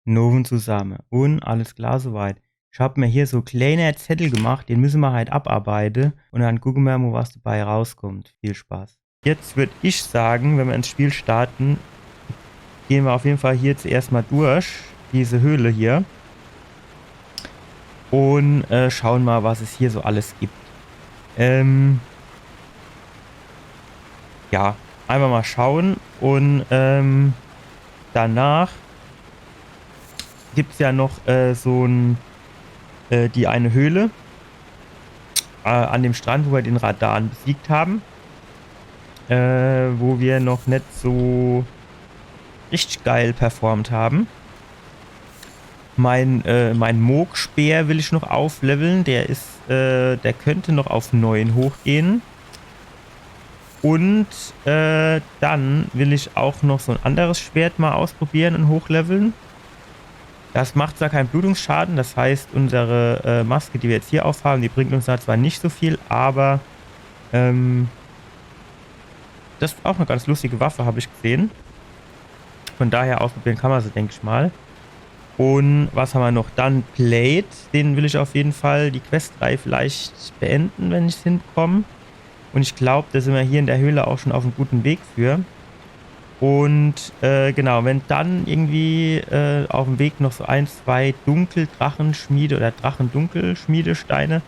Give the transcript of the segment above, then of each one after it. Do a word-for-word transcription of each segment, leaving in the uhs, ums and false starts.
Nowen zusamme. Un alles klar soweit. Ich hab mir hier so kleine Zettel gemacht, den müsse mer halt abarbeite. Un dann gucke mer mo, was dabei rauskommt. Viel Spaß. Jetzt würd ich sagen, wenn mer ins Spiel starten, gehn mer auf jeden Fall hier zuerscht mo durch, diese Höhle hier. Un äh, schauen mo, was es hier so alles gibt. Ähm, ja, einfach mo schauen. Un ähm, danach gibt's ja noch äh, so n, äh, die eine Höhle äh, an dem Strand, wo mer den Radahn besiegt haben, äh, wo mer noch net so richtig geil performt haben. Mein, äh, mein Mohg-Speer will ich noch aufleveln. Der is, äh, der könnt noch auf neun hochgehn. Un äh, dann will ich auch noch so n anderes Schwert mo ausprobiere un hochleveln. Das macht zwar kein Blutungsschaden, das heißt, unsere äh, Maske, die mer jetzt hier aufhaben, die bringt uns da zwar net so viel, awwer ähm, das is auch e ganz lustige Waffe, hab ich gesehn. Von daher ausprobiere kann mer se, denk ich mo. Un was hammer noch? Dann Blade, den will ich auf jeden Fall, die Questreihe vielleicht beende, wenn ich's hinbekomm. Un ich glaub, do sin mer hier in der Höhle auch schon auf em gute Weg für. Un äh, genau, wenn dann irgendwie äh, auf em Weg noch so ein, zwei Dunkeldrachenschmiede- oder Drachendunkelschmiedesteine,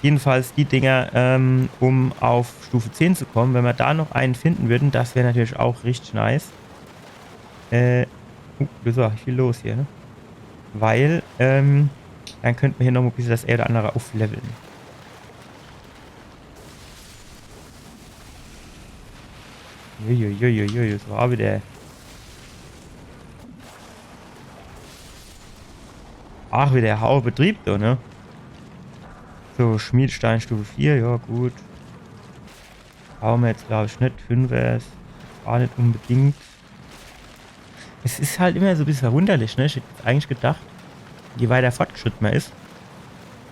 jedenfalls die Dinger, ähm, um auf Stufe zehn zu komme, wenn mer da noch einen finden würden, das wär natürlich auch richtig nice. Äh, uh, do is auch viel los hier, ne? Weil ähm, dann könnt mer hier noch e bissel das ein oder andere aufleveln. Uiuiuiui, das war wieder. Ach, wieder Haubetrieb do, ne? So, Schmiedestein Stufe vier, ja gut. Brauche mer jetzt, glaub ich, net. Fünfer is auch net unbedingt. Es is halt immer so e bissel verwunderlich, ne? Ich hätt jetzt eigentlich gedacht, je weiter fortgeschritte mer is,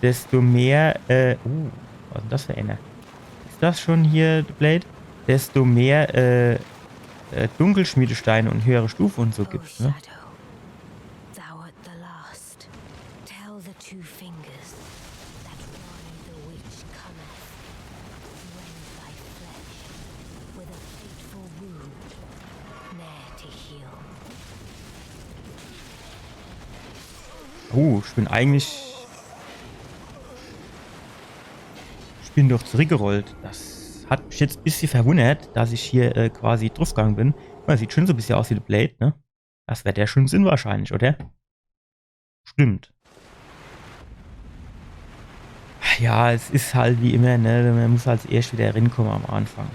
desto mehr, äh, uh, was is denn das für einer? Is das schon hier de Blade? Desto mehr, äh, äh, Dunkelschmiedesteine un höhere Stufe un so gibt's, ne? Thou art the last. Tell the two fingers that Ranni the witch cometh, rend thy flesh, with a fateful wound, ne'er to heal. Oh, ich bin eigentlich, ich bin doch zurückgerollt. Das hat mich jetzt e bissel verwundert, dass ich hier äh, quasi draufgegangen bin. Guck mo, sieht schon so e bissel aus wie de Blade, ne? Das wär der schon Sinn wahrscheinlich, oder? Stimmt. Ja, es is halt wie immer, ne? Mer muss halt erscht wieder rinkomme am Anfang.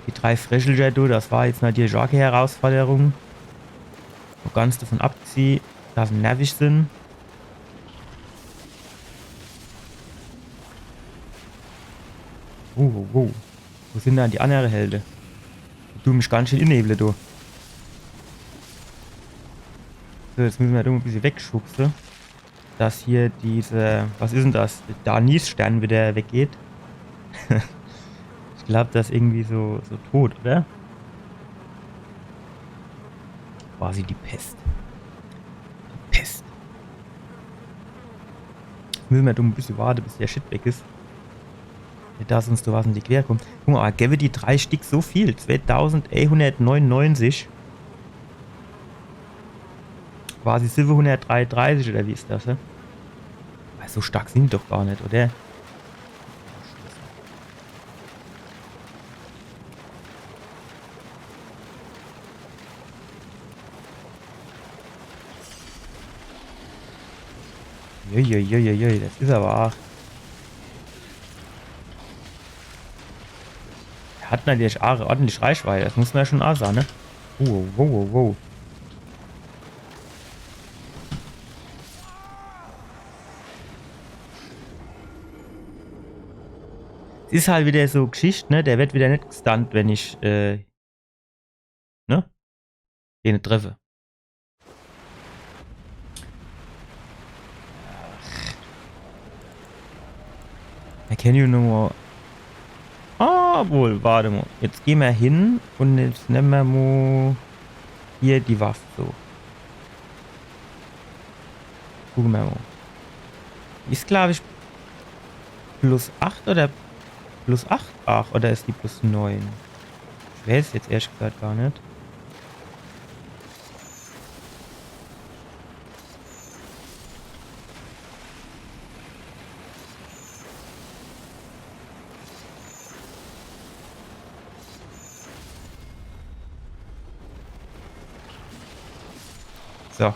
Die drei Fräschelcher, du, das war jetzt natürlich auch e Herausforderung. Mo ganz davon abgesieh, dass se nervig sin. Oh, oh, oh. Wo sin dann die annere Helde? Die dun mich ganz schön innebele, du. So, jetzt müsse mer do e bissel wegschubse. Dass hier diese, was is denn das? Der Anisstern wieder weggeht. Ich glaub, das is irgendwie so, so tot, oder? Quasi die Pest. Die Pest. Müsse mer do e bissel warte, bis der Shit weg is. Net, dass uns do was in die Quere kommt. Guck mo, gebe die drei Stück so viel. Zweitausendeinhundertneunundneunzig. Quasi siwwehundertdreiunddreißig, oder wie is das, hä? Weil so stark sin die doch gar net, oder? Uiuiuiui, das is aber arg. Er hat natürlich arg ordentlich Reichweite, das muss mer schon aa sage, ne? Wow, wow, wow, wow. Es is halt wieder so Geschicht, ne? Der werd wieder net gestunt, wenn ich, äh, ne? Den treffe. I can you no more. Ah, wohl, warte mo. Jetzt geh mer hin un jetzt nemme mer mo. Hier die Waffe so. Gucke mer mol. Die is, glaab ich, plus acht oder plus acht aach, oder is die plus neun? Ich weeß jetzt ehrlich gesagt gar net. So.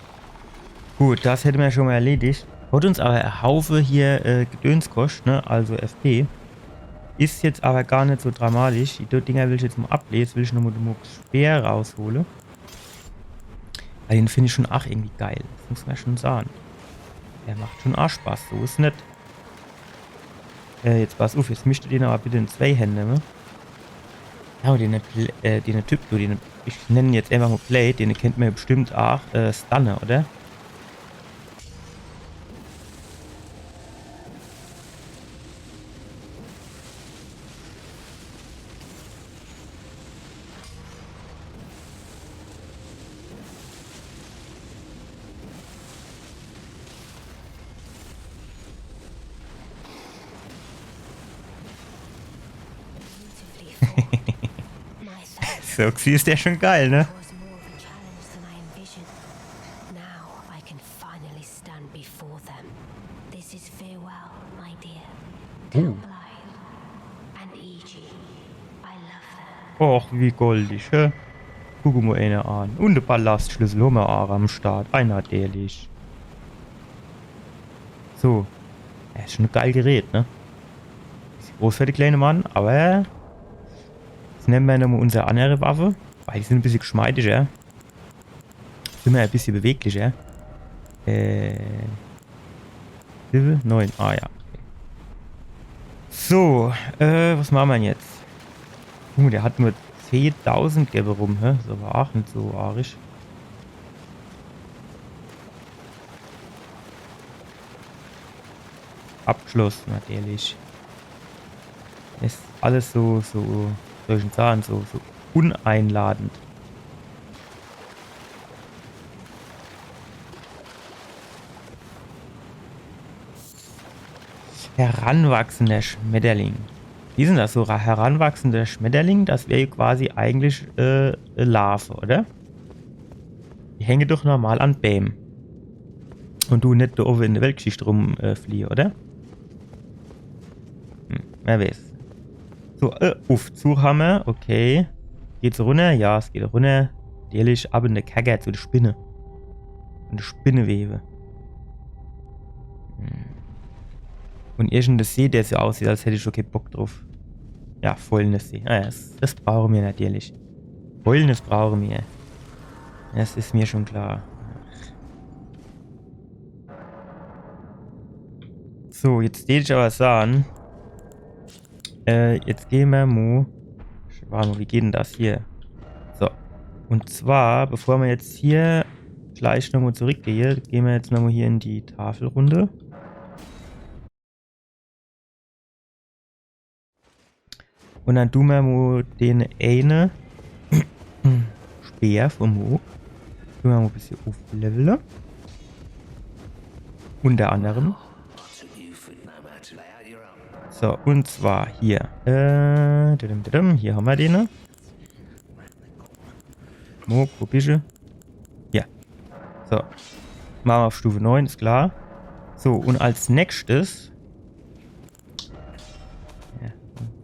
Gut, das hätte mer schon mol erledigt. Hat uns awwer e Haufe hier, äh, Gedöns koscht, ne? Also F P. Is jetzt awwer gar net so dramatisch. Die Dinger will ich jetzt mol ablege. Jetzt will ich nochmol de Mohg Speer raushole. Weil den find ich schon aach irgendwie geil. Das muss mer schon sage. Der macht schon aach Spaß. So is net. Äh, jetzt pass uff, jetzt mischt du den awwer bitte in zwei Hände nemme. Ja, den, Pl- äh, den Typ, du, den, ich nenn en jetzt eenfach mol Blade, den kennt mer bestimmt aach, äh, stunne, oder? Beautifully formed. My thanks. So, sie is ja schon geil, ne? It was more of a challenge than I envisioned. Now I can finally stand before them. This is farewell, my dear. Tell Blythe and Iji I love them. Och, wie goldig, hä? Guck mol eener an. Un de Palastschlüssel hommer aach am Start. Ei, natürlich. So. Ja, is schon e geil Gerät, ne? Is groß für de kleine Mann, awwer jetzt nemme mer nochmol unser annere Waffe. Weil die sin e bissje geschmeidiger. Sin mer e bissje beweglicher. Äh. Level neun. Ah ja. So, äh, was mache mer dann jetzt? Uh, der hat nur zehntausend gewwe rum, hä? Is awwer aach net so arisch. Abgeschloss, natürlich. Is alles so, so, soll ich dann sage, so, so uneinladend. Heranwachsender Schmetterling. Wie is dann das so? Ra- Heranwachsender Schmetterling, das wär jo quasi eigentlich, äh, e Larve, oder? Die hänge doch normal an Bääm. Un dun net do owwe in de Weltgeschicht rum, äh, fliehe, oder? Hm, wer weeß. So, äh, Uffzuch hammer, okay. Geht's runner? Ja, es geht runner. Natürlich ab in de Kerker zu de Spinne. Un de Spinnewewe. Hm. Un irgend e See, der so aussieht, als hätt ich schon kee Bock druff. Ja, Fäulnissee. Ah, ja, das, das brauche mer natürlich. Fäulnis brauche mer. Das is mer schon klar. So, jetzt deet ich awwer sage, äh, jetzt gehn mer mo. Wart mo, wie geht dann das hier? So. Un zwar, bevor mer jetzt hier gleich nochmo zurückgehe, gehn mer jetzt nochmo hier in die Tafelrunde. Un dann dun mer mo den eene Speer vum Mohg. Dun mer mo e bissje ufflevele. Unter anderem. So, un zwar hier. Äh, didum, didum, hier hammer den. Mohg, wo bisch du? Ja. So. Mache mer uff Stufe neun, is klar. So, un als nächstes. Ja,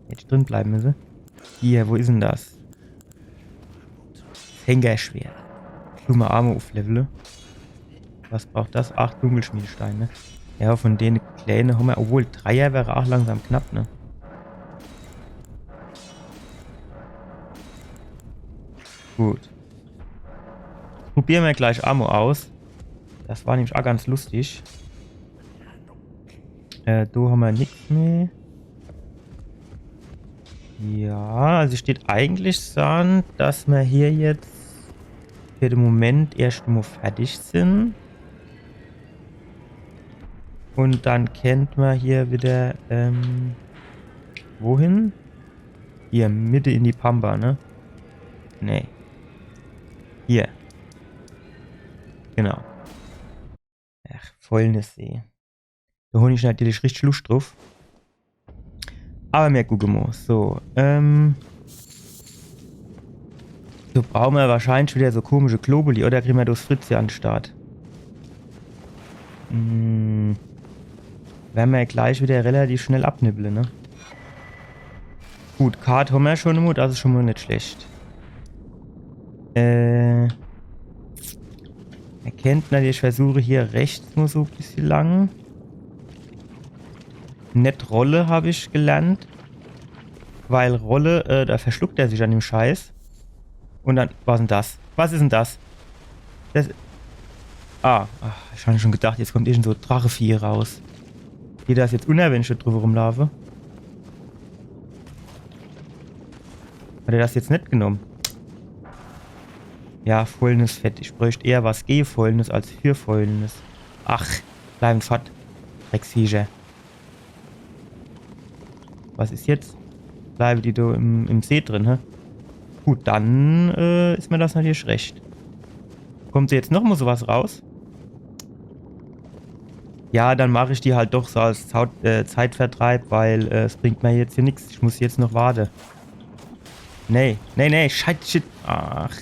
hätt ich drin bleiwe misse. Hier, wo is dann das? Henkerschwert. Dun mer aa mo ufflevele. Was braucht das? Acht Dunkelschmiedesteine. Ja, vun dene kleene hammer, obwohl Dreier wär aa langsam knapp, ne? Gut. Probiere mer gleich aa mo aus. Das war nämlich aa ganz luschtig. Äh, do hammer nix mehr. Ja, also steht eigentlich an, dass mer hier jetzt für de Moment erscht mo fertig sin. Un dann kennt mer hier widder, ähm, wohin? Hier, Mitte in die Pampa, ne? Nee. Hier. Genau. Ach, Fäulnissee. Do hon ich natürlich richtig Luscht druff. Awwer mir gucke mo. So, ähm. Do brauche mer wahrscheinlich widder so komische Globuli, oder? Kriege mer das Fritz hier an de Start? Hm. Werre mer gleich widder relativ schnell abnibbele, ne? Gut, Kart hon mer schun mo, das is schun mo net schlecht. Äh. Mer kennt natürlich versuche, hier rechts mo so e bissje lang. Net rolle, hab ich gelernt. Weil rolle, äh, do verschluckt er sich an dem Scheiß. Un dann, was is denn das? Was is denn das? Das. Ah, ach, ich hab schun gedacht, jetzt kommt irgend so Drachevieh raus. Geht das jetzt unner, wenn ich do druff rumlaafe? Hat er das jetzt net genomm? Ja, Fäulnisfett. Ich bräucht eher was gege Fäulnis als für Fäulnis. Ach, bleiwe fort. Drecksviecher. Was is jetzt? Bleiwe die do im, im See drin, hä? Gut, dann, äh, is mer das natürlich recht. Kommt jetzt noch mo so was raus? Ja, dann mach ich die halt doch so als Zaut äh, Zeitvertreib, weil, äh, es bringt mer jetzt hier nix. Ich muss jetzt noch warte. Nee, nee, nee, shit, shit. Ach,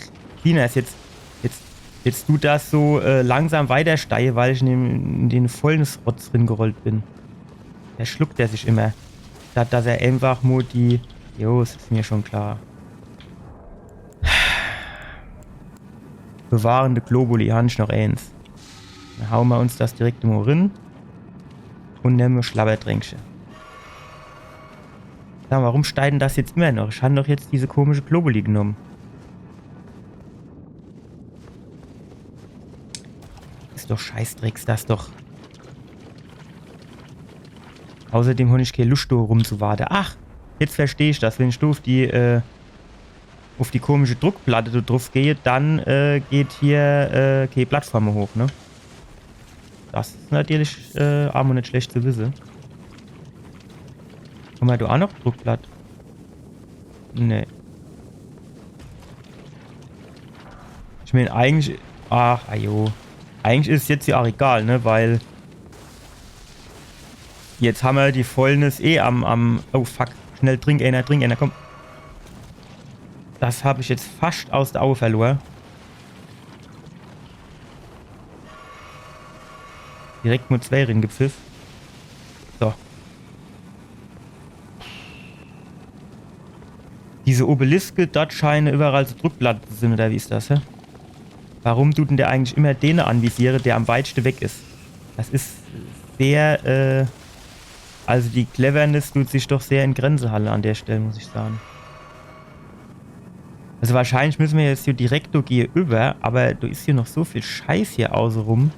Tina is jetzt, jetzt, jetzt dut das so, äh, langsam weiter steie, weil ich in den, in den vollen Rotz drin gerollt bin. Verschluckt er sich immer. Statt dass er einfach mo die, jo, es is mer schun klar. Bewahrende Globuli, hon ich noch eens. Dann haue mer uns das direkt mo rin. Un nemme Schlabbertränkche. Sag mo, warum steiht denn das jetzt immer noch? Ich hon doch jetzt diese komische Globuli genomm. Is doch Scheißdrecks, das doch. Außerdem hon ich kee Luscht, do rumzuwarte. Ach, jetzt versteh ich das. Wenn ich do uff die, äh, uff die komische Druckplatte do druff gehe, dann, äh, geht hier, äh, kee Plattform hoch, ne? Das is natürlich, äh, ach mo net schlecht zu wisse. Hon mer do ach noch Druckplatt? Nee. Ich meen, eigentlich, ach, ajo. Eigentlich is es jetzt jo ach egal, ne? Weil jetzt hon mer die Fäulnis eh am, am, oh fuck. Schnell, trink eener, trink eener, komm. Das hab ich jetzt fascht aus de Aue verlor. Direkt mo zwei ringepfiff. So. Diese Obeliske, dort scheine überall so Druckplatte zu sin, oder wie is das, hä? Warum dut denn der eigentlich immer dene anvisiere, der am weitste weg is? Das is sehr, äh, also die Cleverness dut sich doch sehr in Grenze halle an der Stell, muss ich sage. Also wahrscheinlich müsse mer jetzt hier direkt do gegenüber, aber do is hier noch so viel Scheiß hier außerum.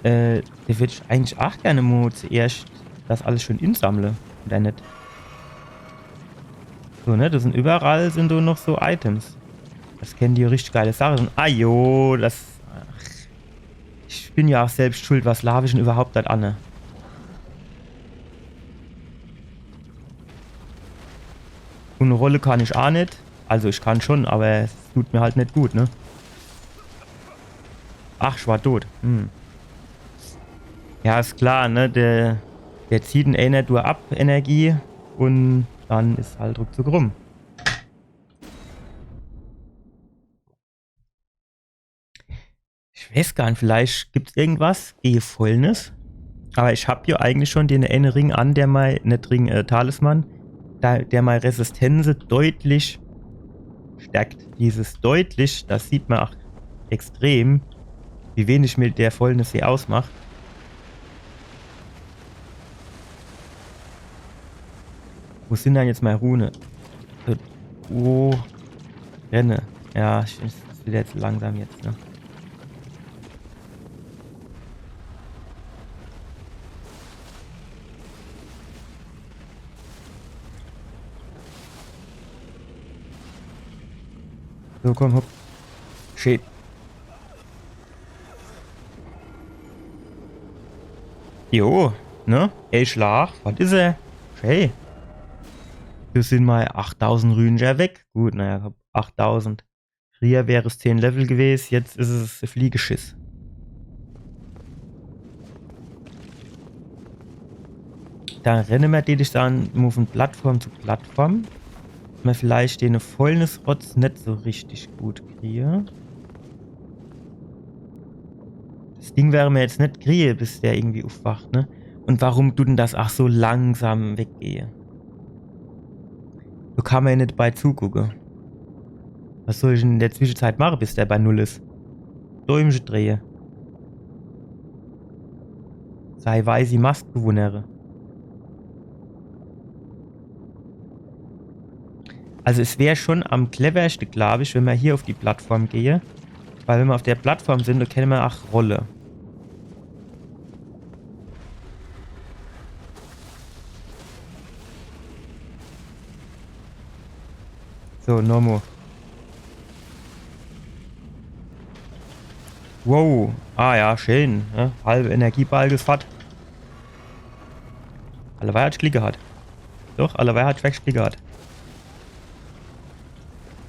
Äh, do würd ich eigentlich ach gern mo zuerscht das alles schun insammle, oder net? So, ne, do sin überall sin do noch so Items. Das kennen die richtig geile Sache sin. Ah, jo, das, ach, ich bin jo ach selbscht schuld, was laaf ich denn überhaupt do anne? Un rolle kann ich ach net. Also ich kann schun, aber es dut mer halt net gut, ne? Ach, ich war tot. Hm. Ja, is klar, ne? Der, der zieht in eener Tour ab, Energie, un dann is halt ruckzuck rum. Ich weeß gar net, vielleicht gibt's irgendwas gege Fäulnis. Aber ich hab jo eigentlich schun den eene Ring an, der mei, net Ring, äh, Talisman, der, der mei Resistenz deutlich stärkt. Dieses deutlich, das sieht mer ach extrem, wie wenig mir der Fäulnis hier ausmacht. Wo sin dann jetzt mei Rune? Äh, wo? Renne. Ja, ich, es wird jetzt langsam jetzt, ne? So, komm, hopp. Shit. Jo, ne? Ey, Schlag, was is er? Hey. Do sin mei achttausend Rünscher weg. Gut, naja, achttausend. Frieher wär's zehn Level gewes, jetzt is es e Fliegeschiss. Dann renne mer, deet ich saan, mol vun Plattform zu Plattform. Mer vielleicht dene Fäulnisrotz net so richtig gut krien. Das Ding were mer jetzt net krien, bis der irgendwie uffwacht, ne? Un warum dut dann das ach so langsam weggehe? Do kann mer jo net bei zugucke. Was soll ich dann in der Zwischenzeit mache, bis der bei null is? Däumche drehe. Sei weißi Mask bewunnere. Also es wär schon am cleverschte, glaab ich, wenn mer hier uff die Plattform gehe. Weil wenn mer uff der Plattform sin, do kenne mer ach rolle. So, nomo. Wow. Ah ja, schön. Ne? Halbe Energiebalge is fort. Alleweil hat ich Glick gehat. Doch, alleweil hat ich wirklich Glick gehat.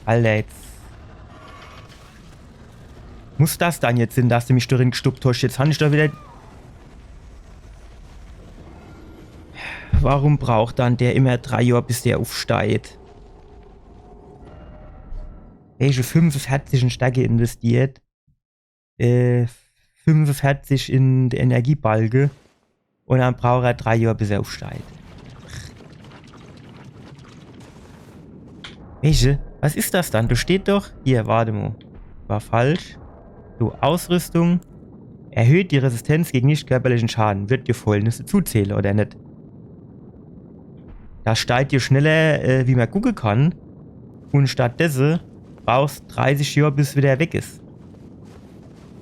Alter, jetzt. Muss das dann jetzt sin, dass de mich do rin gestuppt hosch? Jetzt han ich do wieder. Warum braucht dann der immer drei Johr, bis der uffsteigt? Welche fünfundvierzig in Stärke investiert? Äh, fünfundvierzig in de Energiebalge. Un dann braucht er drei Johr, bis er uffsteigt. Welche? Was is das dann? Do steht doch. Hier, wart mo. War falsch. So, Ausrüstung. Erhöht die Resistenz gegen nicht körperlichen Schaden. Wird dir Fäulnisse zuzähle, oder net? Das steigt dir schneller, äh, wie mer gucke kann. Un stattdesse brauchst dreißig Johr, bis wieder weg is.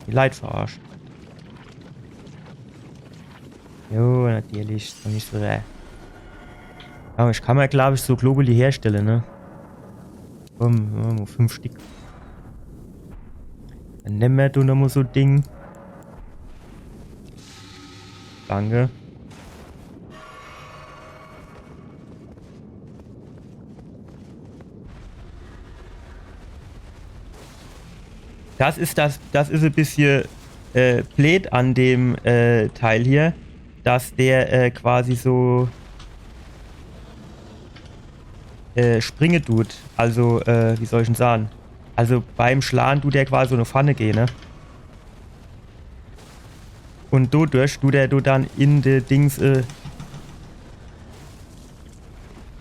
Die Leit verarscht. Jo, natürlich. Is doch net so, äh. Awwer ich kann mer, glaab ich, so Globuli herstelle, ne? Komm, mache mer fünf Stick. Dann nemme mer do nomo so Ding. Danke. Das is das, das is e bissje, äh, bleed an dem, äh, Teil hier, dass der, äh, quasi so, äh, springe dut. Also, äh, wie soll ich'n saan? Also beim Schlahn dut der quasi so no vorne gehe, ne? Un dodurch dut der, dut dann in de Dings, äh,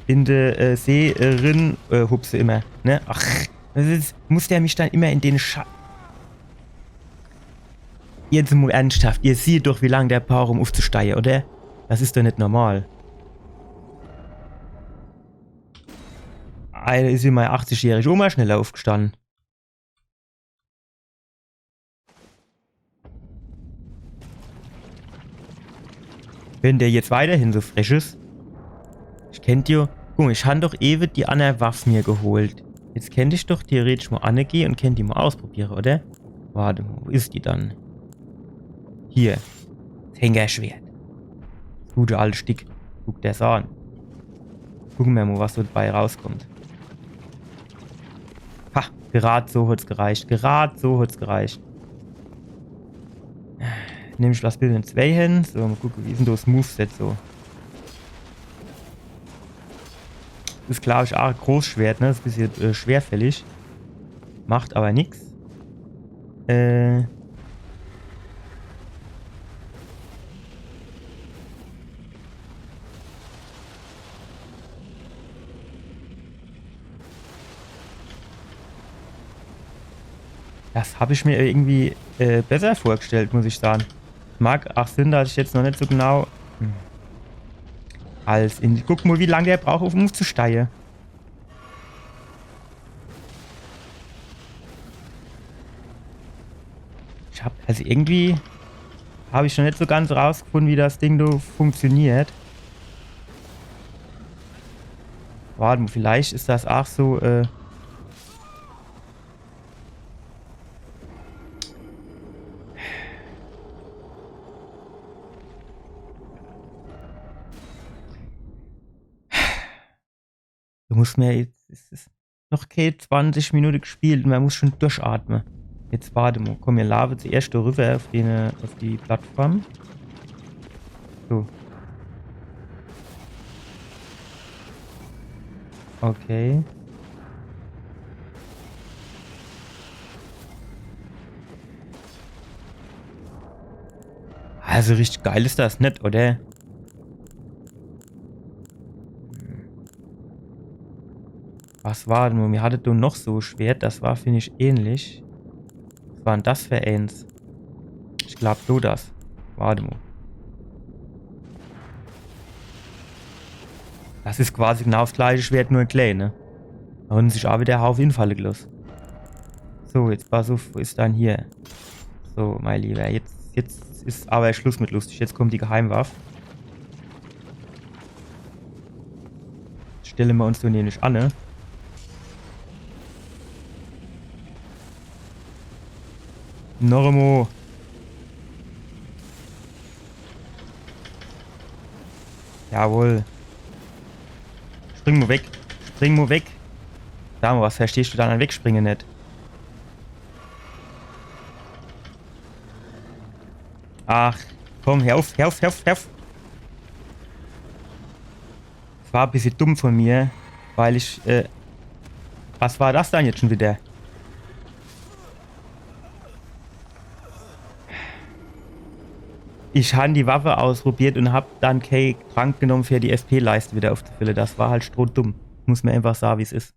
in de, äh, See, äh, rin, äh, hupse immer, ne? Ach, das is, muss der mich dann immer in den Scha-, jetzt mo ernsthaft, ihr seht doch, wie lang der braucht, um uffzusteige, oder? Das is doch net normal. Alter, is wie mei achtzig-jährige Oma schneller uffgestanne. Wenn der jetzt weiterhin so frech is. Ich kennt jo. Guck mo, ich han doch ewe die anner Waff mir geholt. Jetzt kennt ich doch theoretisch mo anne gehe un kennt die mo ausprobiere, oder? Wart mo, wo is die dann? Hier. Henkerschwert. Das gute alte Stick. Guck der's an. Gucke mer mo, was so dabei rauskommt. Ha, grad so hat's gereicht. Grad so hat's gereicht. Nemm ich das bitte in zwei Hände. So, mo gucke, wie is'n das Moveset so? Is, glaab ich, ach e Großschwert, ne? Is e bissje, äh, schwerfällig. Macht awwer nix. Äh. Das hab ich mir irgendwie, äh, besser vorgestellt, muss ich saan. Mag ach sinn, dass ich jetzt noch net so genau, hm. Als in, guck mo, wie lang der braucht, um uffzusteige. Ich hab, also irgendwie hab ich noch net so ganz rausgefunne, wie das Ding do funktioniert. Wart mo, vielleicht is das ach so, äh, Du musst mir jetzt, es is, noch kee zwanzig Minute gespielt un mer muss schun durchatme. Jetzt wart mo. Komm, mir laafe zuerscht do riwwer uff die, uff die Plattform. So. Okay. Also richtig geil is das net, oder? Was war denn? Mir hatte do noch so e Schwert, das war, find ich, ähnlich. Was war denn das für eens? Ich glaab, so das. Wart mo. Das is quasi genau das gleiche Schwert, nur in klää, ne? Do hunne sich aa widder e Haufe infalle geloss. So, jetzt pass uff, wo is dann hier? So, mein Lieber, jetzt, jetzt is awwer Schluss mit lustig. Jetzt kommt die Geheimwaff. Stelle mer uns do nämlich an, ne? Noch emo. Jawohl. Spring mo weg. Spring mo weg. Sa mo, was verstehst du dann an Wegspringe net? Ach, komm, hör uff, hör uff, hör uff, hör uff. Das war e bissje dumm von mir, weil ich, äh, was war das dann jetzt schun widder? Ich han die Waffe ausprobiert un hab dann kee Trank genomm, für die F P-Leiste widder uffzufülle. Das war halt strohdumm. Muss mer einfach sage, wie's is.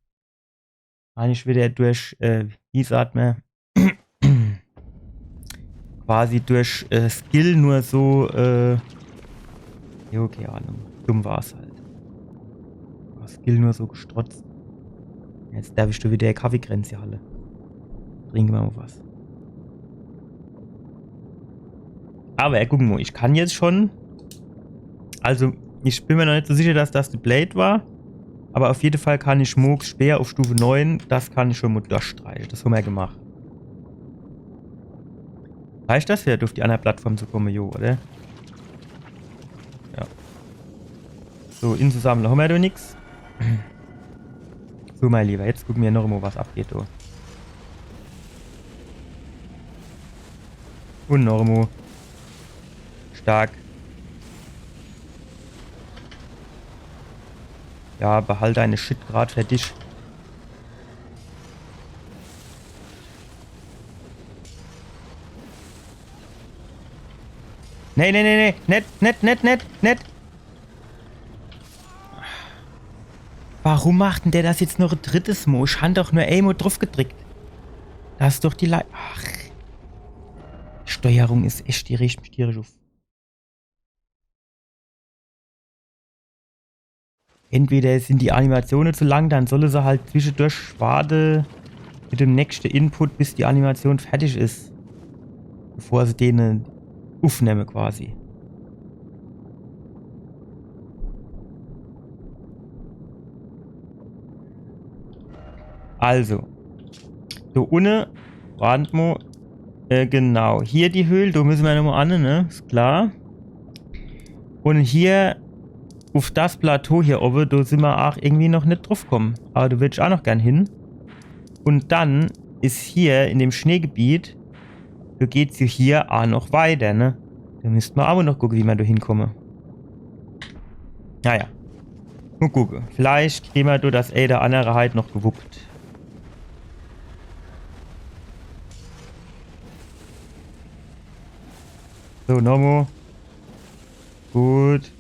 Han ich widder durch, äh, wie sagt mer, quasi durch, äh, Skill nur so, äh, jo, kee Ahnung. Dumm war's halt. Skill nur so gestrotzt. Jetzt derwisch do widder e Kaffeekränzche halle. Trinke mer mo was. Awwer, äh, guck mo, ich kann jetzt schun. Also, ich bin mer noch net so sicher, dass das die Blade war. Awwer uff jede Fall kann ich Mohgs Speer uff Stufe neun, das kann ich schun mo durchstreiche. Das hommer gemacht. Reicht das, fer uff die anner Plattform zu komme, jo, oder? Ja. So, inzusammle hommer do nix. So, mein Lieber, jetzt gucke mer noch emo, was abgeht, do. Un noch emo. Stark. Ja, behalt deine Shit grad fer dich. Nee, nee, nee, nee. Net, net, net, net, net. Warum macht denn der das jetzt noch e drittes Mo? Ich han doch nur emo druff gedrickt. Das is doch die Lei-, ach. Steuerung is echt, die regt mich tierisch uff. Entweder sin die Animatione zu lang, dann solle se halt zwischedurch warte mit dem nächste Input, bis die Animation fertig is. Bevor se den, äh, uffnemme quasi. Also. Do unne, wart mo, Äh, genau. Hier die Höhl, do müsse mer nochmo anne, ne? Is klar. Un hier uff das Plateau hier owwe, do sin mer aach irgendwie noch net druffkomme. Awwer do würd ich aach noch gern hin. Un dann is hier in dem Schneegebiet, do geht's jo hier aach noch weiter, ne? Do misst mer awwer noch gucke, wie mer do hinkomme. Naja. Mo gucke. Vielleicht kriege mer do das ee oder annere halt noch gewuppt. So, nochmo. Gut.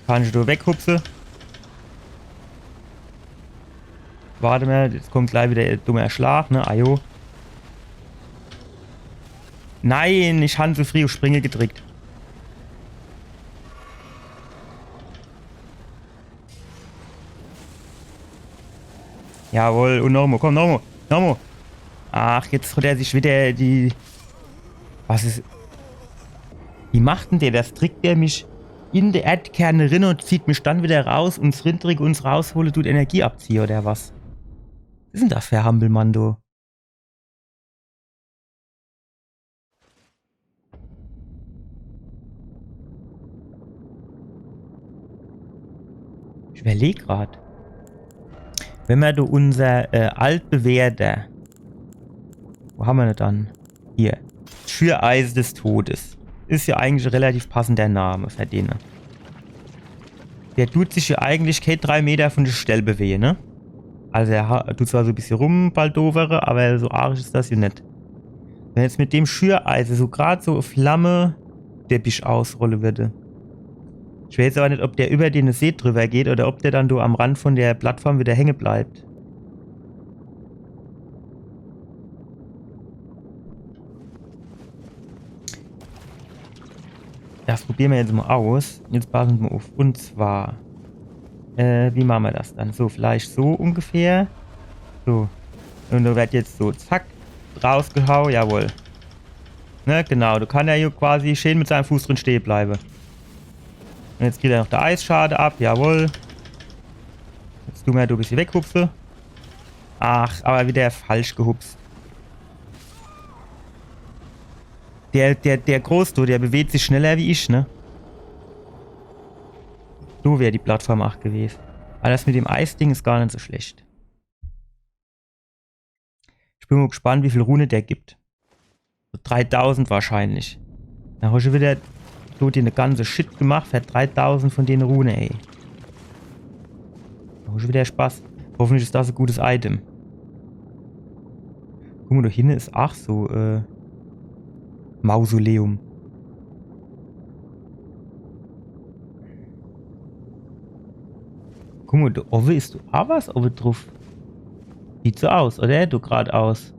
Kann ich do weghupse? Wart mo, jetzt kommt glei widder de dumme Schlag, ne? Ajo. Nein, ich han zu frieh uff Springe gedrickt. Jawohl, un nochmo, komm, nochmo, nochmo. Ach, jetzt hot er sich widder die, was is, wie macht denn der das? Drickt der mich in de Erdkern rin un zieht mich dann widder raus un 's Rindricke un 's Raushole dut Energie abziehe, oder was? Was is denn das fer e Hampelmann, du? Ich überleg grad. Wenn mer do unser, äh, altbewährter, wo hammer ne dann? Hier. Schüreise des Todes. Is ja eigentlich e relativ passender Name für dene. Der dut sich ja eigentlich kee drei Meter von der Stell bewege, ne? Also er ha- dut zwar so e bissje rumbaldowere, awwer so arisch is das ja net. Wenn jetzt mit dem Schüreise so grad so e Flamme Teppich ausrolle würde. Ich weeß awwer net, ob der über den See drüber geht oder ob der dann do am Rand von der Plattform wieder hänge bleibt. Das probiere mer jetzt mol aus. Jetzt passe mer uff. Und zwar, äh, wie mache mer das dann? So, vielleicht so ungefähr. So. Und do werd jetzt so, zack, rausgehau, jawohl. Ne, genau, do kann er jo quasi schee mit seinem Fuß drin stehe bleibe. Und jetzt kriegt er noch de Eisschade ab, jawohl. Jetzt du mer do e bissje weghupse. Ach, awwer wieder falsch gehupst. Der, der, der Groß do, der bewegt sich schneller wie ich, ne? So wär die Plattform acht gewese. Awwer das mit dem Eisding is gar net so schlecht. Ich bin mol gespannt, wie viel Rune der gibt. So dreitausend wahrscheinlich. Do hosch du wieder, du, dir de ganze Shit gemacht, für dreitausend von dene Rune, ey. Do hosch du wieder Spaß. Hoffentlich is das e gutes Item. Guck mol, do hinne is ach so, äh, Mausoleum. Guck mol, do owwe is do ach was owwe druff. Sieht so aus, oder? Do grad aus.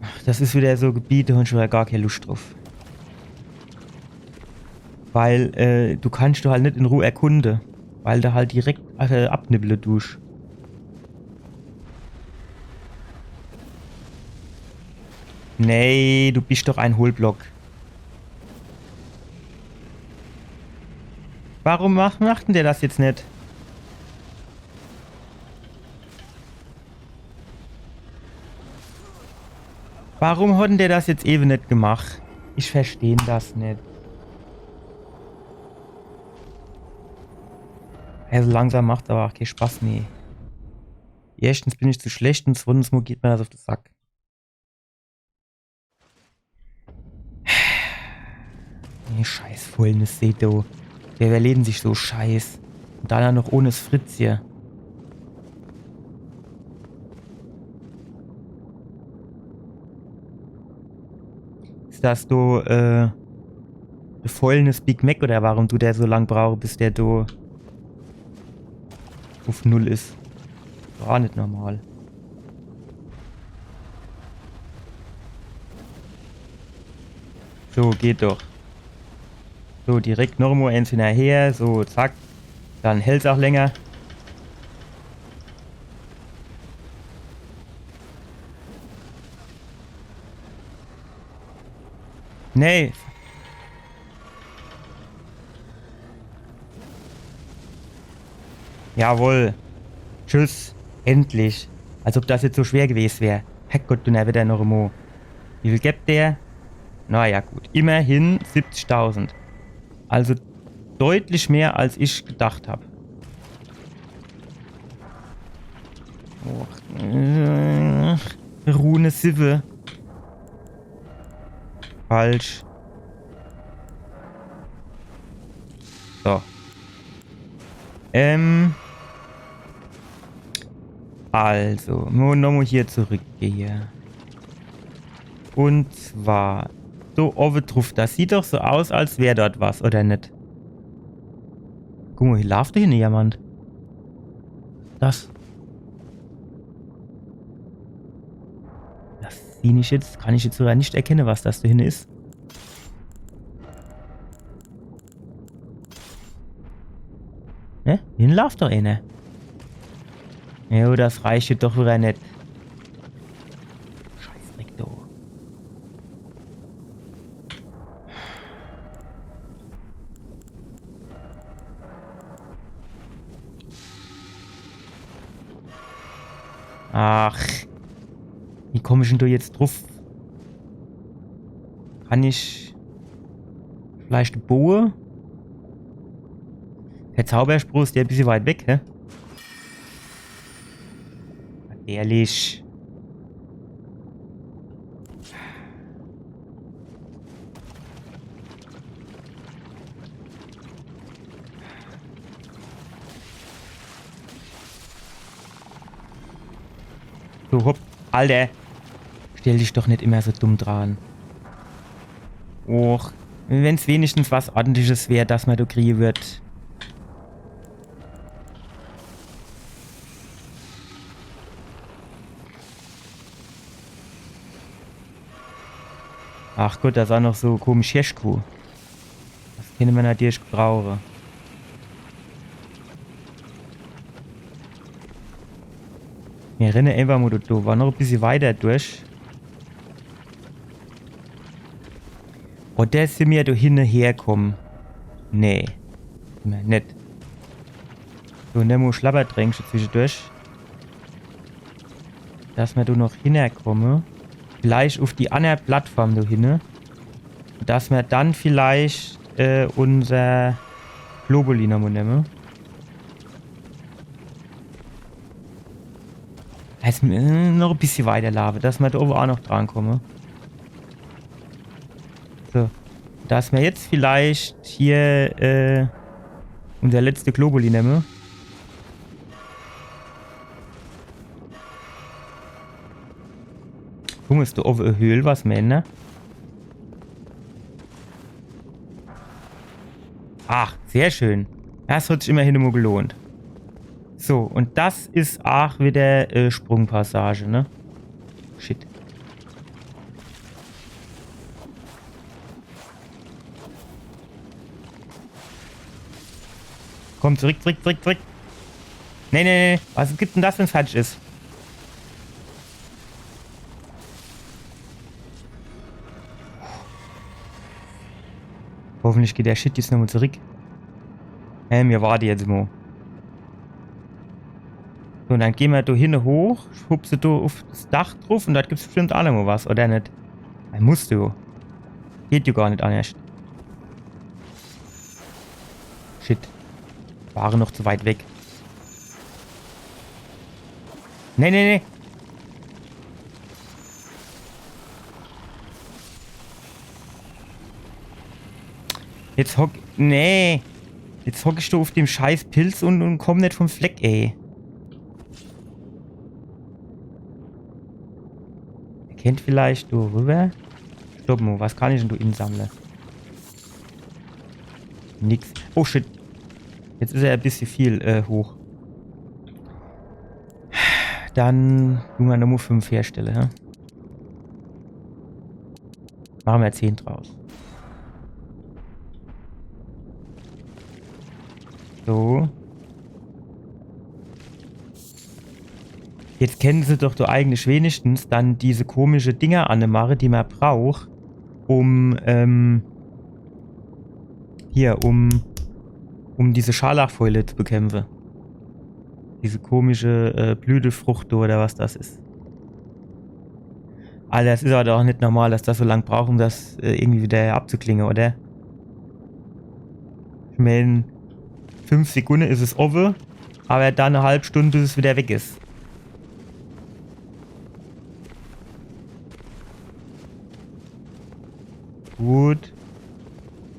Ach, das is wieder so Gebiete, do hon ich schon gar kee Luscht druff. Weil, äh, du kannst do halt net in Ruh erkunde. Weil du halt direkt, äh, abnibbele dusch. Nee, du bist doch ein Hohlblock. Warum macht, macht denn der das jetzt net? Warum hat denn der das jetzt ewe net gemacht? Ich versteh das net. Also langsam macht's aber auch kee Spaß mehr. Erstens bin ich zu schlecht und zweitens mol geht mir das auf de Sack. Nee, scheiß Fäulnis, seht ihr. Die überleben sich so scheiß. Und dann noch ohne s Fritzje. Is das do, äh, de Fäulnis Big Mac oder warum dut der so lang brauche, bis der do uff null is? Gar net normal. So, geht doch. So, direkt noch mol eens hinnerher. So, zack. Dann hält's auch länger. Nee. Jawohl. Tschüss. Endlich. Als ob das jetzt so schwer gewes wär. Herrgott, du nervt der noch emol. Wie viel gibt der? Na ja, gut. Immerhin siebzigtausend. Also deutlich mehr, als ich gedacht hab. Och, äh, Rune siwwe. Falsch. So. Ähm. Also, nur nochmol hier zurückgehe. Und zwar, so, owwe druff. Das sieht doch so aus, als wär dort was, oder net? Guck mol, hier laaft doch hinne jemand. Das. Das sieh ich jetzt, kann ich jetzt sogar net erkenne, was das do hinne is. Ne? Hier laaft doch eener. Jo, das reicht jetzt doch wieder net. Scheißdreck, du. Ach. Wie komm ich denn do jetzt druff? Kann ich vielleicht Boe? Der Zauberspruch is der e bissje weit weg, hä? Ehrlich. So, hopp. Alter. Stell dich doch net immer so dumm dran. Och, wenn's wenigstens was Ordentliches wär, das mer do kriege würd. Ach Gott, das is aa noch so komisch Hirschkuh. Das kenne mer natürlich gebrauche. Mir renne einfach mo do, do. War noch e bissje weiter durch. Oder sin mir do hinne herkomme? Nee. Sin mir net. So, nemme mer Schlabbertränkche zwischedurch. Dass mer do noch hinnerkomme. Vielleicht uf die anner Plattform do hinne. Dass mer dann vielleicht, äh, unser Globuli nomo nemme. Jetzt, äh, noch e bissje weiter laafe, dass mer do owwe aa noch drankomme. So. Dass mer jetzt vielleicht hier, äh, unser letzte Globuli nemme. Guck mo, is do owwe e Höhl, was, Männer? Ach, sehr schön. Das hat sich immerhin mo gelohnt. So, un das is aach wieder, äh, Sprungpassage, ne? Shit. Komm, zurück, zurück, zurück, zurück. Nee, nee, nee. Was gibt denn das, wenn's falsch is? Hoffentlich geht der Shit jetzt nomo zurück. Hey, mir warte jetzt mo. So, un dann gehn mer do hinne hoch, hupse do uf das Dach druf un dort gibt's bestimmt aa nomo was, oder net? Dann musst du. Geht jo gar net annerscht. Shit. Ware noch zu weit weg. Nee, nee, nee. Jetzt hock... Nee. Jetzt hock ich do uf dem scheiß Pilz un, un komm net vom Fleck, ey. Er kennt vielleicht do rüber. Stopp mo, was kann ich denn do insammle? Nix. Oh shit. Jetzt is er e bissje viel, äh, hoch. Dann du mer nomo fünf herstelle, hä? Mache mer zehn draus. So. Jetzt kenne se doch do eigentlich wenigstens dann diese komische Dinger annemache, die mer braucht, um, ähm, hier, um, um diese Scharlachfäule zu bekämpfe. Diese komische, äh, Blütefrucht oder was das is. Alter, das is awwer doch net normal, dass das so lang braucht, um das, äh, irgendwie wieder abzuklinge, oder? Ich mään, fünf Sekunde is es owwe, awwer dann e halb Stund, bis es wieder weg is. Gut.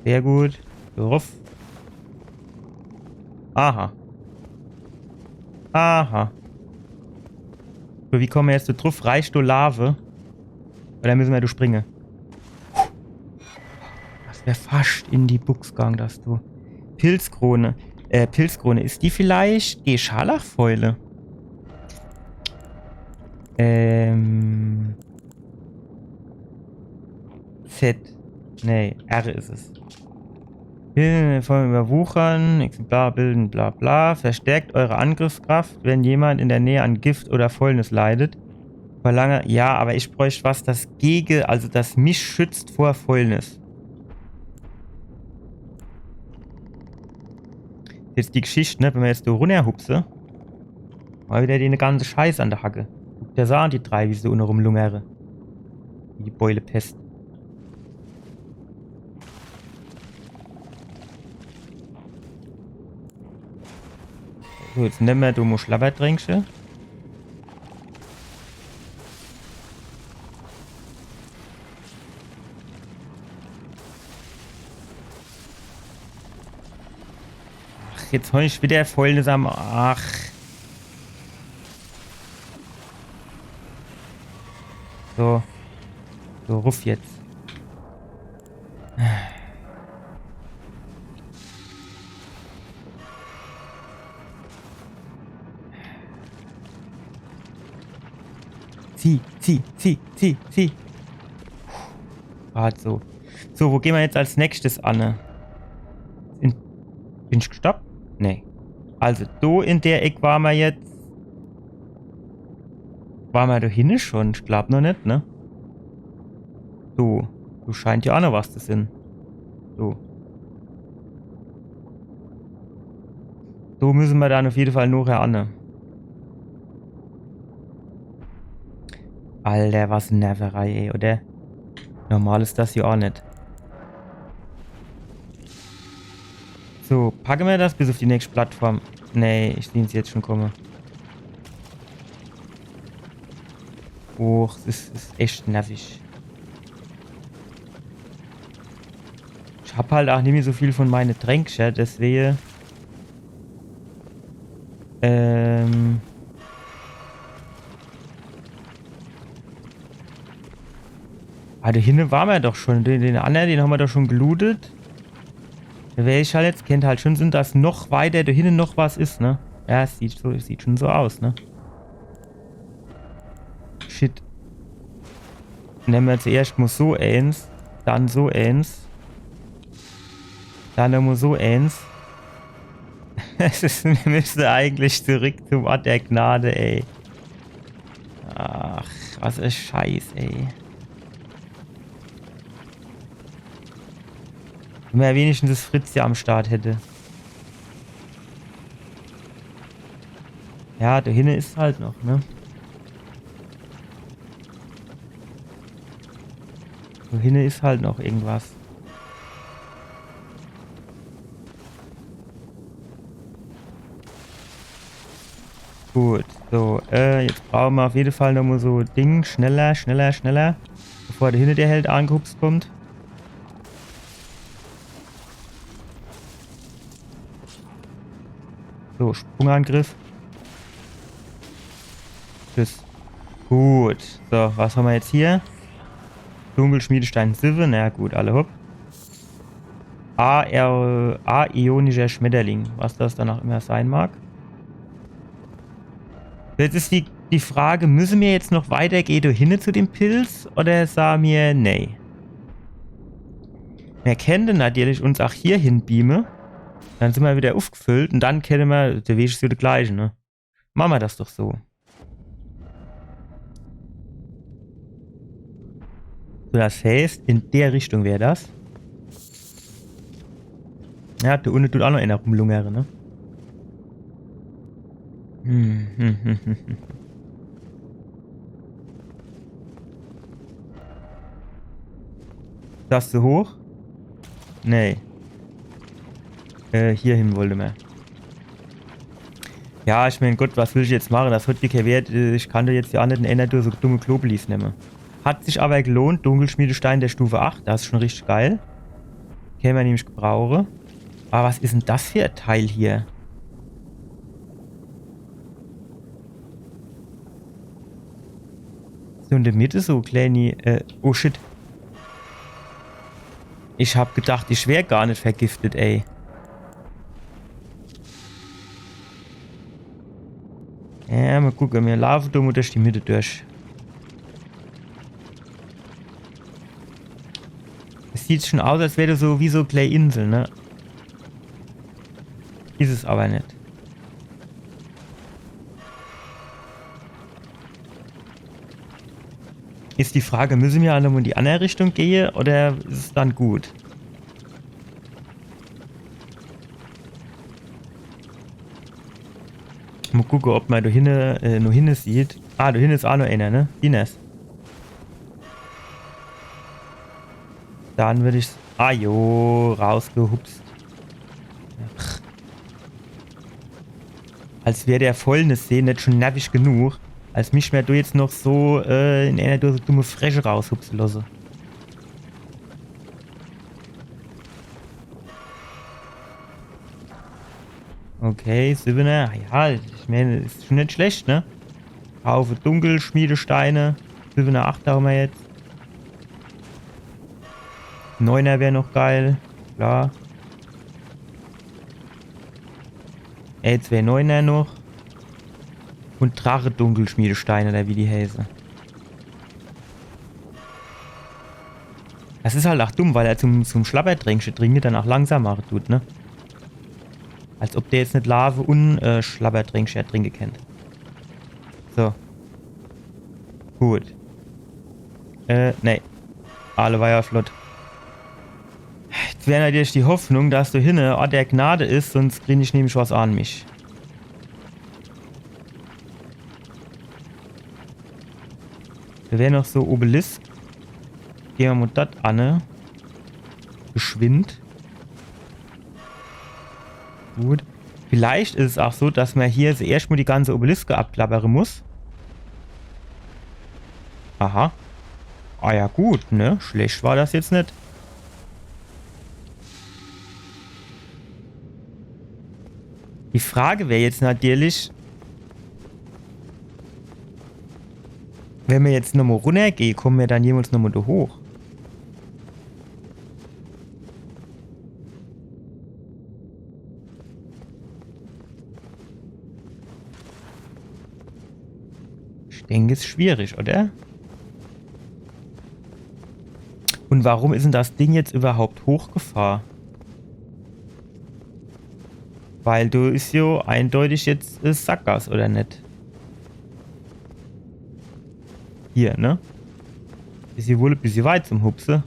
Sehr gut. Druff. Aha. Aha. So, wie komme mer jetzt do druff? Reicht do Lava? Oder misse mer do springe? Das wär fascht in die Bux gang, das do. Pilzkrone. Äh, Pilzkrone. Is die vielleicht die Scharlachfäule? Ähm. Z. Nee, R is es. Von überwuchern, Exemplar bilden, bla bla. Verstärkt eure Angriffskraft, wenn jemand in der Nähe an Gift oder Fäulnis leidet. Verlange, ja, awwer ich bräucht was, das gege, also das mich schützt vor Fäulnis. Jetzt die Geschicht, ne, wenn mer jetzt do runnerhupse, mol wieder dene ganze Scheiß an de Hacke. Guck der se an, die drei, wie se do unne rumlungere. Wie die Beule Pest. So, jetzt nemme mer do mol Schlabbertränkche. Jetzt hon ich wieder Fäulnis am. Ach. So. So, ruff jetzt. Zieh, zieh, zieh, zieh, zieh. Grad so. So, wo gehn mer jetzt als nächstes anne? In, bin ich gestoppt? Nee. Also, do in der Eck ware mer jetzt. Ware mer do hinne schon? Ich glaub noch net, ne? So. Do scheint jo aa noch was zu sin. So. Do müsse mer dann uff jede Fall nochher anne. Alter, was e Nerverei, ey, oder? Normal is das jo aa net. So, packe mer das bis uff die nächste Plattform? Nee, ich seh's jetzt schon komme. Och, es is, is echt nervig. Ich hab halt aa nimmi so viel von meine Tränk, ja, deswege. Ähm. Ah, do hinne ware mer doch schon. Den, den annere, den hon mer doch schon gelootet. Do wär ich halt jetzt, kennt halt schon sin, dass noch weiter do hinne noch was is, ne? Ja, es sieht so, es sieht schon so aus, ne? Shit. Nemme mer zuerscht mo so eens, dann so eens, dann nochmo so eens. Es is, mir müsse eigentlich zurück zum Ort der Gnade, ey. Ach, was e Scheiß, ey. Wenn mer wenigstens das Fritz jo am Start hätt. Ja, do hinne is halt noch, ne? Do hinne is halt noch irgendwas. Gut, so, äh, jetzt brauche mer uff jede Fall nochmo so Ding. Schneller, schneller, schneller. Bevor der hinne der Held angehupst kommt. So, Sprungangriff. Tschüss. Gut. So, was hon mer jetzt hier? Dunkelschmiedestein siwwe. Na ja, gut, alla hopp. A, er, A, ionischer Schmetterling. Was das dann aa immer sei mag. Jetzt is die, die Frage, müsse mer jetzt noch weitergehe do hinne zu dem Pilz oder sage mer, nee? Mer kennte natürlich uns aa hierhin beame. Dann sin mer wieder uffgefüllt un dann kenne mer, der Weg is jo der gleiche, ne? Mache mer das doch so. So, das heißt, in der Richtung wär das. Ja, do unne tut aa noch ener rumlungere, ne? Hm, hm, hm, hm, hm. Das zu hoch? Nee. Äh, hierhin wollte mer. Ja, ich mein, Gott, was will ich jetzt mache? Das hot kä Wert. Äh, ich kann do jetzt jo aa net in ener Tour so dumme Globulis nemme. Hat sich awwer gelohnt. Dunkelschmiedestein der Stufe acht. Das is schon richtig geil. Kenne mer nämlich gebrauche. Awwer was is dann das für e Teil hier? So in der Mitte so kleini, äh, oh shit. Ich hab gedacht, ich wär gar net vergiftet, ey. Ja, mo gucke, mir laafe do mo durch die Mitte durch. Es sieht schon aus, als wär das so wie so klä Insel, ne? Is es awwer net. Is die Frage, müsse mir alle mo in die anner Richtung gehe oder is es dann gut? Mo gucke, ob mer do hinne, äh, noch hinne sieht. Ah, do hinne is aa noch ener, ne? Ines. Dann würd ich. Ah jo, rausgehupst. Ach. Als wär der Fäulnissee net schon nervig genug, als misst mer do jetzt noch so, äh, in ener Tour so dumme Fresche raushupse losse. Okay, Siwwener. Ja, ich mein, is schon net schlecht, ne? Haufe Dunkelschmiedesteine. Siwwener, Achter hammer jetzt. Neuner wär noch geil. Klar. Ey, zwee Neuner noch. Und Drache-Dunkelschmiedesteine, oder wie die heiße. Das is halt ach dumm, weil er zum, zum Schlabbertränkche trinke dann ach langsamer tut, ne? Als ob der jetzt net laafe und äh, Schlabbertränkche trinke kennt. So. Gut. Äh, nee. Alle war ja flott. Jetzt wär natürlich die Hoffnung, dass do hinne Ort der Gnade is, sonst krieg ich nämlich was an mich. Do wär noch so Obelisk. Geh mer mol dort anne. Geschwind. Gut. Vielleicht is es ach so, dass mer hier zuerscht mol die ganze Obeliske abklappere muss. Aha. Ah ja, gut, ne? Schlecht war das jetzt net. Die Frage wär jetzt natürlich, wenn mer jetzt nochmol runnergehe, komme mer dann jemals nochmol do hoch? Ich denk, is schwierig, oder? Und warum is denn das Ding jetzt überhaupt hochgefahr? Weil do is jo eindeutig jetzt äh, Sackgass, oder net? Hier, ne? Is jo wohl e bissje weit zum Hupse.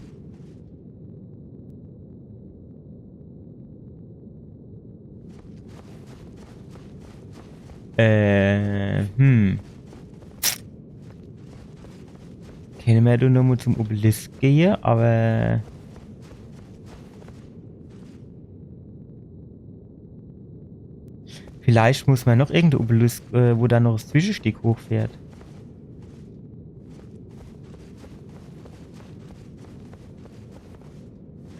Äh, hm. Kenne mer do nochmol zum Obelisk gehe, aber vielleicht muss mer noch irgende Obelisk, äh, wo dann noch das Zwischenstück hochfährt.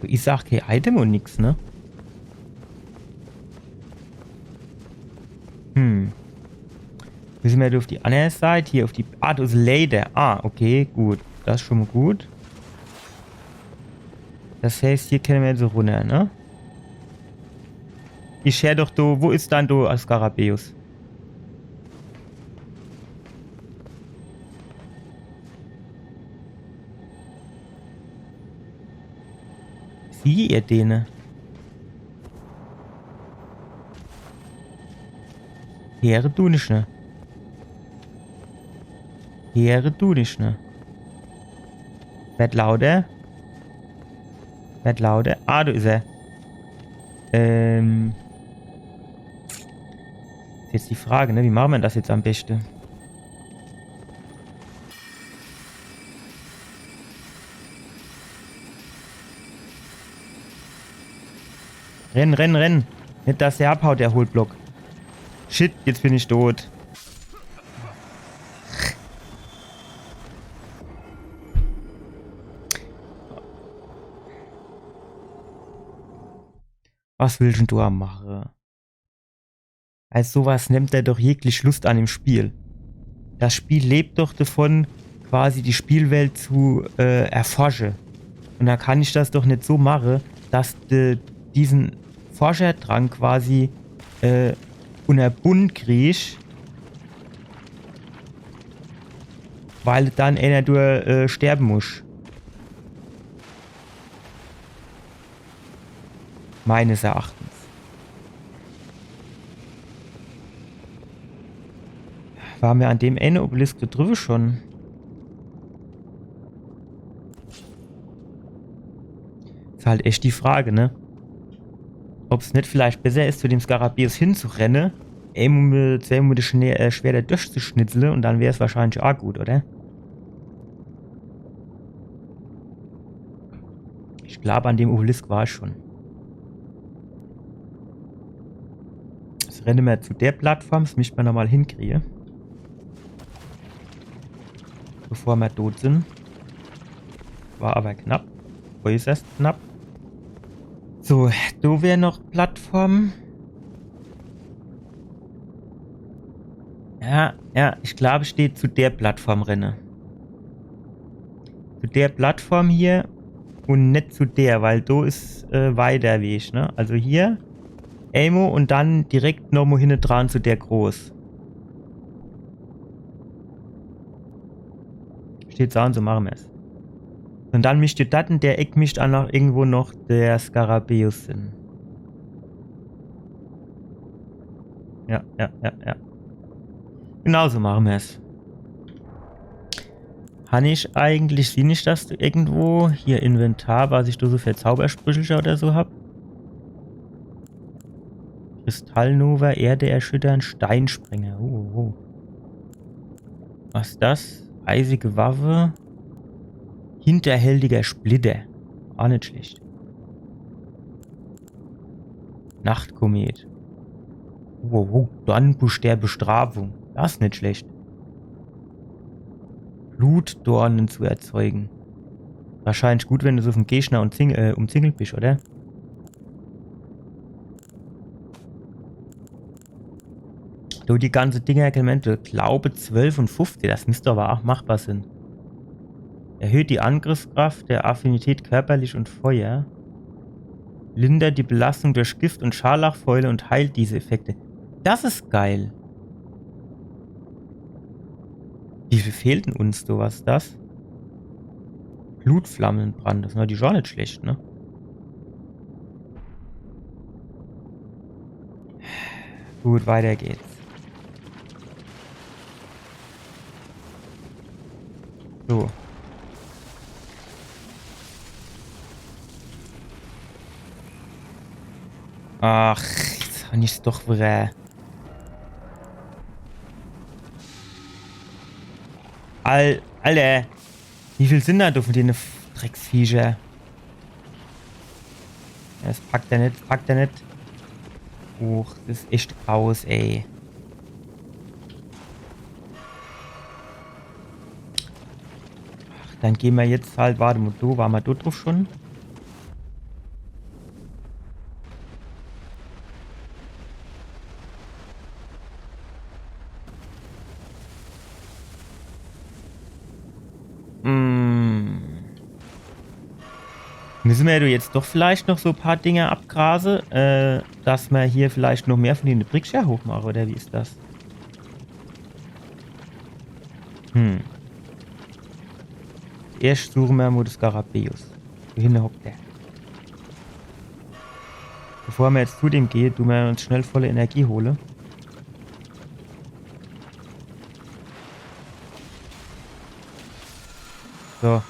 Do is ach kee Item und nix, ne? Hm. Müsse mer do auf die andere Seit, hier auf die... Ah, do is Leiter. Ah, okay, gut. Das is schon mol gut. Das heißt, hier kenne mer jetzt runner, ne? Ich her doch do, wo is dann do Skarabäus? Sieh ihr dene? Heere du nix, ne? Heere du nix, ne? Werd lauter. Werd lauter. Ah, do is er. Ähm. Is jetzt die Frage, ne? Wie mache mer das jetzt am beste? Renn, renn, renn. Net, dass der abhaut, der Hohlblock. Shit, jetzt bin ich tot. Was willst denn du am mache? Also sowas nimmt er doch jeglich Lust an dem Spiel. Das Spiel lebt doch davon, quasi die Spielwelt zu äh, erforsche. Und da kann ich das doch net so mache, dass de diesen Forscherdrang quasi äh, unner Bund krieg, weil dann einer durch äh, sterben muss. Meines Erachtens. Ware mer an dem ene Obelisk do driwwe schon? Is halt echt die Frage, ne? Ob's net vielleicht besser is, zu dem Skarabäus hinzurenne, emol mit, zweimal mit de Schnä-, äh, Schwerter durchzuschnitzle und dann wär's wahrscheinlich aa gut, oder? Ich glaub, an dem Obelisk war ich schon. Jetzt renne mer zu der Plattform, das misst mer nochmal hinkriege. Bevor mer tot sin. War aber knapp. Äußerst knapp. So, do wär noch Plattform. Ja, ja, ich glaab, ich steh zu der Plattform renne. Zu der Plattform hier un net zu der, weil do is, äh, weiter Weg, ne? Also hier, emo un dann direkt nochmo hinne dran zu der groß. Steht so, un so mache mer's. Un dann mischt dat in der Eck mischt aa noch irgendwo noch der Skarabäus sin. Ja, ja, ja, ja. Genau so mache mer's. Han ich eigentlich, sieh ich das irgendwo? Hier Inventar, was ich do so für Zaubersprüchelcher oder so hab. Kristallnova, Erde erschüttern, Steinsprenger. Oh, oh, oh. Was is das? Eisige Waffe. Hinterhältiger Splitter. Aa net schlecht. Nachtkomet. Wow, wow, Dornbusch der Bestrafung. Das is net schlecht. Blutdornen zu erzeugen. Wahrscheinlich gut, wenn du so vom Gegner umzing äh, umzingelt bist, oder? Du, die ganze Dinger, Elemente, Glaube zwölf und fünfzehn, das müsst aber auch machbar sein. Erhöht die Angriffskraft der Affinität körperlich und Feuer. Lindert die Belastung durch Gift und Scharlachfäule und heilt diese Effekte. Das ist geil. Wie viel fehlt denn uns so was das? Blutflammenbrand, das is natürlich aa net schlecht, ne? Gut, weiter geht's. So. Ach, jetzt han ich's doch wieder. Al Alter. Wie viel sin do do von dene F- Drecksviecher? Ja, das packt er net, das packt er net. Uch, das is echt Chaos, ey. Ach, dann gehn mer jetzt halt, wart mo, do, ware mer do druff schon? Hm. Müsse mer do jetzt doch vielleicht noch so paar Dinger abgrase, äh, dass mer hier vielleicht noch mehr von dene Brickcher hochmache, oder wie is das? Hm. Erscht suche mer mo de Skarabäus. Wohin hockt der? Bevor mer jetzt zu dem gehe, du mer uns schnell volle Energie hole. So.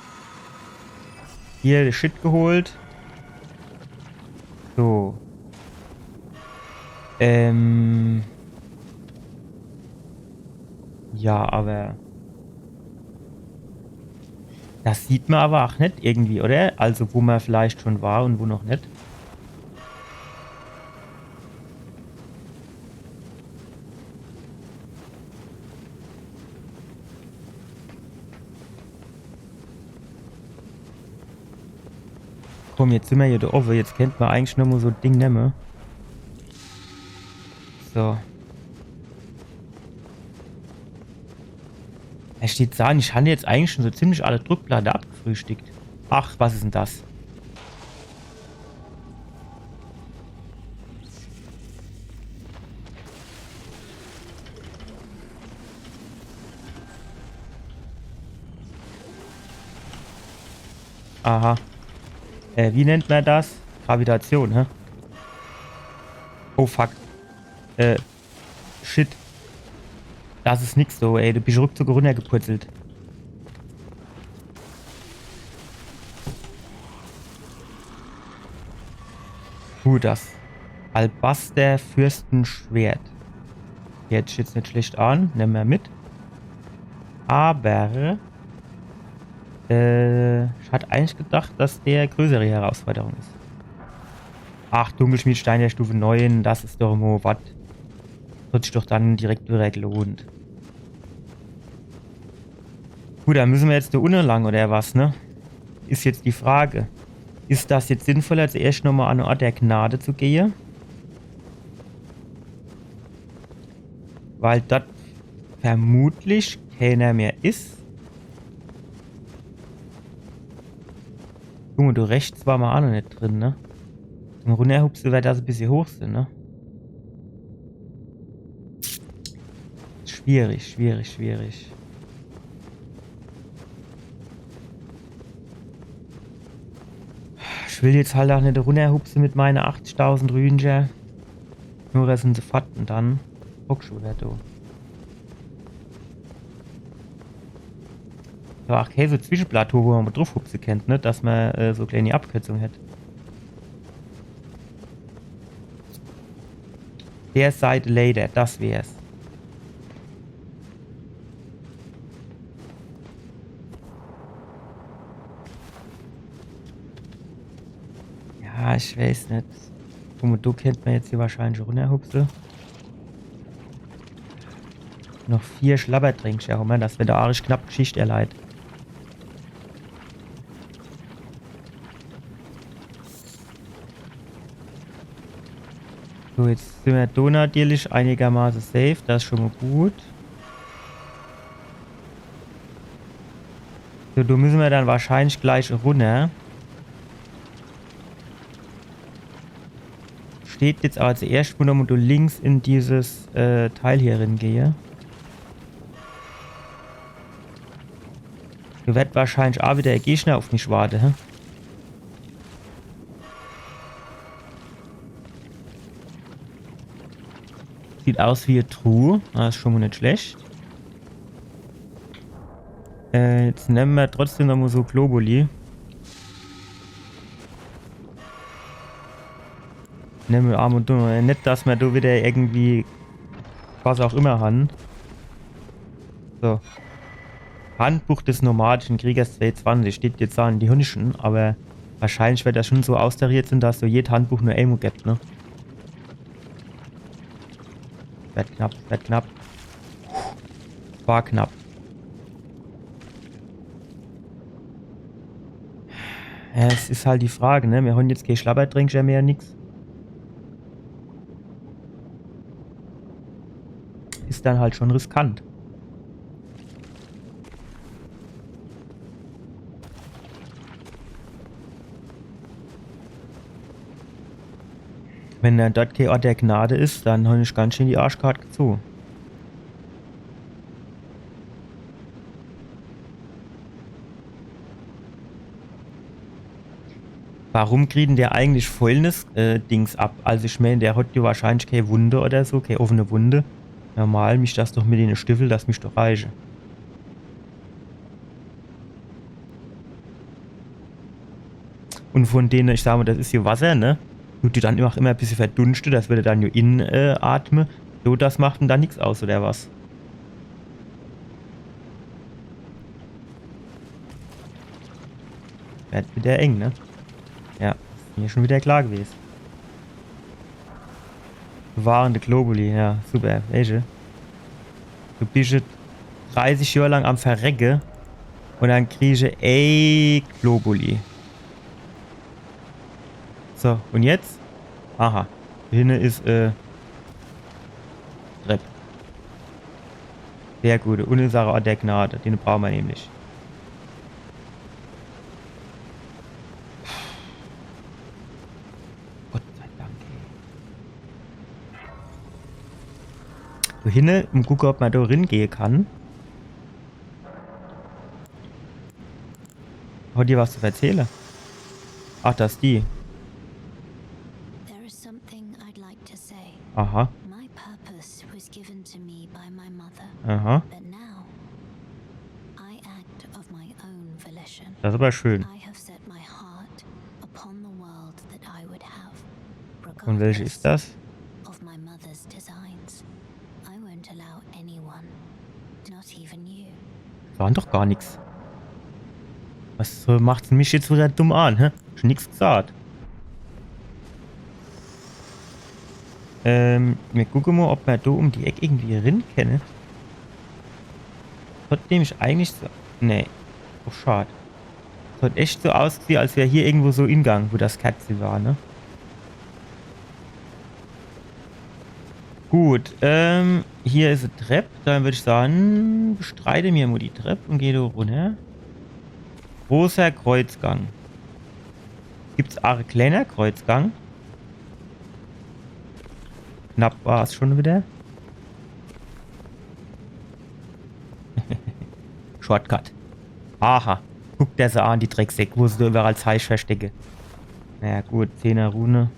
Hier de Shit geholt. So. Ähm. Ja, aber das sieht mer aber ach net irgendwie, oder? Also, wo mer vielleicht schon war und wo noch net. Komm, jetzt sin mer hier do owwe. Jetzt kennt mer eigentlich nur mo so e Ding nemme. So. Es steht do, ich han jetzt eigentlich schon so ziemlich alle Druckplatte abgefrühstückt. Ach, was is denn das? Aha. Äh, wie nennt mer das? Gravitation, hä? Oh fuck. Äh, shit. Das is nix so, ey. Du bisch ruckzuck runnergepurzelt. Gut, das Alabaster-Fürstenschwert. Hört sich jetzt net schlecht an. Nemme mer mit. Aber, äh, ich hat eigentlich gedacht, dass der größere Herausforderung is. Ach, Dunkelschmiedstein der Stufe neun, das is doch mo wat. Hat sich doch dann direkt wieder gelohnt. Gut, dann müsse mer jetzt do unne lang, oder was, ne? Is jetzt die Frage. Is das jetzt sinnvoller, zuerscht nochmo an en Ort der Gnade zu gehe? Weil das vermutlich keener mehr is. Guck mo, do rechts war ma aa noch net drin, ne? Im Runnerhupse werd das e bissje hoch sin, ne? Schwierig, schwierig, schwierig. Ich will jetzt halt aa net runnerhupse mit meine achtzigtausend Rünscher. Nur dass se fort un dann hocksch du do. Ja, ach, okay, so Zwischenplateau, wo ma druffhupse kennt, ne? Dass ma, äh, so kleine Abkürzung hätt. Der Seite leider, das wär's. Ja, ich weiß net. Guck mo, do kennt ma jetzt hier wahrscheinlich runnerhupse. Noch vier Schlabbertränk, ja, Moment, das werd e arisch knapp Geschicht, ehr Leit. So, jetzt sin ma do natürlich einigermaße safe, das is schon mo gut. So, do müsse ma dann wahrscheinlich gleich runner. Steht jetzt awwer zuerscht, wo ma do links in dieses, äh, Teil hier rin gehe. Do werd wahrscheinlich aa wieder e Gegner uff mich warte, hä? Sieht aus wie e Truh. Das is schon mo net schlecht. Äh, jetzt nemme ma trotzdem noch mo so Globuli. Nemme ma ab un zu. Net, dass ma do wieder irgendwie was auch immer han. So. Handbuch des nomadischen Kriegers zwei zwanzig steht jetzt do in die Hündischen, awwer wahrscheinlich werd das schon so austariert sin, dass so jed Handbuch nur emol gibt, ne? Werd knapp, werd knapp. War knapp. Ja, es is halt die Frage, ne? Mir han jetzt kee Schlabbertränk mehr, nix. Is dann halt schon riskant. Wenn dann dort kee Ort der Gnade is, dann han ich ganz schön die Arschkart gezoge. Warum kriegt dann der eigentlich Fäulnis, äh, Dings ab? Also ich mään, der hat jo wahrscheinlich kee Wunde oder so, kee offene Wunde. Normal misst das doch mit dene Stiffel, das misst doch reiche. Un von dene, ich sag mo, das is jo Wasser, ne? Dut die dann immer, immer e bissje verdunschte, das werd dann jo in, äh, atme. So, das macht dann nix aus, oder was? Werd wieder eng, ne? Ja, is mir schon wieder klar gewese. Bewahrende Globuli, ja, super. Welche? Du bische dreißig Johr lang am Verrecke un dann kriesche e Globuli. So, un jetzt? Aha. Hinne is, äh, Trepp. Sehr gut. Un is aa e Ort der Gnade. Den brauche mer nämlich. Gott sei Dank, ey. So, hinne, um gucke, ob mer do ringehe kann. Hat die was zu verzähle? Ach, das is die. There is something I'd like to say. Aha. My purpose was given to me by my mother. Aha. But now, I act of my own volition. Das is aber schön. I have set my heart upon the world that I would have, Und welche is regardless das? Of my mother's designs. I won't allow anyone, not even you. War doch gar nix. Was, äh, macht se mich jetzt wieder dumm an, hä? Schon nix gesagt. Ähm, mir gucke mo, ob mer do um die Eck irgendwie rin kenne. Trotzdem is eigentlich so. Nee. Doch schad. Das hat echt so ausgesieh, als wär hier irgendwo so Ingang, wo das Kerze war, ne? Gut, ähm, hier is e Trepp. Dann würd ich sage, bestreite mir mo die Trepp un geh do runner. Großer Kreuzgang. Gibt's ach e kleiner Kreuzgang? Knapp war's schon wieder. Shortcut. Aha. Guck der se an, die Drecksäck, wo se do überall Zeich verstecke. Naja, gut, Zehner Rune.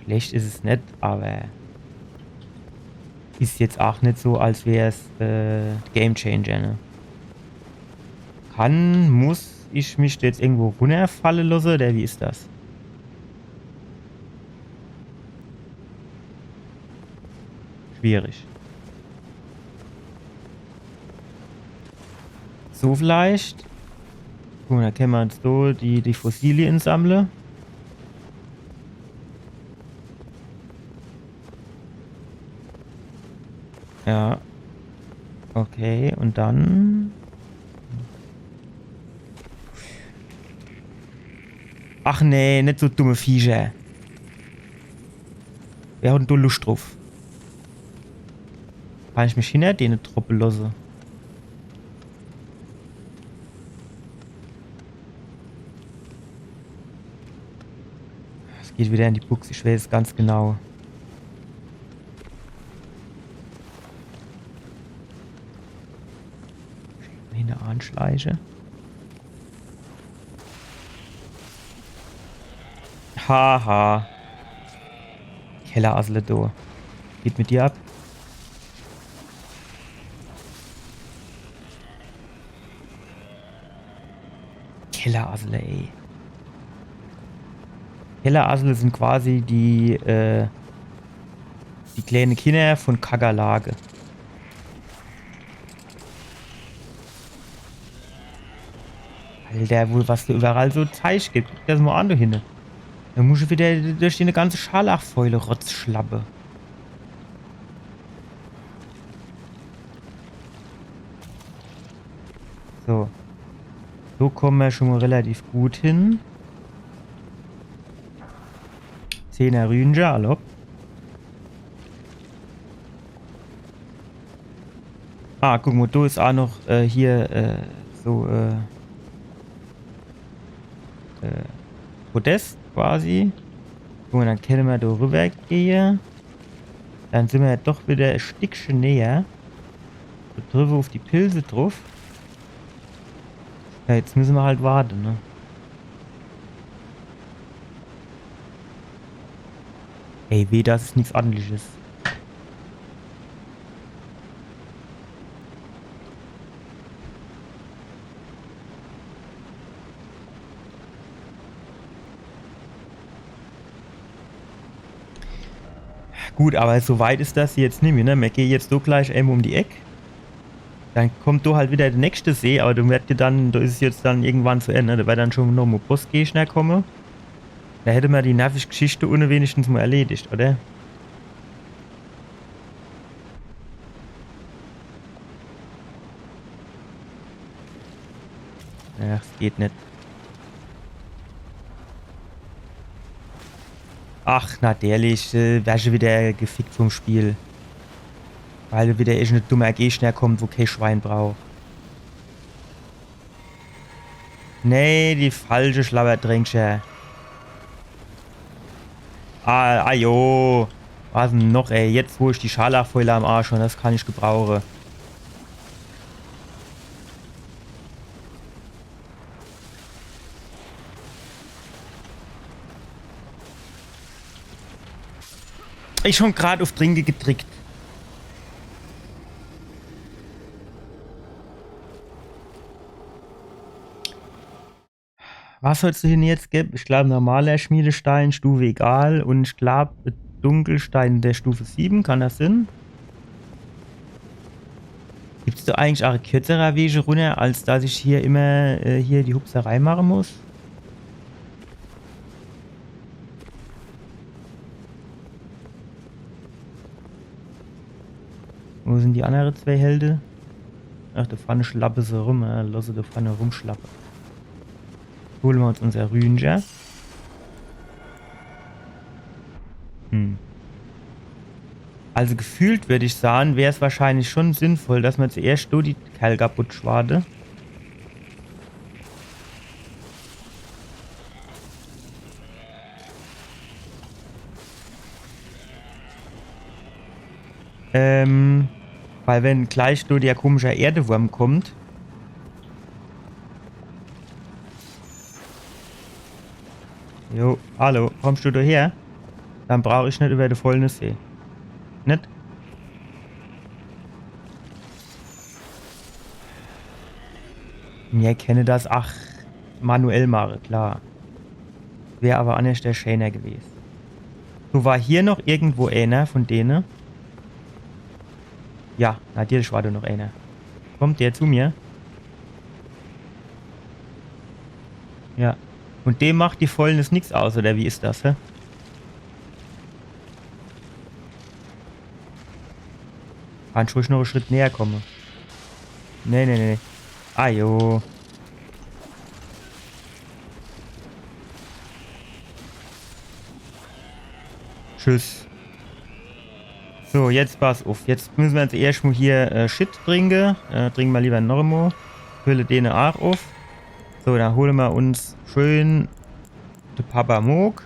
Schlecht is es net, aber is jetzt ach net so, als wär's, äh, Game Changer, ne? Kann, muss ich mich do jetzt irgendwo runnerfalle losse, oder wie is das? Schwierig. So vielleicht. Guck mo, do kenne mer uns do die, die Fossilie insammle. Ja. Okay, un dann. Ach nee, net so dumme Viecher. Wer hat denn do Luscht druff? Kann ich mich hinner dene droppe losse? Es geht wieder in die Buchs, ich weiß es ganz genau. Hinne anschleiche. Haha. Kellerassel, du. Geht mit dir ab. Kellerassel, ey. Kellerassel sind quasi die, äh, die kleine Kinder von Kakerlake. Alter, wo, was do überall so Zeich gibt. Guck der das mo an, do hinne. Do muss ich wieder durch die ganze Scharlachfäule, Rotzschlappe. So. So komme mer schon mo relativ gut hin. Zehner Rünscher, allhopp. Ah, guck mo, do is ach noch, äh, hier, äh, so, äh, äh, Podest quasi. Guck mo, dann kenne mer do rüber gehe. Dann sin mer doch wieder e Stickche näher. Do drüwwe uf die Pilze druff. Ja, jetzt müsse mer halt warte, ne? Ey, weh, das is nix Ordentliches. Gut, aber so weit is das jetzt nimmi, ne? Mer gehn jetzt do gleich emol um die Eck. Dann kommt do halt wieder de nächste See, aber do werd dir dann, do is es jetzt dann irgendwann zu Ende, ne? Do werd dann schon noch mo Bossgegner komme. Do hätt mer die nervisch Geschichte unne wenigstens mo erledigt, oder? Ach, es geht net. Ach, natürlich, äh, wer schon wieder gefickt vom Spiel. Weil wieder irgend e dummer Gegner kommt, wo kee Schwein braucht. Nee, die falsche Schlabbertränkcher. Ah, ajo. Was denn noch, ey? Jetzt, wo ich die Scharlachfäule am Arsch hon, das kann ich gebrauche. Ich hon grad uf Trinke gedrickt. Was soll's do hin jetzt geb? Ich glaub, normaler Schmiedestein, Stufe egal. Un ich glaub, Dunkelstein der Stufe sieben, kann das sinn? Gibt's do eigentlich ach e kürzerer Weg runner, als dass ich hier immer, äh, hier die Hupserei mache muss? Wo sin die annere zwee Helde? Ach, do vorne schlappe se rum, äh, losse do vorne rumschlappe. Hole mer uns unser Rünscher. Hm. Also gefühlt würd ich sage, wär's wahrscheinlich schon sinnvoll, dass mer zuerscht do die Kerl kaputt schwade. Ähm, weil wenn gleich do der komische Erdewurm kommt. Jo, hallo, kommst du do her? Dann brauch ich net über de Fäulnissee. Net? Mir kenne das, ach, manuell mache, klar. Wär aber annerschter schäner gewes. So, war hier noch irgendwo eener von dene? Ja, natürlich war do noch eener. Kommt der zu mir? Ja. Und dem macht die Fäulnis nix aus, oder wie is das, hä? Kann ich ruhig noch en Schritt näher komme. Nee, nee, nee. Ah, jo. Tschüss. So, jetzt pass uff. Jetzt müsse mer jetzt erscht mo hier, äh, Shit trinke. Äh, trinke mer lieber noch mo. Fülle dene aach uff. So, dann hole mer uns schön de Papa Mohg.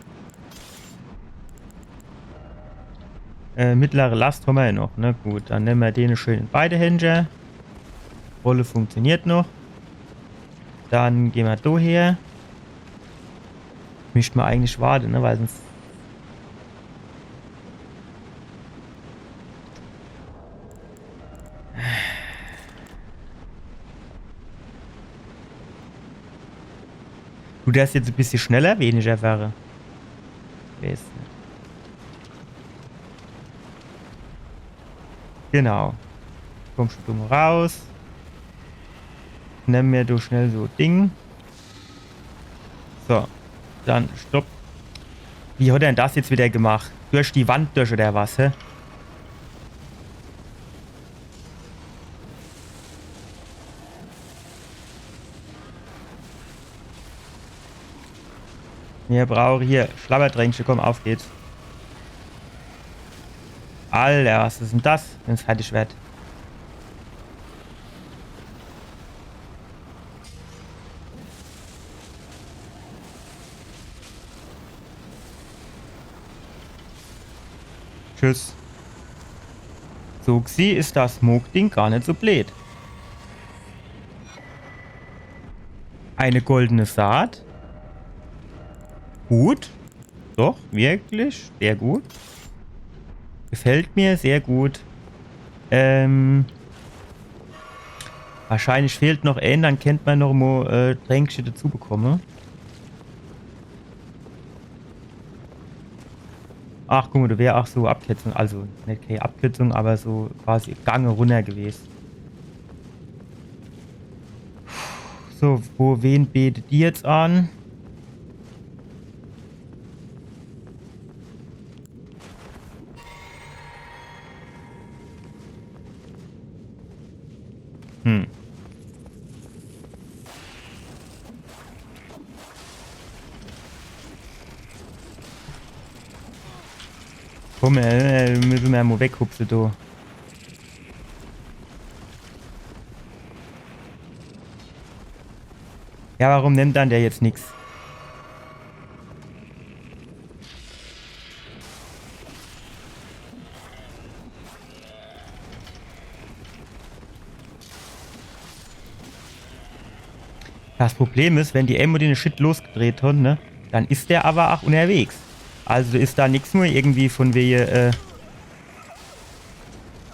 Äh, mittlere Last hommer jo noch, ne? Gut, dann nemme mer dene schön in beide Hände. Rolle funktioniert noch. Dann geh mer do her. Misst mer eigentlich warte, ne? Weil sonst Du, der is jetzt e bissje schneller, weniger wäre. Wer is denn? Genau. Kommst du dumm raus. Nemme mer do schnell so Ding. So. Dann stopp. Wie hat er denn das jetzt wieder gemacht? Durch die Wand durch oder was, hä? Mir brauche hier Schlabbertränkche, komm, uff geht's. Alter, was is denn das? Wenn's fertig werd. Tschüss. So gsieh is das Mohg-Ding gar net so bleed. Eine goldene Saat. Gut. Doch, wirklich. Sehr gut. Gefällt mir sehr gut. Ähm, wahrscheinlich fehlt noch een, dann kennt mer noch mo, äh, Tränkche dazu bekomme. Ach, guck mo, do wär aach so Abkürzung, also net kee Abkürzung, aber so quasi Gange runner gewes. So, wo, wen betet die jetzt an? Hm. Komm, äh, äh, müsse mer mo weghupse, du. Ja, warum nimmt dann der jetzt nix? Das Problem is, wenn die emol den Shit losgedreht hon, ne, dann is der aber aach unnerwegs. Also is do nix mo irgendwie von wege, äh,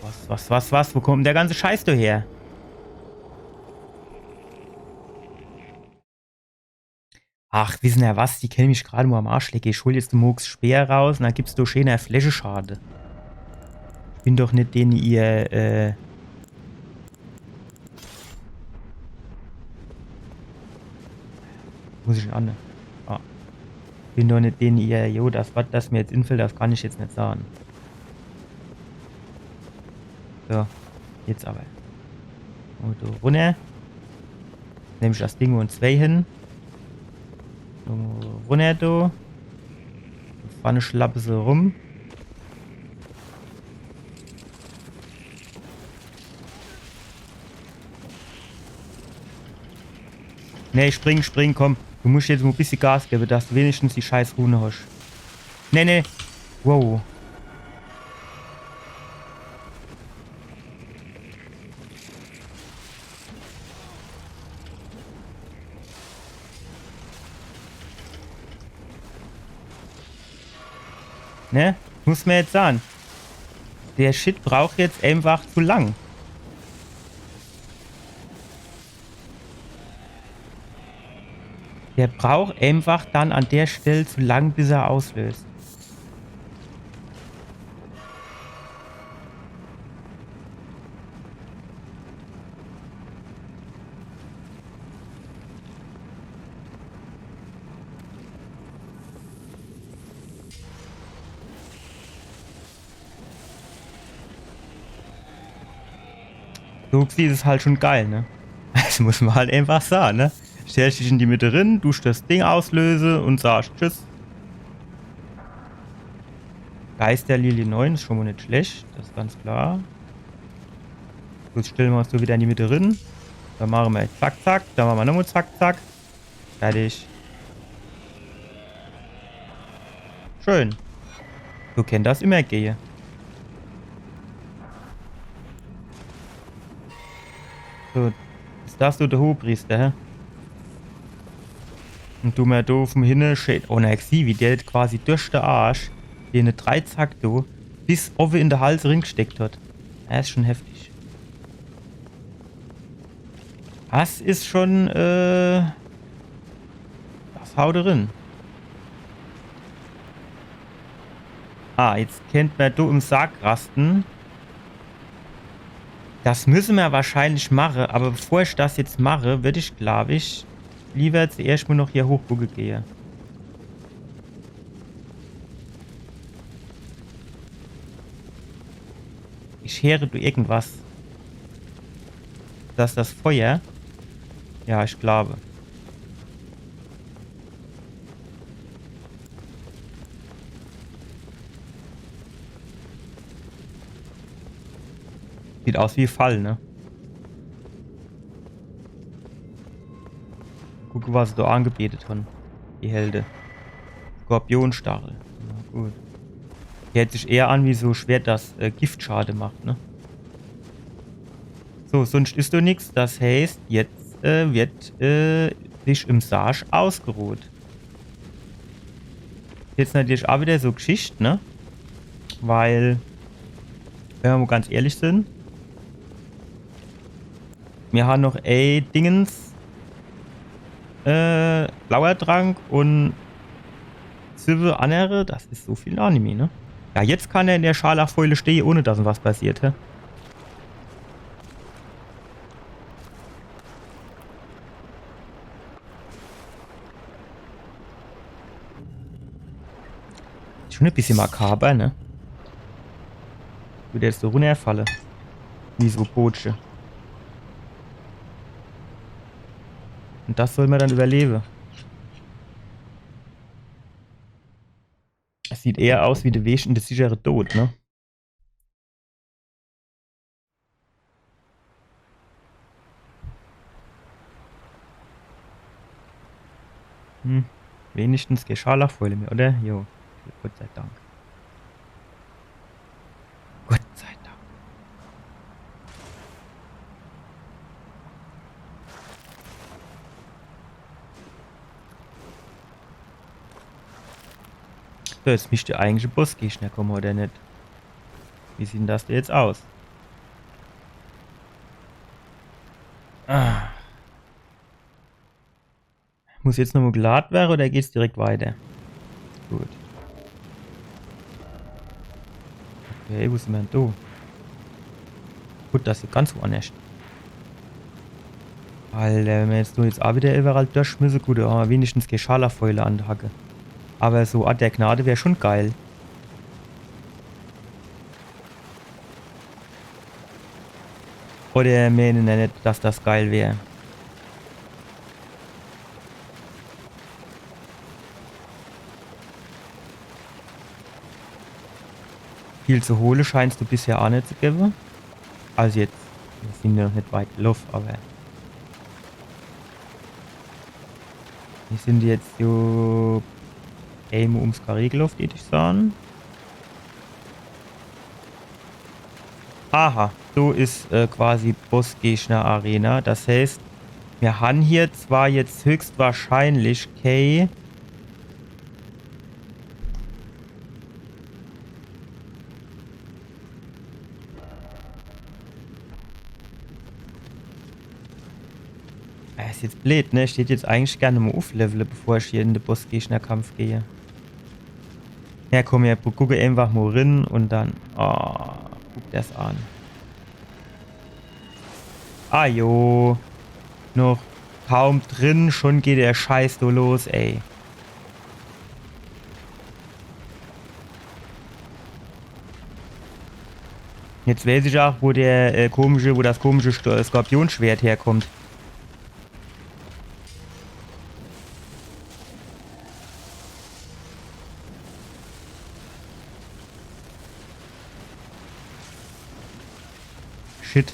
was, was, was, was, wo kommt denn der ganze Scheiß do her? Ach, wissen er was? Die kenne mich grad mo am Arsch lecke. Ich hol jetzt de Mohgs Speer raus un dann gibt's do scheener Flächeschade. Ich bin doch net dene ihr, äh, muss ich en an? Ah. Bin doch net dene ihr, jo, das, was das mir jetzt infällt, das kann ich jetzt net sage. So, jetzt aber. Un do runner. Nemm ich das Ding un zwee hin. So, runner do. Vorne schlappe se rum. Nee, spring, spring, komm. Du musch jetzt mo bissje Gas gewwe, dass du wenigstens die scheiß Rune hosch. Nee, nee. Wow. Ne? Muss mer jetzt sage. Der Shit braucht jetzt einfach zu lang. Der braucht einfach dann an der Stell zu lang, bis er auslöst. So gesehn is es halt schon geil, ne? Das muss mer halt einfach sage, ne? Stellsch dich in die Mitte rin, dusch das Ding auslöse un sagsch Tschüss. Geisterlilie neun is schon mo net schlecht, das is ganz klar. Jetzt stelle mer uns so wieder in die Mitte rin. Dann mache mer zack, zack, dann mache mer nochmo zack, zack. Fertig. Schön. So kennt das immer gehe. So, is das so der Hohepriester, hä? Un du mer do vun hinne schee. Oh, na, ich sieh, wie der quasi durch de Arsch, den Dreizack do, bis owwe in de Hals ringesteckt hat. Das is schon heftig. Das is schon, äh, das haut rin. Ah, jetzt kennt mer do im Sarg raste. Das müsse mer wahrscheinlich mache, awwer bevor ich das jetzt mache, würd ich, glaab ich, liewer zuerscht mo noch hier hochgucke gehe. Ich heere do irgendwas. Das, das Feuer? Ja, ich glaab. Sieht aus wie Fall, ne? Gucke, was se do angebetet han. Die Helde. Skorpionstachel. Na gut. Heert sich eher an wie so Schwert, das, äh, Giftschade macht, ne? So, sunscht is do nix. Das heißt, jetzt, äh, wird, äh, sich im Sarg ausgeruht. Jetzt natürlich aa wieder so Gschicht, ne? Weil, wenn mer mo ganz ehrlich sin, mir han noch, ey, Dingens, äh, blauer Trank un siwwe annere, das is so viel Anime, ne? Ja, jetzt kann er in der Scharlachfäule stehe, ohne dass em was passiert, hä? Is schon e bissje makaber, ne? Wie der jetzt so runnerfalle. Wie so Bootsche. Un das soll mer dann überlewe. Es sieht eher aus wie de Weg in de sichere Tod, ne? Hm. Wenigstens kee Scharlachfäule mehr, oder? Jo. Gott sei Dank. Gott sei Dank. So, jetzt misst der eigentliche Bossgegner komme, oder net? Wie sieht dann das do jetzt aus? Ah. Muss jetzt nochmo gelad werre oder geht's direkt weiter? Gut. Okay, wo sin mer dann do? Gut, das is ganz woannerscht. Alter, wenn mer jetzt nur jetzt aa wieder iwwerall durchmisse, gut, do han mer wenigstens kee Scharlachfäule an de Hacke. Awwer so Ort der Gnade wär schon geil. Oder meene er net, dass das geil wär? Viel zu hole scheint's do bisher aa net zu gewwe. Also jetzt, mir sin jo noch net weit geloff, awwer. Mir sin jetzt so emol ums Karree geloff, deet ich saan. Aha, so is, äh, quasi Bossgegner-Arena. Das heißt, mir han hier zwar jetzt höchstwahrscheinlich kee Ja, is jetzt bleed, ne? Ich deet jetzt eigentlich gern mol ufflevele, bevor ich hier in de Bossgegnerkampf geh. Ja, komm, mir gu-, gucke einfach mol rin un dann. Oh, guck das an. Ah jo. Noch kaum drin, schon geht der Scheiß do los, ey. Jetzt weiß ich auch, wo der, äh, komische, wo das komische Sto-, Skorpionschwert herkommt. Shit.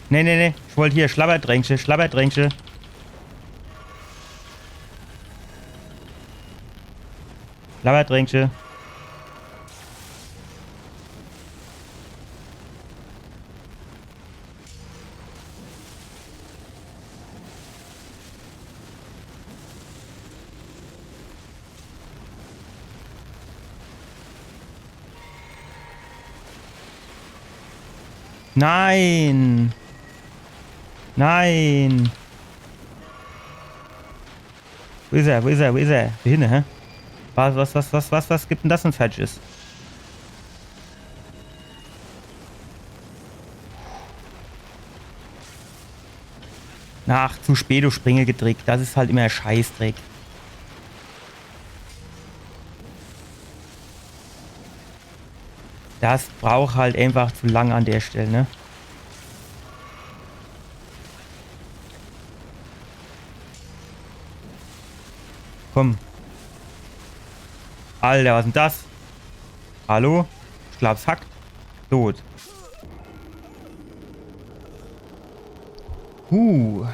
Nee, nee, nee. Ich wollt hier Schlabberdränkche, Schlabberdränkche. Schlabberdränkche. Nein! Nein! Wo is er? Wo is er? Wo is er? Do hinne, hä? Was, was, was, was, was, was gibt denn das denn Falsches? Ach, zu spät uff Springe gedrickt. Das is halt immer e Scheißdreck. Das braucht halt einfach zu lang an der Stell, ne? Komm. Alter, was is denn das? Hallo? Ich glaab's hackt. Tot. Huh.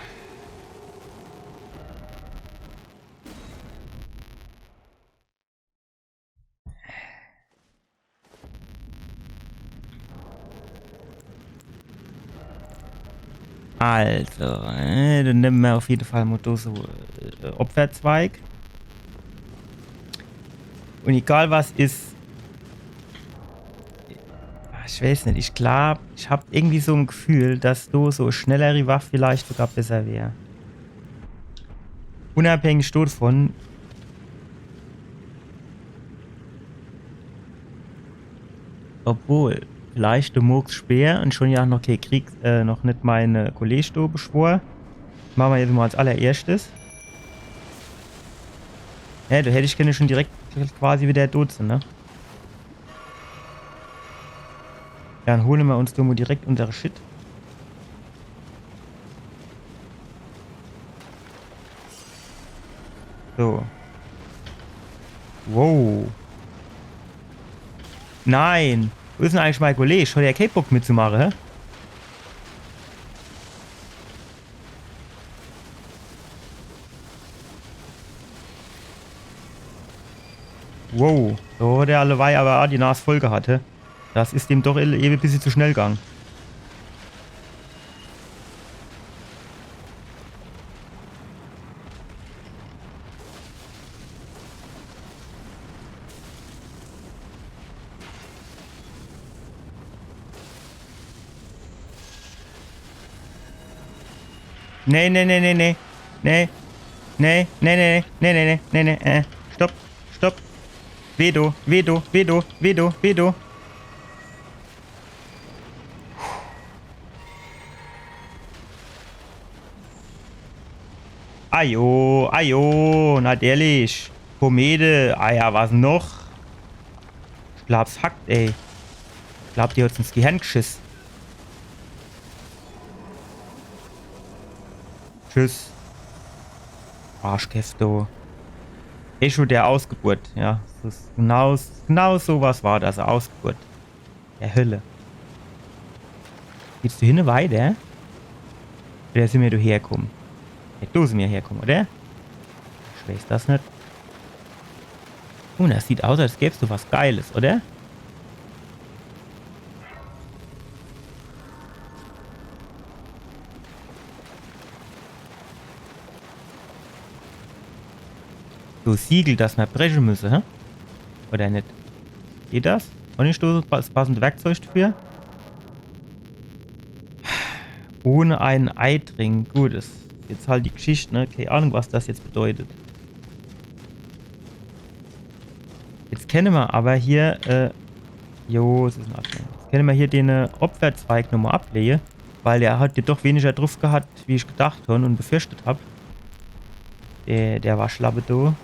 Also, äh, dann nemme mer uff jede Fall mol do so, äh, Opferzweig. Un egal was is, ich weiß net, ich glaab, ich hab irgendwie so e Gefühl, dass do so e schnelleri Waff vielleicht sogar besser wär. Unabhängig dovon, obwohl, vielleicht de Mohgs Speer un schon ja noch kee Krieg, äh, noch net mei Kolleg do beschwor. Mache mer jetzt mol als allererschtes. Ja, do hätt ich kenne schon direkt quasi wieder dot sin, ne? Dann hole mer uns do mol direkt unser Shit. So. Wow. Nein. Wo is denn eigentlich mei Kolleg? Hot der kee Bock mitzumache, hä? Wow, do hot der allewei awwer aa die Nas voll gehat, hä? Das is dem doch e-, ewe e bissje zu schnell gang. Nee, nee, nee, nee, nee. Nee. Nee, nee, nee, nee, nee, nee, nee, nee, äh. Stopp, stopp. Veto, Veto, Veto, Veto, Veto. Ajo, ajo, natürlich. Komete, ah ja, was noch? Ich glaab's hackt, ey. Ich glaab, die hot's ins Gehirn geschiss. Tschüss. Arschkäfto. Echo der Ausgeburt, ja. Das is genau, genau so was war das, Ausgeburt. Der Hölle. Geht's do hinne weiter? Oder sin mer do herkumme? Hey, do sin mer herkomme, oder? Ich weeß das net. Oh, das sieht aus, als gäb's do was Geiles, oder? So Siegel, das mer breche müsse, hä? Oder net? Geht das? Kann ich do das passende Werkzeug dafür? Ohne einen Eidring. Gut, is jetzt halt die Geschichte, ne? Kee Ahnung, was das jetzt bedeutet. Jetzt kenne mer aber hier, äh, jo, es is in Ordnung. Jetzt kenne mer hier den, äh, Opferzweig nochmal ablehe, weil er hat ja doch weniger drauf gehat, wie ich gedacht hon und befürchtet hab. Der, der Waschlappe do.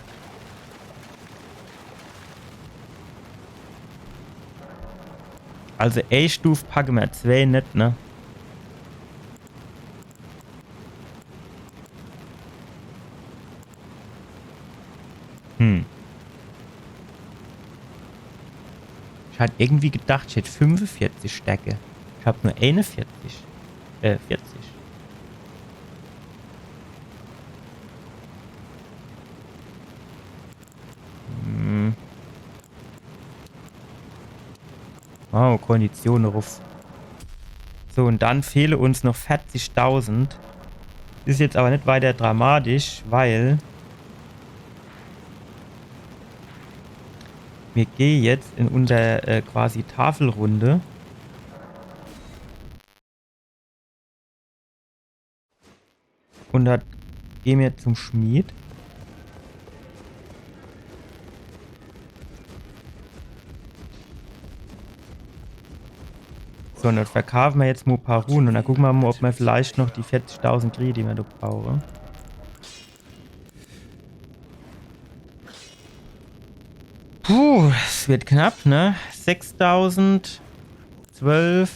Also, e Stuf packe mer, zwee net, ne? Hm. Ich hat irgendwie gedacht, ich hätt fünfundvierzig Stärke. Ich hab nur einundvierzig. Äh, vierzig. Hm. Oh, Kondition ruff. So, und dann fehle uns noch vierzigtausend. Is jetzt aber net weiter dramatisch, weil mir gehe jetzt in unser, äh, quasi Tafelrunde. Und do gehe mer zum Schmied. So, und do verkaafe mer jetzt mo paar Rune. Und dann gucke mer mo, ob mer vielleicht noch die vierzigtausend kriege, die mer do brauche. Puh, es wird knapp, ne? Sechstausend, zwölf,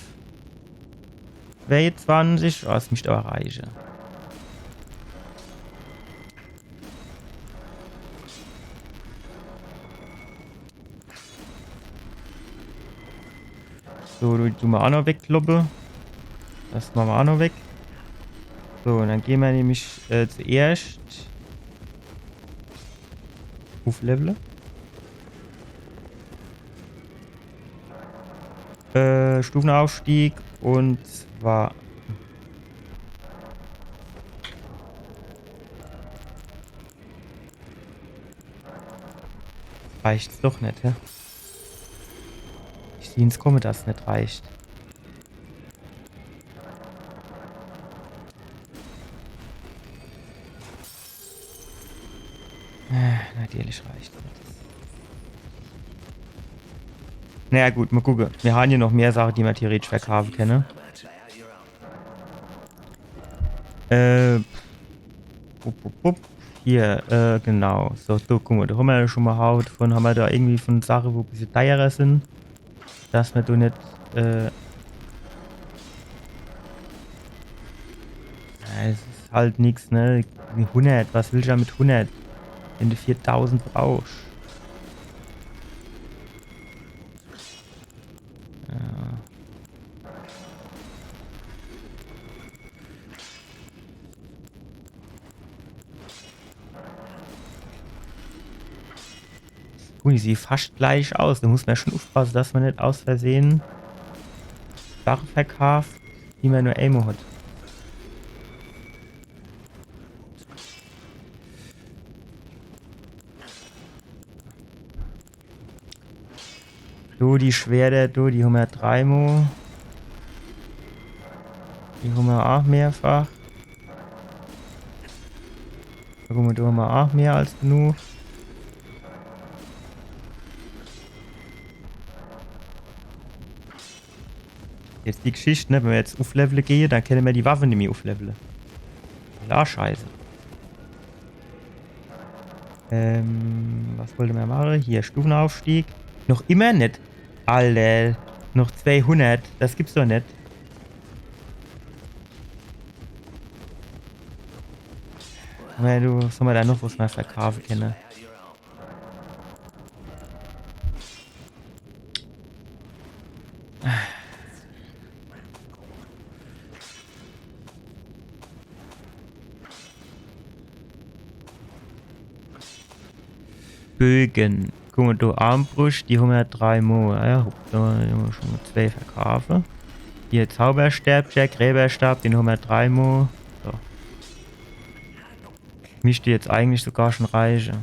zweiundzwanzig. Oh, es misst aber reiche. So, du, du ma auch noch wegkloppe. Das mache ma auch noch weg. So, und dann gehe ma nämlich, äh, zuerscht ufflevle. Äh, Stufenaufstieg und zwar reicht's doch net, hä? Ich sieh's komme, dass es net reicht. Äh, natürlich reicht's net. Naja gut, ma gucke. Mir han jo noch mehr Sache, die ma theoretisch verkaafe kenne. Äh, bup, bup, bup. Hier, äh, genau. So, do, guck ma, do ha ma jo schon ma Haut von, ha ma do irgendwie von Sache, wo bissje deierer sin. Dass ma do net, äh, ja, es is halt nix, ne? Wie hundert, was willscht du do mit hundert? Wenn du viertausend brauchscht. Ja. Gut, die sieht fascht gleich aus. Do muss ma schon uffpasse, dass ma net aus Versehe Sache verkaaft, die ma nur emol hat. Do, die Schwerter, do, die ha ma dreimol. Die ha ma aach mehrfach. Do, guck ma, do ha ma aach mehr als genug. Jetzt die Geschicht, ne? Wenn ma jetzt ufflevle gehe, dann kenne ma die Waffe nimmi ufflevle. Klar, scheiße. Ähm, was wollt ma mache? Hier, Stufenaufstieg. Noch immer net. Alter, noch zweihundert. Das gibt's doch net. Awwer du, was ha ma do noch, was ma verkaafe kenne? Böge. Guck mo, do Armbruscht, die hummer drei mo. Ja, hopp, do hummer schun mo zwee verkaafe. Hier Zauberstäbche, Gräberstab, den hummer drei mo. So. Misst jetzt eigentlich sogar schun reiche.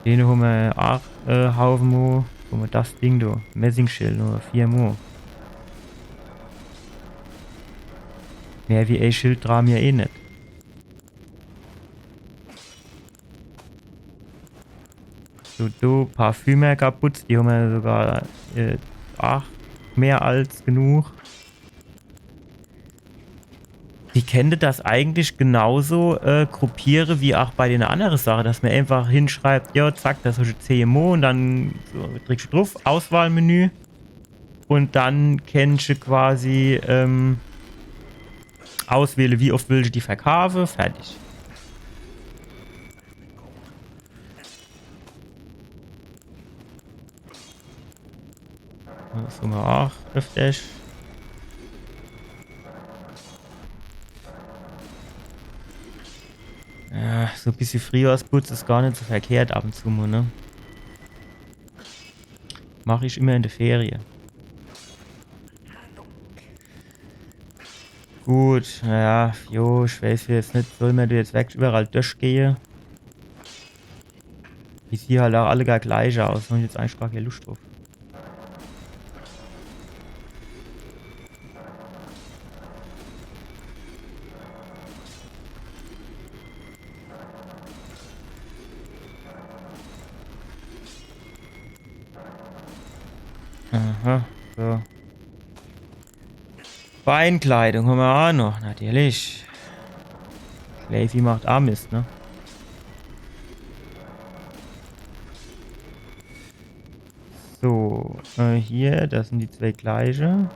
Den hummer aach, äh, Haufe mo. Guck mo, das Ding do. Messingschild, nur vier mo. Mehr wie e Schild dra mer eh net. So, do Parfümer kaputz, die hummer sogar, äh, aach mehr als genug. Die kennte das eigentlich genauso, äh, gruppiere wie aach bei dene annere Sache, dass mer einfach hinschreibt, jo, zack, das is jetzt zeh mo un dann so, drücksch druff, Auswahlmenü. Un dann kannsche quasi, ähm, auswähle, wie oft willsche die verkaafe, fertig. Das hummer aach öfters. Ja, so bissje Frühjohrsputz is gar net so verkehrt ab un zu mo, ne? Mach ich immer in de Ferie. Gut, naja, jo, ich weiß jetzt net, soll mer do jetzt wirklich überall durchgehe? Die siehn halt aach alle gar gleich aus, un jetzt eigentlich gar kee Luscht druff. Aha, so. Beinkleidung hummer aach noch, natürlich. Lacey macht aach Mist, ne? So, äh, hier, das sin die zwee gleiche.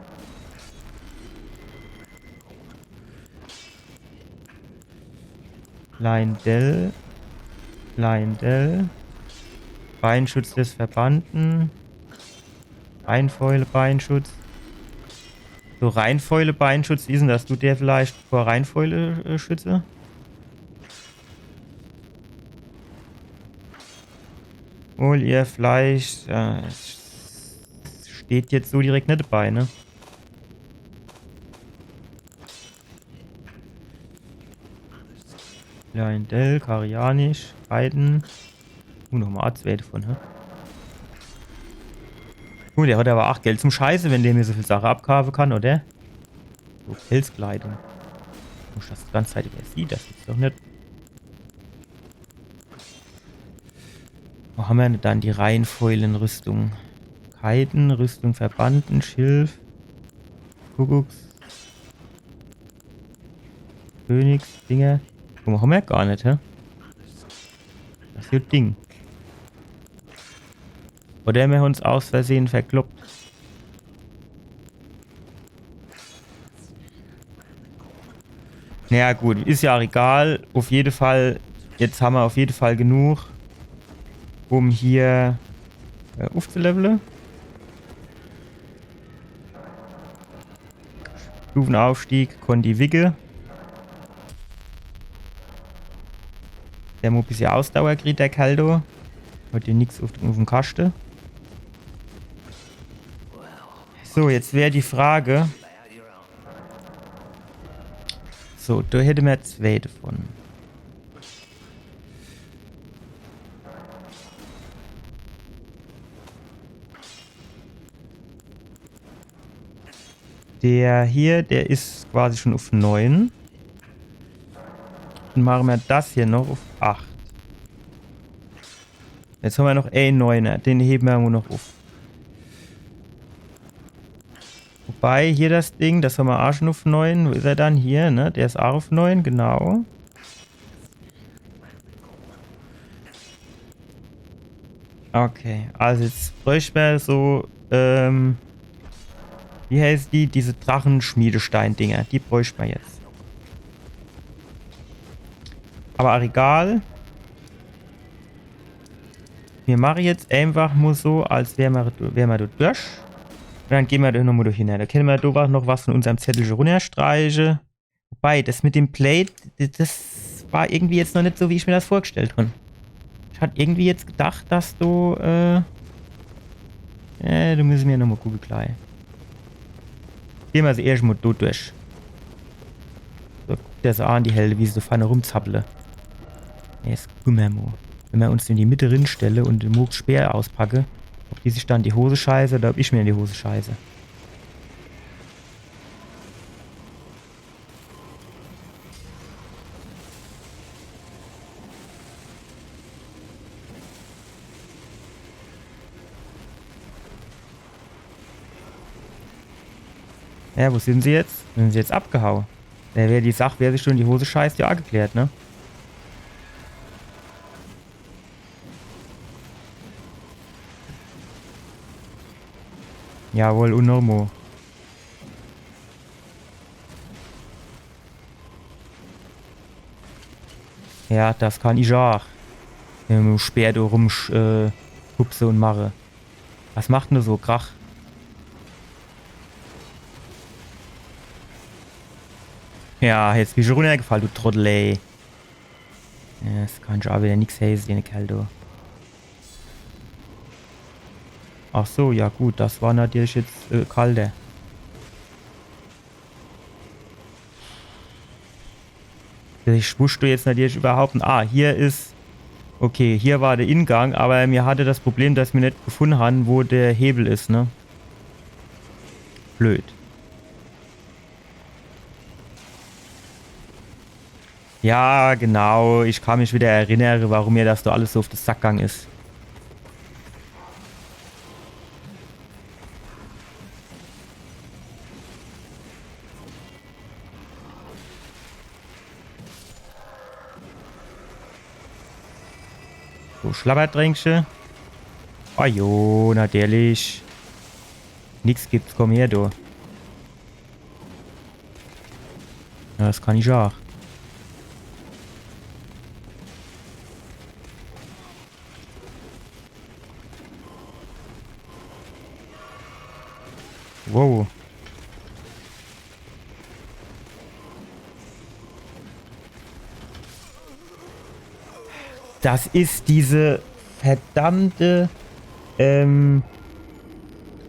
Leyndell. Leyndell. Beinschutz des Verbannten. Reinfäule-Beinschutz. So, Reinfäule-Beinschutz, wie is dann das? Dut der vielleicht vor Reinfäule, äh, schütze? Hol ihr Fleisch. Äh, es steht jetzt so direkt net dabei, ne? Leyndell, Karianisch, Raiden. Uh, nochmal zwee davon, hä? Uh, der hat aber aach Geld zum Scheiße, wenn der mir so viel Sache abkaafe kann, oder? So, Pelzkleidung. Muss ich das die ganze Zeit übersiehn? Das gibt's doch net. Wo hammer dann die Reinfäulenrüstung? Kaiden, Rüstung, Verbannten, Schilf, Kuckucks, Phönix, Dinger. Guck mo, hammer gar net, hä? Das is e Ding. Oder mer hun's aus Versehe verkloppt. Naja, gut, is ja aach egal. Uff jede Fall, jetzt hammer uff jede Fall genug, um hier, äh, uffzulevele. Stufenaufstieg, Kondi Wigge. Der mo bissje Ausdauer kriegt, der Kerl do. Hat jo nix uff, uff em Kaschte. So, jetzt wär die Frage. So, do hätte mer zwee davon. Der hier, der is quasi schun uff neun. Dann mache mer das hier noch uff acht. Jetzt hammer noch en Neuner, den hewe mer mo noch uff. Wobei, hier das Ding, das hammer aach schun uff neun. Wo is er dann? Hier, ne? Der is aach uff neun, genau. Okay, also jetzt bräucht mer so, ähm, wie heißt die? Diese Drachenschmiedestein-Dinger, die bräucht mer jetzt. Aber aach egal. Mir mache jetzt einfach mo so, als wär mer, wär mer do durch. Un dann gehn mer do nochmo durch hinner. Do kenne mer do noch was von unserm Zettelche runnerstreiche. Wobei, das mit dem Plate, das, das war irgendwie jetzt noch net so, wie ich mir das vorgestellt hun. Ich hat irgendwie jetzt gedacht, dass du, äh, äh, du müsst mir nochmal gucke gleich. Geh mer se erscht mal do durch. So, guck der se an, die Helde, wie se do vorne rumzapple. Jetzt gucke mer mal. Wenn mer uns in die Mitte rinstelle und den Mohgs Speer auspacke, ob die sich dann die Hose scheiße oder ob ich mir in die Hose scheiße. Ja, wo sind se jetzt? Sind se jetzt abgehau? Da wär die Sach, wer sich schon in die Hose scheißt, ja geklärt, ne? Jawohl, und nochmo. Ja, das kann ich auch. Mit dem Speer do rum, äh, hupse und mache. Was macht denn do so Krach? Ja, jetzt bin ich runnergefall, du Trottel, ey. Ja, das kann schon auch wieder nix heiße, den Kerl do. Ach so, ja gut, das war natürlich jetzt, äh, kalter. Ich wusst jetzt natürlich überhaupt net. Ah, hier is. Okay, hier war der Ingang, aber mir hatte das Problem, dass mir net gefunden han, wo der Hebel is, ne? Blöd. Ja, genau. Ich kann mich wieder erinnere, warum mir das do alles so auf de Sack gang is. So, Schlabbertränkche. Ah jo, natürlich. Nix gibt's, komm her, du. Ja, das kann ich auch. Wow. Das is diese verdammte, ähm,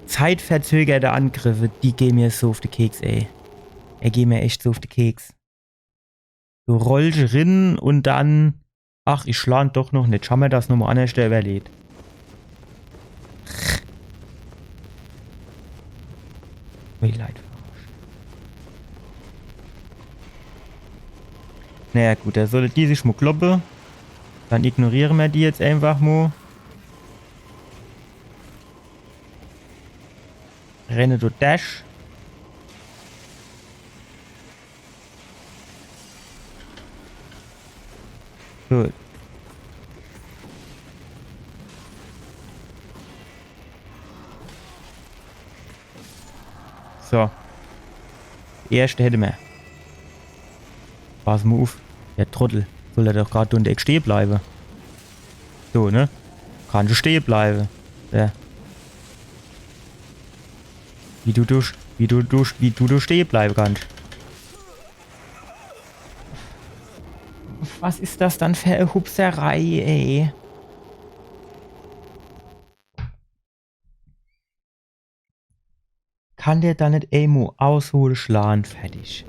zeitverzögerte Angriffe, die gehen mir so auf de Keks, ey. Er gehen mir echt so auf de Keks. Du rollsch rin und dann, ach, ich schlan doch noch net. Schau mer das nochmo an der Stelle überlegt. Wie leid verarscht. Naja gut, da solle die sich mo kloppe. Dann ignoriere mer die jetzt einfach mo. Renne du Dash. Gut. So. Erschte hätte mer. Pass mo uff. Der Trottel. Soll er doch grad do in der Eck stehe bleibe. So, ne? Kann schon stehe bleibe. Ja. Wie du, du, wie du, du, wie du, du stehe bleibe kannsch. Was is das dann für e Hupserei, ey? Kann der do net emo aushole, schlan, fertig?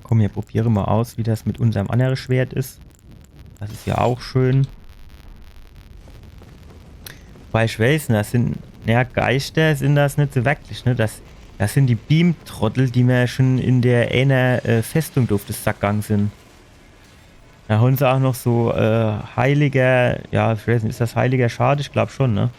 Komm, mir probiere mo aus, wie das mit unserm annere Schwert is. Das is ja auch schön. Weil ich weiß, das sind, ja, Geister sind das net so wirklich, ne? Das, das sind die Beam-Trottel, die mir schon in der eener, äh, Festung do uff de Sack gang sind. Do hon se auch noch so, äh, heiliger, ja, ich weiß net, is das heiliger Schade? Ich glaub schon, ne?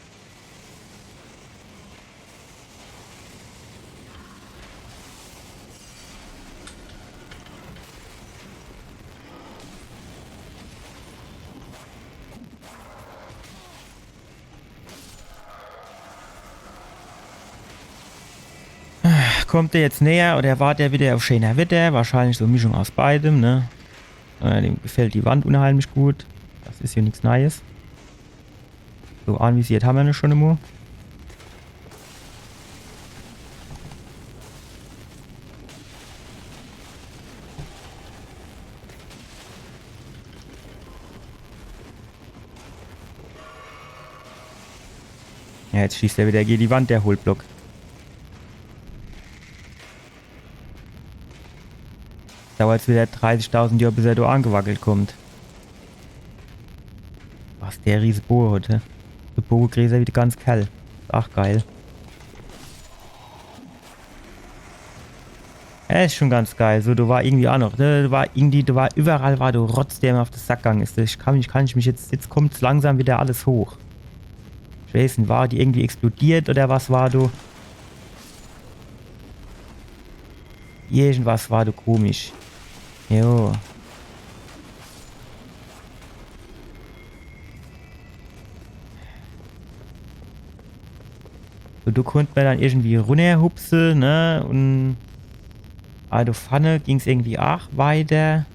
Kommt er jetzt näher oder wart er wieder auf scheener Wetter? Wahrscheinlich so e Mischung aus beidem, ne? Äh, dem gefällt die Wand unheimlich gut. Das is jo nix Neies. So, anvisiert hammer ne schon emo. Ja, jetzt schießt er wieder gege die Wand, der Hohlblock. Dauert's wieder dreißigtausend Johr, bis er do angewackelt kommt. Was der riese Boge hat, hä? De Boge greeßer wie de ganze Kerl. Ach, geil. Ja, is schon ganz geil. So, do war irgendwie ach noch, ne? Do war irgendwie, do war überall war do Rotz, der mir uff de Sack gang is. Ich kann mich, kann ich mich jetzt, jetzt kommt's langsam wieder alles hoch. Ich weeß net, war die irgendwie explodiert oder was war do? Irgendwas war do komisch. Jo. So, do konnt mer dann irgendwie runnerhupse, ne? Un, ah, do vorne ging's irgendwie ach weiter.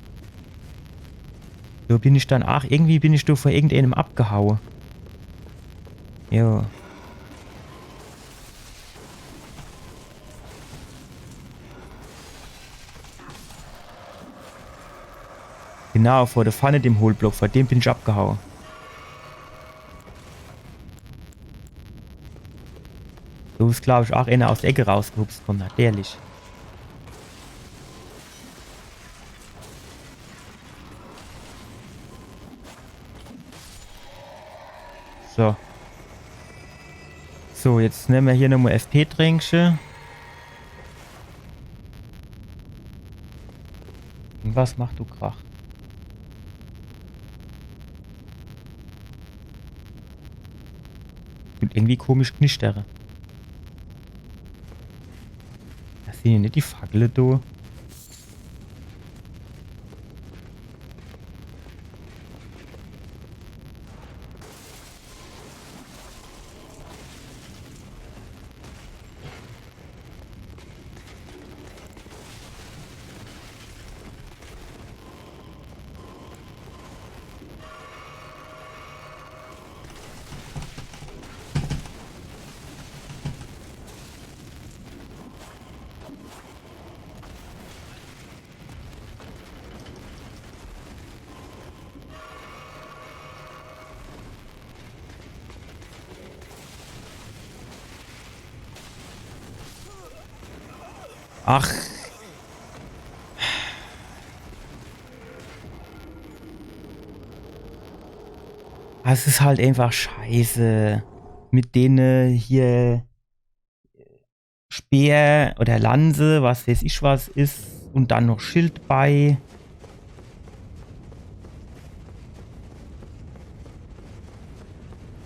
Do bin ich dann ach, irgendwie bin ich do vor irgendeenem abgehaue. Jo. Genau, vor de Pfanne, dem Hohlblock, vor dem bin ich abgehaue. Do is, glaab ich, ach ener aus de Eck rausgehupst komm, natürlich. So. So, jetzt nemme mer hier nochmol F P-Tränkche. Un was macht do Krach? Tut irgendwie komisch knischtere. Das sin jo net die Fackele do. Ach. Das is halt einfach scheiße. Mit dene hier Speer oder Lanze, was weiß ich was is, un dann noch Schild bei.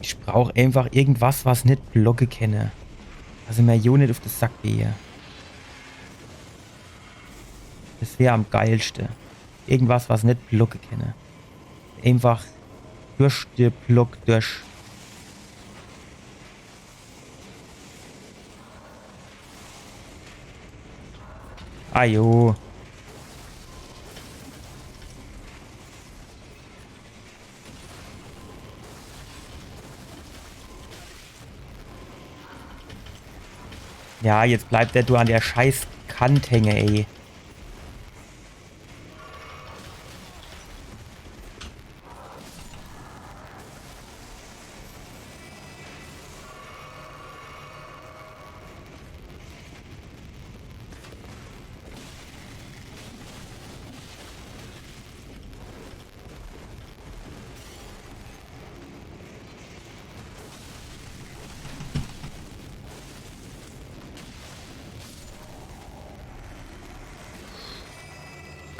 Ich brauch einfach irgendwas, was net blocke kenne. Also mer jo net uff de Sack gehe. Das wär am geilschte. Irgendwas, was net blocke kenne. Einfach durch de Block durch. Ajo. Ja, jetzt bleibt der do an der scheiß Kant hänge, ey.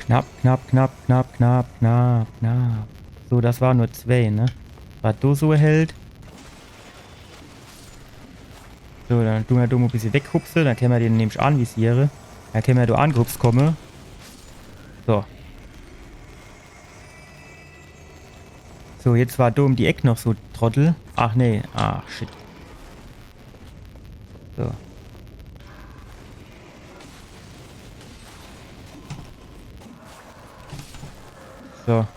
Knapp, knapp, knapp. So, das ware nur zwee, ne? Was do so hält. So, dann dun mer do mol e bissje weghupse, dann kenne mer den nämlich anvisiere. Dann kenne mer do angehupst komme. So. So, jetzt war do um die Eck noch so Trottel. Ach nee, ach shit. So. So.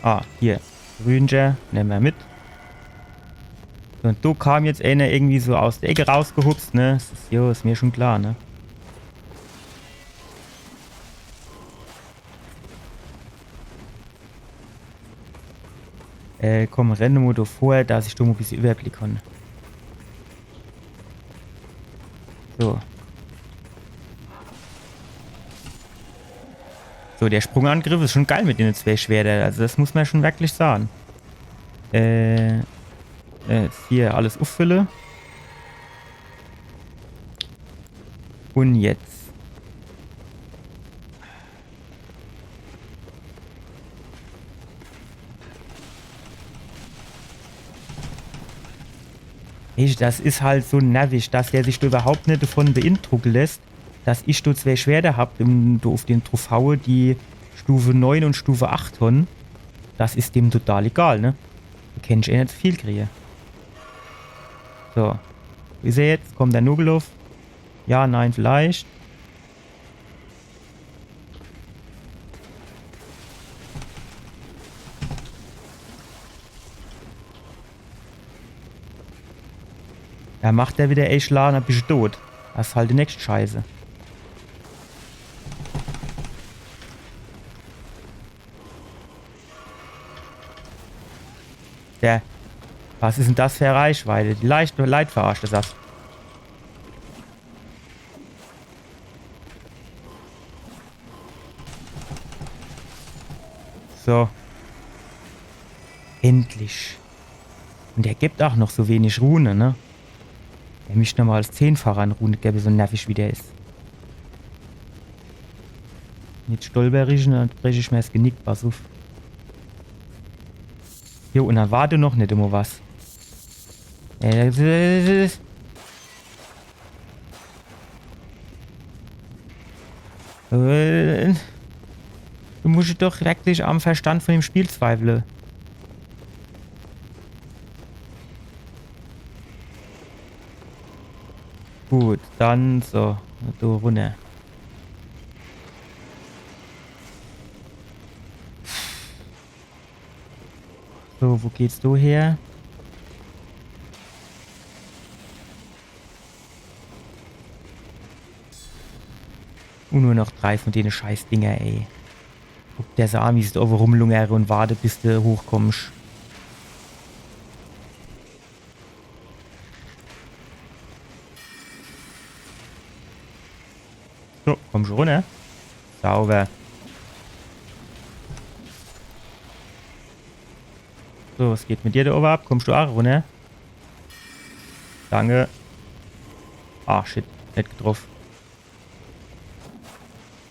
Ah, hier. Rünscher, nemme mer mit. So, un do kam jetzt ener irgendwie so aus der Eck rausgehupst, ne? Das is, jo, is mer schon klar, ne? Äh, komm, renne mo do vor, dass ich do mo e bissje Überblick hon. So. So, der Sprungangriff is schon geil mit dene zwee Schwerter. Also das muss ma schon wirklich sage. Äh, äh, jetzt hier alles uffülle. Un jetzt. Weescht, das is halt so nervig, dass der sich do überhaupt net davon beeindrucke lässt, dass ich do zwee Schwerter hab, im, do uf den druffhaue, die Stufe neun un Stufe acht hon. Das is dem total egal, ne? Do kenn ich eh net zu viel krie. So. Wo is er jetzt? Kommt er nogeloff? Ja, nein, vielleicht. Ja, macht der wieder e Schlag, dann bisch du tot. Das is halt die nächscht Scheiße. Der. Was is denn das für e Reichweite? Die Leit, Leit verarscht is das. So. Endlich. Un der gibt ach noch so wenig Rune, ne? Der mischt nochmal das Zehnfache an Rune gewwe, so nervig wie der is. Jetzt stolper ich un dann brech ich mer das Genick, pass uf. Jo, un dann war do noch net immer was. Äh, das is, äh, du muscht doch wirklich am Verstand von dem Spiel zweifle. Gut, dann so, do runner. So, wo geht's do her? Un nur noch drei von dene Scheißdinger, ey. Guck der se an, wie se do owwe rumlungere un warte, bis de hochkommsch. So, komm schon runner. Sauber. So, was geht mit dir do owwe ab? Kommsch du ach runner? Danke. Ah, shit. Net getroff.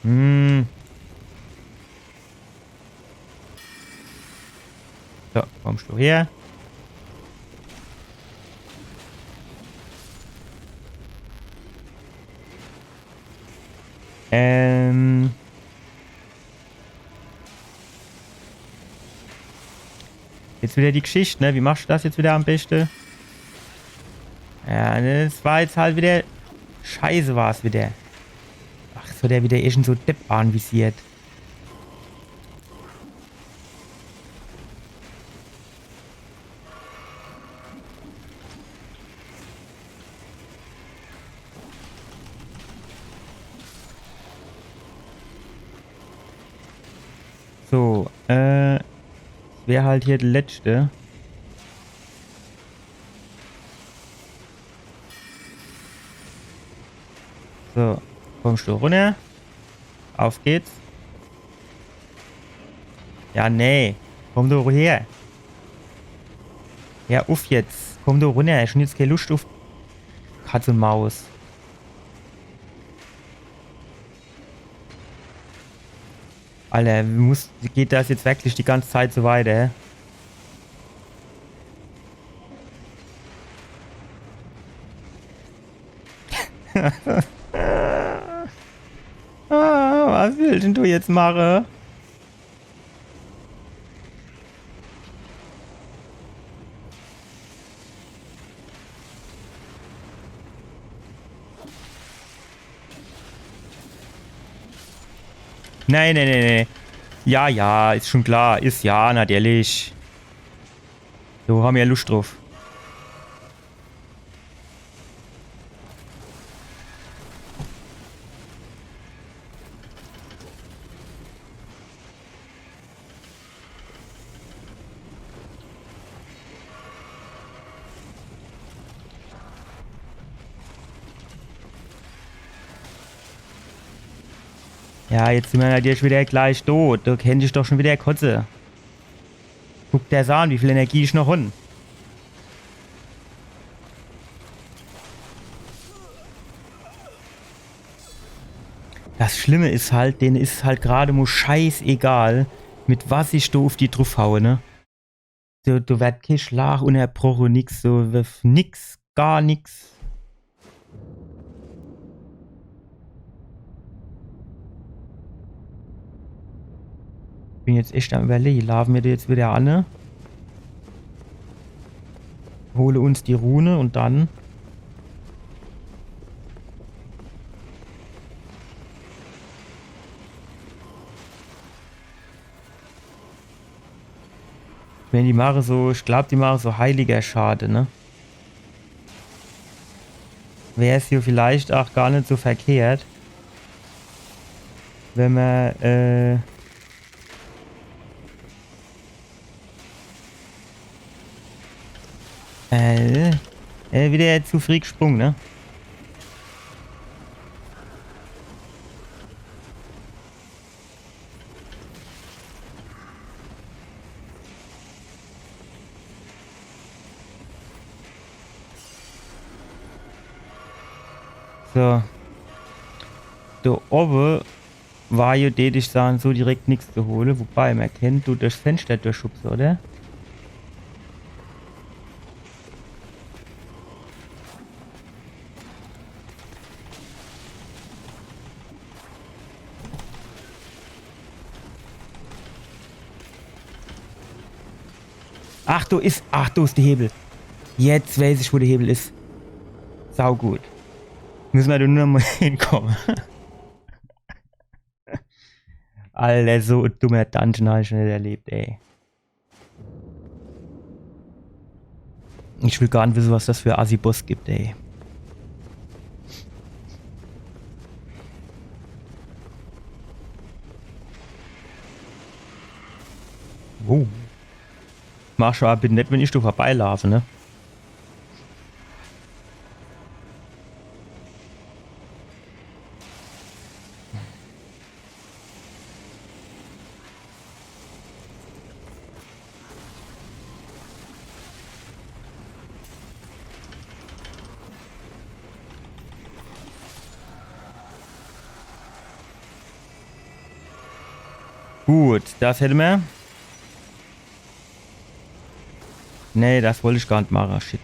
Hm. So, kommsch du her? Ähm. Jetzt wieder die Geschicht, ne? Wie machsch du das jetzt wieder am beschte? Ja, ne, das war jetzt halt wieder. Scheiße war's wieder. Ach, so, der wieder irgend so Depp anvisiert. So, äh, wär halt hier de Letschte. So, kommsch du runner? Auf geht's. Ja, nee. Komm du her. Ja, uff jetzt. Komm du runner. Ich hab jetzt kee Luscht uff Katz un Maus. Alter, muss, geht das jetzt wirklich die ganze Zeit so weiter? Ah, was willsch denn du jetzt mache? Nee, nee, nee, nee. Ja, ja, is schon klar. Is ja, natürlich. So, hon mer Luscht druff. Ja, jetzt sin mer natürlich wieder gleich dot. Do kennt ich doch schun wieder kotze. Guck der's an, wie viel Energie ich noch hun. Das Schlimme is halt, dene is halt grad mo scheißegal, mit was ich do uf die druffhaue, ne? Do, do werd kee Schlag unnerbroche, nix, so, w-, nix, gar nix. Bin jetzt echt am Überlege, laafe mer do jetzt wieder anne, ne? Hole uns die Rune un dann Wenn die mache so, ich glaab, die mache so heiliger Schade, ne? Wär's jo vielleicht ach gar net so verkehrt, wenn mer, äh, äh, äh, wieder zu frieh gesprung, ne? So. Do owwe war jo, dät ich sage, so direkt nix zu hole. Wobei, mer kennt do durchs Fenster durchschubse, oder? Ach, do is, ach, do is de Hebel. Jetzt weiß ich, wo de Hebel is. Saugut. Misse mer do nur mo hinkomme. Alter, so e dummer Dungeon hab ich noch net erlebt, ey. Ich will gar net wisse, was das für Assi-Boss gibt, ey. Wow. Mach schun awwer bitte net, wenn ich do vorbeilaafe, ne? Gut, das hätte mer. Nee, das wollt ich gar net mache. Shit.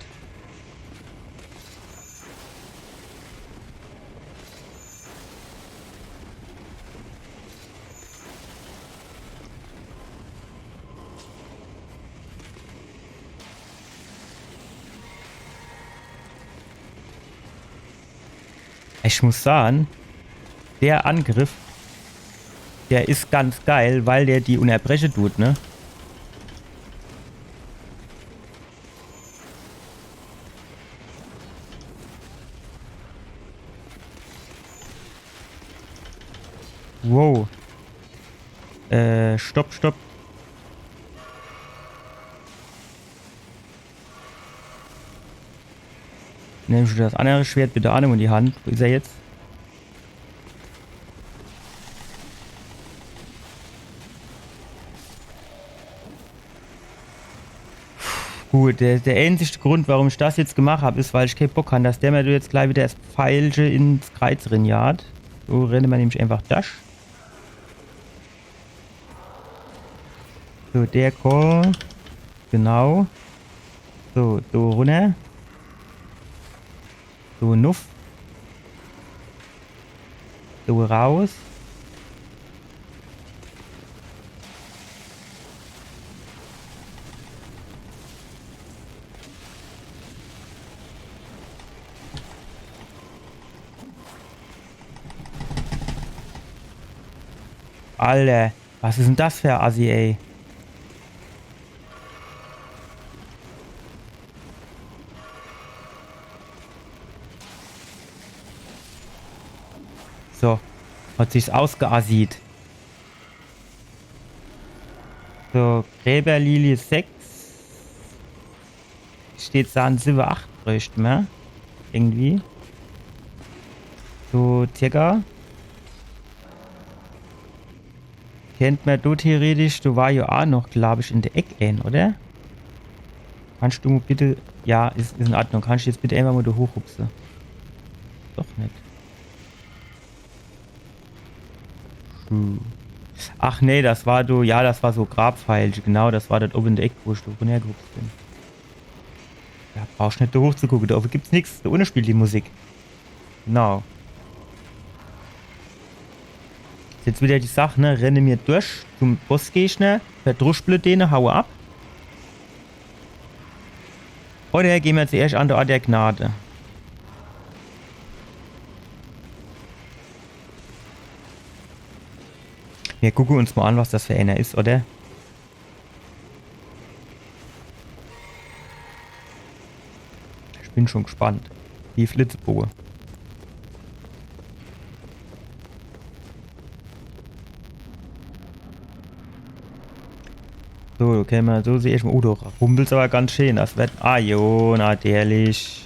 Ich muss sage, der Angriff, der is ganz geil, weil der die unnerbreche dut, ne? Wow. Äh, stopp, stopp. Nemm schun das annere Schwert bitte ach mo in die Hand. Wo is er jetzt? Gut, der, der äänzigschte Grund, warum ich das jetzt gemacht hab, is, weil ich kee Bock han, dass der mer jetzt gleich wieder das Pfeilche ins Kreiz rinjagt. So renne mer nämlich einfach durch. So, der kommt. Genau. So, do runner. So, nuff. So, raus. Alter, was is denn das für e Assi, ey? So, hat sich's ausgeassiet. So, Gräberlilie sechs. Steht do an siwwe, acht bräucht mer. Irgendwie. So, circa. Kennt mer do theoretisch, do war jo aa noch, glaab ich, in de Eck een, oder? Kannsch du mo bitte, ja, is, is in Ordnung. Kannsch jetzt bitte emol mo do hochhupse? Doch net. Hm. Ach nee, das war do, ja, das war so Grabpfeilche, genau, das war dort owwe in de Eck, wo ich do runnergehupst bin. Ja, brauchsch net do hochzugucke, do owwe gibt's nix, do unne spielt die Musik. Genau. Is jetzt widder die Sach, ne? Renne mer durch zum Bossgegner, verdruschble dene, haue ab. Oder gehn mer zuerscht an de Ort der Gnade. Mer gucke uns mo an, was das für eener is, oder? Ich bin schon gespannt. Die Flitzeboge. So, okay, mo so seh ich mo. Oh, do rumpelt's awwer ganz schee. Das werd. Ah, jo, natürlich.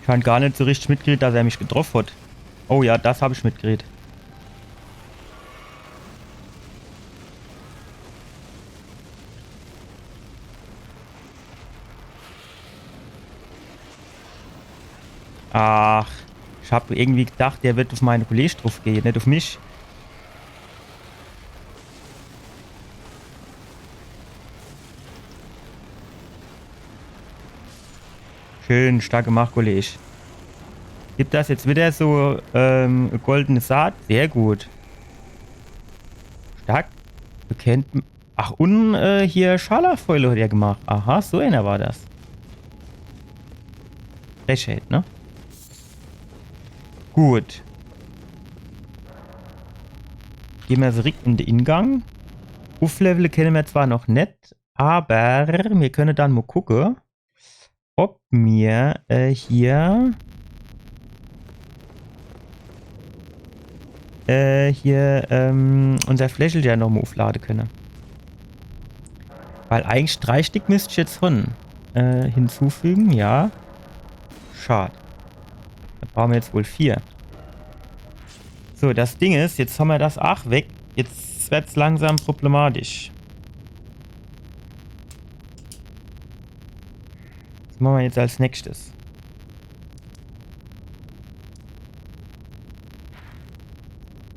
Ich han gar net so richtig mitgekriet, dass er mich getroff hat. Oh ja, das hab ich mitgekriet. Ach, ich hab irgendwie gedacht, der wird auf meine Kollege drauf gehen, net auf mich. Schön, stark gemacht, Kollege. Gibt das jetzt wieder so, ähm, goldene Saat? Sehr gut. Stark. Bekennt. Ach, und, äh, hier Scharlachfäule hat er gemacht. Aha, so einer war das. Frechheit, ne? Gut. Gehn mer direkt in de Ingang. Ufflevele kenne mer zwar noch net, aber mir kenne dann mo gucke, ob mir, äh, hier, äh, hier, ähm, unser Fläschel ja noch mo ufflade kenne. Weil eigentlich drei Stick misst ich jetzt schon, äh, hinzufügen, ja. Schad. Da brauche mer jetzt wohl vier. So, das Ding is, jetzt ha mer das aach weg. Jetzt werd's langsam problematisch. Was mache mer jetzt als nächstes?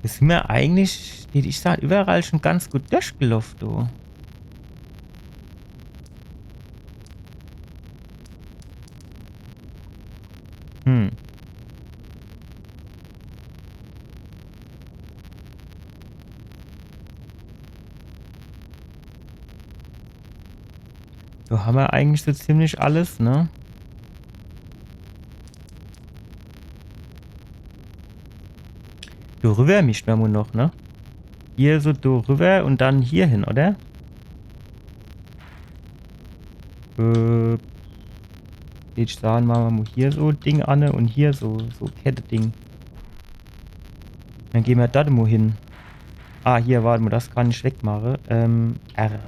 Jetzt sin mer eigentlich, wie ich sag, überall schon ganz gut durchgelaufen, du. Hm. So ha mer eigentlich so ziemlich alles, ne? Do rüber misst mer mo noch, ne? Hier so do rüber und dann hier hin, oder? Äh, jetzt sagen mer mo hier so Ding anne und hier so, so Kette-Ding. Dann gehn mer do mo hin. Ah, hier, wart mo, das kann ich wegmache. Ähm, R.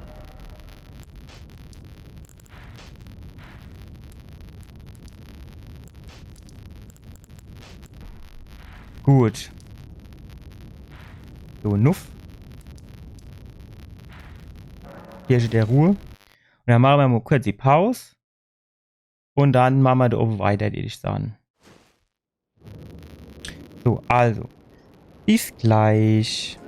Gut. So, nuff. Hier is de Ruhe. Und dann mache mer mo kurz die Pause. Und dann mache mer do owwe weiter, die ich sagen. So, also. Bis gleich.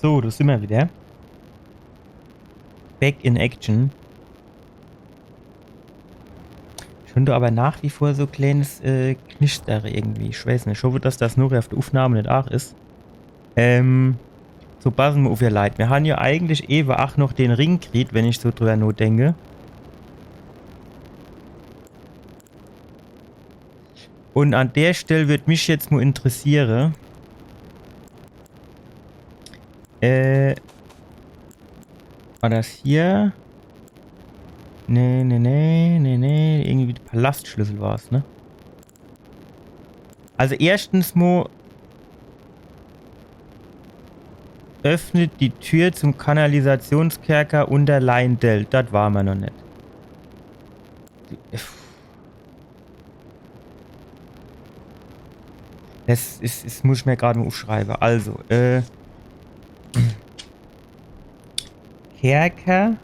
So, do sin mer wieder. Back in action. Ich hör do awwer nach wie vor so e kleenes äh, Knischtere irgendwie. Ich weeß net. Ich hoff, dass das nur uff de Uffnahme net aach is. Ähm, so, basse mer uff, ihr Leit. Mir han jo eigentlich ewe aach noch de Ring kriet, wenn ich so driwwer nodenke. Un an der Stell würd mich jetzt mo interessiere, äh, war das hier? Nee, nee, nee, nee, nee. Irgendwie de Palastschlüssel war's, ne? Also erschtens mo öffnet die Tür zum Kanalisationskerker unter Leyndell. Das war mer noch net. Das is, is, muss ich mer grad mo uffschreibe. Also, äh, Kerker,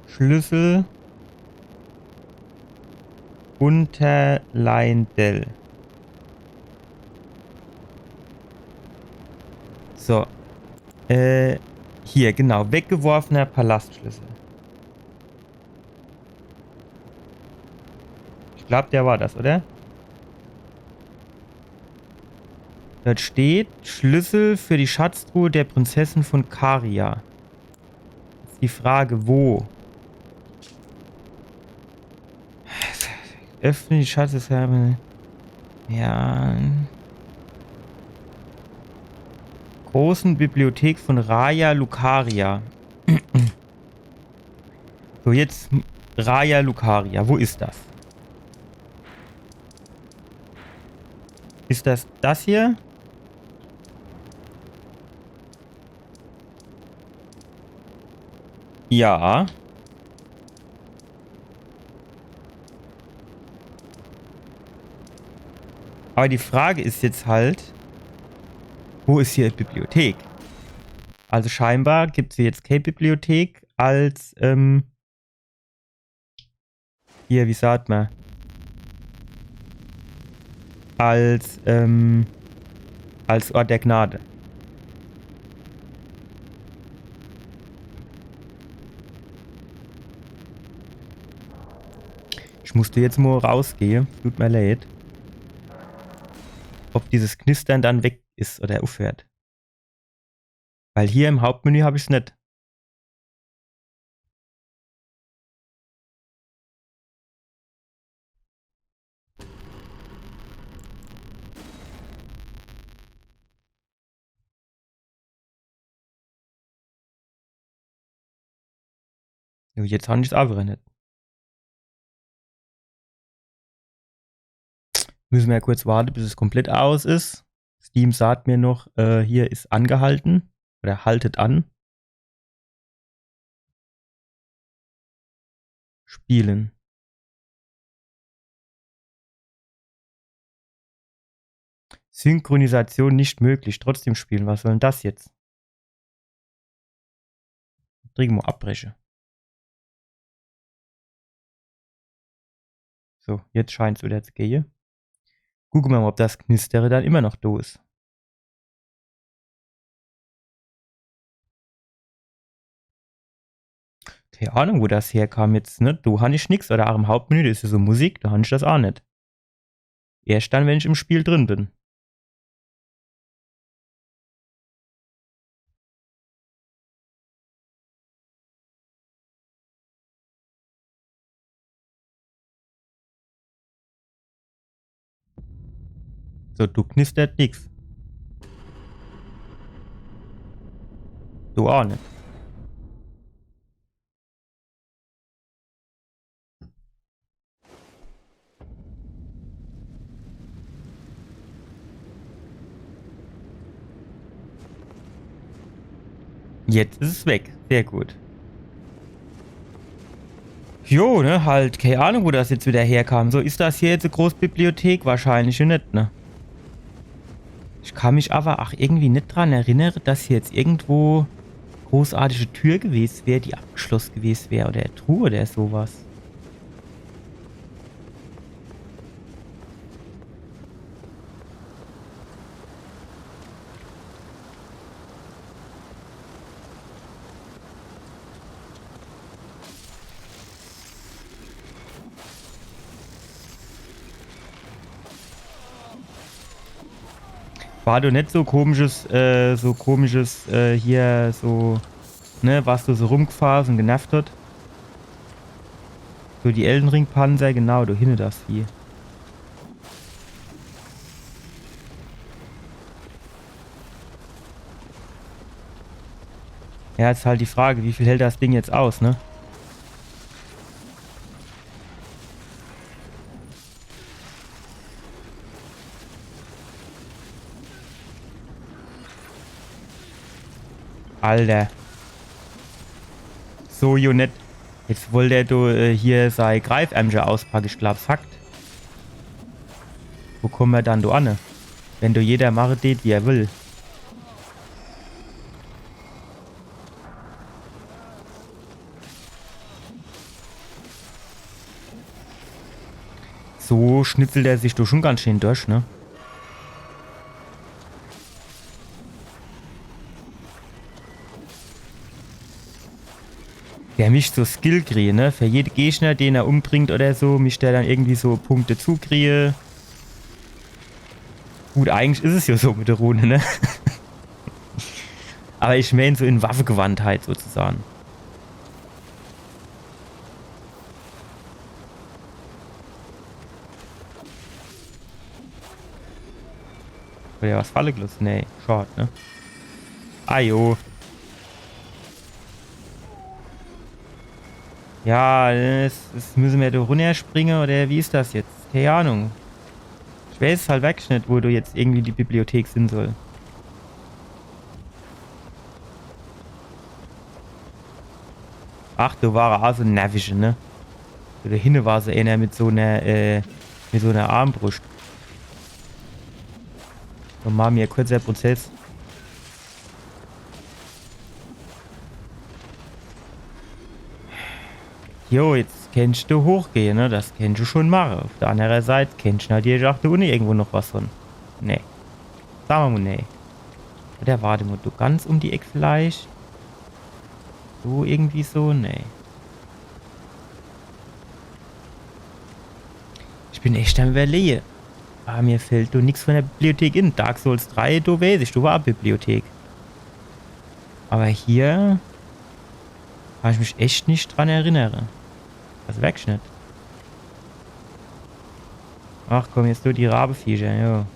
Schlüssel, unter Leyndell. So. Äh, hier, genau. Weggeworfener Palastschlüssel. Ich glaub, der war das, oder? Dort steht Schlüssel für die Schatztruhe der Prinzessin von Caria. Is die Frage, wo? Öffne die Schatzesgabe. Ja. Großen Bibliothek von Raya Lucaria. So, jetzt Raya Lucaria. Wo is das? Is das das hier? Ja. Aber die Frage is jetzt halt, wo is hier Bibliothek? Also scheinbar gibt's hier jetzt kee Bibliothek als, ähm, hier, wie sagt man? Als, ähm, als Ort der Gnade. Ich musste jetzt mo rausgehe. Tut mir leid. Ob dieses Knistern dann weg is oder uffhört. Weil hier im Hauptmenü hab ich's net. Jo, jetzt han ich's awwer net. Müsse mer ja kurz warte, bis es komplett aus is. Steam sagt mir noch, äh, hier is angehalten. Oder haltet an. Spielen. Synchronisation nicht möglich. Trotzdem spielen. Was soll denn das jetzt? Drück mo abbreche. So, jetzt scheint's wieder zu gehe. Gucke mer mol, ob das Knistere dann immer noch do is. Kee Ahnung, wo das herkam jetzt, ne? Do han ich nix, oder aach im Hauptmenü, do is jo so Musik, do han ich das aach net. Erscht dann, wenn ich im Spiel drin bin. So, do knistert nix. Do aach net. Jetzt is es weg. Sehr gut. Jo, ne, halt, kee Ahnung, wo das jetzt wieder herkam. So, is das hier jetzt e Großbibliothek? Wahrscheinlich jo net, ne? Ich kann mich awwer aach irgendwie net dran erinnere, dass hier jetzt irgendwo großartige Tür gewes wär, die abgeschloss gewes wär oder Truh oder so was. War do net so komisches, äh, so komisches, äh, hier so, ne, was do so rumgefahr is un genervt hat? So die Elden Ring Panzer, genau, do hinne das Vieh. Ja, is halt die Frage, wie viel hält das Ding jetzt aus, ne? Alter. So, jo net. Jetzt wollt er do, äh, hier sei Greifärmche auspacke. Ich glaab's hackt. Wo komme mer dann do anne? Wenn do jeder mache deet, wie er will. So schnitzelt er sich doch schon ganz schön durch, ne? Der mischt so Skill kriee, ne? Für jede Gegner, den er umbringt oder so, mischt er dann irgendwie so Punkte zukriee. Gut, eigentlich is es ja so mit der Rune, ne? Aber ich mein so in Waffegewandtheit sozusagen. Oder was falle gelosse? Nee, schad, ne? Ah jo. Ja, es, es müsse mer do runnerspringe, oder wie is das jetzt? Kee Ahnung. Ich weiß halt wirklich net, wo do jetzt irgendwie die Bibliothek sin soll. Ach, do war er aa so nervische, ne? Do hinne war so ener mit so ner, äh, mit so ner Armbruscht. Dann mache mer kurzer Prozess. Jo, jetzt kennscht du hochgehe, ne? Das kennscht du schon mache. Auf der andere Seit kennscht du natürlich aa do unne irgendwo noch was von. Nee. Sa mer mol, nee. Oder wart mol, do ganz um die Eck vielleicht? So irgendwie so? Nee. Ich bin echt am Überlehe. Aber mir fallt do nix von der Bibliothek in. Dark Souls drei, do weiß ich, do war Bibliothek. Aber hier kann ich mich echt net dran erinnere. Also wirklich net. Ach komm, jetzt do die Rabeviecher, jo.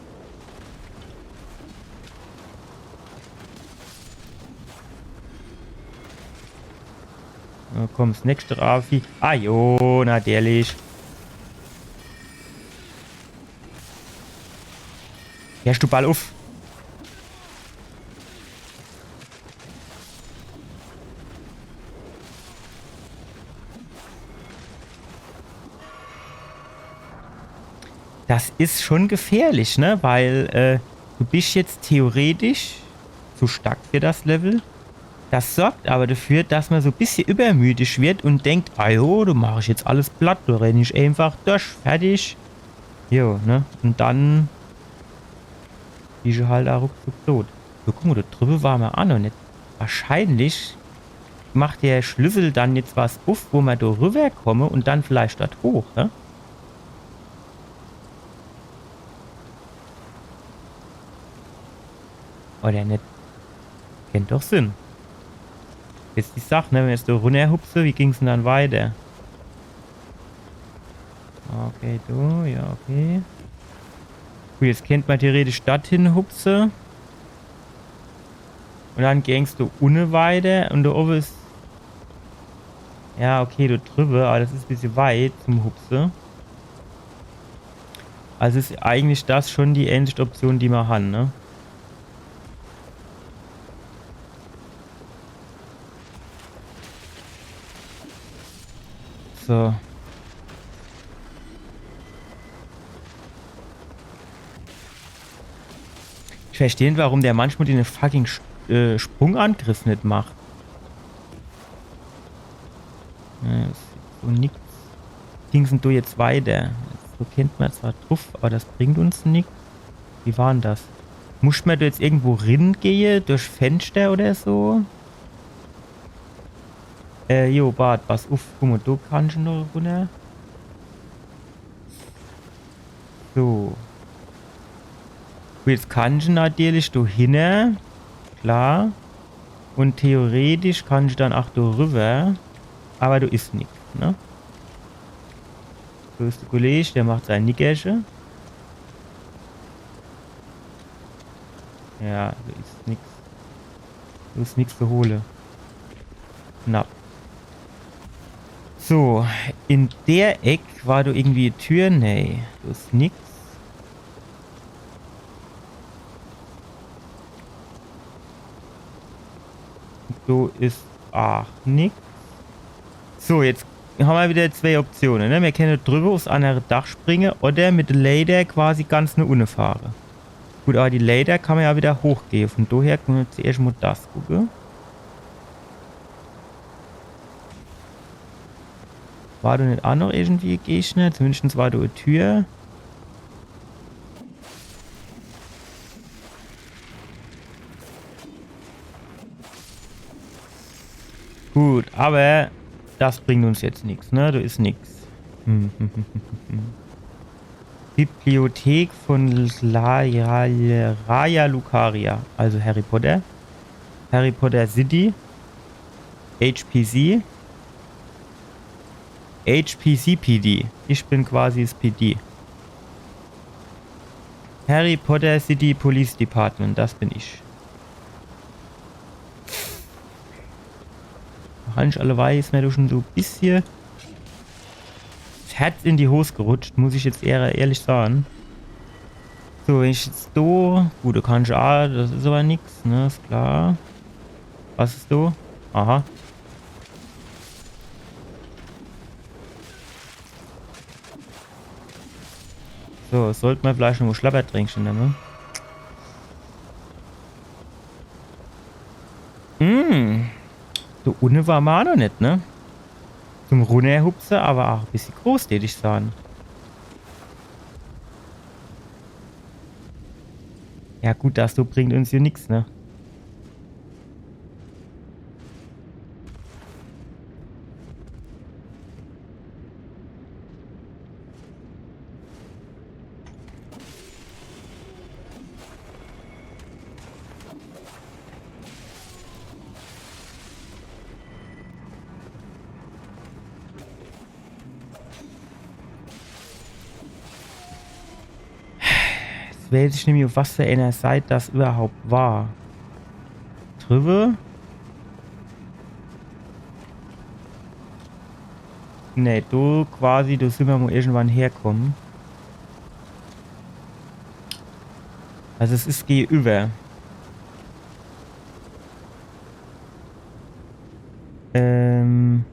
Na komm, das nächste Rabevieh. Ah jo, natürlich. Hörscht du bald uff? Das is schon gefährlich, ne? Weil, äh, du bisch jetzt theoretisch zu stark für das Level. Das sorgt aber dafür, dass man so e bissje übermütig wird und denkt, ah jo, do mach ich jetzt alles platt, do renn ich einfach durch, fertig. Jo, ne? Und dann is er halt auch ruckzuck tot. So, guck mo, do driwwe war mer auch noch net. Wahrscheinlich macht der Schlüssel dann jetzt was uff, wo mer do rüwwerkomme und dann vielleicht dort hoch, ne? Oder net? Kennt doch sinn. Jetzt die Sach, ne? Wenn mer jetzt do runnerhupse, wie ging's denn dann weiter? Okay, do, ja, okay. Gut, jetzt kennt mer theoretisch dort hin hupse. Und dann ging's do unne weiter und do owwe is. Ja, okay, do driwwe, aber das is e bissje weit zum Hupse. Also is eigentlich das schon die einzigste Option, die mer han, ne? So. Ich versteh net, warum der manchmal den fucking Sch äh, Sprungangriff net macht. Ja, das is so nix. Ging's denn do jetzt weiter? So kennt mer zwar druff, aber das bringt uns nix. Wie war denn das? Muss mer do jetzt irgendwo ringehe, durch Fenster oder so? Äh, jo, wart, pass uff, guck mo, do kann ich noch runner. So. Gut, jetzt kann ich natürlich do hinne. Klar. Und theoretisch kann ich dann auch do rüwwer. Aber do is nix, ne? So is de Kolleg, der macht sein Nickerche. Ja, do is nix. Do is nix zu hole. Knapp. So, in der Eck war do irgendwie e Tür? Nee, do is nix. Do is ach nix. So, jetzt ha mer wieder zwee Optione, ne? Mer kenne driwwe uffs annere Dach springe oder mit de Leiter quasi ganz no unne fahre. Gut, aber die Leiter kann mer ja wieder hochgehe. Von doher kenne mer zuerscht mo das gucke. War do net ach noch irgendwie e Gegner? Zumindest war do e Tür. Gut, aber das bringt uns jetzt nix, ne? Do is nix. Hm, hm, hm, hm, hm. Bibliothek von La, La, Raya Lucaria, also Harry Potter. Harry Potter City. H P C. H P C P D. Ich bin quasi das P D. Harry Potter City Police Department, das bin ich. Noch net alleweil is mer do schon so e bissje das Herz in die Hos gerutscht, muss ich jetzt eher ehrlich sage. So, wenn ich jetzt do, gut, do kann ich ah, das is aber nix, ne, is klar. Was is do? Aha. So, sollt mer vielleicht noch e Schlabbertränkche nemme. Hm. Do unne war mer ach noch net, ne? Zum Runnerhupse, aber ach e bissje groß, tät ich sage. Ja gut, das do bringt uns jo nix, ne? Jetzt weiß ich nimmi, uff was für ener Seit das überhaupt war. Driwwe? Nee, do quasi, do sin mer mo irgendwann herkomme. Also es is gegenüber. Ähm.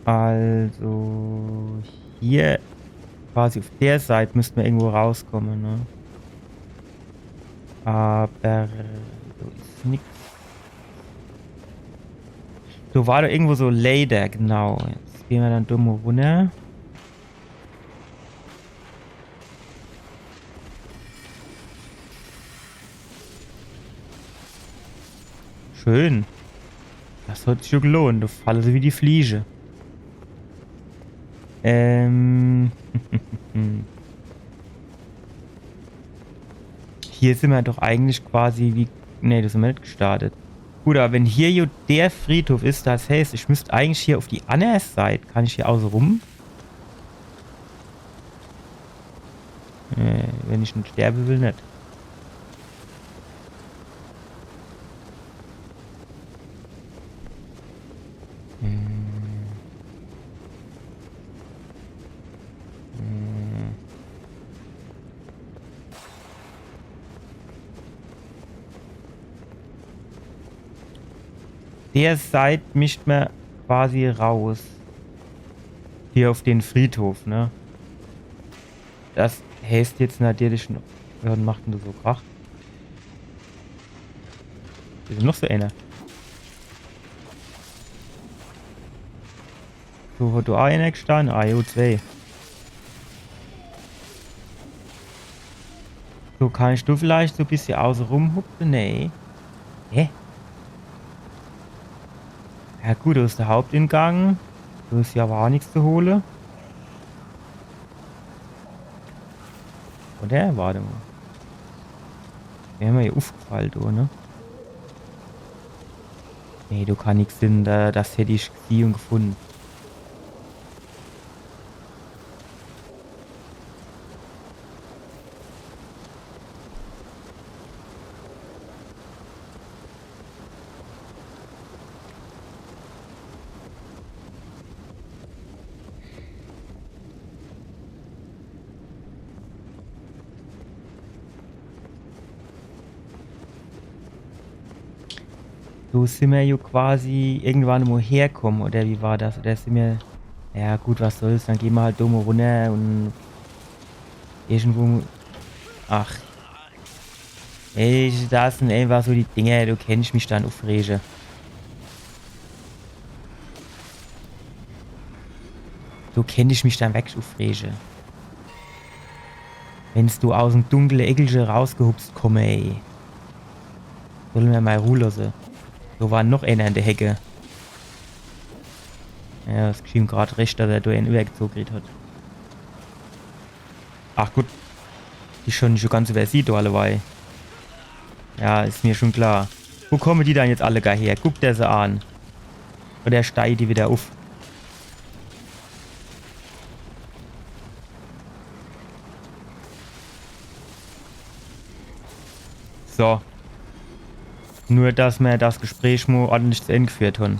Also hier quasi uff der Seit müsst mer irgendwo rauskomme, ne? Aber do is nix. Do war doch irgendwo so Leiter, genau. Jetzt gehn mer dann do mo runner. Schön. Das hat sich jo gelohnt. Do falle se wie die Fliege. Ähm. Hier sin mer doch eigentlich quasi wie. Nee, do sin mer net gestartet. Gut, aber wenn hier jo der Friedhof is, das heißt, ich müsst eigentlich hier auf die anner Seit, kann ich hier auße rum? Äh, wenn ich net sterbe will, net. Hm. Hm. Der Seit misst mer quasi raus. Hier auf den Friedhof, ne? Das heißt jetzt natürlich noch. Wer macht denn do so Krach? Is noch so einer? So, hat do aa einer gestann? Ah, jo, zwei. So, kann ich do vielleicht so e bissje auße rum hupse? Nee. Hä? Ja gut, do is der Hauptingang. Do is jo awwer aa nix zu hole. Oder? Wart mo. Wär mer jo uffgefall, do, ne? Nee, do kann nix sin, do, das hätt ich gesieh un gefunn. Do sin mer jo quasi irgendwann mo herkomme, oder wie war das? Oder sin mer. Ja gut, was soll's, dann gehn mer halt do mo runner un irgendwo mo. Ach. Ey, das sin einfach so die Dinger, do kennt ich mich dann uffrege. Do kennt ich mich dann wirklich uffrege. Wenn's do aus em dunkle Eckelche rausgehupst komme, ey. Solle mer mei Ruh losse. Do war noch einer in der Hecke. Ja, das geschieht em grad recht, dass er do en iwwergezoge kriet hat. Ach gut. Die schun, schun ganz iwwersieh, do alleweil. Ja, is mer schun klar. Wo komme die dann jetzt alle gar her? Guck der se an. Oder steige die widder uff? So. Nur, dass mer das Gespräch mo ordentlich zu End geführt hun.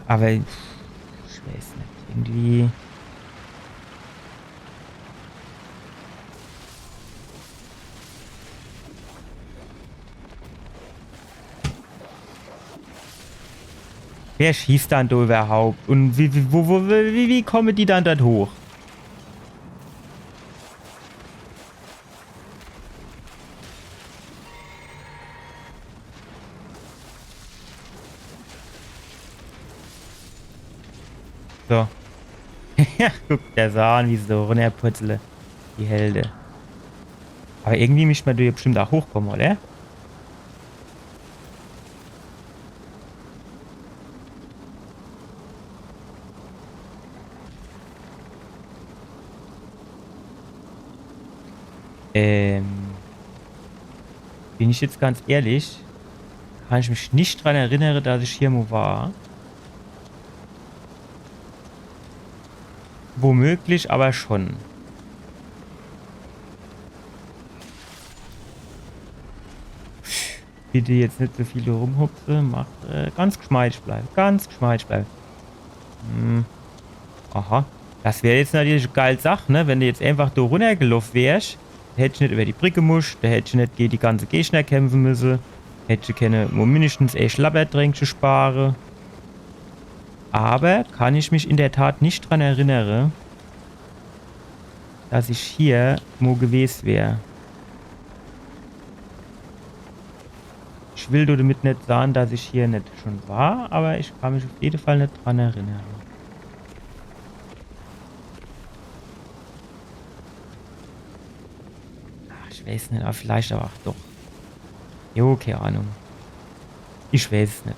Awwer ich weiß net, irgendwie. Wer schießt dann do iwwerhaupt? Un wie, wie, wo, wo, wie, wie komme die dann dort hoch? So. Ja, guck der se an, wie se so runnerpurzle. Die Helde. Awwer irgendwie misst mer do jo bestimmt aa hochkomme, oder? Ähm, bin ich jetzt ganz ehrlich, kann ich mich net dran erinnere, dass ich hier mo war. Womöglich awwer schun. Bitte jetzt net so viel do rumhupse, mach, äh, ganz geschmeidig bleiwe, ganz geschmeidig bleiwe. Hm. Aha. Das wär jetzt natürlich e geil Sach, ne? Wenn de jetzt einfach do runnergeloff wärsch, do hättsch net iwwer die Brick gemusst, do hättsch net gege die ganze Gegner kämpfe müsse, hättsch kenne mo mindestens e Schlabbertränkche spare. Awwer kann ich mich in der Tat net dran erinnere, dass ich hier mo gewes wär. Ich will do damit net sage, dass ich hier net schon war, aber ich kann mich auf jede Fall net dran erinnere. Ach, ich weiß net, aber vielleicht aber ach doch. Jo, keine Ahnung. Ich weiß es net.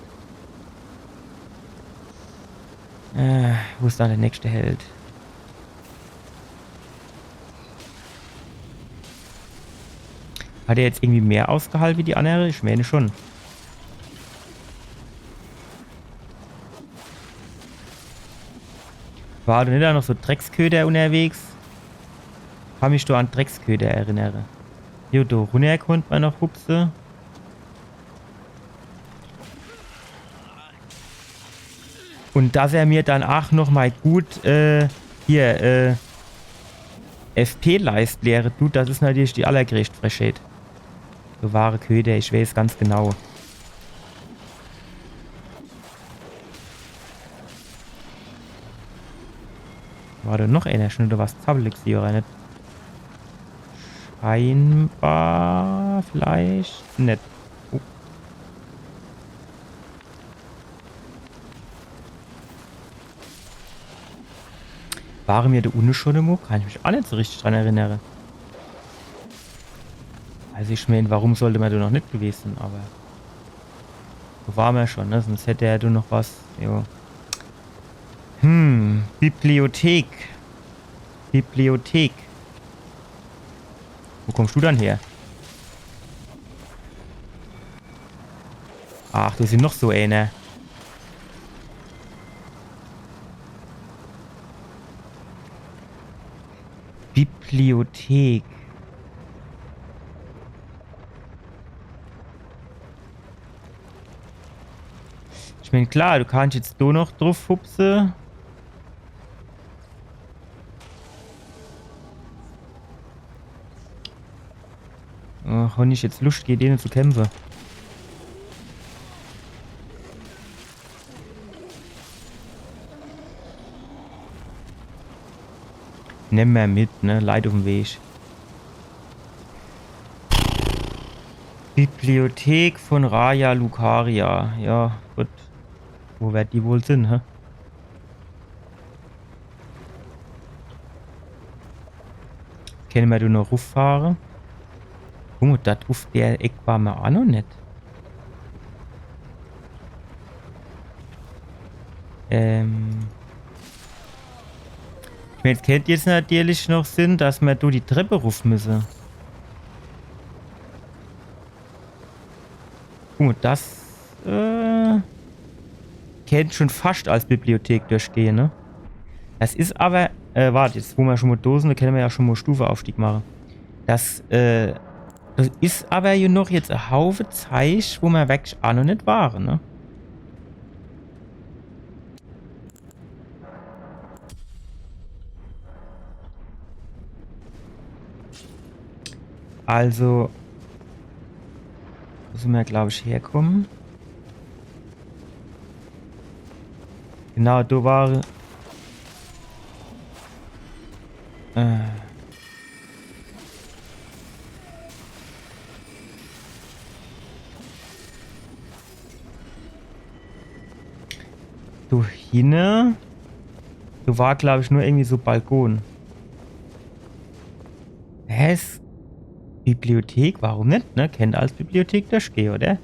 Äh, wo is dann der nächste Held? Hat er jetzt irgendwie mehr ausgehalte wie die annere? Ich meine schon. War do net do noch so Drecksköter unterwegs? Kann mich do an Drecksköter erinnere. Jo, do runner konnt mer noch hupse. Und dass er mir dann ach noch mal gut, äh, hier, äh, F P-Leist leere dut, das is natürlich die allergreescht Frechheit. So wahre Köter, ich weiß ganz genau. War do noch einer schon oder was? Zappelig sie oder net? Scheinbar vielleicht net. Oh. Ware mir do unne schon emol? Kann ich mich ach net so richtig dran erinnere. Also ich mein, warum sollte mer do noch net gewes sin, aber do ware mer schon, ne? Sonst hätt er do noch was. Jo. Hm, Bibliothek. Bibliothek. Wo kommst du dann her? Ach, do sin noch so einer. Bibliothek. Ich mein, klar, du kannst jetzt do noch druff hupse. Ach, hon ich jetzt Luscht, gege dene zu kämpfe? Nemm mer mit, ne? Leit uff'm Weg. Bibliothek von Raya Lucaria. Ja, gut. Wo werd die wohl sin, hä? Kenne mer do noch ruffahre? Guck mol, do uff der Eck ware mer ach noch net. Ähm. Ich mein, es kennt jetzt natürlich noch sin, dass mer do die Trepp ruff misse. Guck mol, das, äh, kennt schon fascht als Bibliothek durchgehe, ne? Das is aber, äh, wart, jetzt wo mer schon mol do sin, do kenne mer ja schon mol Stufeaufstieg mache. Das, äh, das is aber jo noch jetzt e Haufe Zeich, wo mer wirklich ach noch net ware, ne? Also, wo sin mer, glaub ich, herkomme? Genau, do war, äh, Do hinne. Do war, glaub ich, nur irgendwie so Balkon. Hä? Is Bibliothek? Warum net, ne? Kennt als Bibliothek durchgehe, oder?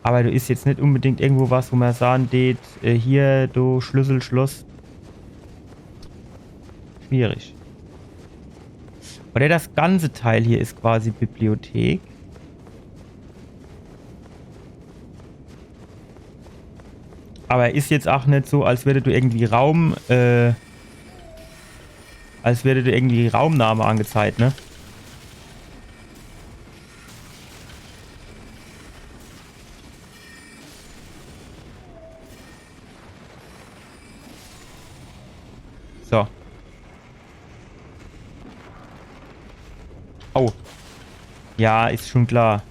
Aber do is jetzt net unbedingt irgendwo was, wo mer sage deet, äh, hier, do Schlüssel, Schloss. Schwierig. Oder das ganze Teil hier is quasi Bibliothek. Aber is jetzt ach net so, als werd do irgendwie Raum, äh, als werd do irgendwie Raumname angezeigt, ne? So. Au. Ja, is schon klar.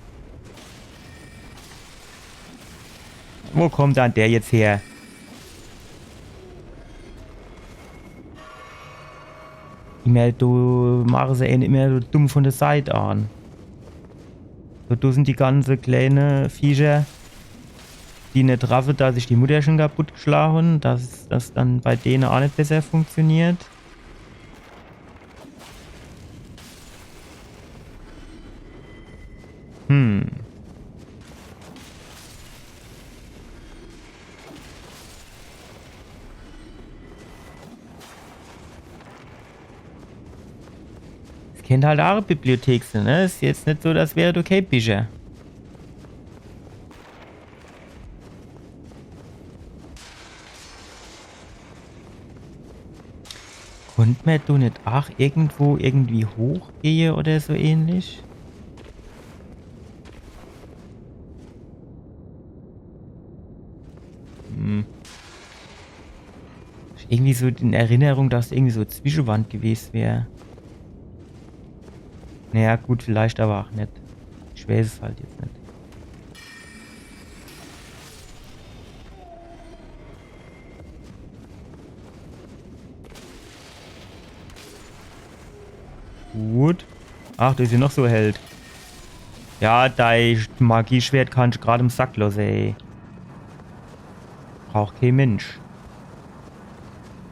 Wo kommt dann der jetzt her? Ich mein, do mache se een immer so dumm von der Seit an. So, do sin die ganze kleine Viecher, die net raffe, dass ich die Mutter schon kaputt geschlagen hun, dass das dann bei dene auch net besser funktioniert. Hm. Es kennt halt auch e Bibliothek sin, ne? Is jetzt net so, dass wär okay, Bücher. Konnt mer do net ach irgendwo irgendwie hochgehe oder so ähnlich? Hm. Irgendwie so in Erinnerung, dass irgendwie so Zwischewand gewes wär. Naja, gut, vielleicht aber auch net. Ich weiß es halt jetzt net. Gut. Ach, do is ja noch so e Held. Ja, dei Magieschwert kannsch grad im Sack losse, ey. Braucht kee Mensch.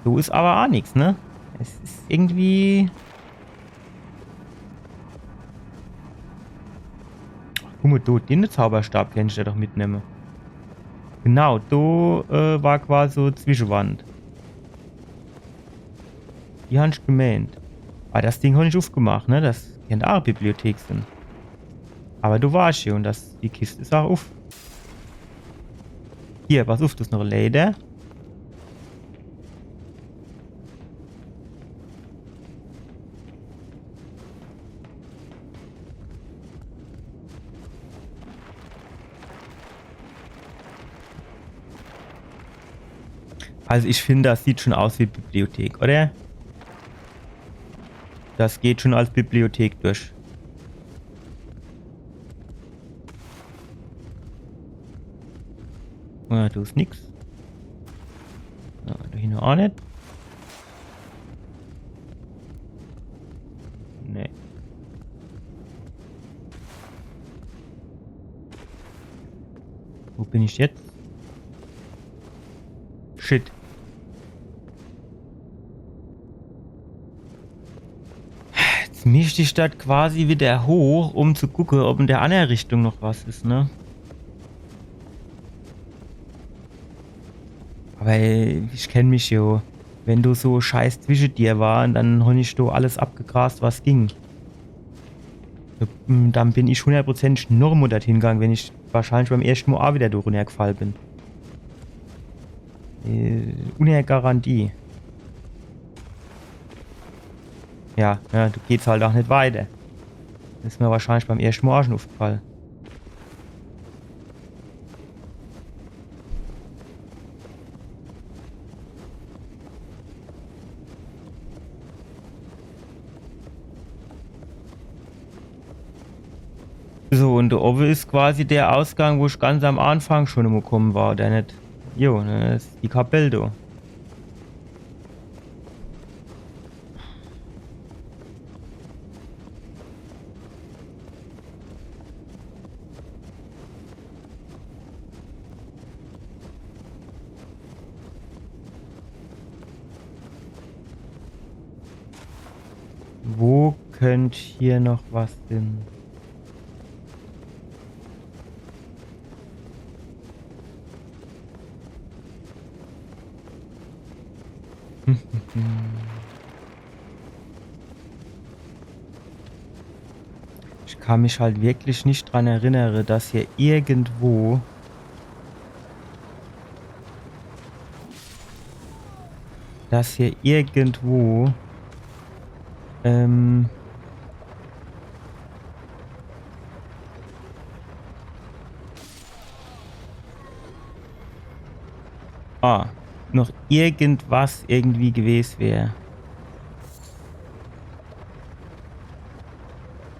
So is aber a nix, ne? Es is irgendwie Ach, guck mo, do, den Zauberstab kennt ich ja doch mitnemme. Genau, do, äh, war quasi so Zwischewand. Die han ich gemeent. Aber das Ding han ich ufgemacht, ne? Das kennt a Bibliothek sin. Aber do war ich hier und das, die Kist is a uf. Hier, pass uf, das is noch e Leder. Also ich find, das sieht schon aus wie Bibliothek, oder? Das geht schon als Bibliothek durch. Ja, do is nix. Ja, do hinne a net. Nee. Wo bin ich jetzt? Shit. Jetzt misst ich dort quasi wieder hoch, um zu gucke, ob in der andere Richtung noch was is, ne? Aber ich kenn mich jo. Wenn do so Scheiß zwische dir war, dann han ich do alles abgegrast, was ging. Dann bin ich hundertprozentig noch emol dorthin gegangen, wenn ich wahrscheinlich beim erschte Mol a wieder do runnergefall bin. Äh, ohne Garantie. Ja, ja, do geht's halt a net weiter. Das is mir wahrscheinlich beim erschte Mol a schon ufgefall. So, und do owwe is quasi der Ausgang, wo ich ganz am Anfang schon emol komme war, oder net? Jo, ne, das is die Kapell do. Wo könnt hier noch was sin? Ich kann mich halt wirklich net dran erinnere, dass hier irgendwo, dass hier irgendwo, ähm, ah, noch irgendwas irgendwie gewes wär.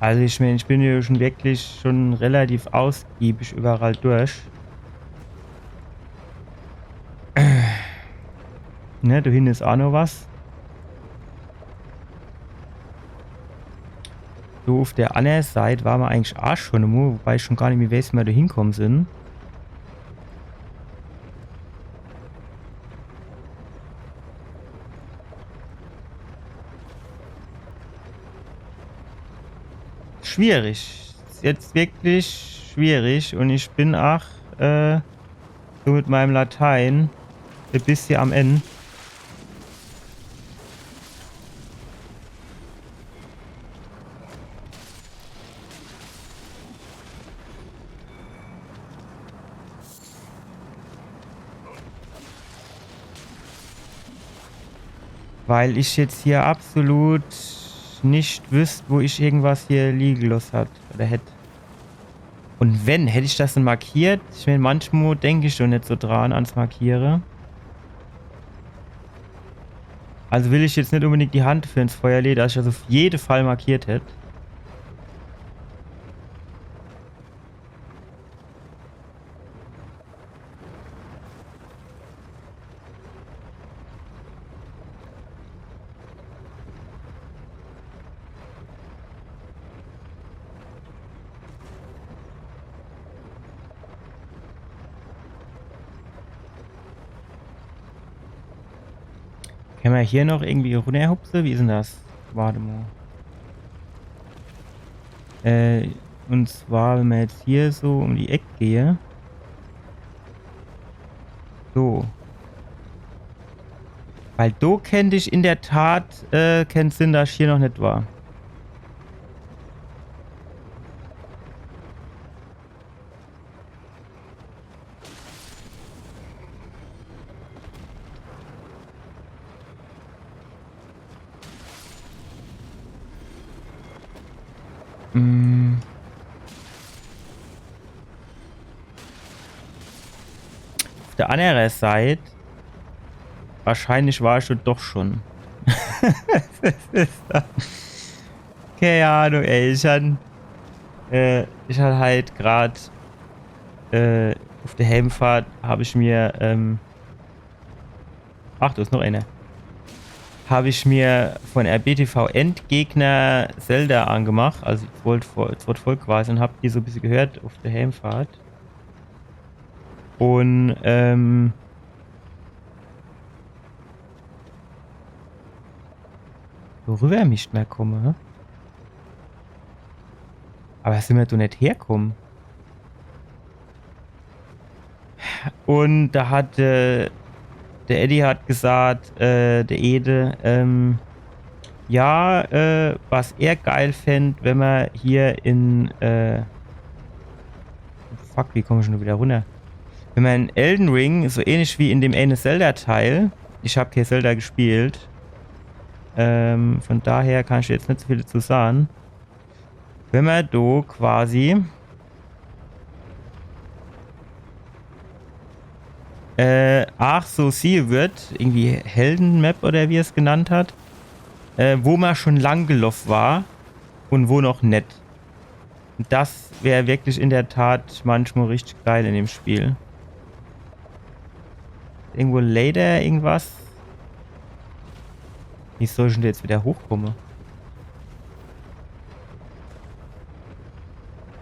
Also ich mein, ich bin jo schon wirklich schon relativ ausgiebig überall durch. Ne, do hinne is a noch was. So, uf der annere Seit ware mer eigentlich aa schun emol, wobei ich schun gar nimmi wees, wie mer do hinkomme sin. Schwierig. Is jetzt wirklich schwierig un ich bin ach, äh, so mit meinem Latein e bissje am End. Weil ich jetzt hier absolut net wüsst, wo ich irgendwas hier liege loss hat oder hätt. Un wenn, hätt ich das dann markiert? Ich mein, manchmal denk ich schon net so dran ans Markiere. Also will ich jetzt net unbedingt die Hand für ins Feuer lege, dass ich das uf jede Fall markiert hätt. Kenne mer hier noch irgendwie runnerhupse? Wie is denn das? Wart emol. Äh, un zwar, wenn mer jetzt hier so um die Eck gehe. So. Weil do kennt ich in der Tat, äh, kennt sinn, dass ich hier noch net war. Mm. Uf der annere Seit, wahrscheinlich war ich do doch schon. Das is do, kee Ahnung, ey. Ich han, äh, ich han halt grad, äh, uf der Heimfahrt hab ich mir, ähm, Ach, do is noch eener. Hab ich mir von R B T V Endgegner Zelda angemacht, also die zweit Fol-, zweit Folg quasi, un hab die so e bissje gehört uf der Heimfahrt. Un, ähm, worüber ich net mehr komme, hä? Aber sin mer do net herkomme? Un do hat, äh, der Eddie hat gesagt, äh, der Ede, ähm, ja, äh, was er geil fänd, wenn mer hier in, äh, fuck, wie komm ich dann wieder runner? Wenn mer in Elden Ring, so ähnlich wie in dem eene Zelda-Teil, ich hab kee Zelda gespielt, ähm, von daher kann ich jetzt net so viel dazu sagen. Wenn mer do quasi, äh, ach so, sie wird irgendwie Heldenmap oder wie er's genannt hat, äh, wo mer schon lang geloff war un wo noch net. Das wär wirklich in der Tat manchmal richtig geil in dem Spiel. Irgendwo Leiter, irgendwas? Wie soll ich dann do jetzt wieder hochkomme?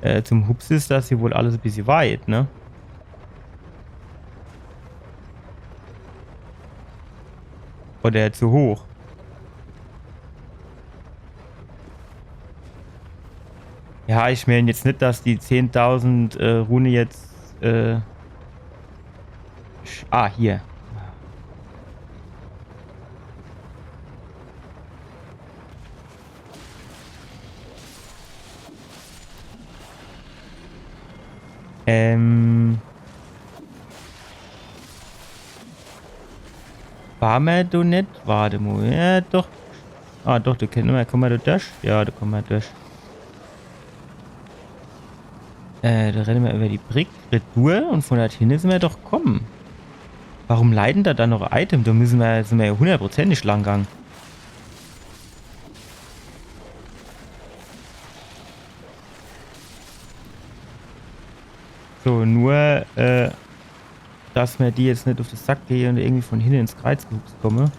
Äh, zum Hupse is das hier wohl alles e bissje weit, ne? Oder zu hoch. Ja, ich mein jetzt net, dass die zehntausend, äh, Rune jetzt, äh, sch-, ah, hier. Ähm. Ware mer do net? Wart emol. Ja, doch. Ah, doch, do kenne mer, komme mer do durch? Ja, do komme mer durch. Äh, do renne mer über die Brick retour un von dort hinne sin mer doch komme. Warum leie dann do noch Item? Do müsse mer, sin mer ja hundertprozentig lang gang. So, nur, äh, dass mer die jetzt net uf de Sack gehe un irgendwie von hinne ins Kreiz gehupst komme.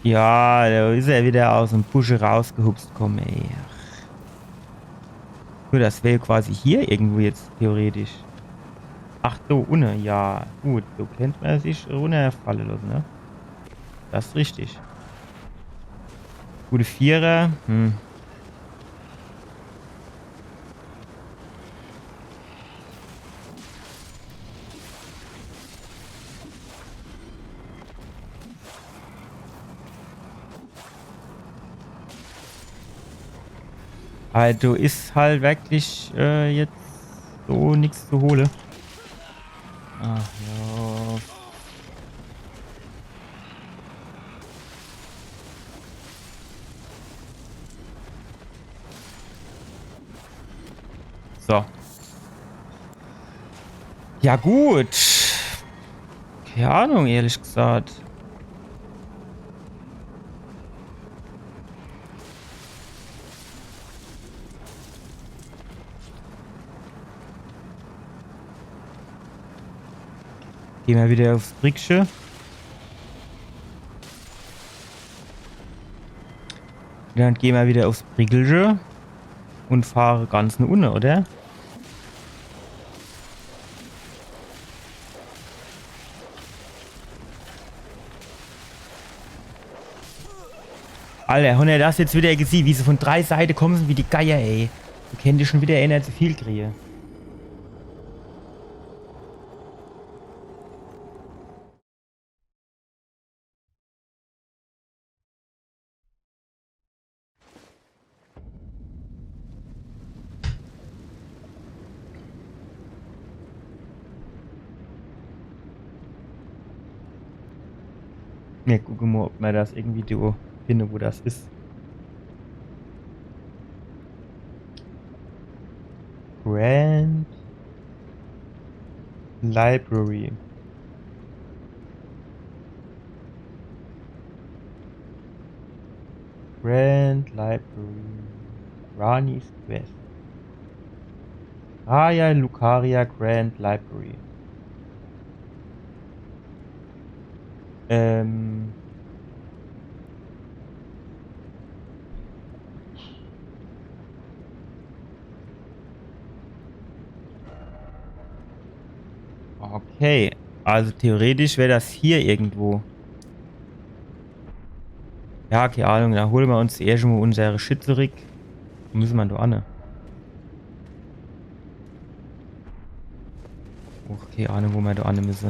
Ja, do is er wieder aus em Busch rausgehupst komm, ey. Ach. Gut, das wär quasi hier irgendwo jetzt theoretisch. Ach, do unne, ja. Gut, do kennt mer sich runnerfalle losse, ne? Das is richtig. Gute Vierer. Hm. Also is halt wirklich, äh, jetzt so nix zu hole. Ach ja. So. Ja gut. Keine Ahnung, ehrlich gesagt. Geh mer wieder aufs Brickche. Dann geh mer wieder aufs Brickche und fahre ganz no unne, oder? Alter, hunner das jetzt wieder gesieh, wie se von drei Seite komme sin wie die Geier, ey. Do kennt ich schon wieder eener zu viel krie. Mir gucke mo, ob mer das irgendwie do finne, wo das is. Grand Library. Grand Library. Ranni's Quest. Raya Lucaria Grand Library. Ähm. Okay, also theoretisch wär das hier irgendwo. Ja, keine Ahnung, do hole mer uns erscht mo unsere Shit zurick. Wo misse mer do anne? Och, keine Ahnung, wo mer do anne misse.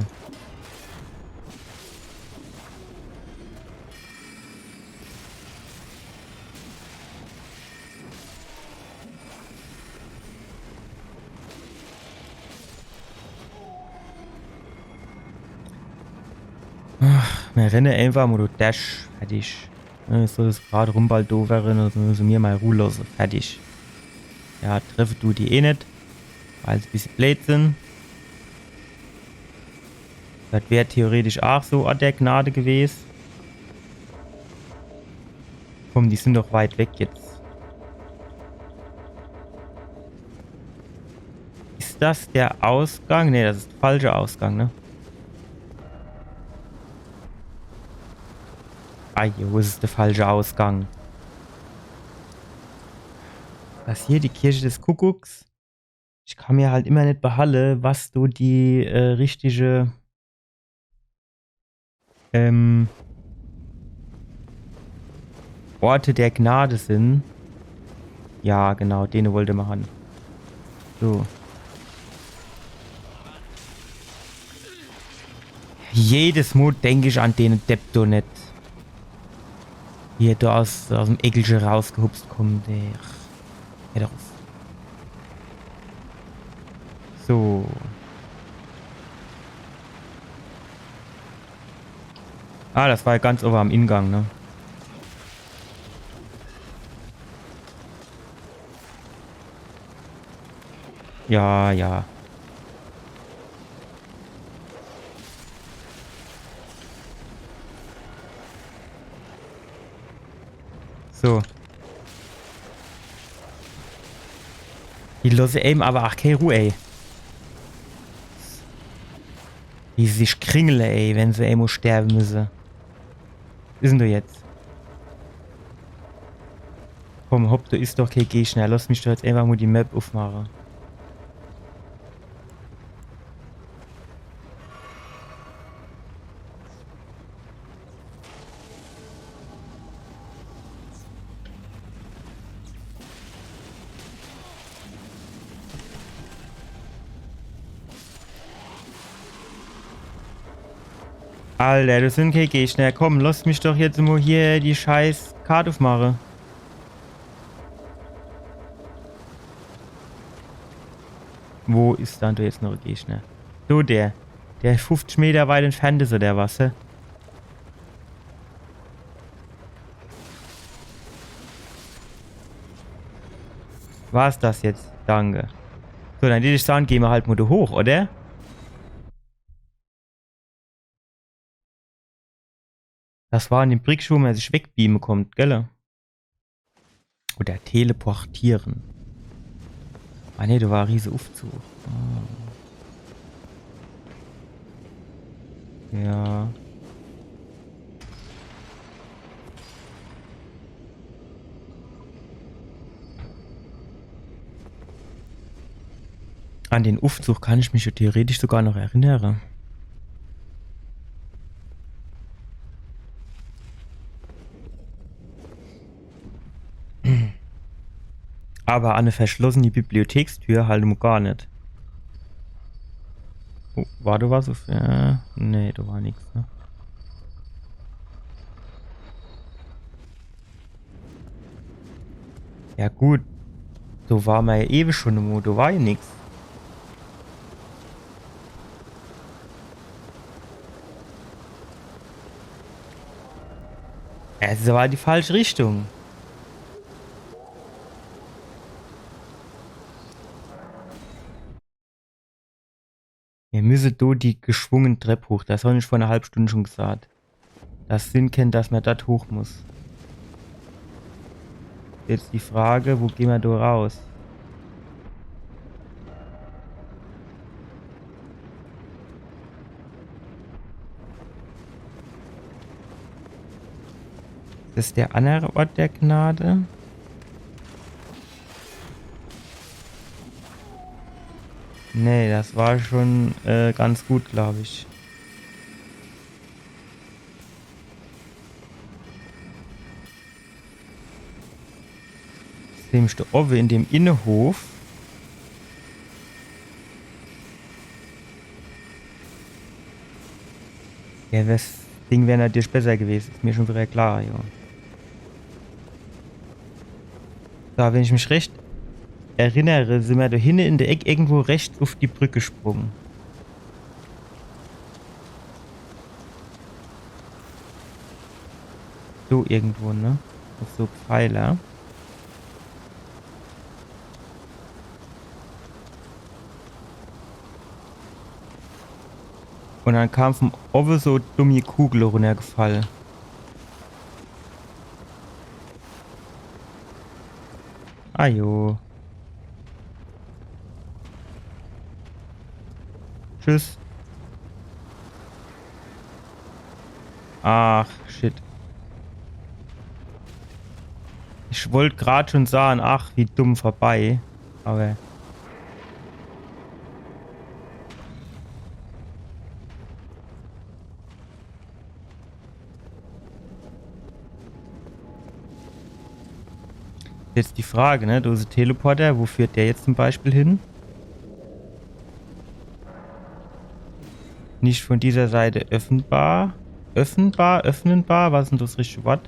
Ach, mir renne einfach mo durch Dash. Fertig. Ja, jetzt soll das grad rumbaldowere, dann misse mir mo Ruh losse. Fertig. Ja, treffe du die eh net. Weil se bissje bleed sin. Das wär theoretisch aach so an der Gnade gewes. Komm, die sin doch weit weg jetzt. Is das der Ausgang? Nee, das is der falsche Ausgang, ne? Ah, hier, wo is der falsche Ausgang? Das hier die Kirche des Kuckucks? Ich kann mir halt immer net behalle, was do die, äh, richtige, ähm, Orte der Gnade sin. Ja, genau, dene wollte mer han. So. Jedes Mo denk ich an dene Depp do net. Hier, do aus, aus em Eckelche rausgehupst kommt, ey. Ach, hör doch uff. So. Ah, das war ja ganz owwe am Ingang, ne? Ja, ja. So. Die losse ewe awwer aach kee Ruh, ey. Wie se sich kringle, ey, wenn se emol sterwe misse. Wo is dann der jetzt? Komm, hopp, do is doch kee Gegner. Lass mich doch jetzt einfach mo die Map uffmache. Alter, das sin kee Gegner. Komm, lass mich doch jetzt mo hier die scheiß Kart uffmache. Wo is dann do jetzt noch e Gegner? So, der. Der fuffzich Meter weit entfernt is, oder was, hä? War's das jetzt? Danke. So, dann würd ich sage, gehn mer halt mo do hoch, oder? Das war an dem Brick, wo mer sich wegbeame kommt, gell? Oder teleportiere. Ah ne, do war e riese Uffzug. Ah. Ja. An den Uffzug kann ich mich jo theoretisch sogar noch erinnere. Awwer an e verschlossene Bibliothekstür halt mo gar net. Oh, war do was uff? Äh, nee, do war nix, ne? Ja gut. Do war mer jo ewe schun emol, do war jo nix. Es is awwer die falsche Richtung. Mir misse do die geschwungene Trepp hoch. Das hab ich vor ner halb Stund schun gesaat. Das sin kennt, dass mer dort hoch muss. Jetzt die Frage, wo gehn mer do raus? Is das der annere Ort der Gnade? Nee, das war schun, äh, ganz gut, glaab ich. Jetzt sin mer do owwe in dem Innehof. Ja, das Ding wär natürlich besser gewese, is mer schun widder klar, jo. So, wenn ich mich recht erinnere, sin mer do hinne in der Eck irgendwo rechts uff die Brück gesprunge. So irgendwo, ne? Uff so Pfeiler. Un dann kam vun owwe so dumme Kugel runnergefall. Ajo. Tschüss. Ach, shit. Ich wollt grad schun sage, ach, wie dumm vorbei. Awwer jetzt die Frage, ne? Diese Teleporter, wo führt der jetzt zum Beispiel hin? Nicht von dieser Seite öffnbar. Öffnbar, öffnenbar? Was is denn das richtige Wort?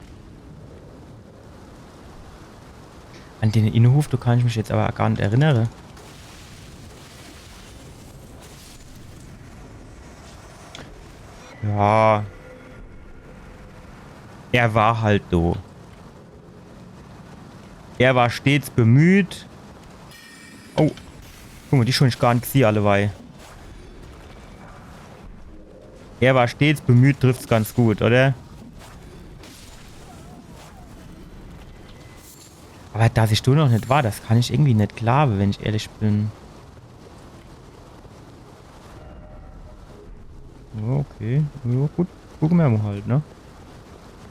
An den Innenhof, do kann ich mich jetzt awwer gar net erinnere. Ja. Er war halt do. Er war stets bemüht. Oh. Guck mol, die schun ich gar net gesieh, allewei. Er war stets bemüht, trifft's ganz gut, oder? Awwer dass ich do noch net war, das kann ich irgendwie net glaawe, wenn ich ehrlich bin. Ja, okay. Ja, gut. Gucke mer mol halt, ne?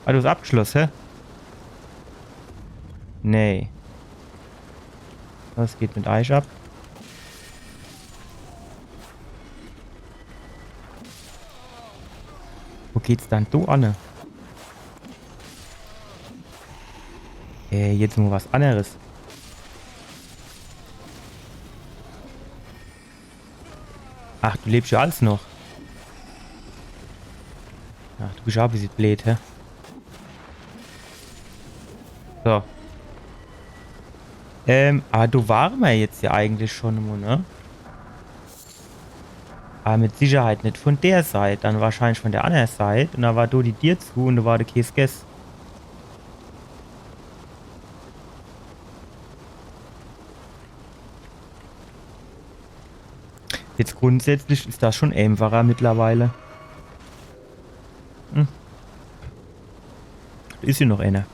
Ah, du hast abgeschloss, hä? Nee. Was geht mit eich ab? Wo geht's dann do anne? Äh, jetzt mo was anneres. Ach, du lebsch jo als noch. Ach, du bisch jo e bissje bleed, hä? So. Ähm, awwer do ware mer jetzt jo eigentlich schun emo, ne? Awwer mit Sicherheit net vun der Seit, dann wahrscheinlich vun der anner Seit. Un do war do die Dier zu un do war de Käs gess. Jetzt grundsätzlich is das schun eenfacher mittlerweile. Hm. Is jo noch eener.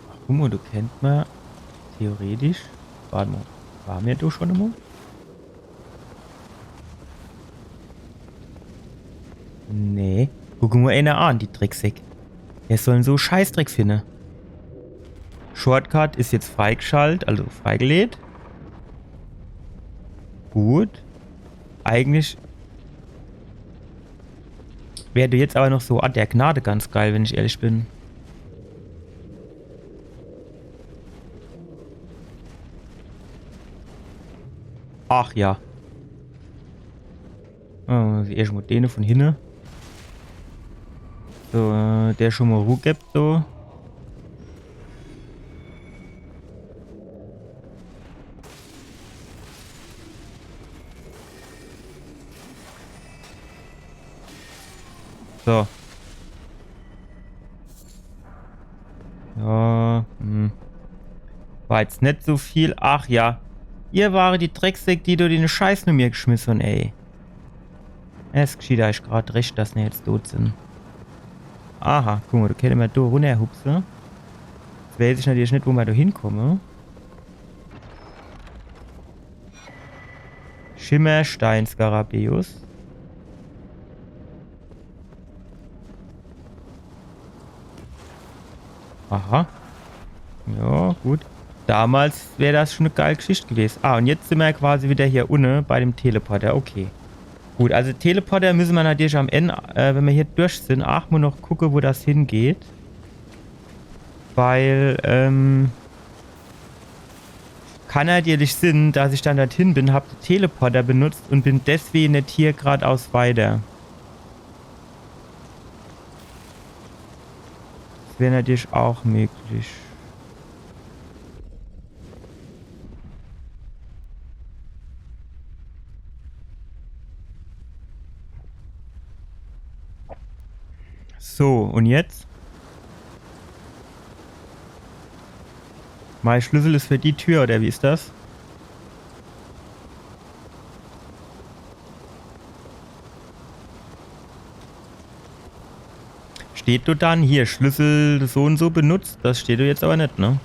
Ach, guck mo, do kennt mer theoretisch. Wart mo, ware mer do schun emo? Nee. Guck mo eener an, die Drecksäck. Wer soll dann so Scheißdreck finne? Shortcut is jetzt freigeschalt, also freigeleet. Gut. Eigentlich wär do jetzt awwer noch so Ort der Gnade ganz geil, wenn ich ehrlich bin. Ach ja. Äh, erscht mo dene vun hinne. So, äh, der schun mo Ruh gebt, so. So. Ja, hm. War jetzt net so viel. Ach ja. Ihr ware die Drecksäck, die do de Scheiß no mir geschmiss hun, ey. Es geschieht eich grad recht, dass ne jetzt dot sin. Aha, guck mo, do kenne mer do runnerhupse. Jetzt weeß ich natürlich net, wo mer do hinkomme. Schimmerstein-Skarabäus. Aha. Ja, gut. Damals wär das schun e geil Geschicht gewes. Ah, un jetzt sin mer quasi widder hier unne bei dem Teleporter. Okay. Gut, also Teleporter misse mer natürlich am End, äh, wenn mer hier durch sin, aach mo noch gucke, wo das hingeht. Weil, ähm, kann natürlich sin, dass ich dann dorthin bin, hab de Teleporter benutzt un bin deswege net hier gradaus weiter. Das wär natürlich aach möglich. So, un jetzt? Mei Schlüssel is für die Tür, oder wie is das? Steht do dann hier, Schlüssel so un so benutzt? Das steht do jetzt awwer net, ne?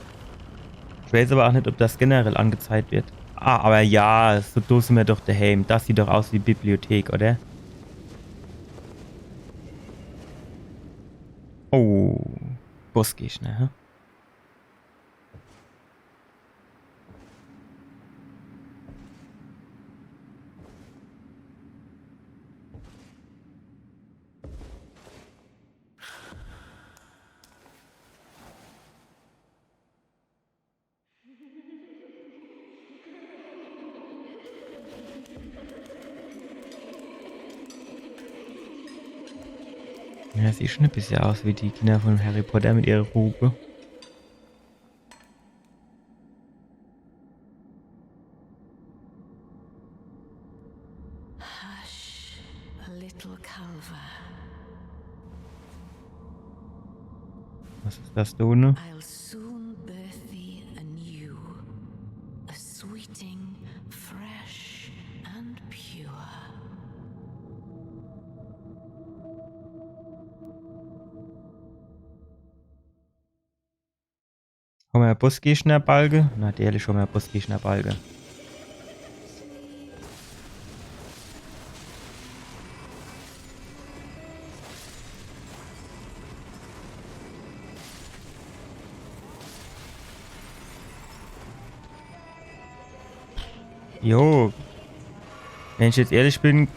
Ich weeß awwer aach net, ob das generell angezeigt werd. Ah, awwer ja, so do sin mer doch daheem. Das sieht doch aus wie Bibliothek, oder? Oh, Bossgegner, hä? Ja, sieht schun e bissje aus wie die Kinder vun Harry Potter mit ihrer Robe. Hush, little Culver. Was is das do unne? I'll soon birth thee anew, a sweeting, fresh and pure. Hommer Bossgegner-Balge? Natürlich hommer Bossgegner-Balge. Jo. Wenn ich jetzt ehrlich bin,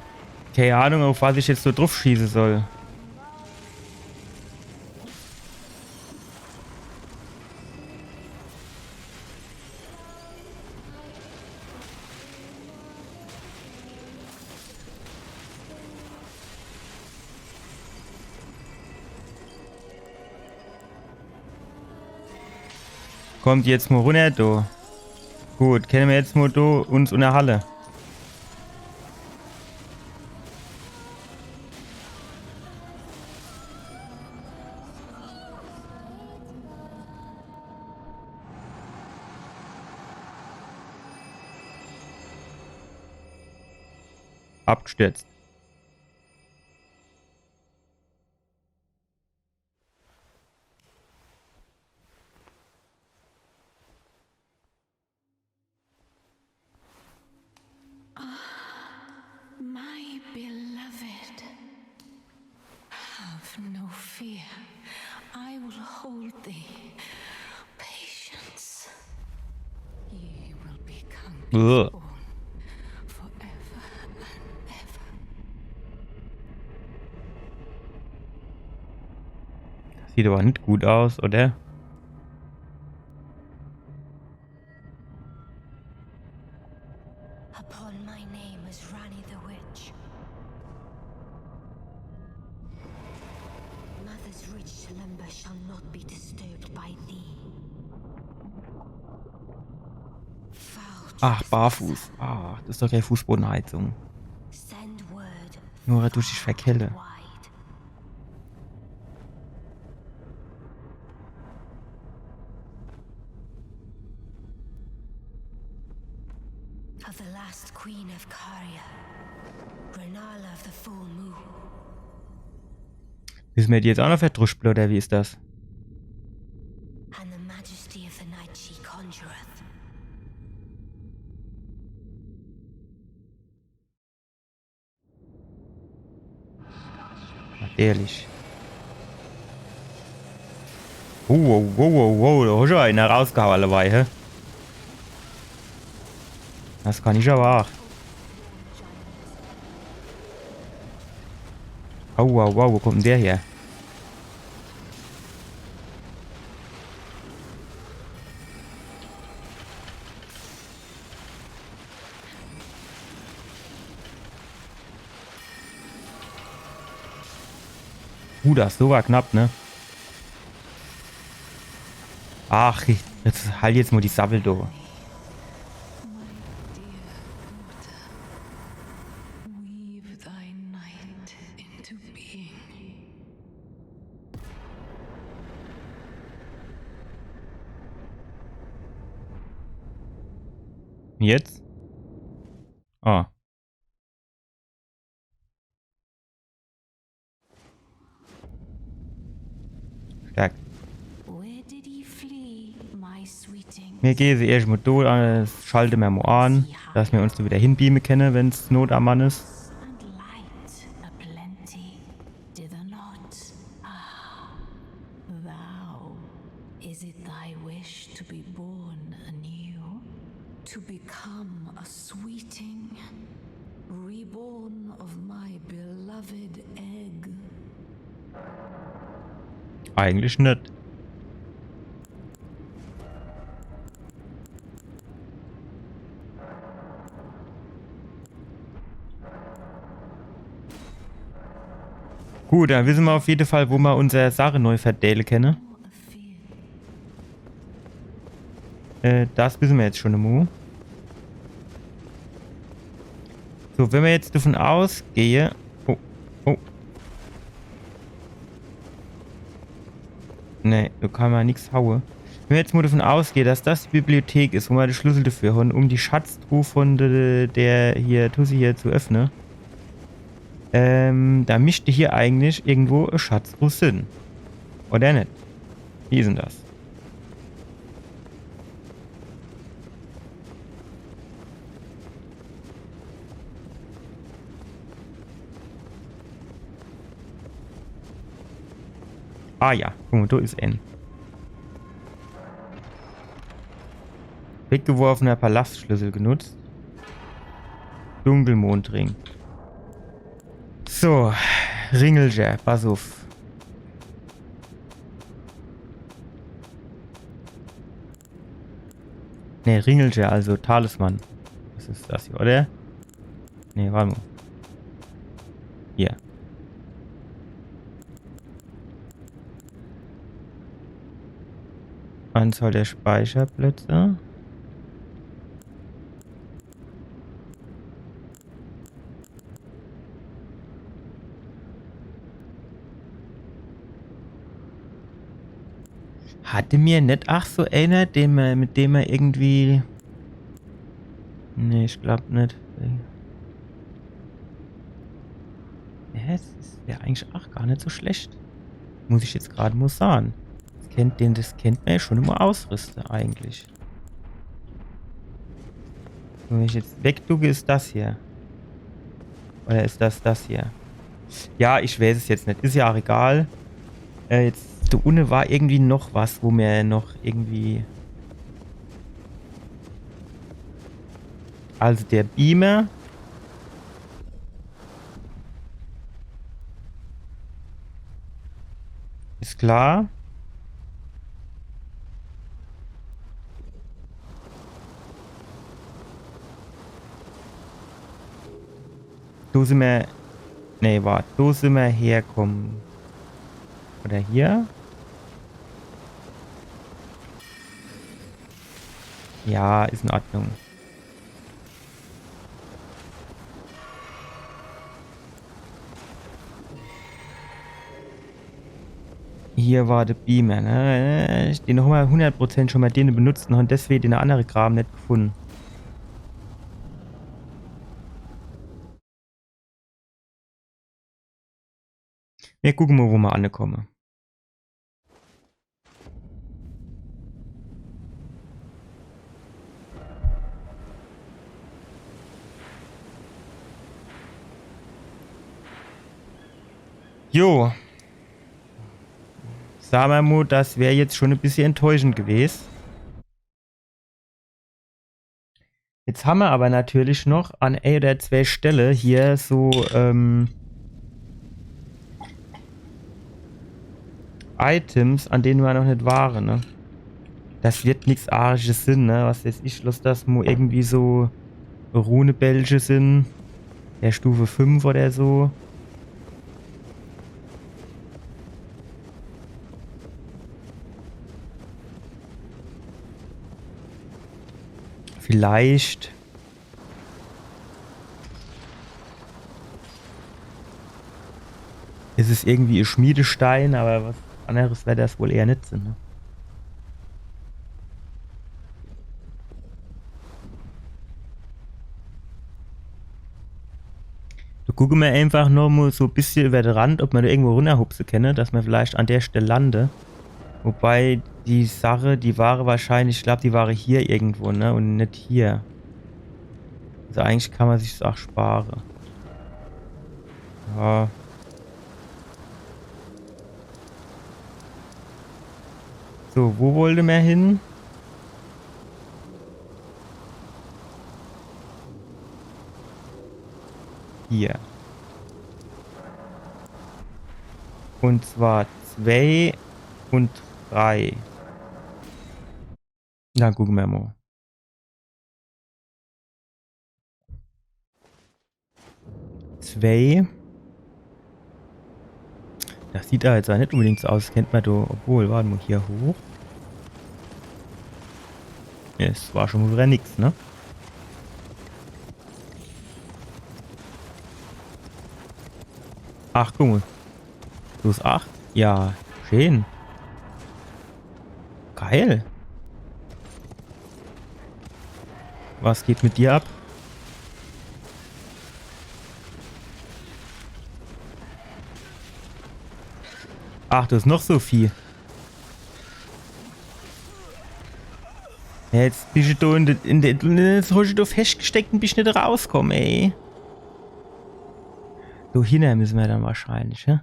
keine Ahnung, auf was ich jetzt so druff schieße soll. Kommt jetzt mo runner, do. Gut, kenne mer jetzt mo do uns unnerhalle. Abgestürzt. Ah, my beloved, have no fear. I will hold thee. Patience. Ye will become Ugh. Forever and ever. Sieht aber net gut aus, oder? Upon my name as Ranni the Witch. Mother's rich slumber shall not be disturbed by thee. Foul Ach, barfuß. Ah, das ist doch keine Fußbodenheizung. Send word Nur, dass du dich verkelle. Wide. Of the last queen of Caria, Rennala of the Full Moon. Müssen wir die jetzt auch noch verdruschble, oder wie ist das? And the majesty of the night she conjureth. Natürlich. Oh, wow, wow, wow, wow, da hast du einen rausgehauen dabei, hä? Das kann ich aber auch. Au, au, au, wo kommt denn der her? Uh, das war knapp, ne? Ach, ich, jetzt halt jetzt mo die Sabbel, du. Weave thy night into being. Jetzt? Ah. Stark. Where did he flee, my sweeting? Mir gehn se erscht mo do, äh, schalte mer mo an, dass mer uns do wieder hinbeame kenne, wenn's Not am Mann is. And light aplenty, did there not? Ah, thou, is it thy wish to be born anew? To become a sweeting, reborn of my beloved egg. Eigentlich net. Gut, dann wisse mer auf jede Fall, wo mer unser Sache neu verdeele kenne. Äh, das wisse mer jetzt schon emo. So, wenn mer jetzt davon ausgehe. Oh, oh. Nee, do kann mer nix haue. Wenn mer jetzt mo davon ausgehe, dass das die Bibliothek is, wo mer de Schlüssel dafür hon, um die Schatztruhe von de, der hier, Tussi hier zu öffne, ähm, da mischt hier eigentlich irgendwo e Schatztruh sin. Oder net? Wie is denn das? Ah ja, guck mo, do is en. Weggeworfener Palastschlüssel genutzt. Dunkelmondring. So, Ringelcher, pass uff. Ne, Ringelcher, also Talisman. Das is das hier, oder? Ne, wart mo. Hier. Anzahl der Speicherplätze. Hatte mer net ach so eener, den mer, mit dem mer irgendwie. Nee, ich glaub net. Ja, es is ja eigentlich ach gar net so schlecht. Muss ich jetzt grad mo sahn. Das kennt, den, das kennt mer ja schon immer ausrüste, eigentlich. Wenn ich jetzt wegducke, is das hier. Oder is das das hier? Ja, ich weiß es jetzt net. Is ja ach egal. Äh, jetzt, do unne war irgendwie noch was, wo mer noch irgendwie. Also der Beamer. Is klar. Do sin mer. Nee, wart. Do sin mer herkomme. Oder hier? Ja, is in Ordnung. Hier war de Beamer, ne? Den noch mo hundert Prozent schon mo den benutzt un han deswege den annere Kram net gefunne. Mer gucke mo, wo mer ankomme. Jo. Sa mer mo, das wär jetzt schon e bissje enttäuschend gewes. Jetzt hammer aber natürlich noch an ein oder zwei Stelle hier so, ähm, Items, an dene mer noch net ware, ne? Das wird nix Arisches sin, ne? Was weiß ich, lass das mo irgendwie so Runebälge sin. Der Stufe fünf oder so. Vielleicht is es irgendwie e Schmiedestein, aber was anneres werd das wohl eher net sin, ne? Do gucke mer einfach noch mo so e bissje iwwer de Rand, ob mer do irgendwo runnerhupse kenne, dass mer vielleicht an der Stelle lande. Wobei die Sache, die ware wahrscheinlich, ich glaub, die ware hier irgendwo, ne? Un net hier. Also eigentlich kann mer sich's ach spare. Ja. So, wo wollte mer hin? Hier. Un zwar zwei un drei. Dann gucke mer mo. Zwei. Das sieht do jetzt ach net unbedingt so aus, kennt mer do. Obwohl, wart mo, hier hoch. Es war schon mo wieder nix, ne? Ach, guck mo. Plus acht? Ja, schön. Geil. Was geht mit dir ab? Ach, do is noch so viel. Ja, jetzt bisch du do in de, in de, jetzt hosch du do feschtgesteckt un bisch net rauskomme, ey. Do hinner müsse mer dann wahrscheinlich, hä?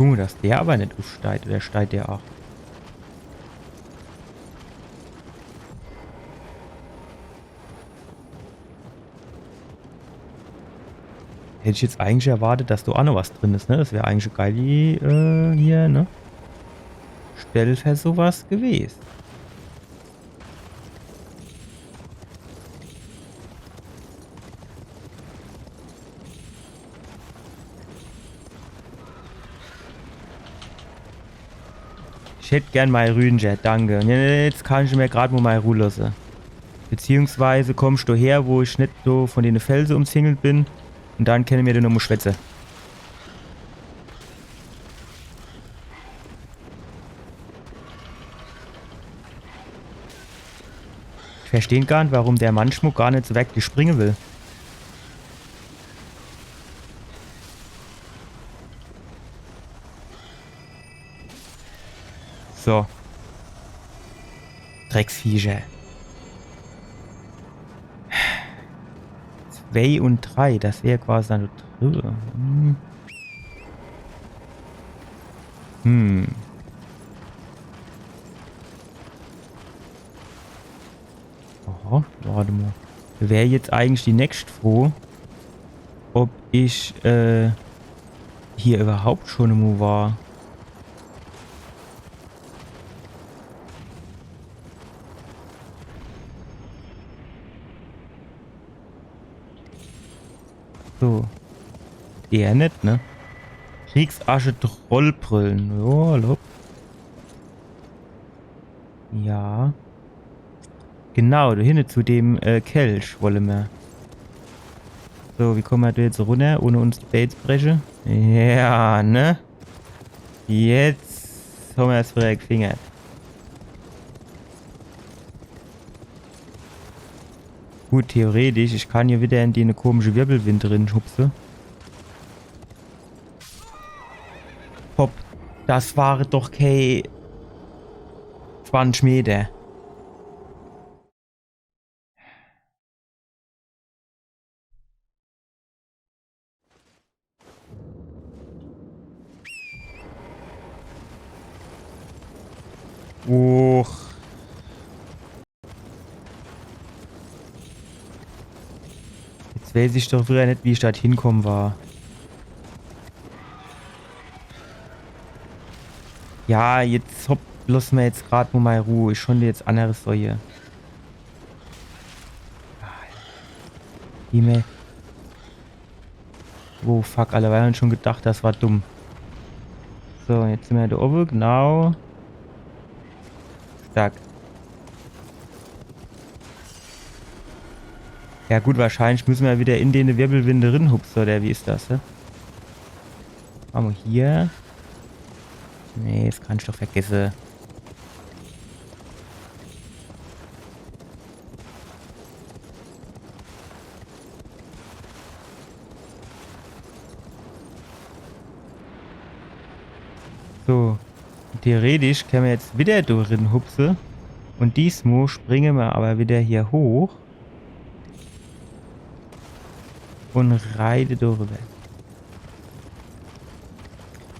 Guck mo, dass der awwer net uffsteigt. Oder steigt der ach? Hätt ich jetzt eigentlich erwartet, dass do ach noch was drin is, ne? Des wär eigentlich e geili, äh, hier, ne? Stell fer so was gewest. Ich hätt gern mei Rünscher, danke. Un jetzt kannsch mer grad mo mei Ruh losse. Beziehungsweise kommsch du her, wo ich net so vun dene Felse umzingelt bin. Un dann kenne mer do nochmo schwätze. Ich versteh gar net, warum der manchmo gar net so werklich springe will. So. Drecksviecher. Zwei un drei, des wär quasi dann do driwwe. Hm. Hm. Aha, wart mo. Wär jetzt eigentlich die nächscht Froh, ob ich, äh, hier iwwerhaupt schun emo war. So. Der net, ne? Kriegsasche Trollbrille. Jo, hallo. Ja. Genau, do hinne zu dem, äh, Kelch wolle mer. So, wie komme mer do jetzt runner, ohne uns die Bää zu breche? Ja, ne? Jetzt hommer's widder gefingert. Gut, theoretisch, ich kann hier widder in dene komische Wirbelwind drin hupse. Hopp, des ware doch kee zwanzig Meter. Uch. Jetzt weiß ich doch widder net, wie ich do hinkomme war. Ja, jetzt hopp, loss mer jetzt grad mo mei Ruh. Ich schun do jetzt anneres so hier. Geh mer. Oh fuck, Alter, mer hän schun gedacht, des war dumm. So, jetzt sin mer do owwe, genau. Stark. Ja gut, wahrscheinlich misse mer widder in dene Wirbelwind rin hupse, oder wie is des, hä? Mache mer hier. Nee, des kann ich doch vergesse. So. Theoretisch kenne mer jetzt widder do rin hupse. Un diesmo springe mer awwer widder hier hoch. Un reite do riwwer.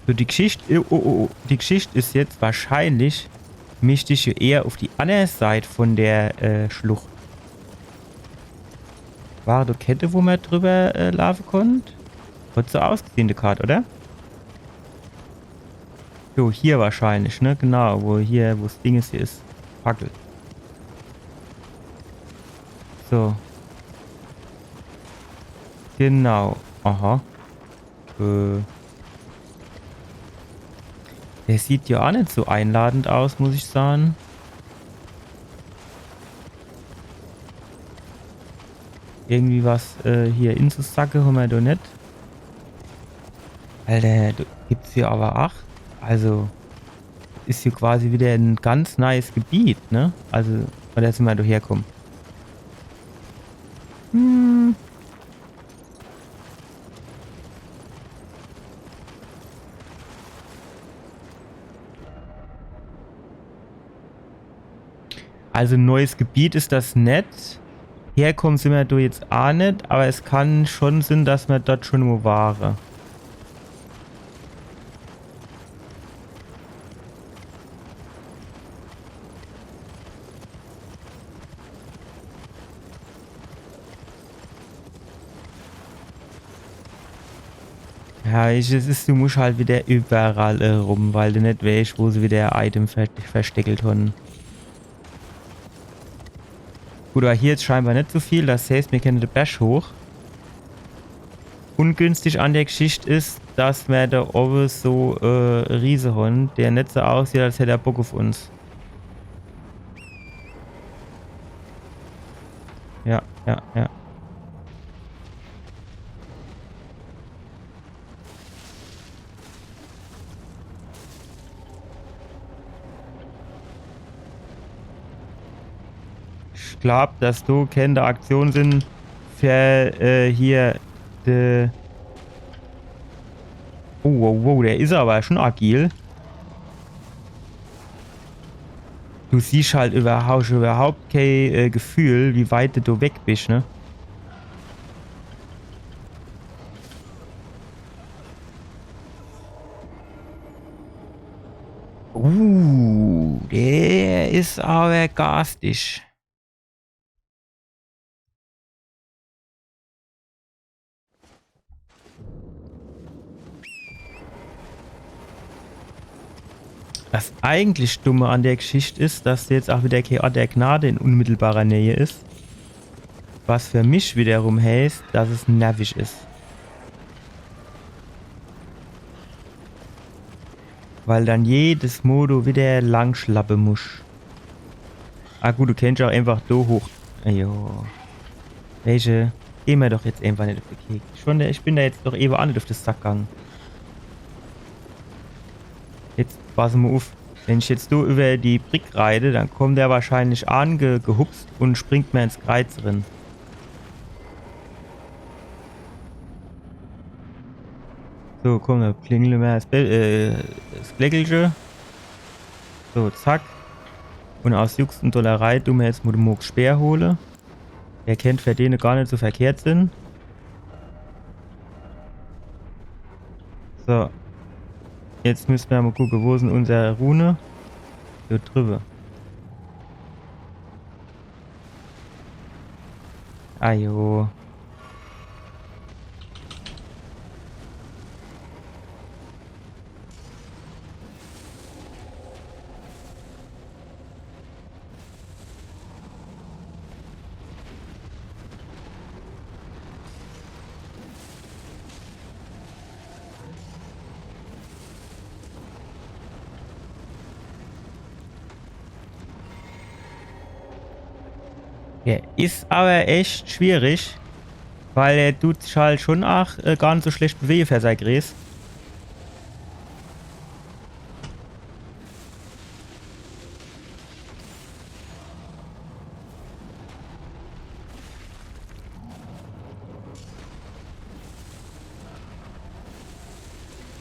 So, die Gschicht, oh, oh, oh, die Gschicht is jetzt wahrscheinlich, misst ich jo eher uff die anner Seit vun der, äh, Schlucht. War do kee Kett, wo mer driwwer, äh, laafe konnt? Hot so ausgesehn, die Kart, oder? So, hier wahrscheinlich, ne? Genau, wo hier, wo's Dinges hier is. Fackel. So. Genau. Aha. Äh. Der sieht jo aa net so einladend aus, muss ich sage. Irgendwie was, äh, hier inzusacke hommer do net. Alter, do gibt's jo awwer acht. Also, is jo quasi widder e ganz neies Gebiet, ne? Also, vun do simmer do herkumme. Hm. Also, neies Gebiet is des net. Herkumme simmer do jetzt aa net, awwer es kann schun sinn, dass mer dort schun mo ware. Ja, ich, es is, du musch halt wieder überall, äh, rum, weil du net weesch, wo se wieder Item ver versteckelt hon. Gut, awwer hier is scheinbar net so viel, das heißt, mir kenne de Bersch hoch. Ungünstig an der Geschicht is, dass mer do owwe so, äh, Riese hon, der net so aussieht, als hätt er Bock uff uns. Ja, ja, ja. Ich glaab, dass do kenne Aktione sin für, äh, hier, de... Oh, wow, wow, der is awwer schun agil. Du siehsch halt überhaupt, überhaupt kee, äh, Gefühl, wie weit du weg bisch, ne? Uh, der is awwer garstig. Das eigentlich Dumme an der Geschicht is, dass jetzt ach wieder kee Ort der Gnade in unmittelbarer Nähe is. Was für mich wiederum heißt, dass es nervig is. Weil dann jedes Mol do wieder langschlappe musch. Ah gut, du kennsch ach einfach do hoch. Ajo. Welche? Geh mer doch jetzt einfach net uff de Keks. Ich bin do, ich bin do jetzt doch ewe ach net uff de Sack gang. Jetzt pass mol uff. Wenn ich jetzt do über die Brick reite, dann kommt der wahrscheinlich ange-, gehupst und springt mer ins Kreiz rin. So, komm, do klingle mer das Bell, äh, das Gleckelche. So, zack. Und aus Jux und Dollerei du mer jetzt mol de Mohgs Speer hole. Der kennt für dene gar net so verkehrt sin. So. Jetzt müsse mer mol gucke, wo sin unser Rune? Do driwwe. Ajo. Ja, is aber echt schwierig, weil er tut sich halt schon ach, äh, gar net so schlecht bewege für sei Grees.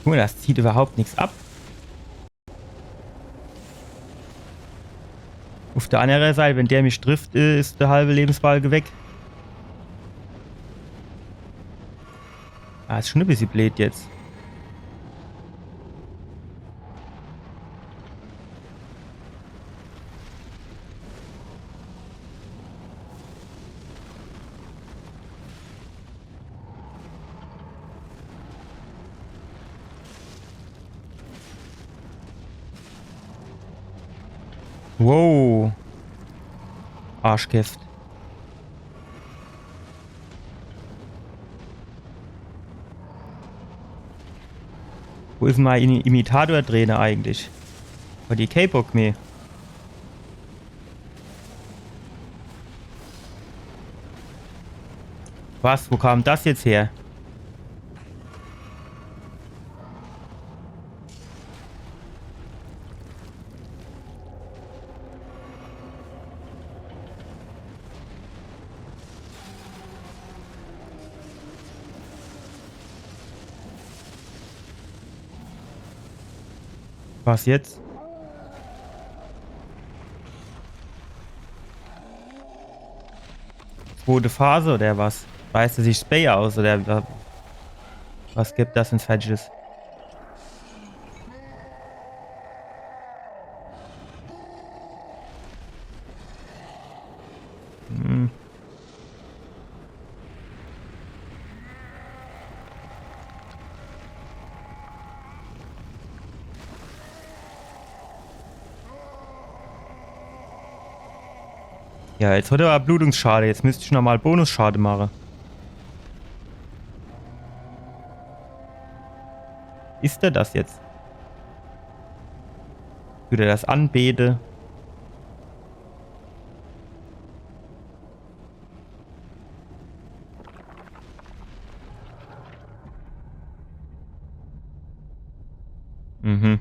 Guck mal, das zieht überhaupt nix ab. Auf der andere Seite, wenn der mich trifft, äh, is der halbe Lebensbalke weg. Ah, is schon e bissje bleed jetzt. Wow. Arschgift. Wo is mein Ini-, Imitator-Trainer eigentlich? Hat die kee Bock mehr? Was? Wo kam das jetzt her? Was jetzt? Zweite Phase oder was? Reißt er sich Spay aus oder wa-, was gibt das denn Falsches? Hm. Ja, jetzt hat er awwer Blutungsschade. Jetzt müsst ich nochmal Bonusschade mache. Is der das jetzt? Tut er das anbete? Mhm.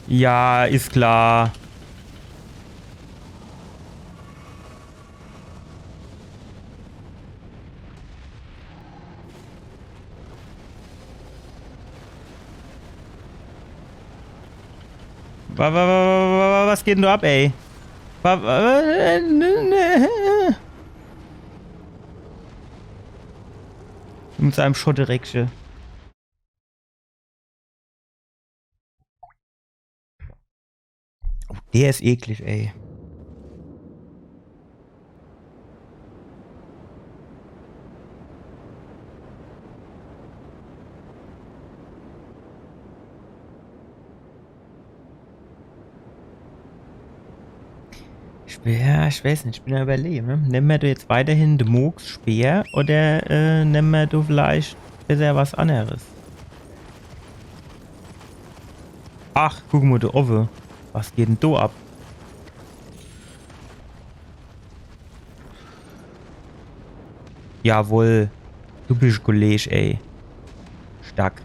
Ja, is klar. Wa-, wa-, was geht denn do ab, ey? Wa-, wa-, äh, ne, ne. Mit seinem Schottereckche. Oh, der is eklig, ey. Ich, ja, ich weiß net, ich bin am Überlege, ne? Nemme mer do jetzt weiterhin de Mohgs Speer oder, äh, nemme mer do vielleicht besser was anneres? Ach, guck mo do owwe. Was geht denn do ab? Jawohl. Du bisch Kolleg, ey. Stark.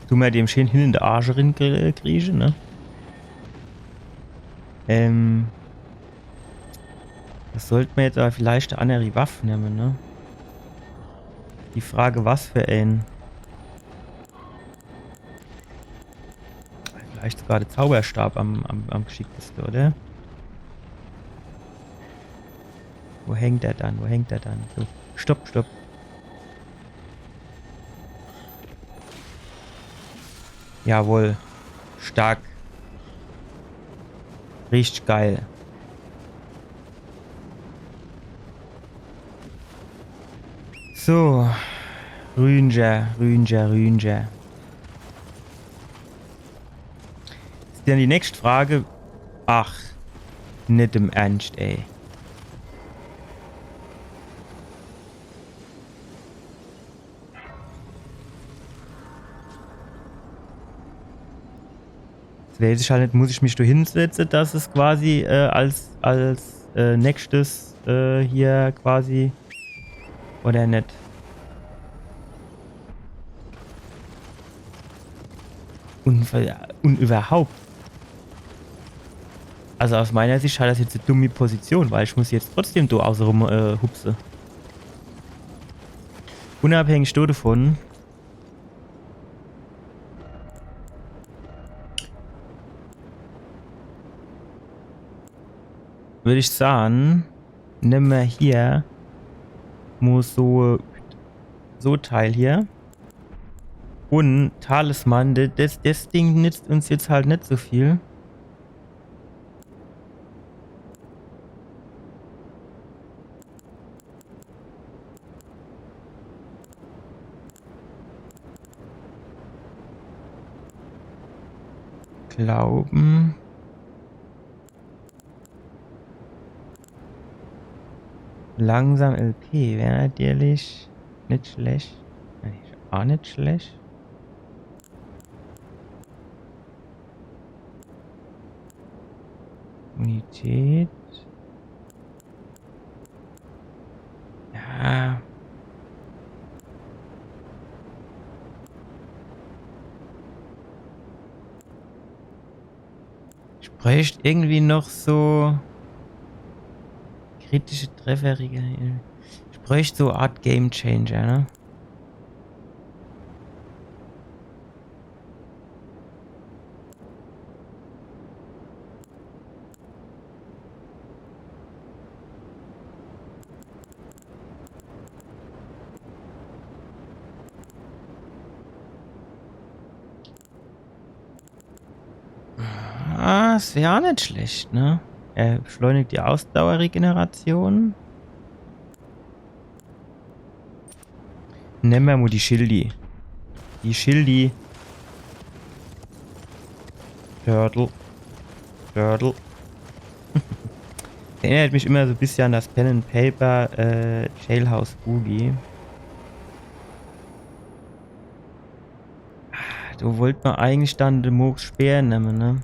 Du mer dem schön hin in de Arsch rin krie-, krieche, ne? Ähm. Das sollt mer jetzt awwer vielleicht e anneri Waff nemme, ne? Die Frage, was für en. Vielleicht sogar de Zauberstab am, am, am geschickteste, oder? Wo hängt er dann? Wo hängt er dann? So. Stopp, stopp. Jawohl. Stark. Richtig geil. So. Rünscher, Rünscher, Rünscher. Is dann die nächste Frage. Ach. Net im Ernscht, ey. Jetzt weiß ich halt net, muss ich mich do hinsetze, dass es quasi, äh, als, als, äh, nächstes, äh, hier quasi oder net? Und, und überhaupt. Also aus meiner Sicht hat das jetzt e dummi Position, weil ich muss jetzt trotzdem do außerum, äh, hupse. Unabhängig do davon, würd ich sage, nemme mer hier mo so, so Teil hier. Und Talisman, de-, des, des Ding nützt uns jetzt halt net so viel. Glauben. Langsam L P wär natürlich net schlecht. Eigentlich aa net schlecht. Unität. Ja. Ich bräucht irgendwie noch so kritische Trefferregel. Ich bräucht so e Art Game Changer, ne? Das wär aa net schlecht, ne? Er beschleunigt die Ausdauerregeneration. Nemme mer mo die Schildi. Die Schildi. Turtle. Turtle. Erinnert mich immer so e bissche an das Pen and Paper, äh, Jailhouse Boogie. Do wollt mer eigentlich dann de Mohgs Speer nemme, ne?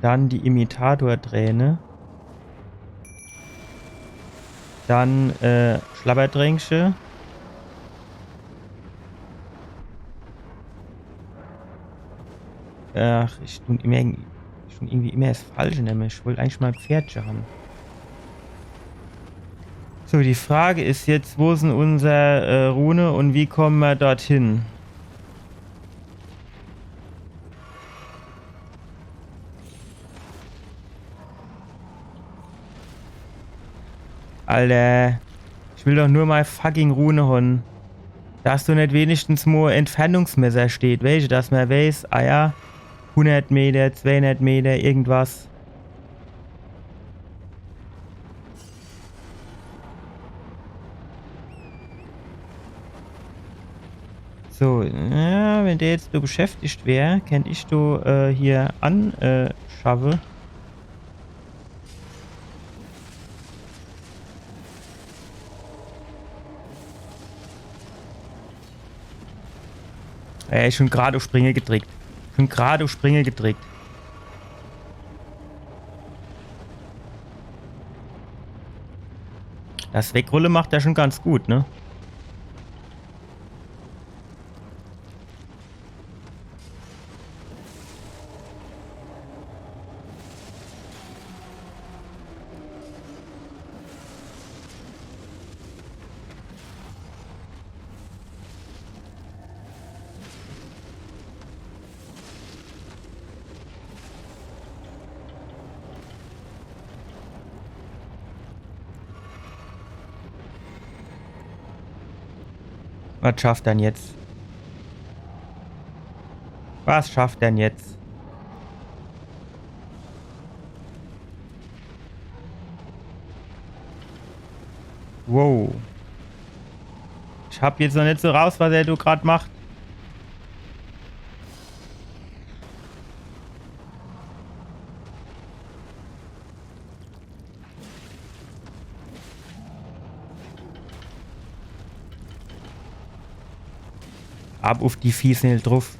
Dann die Imitator-Träne. Dann, äh, Schlabberdränkche. Ach, ich tu immer, ich tu irgendwie immer das Falsche, nämlich ich wollt eigentlich mol e Pferdche hawwe. So, die Frage is jetzt, wo sin unser, äh, Rune un wie komme mer dorthin? Alter, ich will doch nur mei fucking Rune hon. Dass do net wenigstens mo Entfernungsmesser steht, weesche, dass mer wees, ah ja, hundert Meter, zweihundert Meter, irgendwas. So, ja, wenn der jetzt do beschäftigt wär, kennt ich do, äh, hier an, äh, schaffe. Ey, schon grad uff Springe gedrickt. Schon grad uff Springe gedrickt. Das Wegrolle macht er schon ganz gut, ne? Was schafft er dann jetzt? Was schafft er dann jetzt? Wow. Ich hab jetzt noch net so raus, was er do grad macht. Ab uff die Fiesel druff.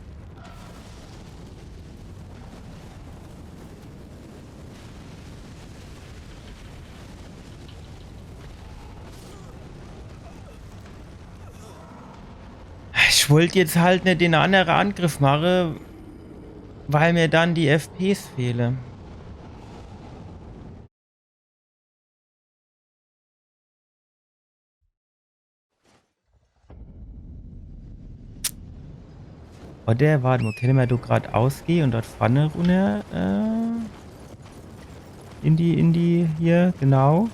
Ich wollt jetzt halt net den annere Angriff mache, weil mir dann die F Ps fehle. Oder, wart mo, kenne mer do grad ausgehe un dort vorne runner, äh, in die, in die, hier, genau.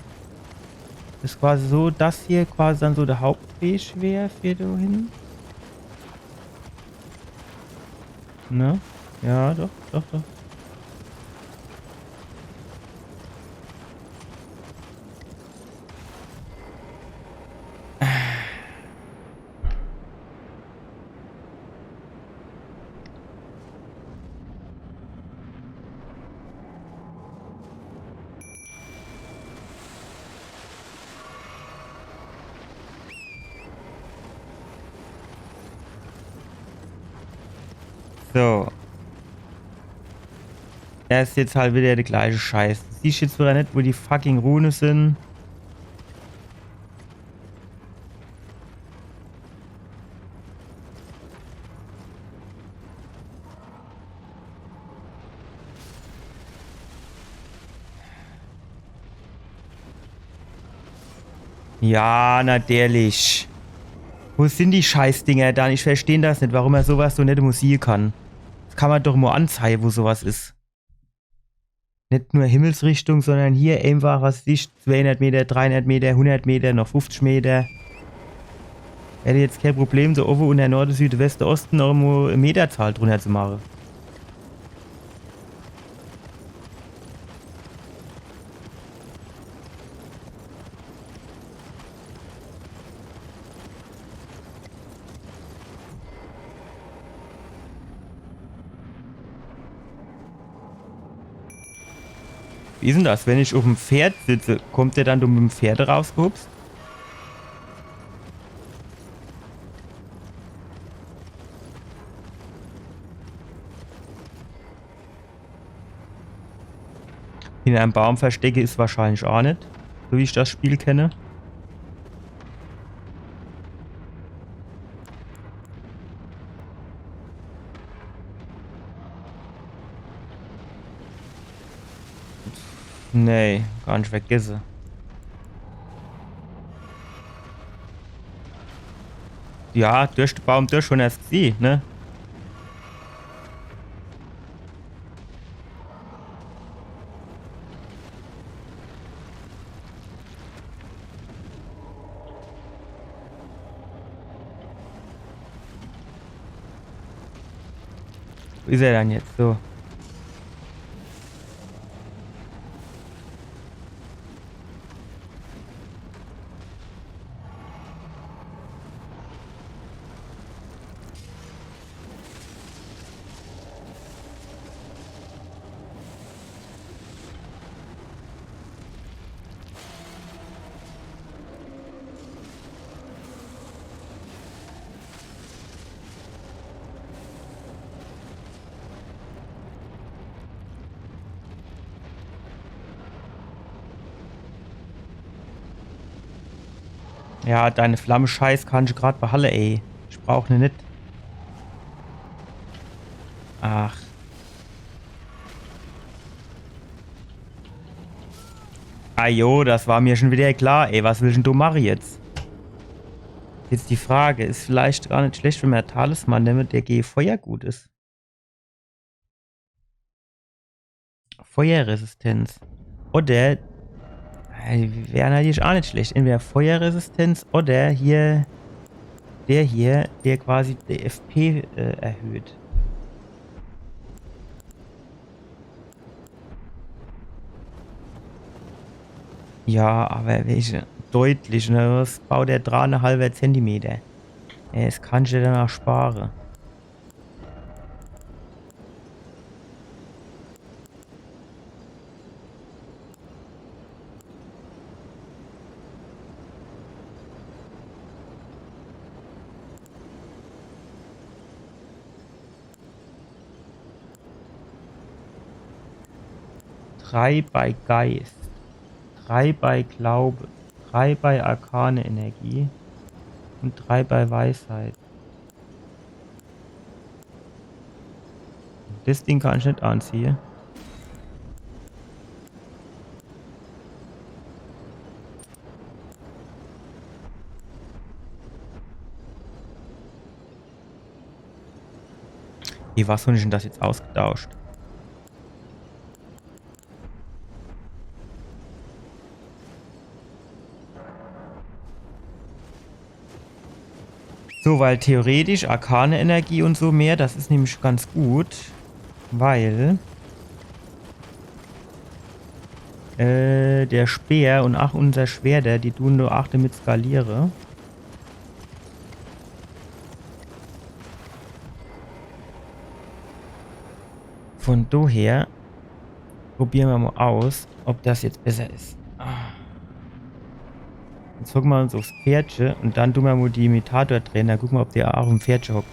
Is quasi so, dass hier quasi dann so de Hauptweg wär für do hin. Ne? Ja, doch, doch, doch. So. Er is jetzt halt wieder de gleiche Scheiß. Siehsch jetzt wieder net, wo die fucking Rune sin. Ja, natürlich. Wo sin die Scheißdinger dann? Ich versteh das net, warum er sowas so net musiere kann. Das kann mer doch mo anzeige, wo sowas is. Net nur Himmelsrichtung, sondern hier einfach, was weiß ich, zweihundert Meter, dreihundert Meter, hundert Meter, noch fünfzig Meter. Hätt jetzt kee Problem, do owwe unner Norde, Süde, Weste, Oste noch emol e Meterzahl drunner zu mache. Wie is dann das, wenn ich uffm Pferd sitze? Kommt der dann do mit'm Pferd rausgehupst? Hinner em Baum verstecke is wahrscheinlich aa net, so wie ich das Spiel kenne. Nee, kann ich vergesse. Ja, durch de Baum durch, schun erscht gesieh, ne? Wo is er dann jetzt? So. Ja, deine Flamme-Scheiß kann ich grad behalle, ey. Ich brauch ne net. Ach. Ah jo, das war mir schun widder klar, ey. Was willsch dann du mache jetzt? Jetzt die Frage, is vielleicht gar net schlecht, wenn mer Talisman nemme, der gege Feuer gut is. Feuerresistenz. Oder, äh, wär natürlich aa net schlecht. Entweder Feuerresistenz oder hier, der hier, der quasi die F P, äh, erhöht. Ja, awwer welche? Deutlich, ne? Was baut der dreiunhalber Zentimeter? Ey, das kannsch der dann aa spare. Drei bei Geist, drei bei Glaube, drei bei arkane Energie un drei bei Weisheit. Das Ding kann ich net anziehe. Wie, was hab ich dann das jetzt ausgetauscht? So, weil theoretisch arkane Energie un so mehr, das is nämlich ganz gut, weil, äh, der Speer un aa unser Schwerter, die dun nur aa damit skaliere. Von doher probiere mer mol aus, ob das jetzt besser is. Ah. Jetzt hocke mer uns uffs Pferdche un dann du mer mol die Imitator-Trainer. Gucke mer, ob der aa uffm Pferdche hockt.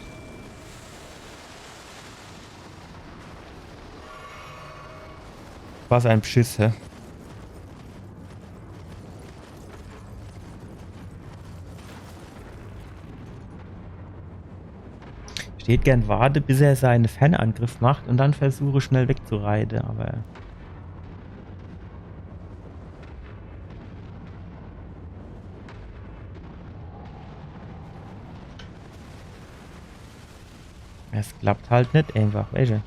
Was e Beschiss, hä? Ich tät gern warte, bis er seine Fernangriff macht un dann versuche, schnell wegzureite, awwer es klappt halt net einfach, weesche.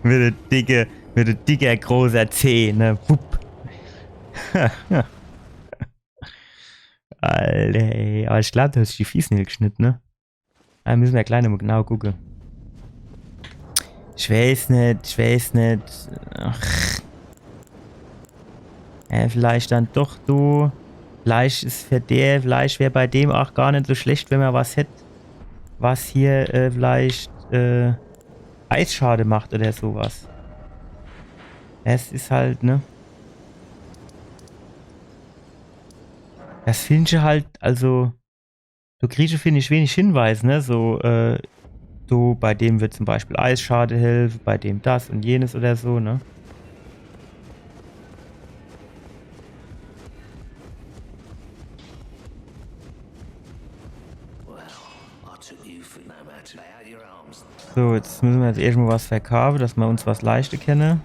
Mit de dicke, mit de dicke großer Zeh, ne? Wupp. Alter, ey, awwer ich glaab, do hot sich die Fieß net geschnitt, ne? Do misse mer glei nochmol genau gucke. Ich weeß net, ich weeß net. Ach. Äh, vielleicht dann doch do. Vielleicht is für der, vielleicht wär bei dem ach gar net so schlecht, wenn mer was hätt, was hier, äh, vielleicht, äh, Eisschade macht oder so was. Es is halt, ne? Das find ich halt, also, do kriegsch, find ich, wenig Hinweis, ne? So, äh, so bei dem wird zum Beispiel Eisschade helfe, bei dem das und jenes oder so, ne? Well, I took you for no matter. Lay out your arms. So, jetzt misse mer jetzt erschtmol was verkaafe, dass mer uns was leischte kenne.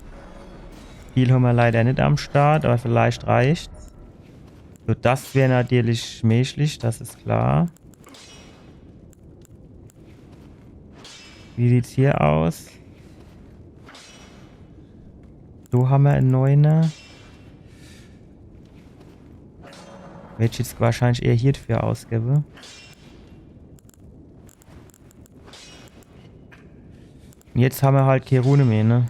Viel hommer leider net am Start, awwer vielleicht reicht's. So, das wär natürlich möglich, das is klar. Wie sieht's hier aus? So, hommer en Neuner. Werd ich jetzt wahrscheinlich eher hiefür ausgewwe. Un jetzt hommer halt kee Rune mehr, ne?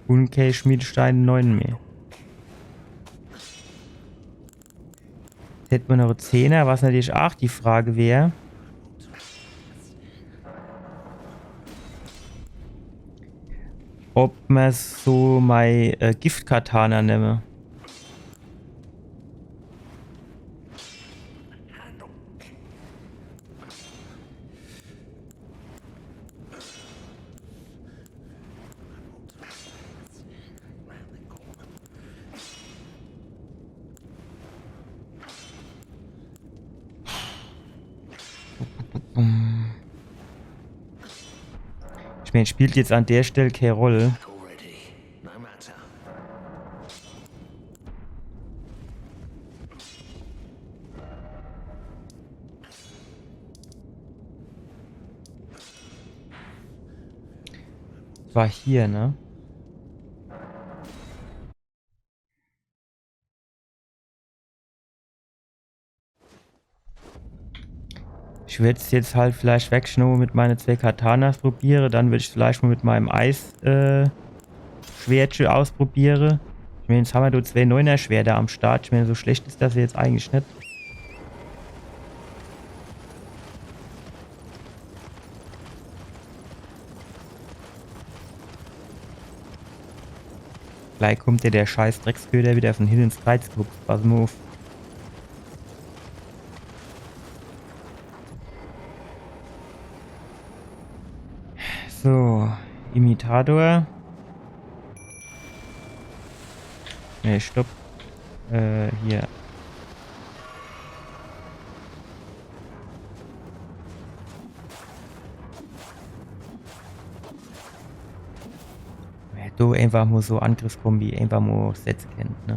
Un kee Schmiedestein neun mehr. Jetzt hätt mer noch en Zehner, was natürlich ach die Frage wär, ob mer so mei, äh, Gift-Katana nemme. Ich mein, spielt jetzt an der Stell kee Rolle. War hier, ne? Ich würd's jetzt halt vielleicht wirklich nur mit meine zwee Katanas probiere, dann würd ich's vielleicht mol mit meinem Eis, äh, Schwertche ausprobiere. Ich mein, jetzt hammer do zwee Neuner-Schwerter am Start. Ich mein, so schlecht is das jetzt eigentlich net. Gleich kommt der, der scheiß Drecksköter wieder von hinne ins Kreiz gehupst. Pass mol uff. So, Imitator. Nee, stopp. Äh, hier. Ja, do einfach mol so Angriffskombi einfach mol setze kenne, ne?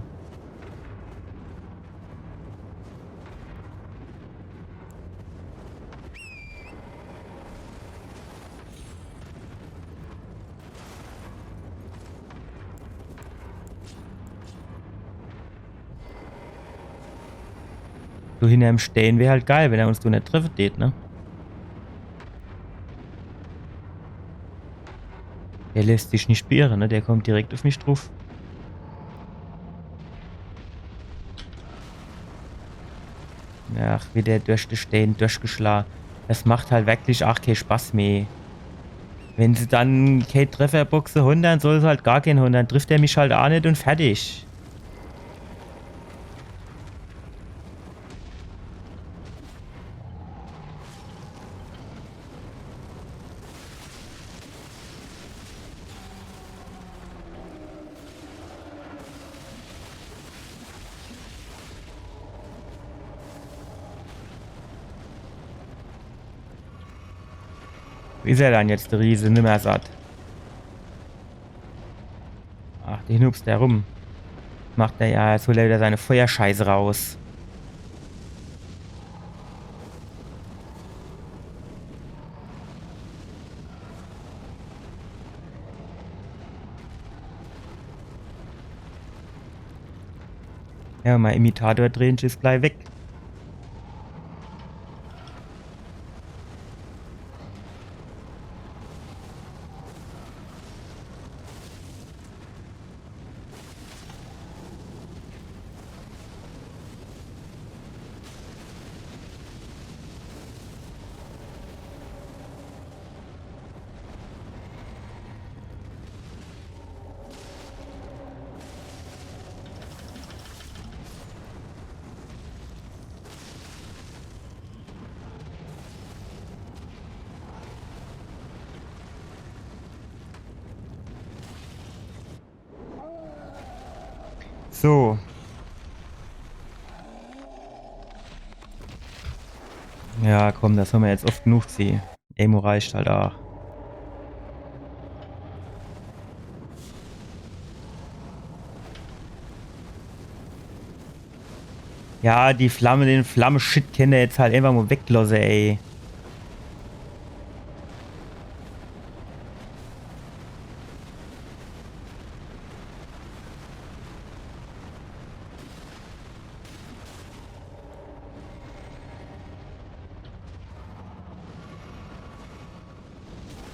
So hinnerm Stään wär halt geil, wenn er uns do net treffe tät, ne? Der lässt sich net beirre, ne? Der kommt direkt uff mich druff. Ach, wieder durch de Stään durchgeschla. Das macht halt wirklich ach kee Spaß mehr. Wenn se dann kee Trefferboxe hon, dann soll se halt gar keen hon. Dann trifft er mich halt ach net un fertig. Wo is er dann jetzt, der Riese Nimmersatt? Ach, der hupst do rum. Macht er ja, jetzt holt er wieder seine Feuerscheiße raus. Ja, mein Imitator-Dränche is glei weg. So. Ja, komm, das hammer jetzt oft genug gesieh. Emo reicht halt aach. Ja, die Flamme, den Flamme-Shit kennt er jetzt halt einfach mo weglosse, ey.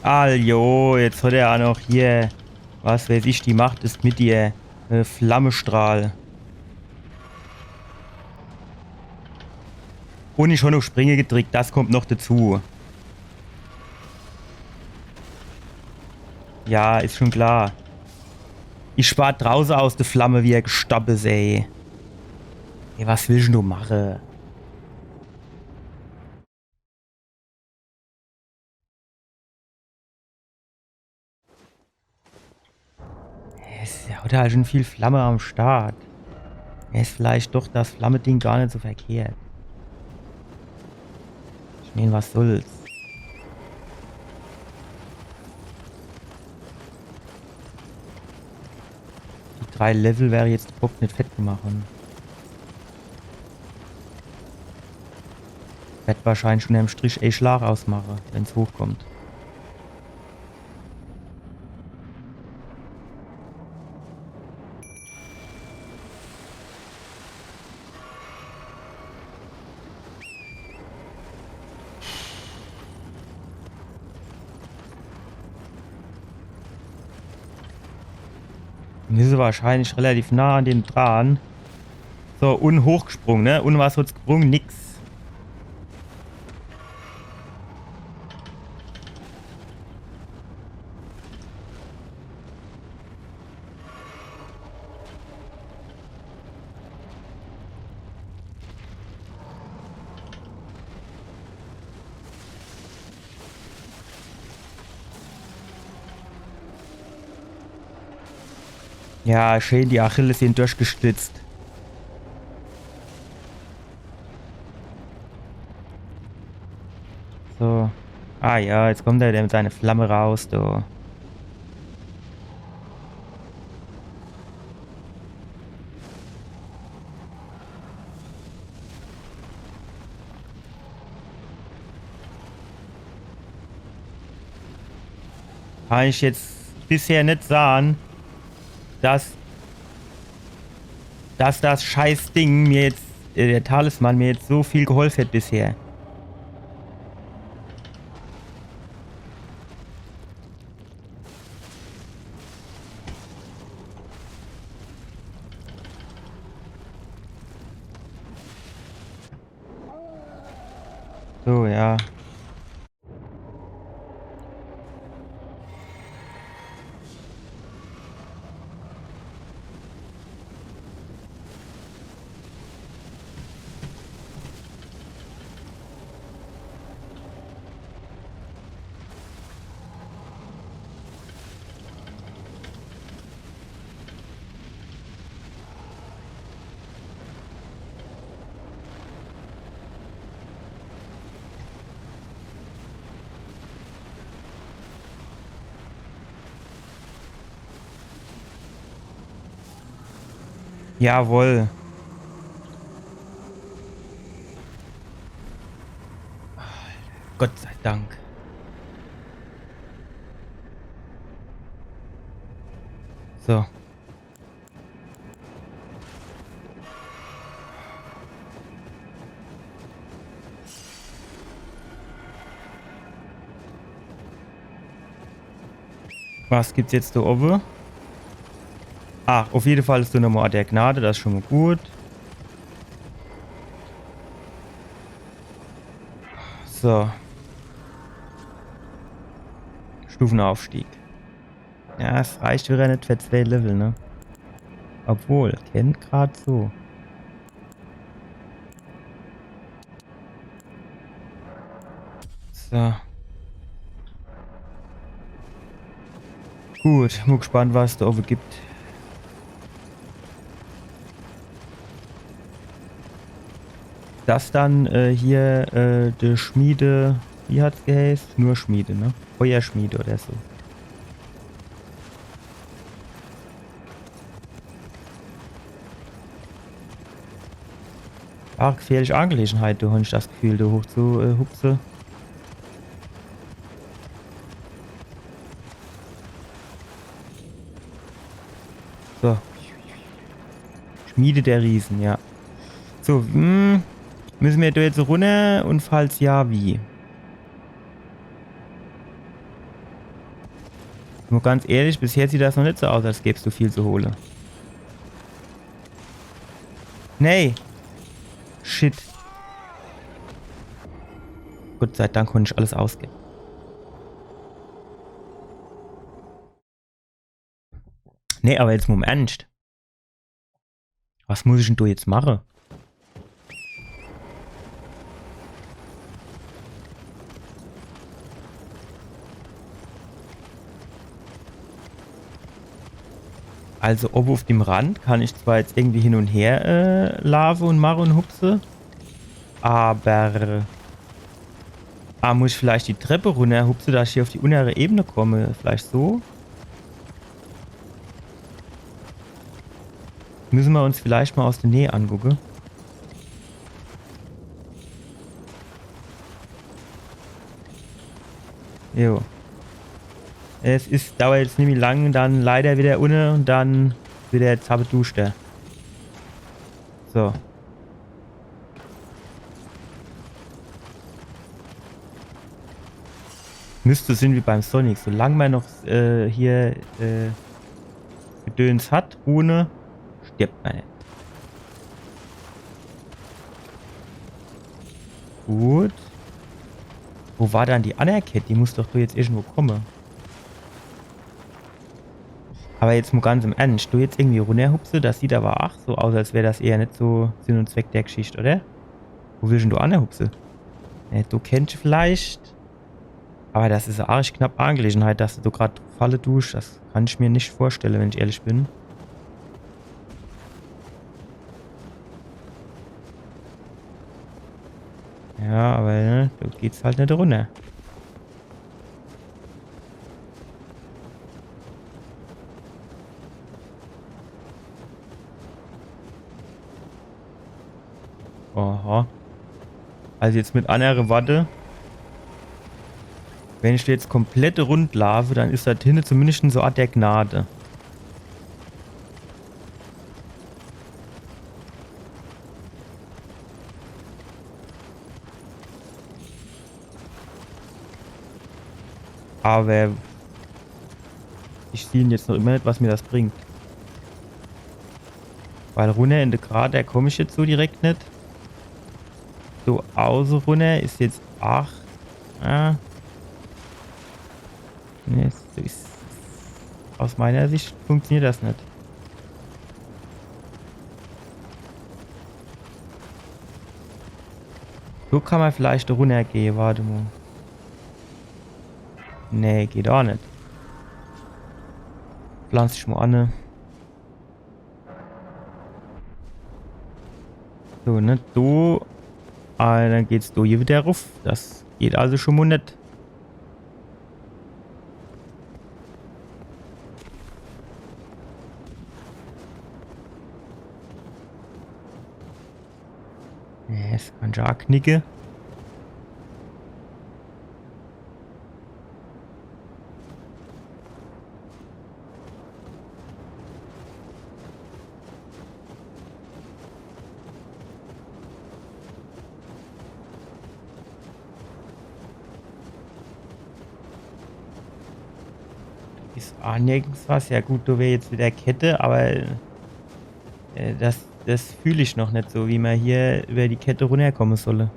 Aljo, jetzt hat er aach noch hier, was weiß ich, die Macht is mit dir. Äh, Flammestrahl. Un ich hab noch Springe gedrickt, das kommt noch dazu. Ja, is schon klar. Ich spar drauße aus de Flamme, wie er gestorb is, ey. Ey, was willscht du mache? Es hat halt schon viel Flamme am Start. Is vielleicht doch das Flamme-Ding gar net so verkehrt. Ich mein, was soll's. Die drei Level wär jetzt de Bock net fett gemacht. Werd wahrscheinlich schon am Strich e Schlag ausmache, wenn's hochkommt. Mir sin wahrscheinlich relativ nah an dem dran. So, un hochgesprung, ne? Un was hat's gebrung? Nix. Ja, schön die Achillessehne durchgeschlitzt. So. Ah ja, jetzt kommt er wieder mit seiner Flamme raus, du. Kann ich jetzt bisher net sahn, dass, dass das Scheißding mir jetzt, äh, der Talisman mir jetzt so viel geholfe hat bisher. So, ja. Jawohl. Gott sei Dank. So. Was gibt's jetzt do owwe? Ach, uff jede Fall is do nochmol Ort der Gnade, das is schun mol gut. So. Stufenaufstieg. Ja, es reicht widder net fer zwee Level, ne? Obwohl, kennt grad so. So. Gut, bin gespannt, was es do owwe gibt. Das dann, äh, hier, äh, die Schmiede, wie hat's geheißt? Nur Schmiede, ne? Feuerschmiede oder so. Ach, gefährliche Angelegenheit, do hab ich das Gefühl, do hoch zu, äh, hupse. So. Schmiede der Riesen, ja. So, hm, müsse mer do jetzt runner und falls ja, wie? Nur ganz ehrlich, bisher sieht das noch net so aus, als gäb's do viel zu hole. Nee. Shit. Gott sei Dank konnt ich alles ausgebe. Nee, awwer jetzt mol im Ernscht. Was muss ich dann do jetzt mache? Also owwe uff dem Rand kann ich zwar jetzt irgendwie hin und her, äh, laafe und mache und hupse. Awwer, ah, muss ich vielleicht die Trepp runnerhupse, dass ich hier uff die unnere Ebene komm? Vielleicht so? Müsse mer uns vielleicht mol aus de Näh angucke. Jo. Es is, dauert jetzt nimmi lang, dann leider widder unne und dann widder zappeduschter. So. Müsst so sinn wie beim Sonic. Solang mer noch, äh, hier, äh, Gedöns hat, Rune, stirbt mer net. Gut. Wo war dann die anner Kett? Die muss doch do jetzt irgendwo komme. Awwer jetzt mol ganz im Ernscht, do jetzt irgendwie runnerhupse, das sieht awwer ach so aus, als wär das eher net so Sinn und Zweck der Geschicht, oder? Wo willsch dann do annerhupse? Äh, do kennt ich vielleicht. Awwer das is e arg knapp Angelegenheit, dass du do grad falle dusch. Das kann ich mer net vorstelle, wenn ich ehrlich bin. Ja, awwer, ne, do geht's halt net runner. Aha. Also jetzt mit annere Worte, wenn ich jetzt komplett rund laafe, dann is do hinne zumindest so e Art der Gnade. Awwer ich sieh jetzt noch immer net, was mer das bringt. Weil runner in de Krater komm ich jetzt so direkt net. So, auße runner is jetzt ach. Ah. Nee, so is, aus meiner Sicht funktioniert das net. So kann mer vielleicht runnergehe, wart mol. Nee, geht ach net. Pflanz dich mol an, ne? So, ne, do. Ah, dann geht's do hier widder ruff. Das geht also schun mol net. Ja, das kann ich ach knicke. Is aa nirgends was. Ja gut, do wär jetzt wieder Kette, aber äh, das, das fühl ich noch net so, wie mer hier über die Kette runnerkomme solle.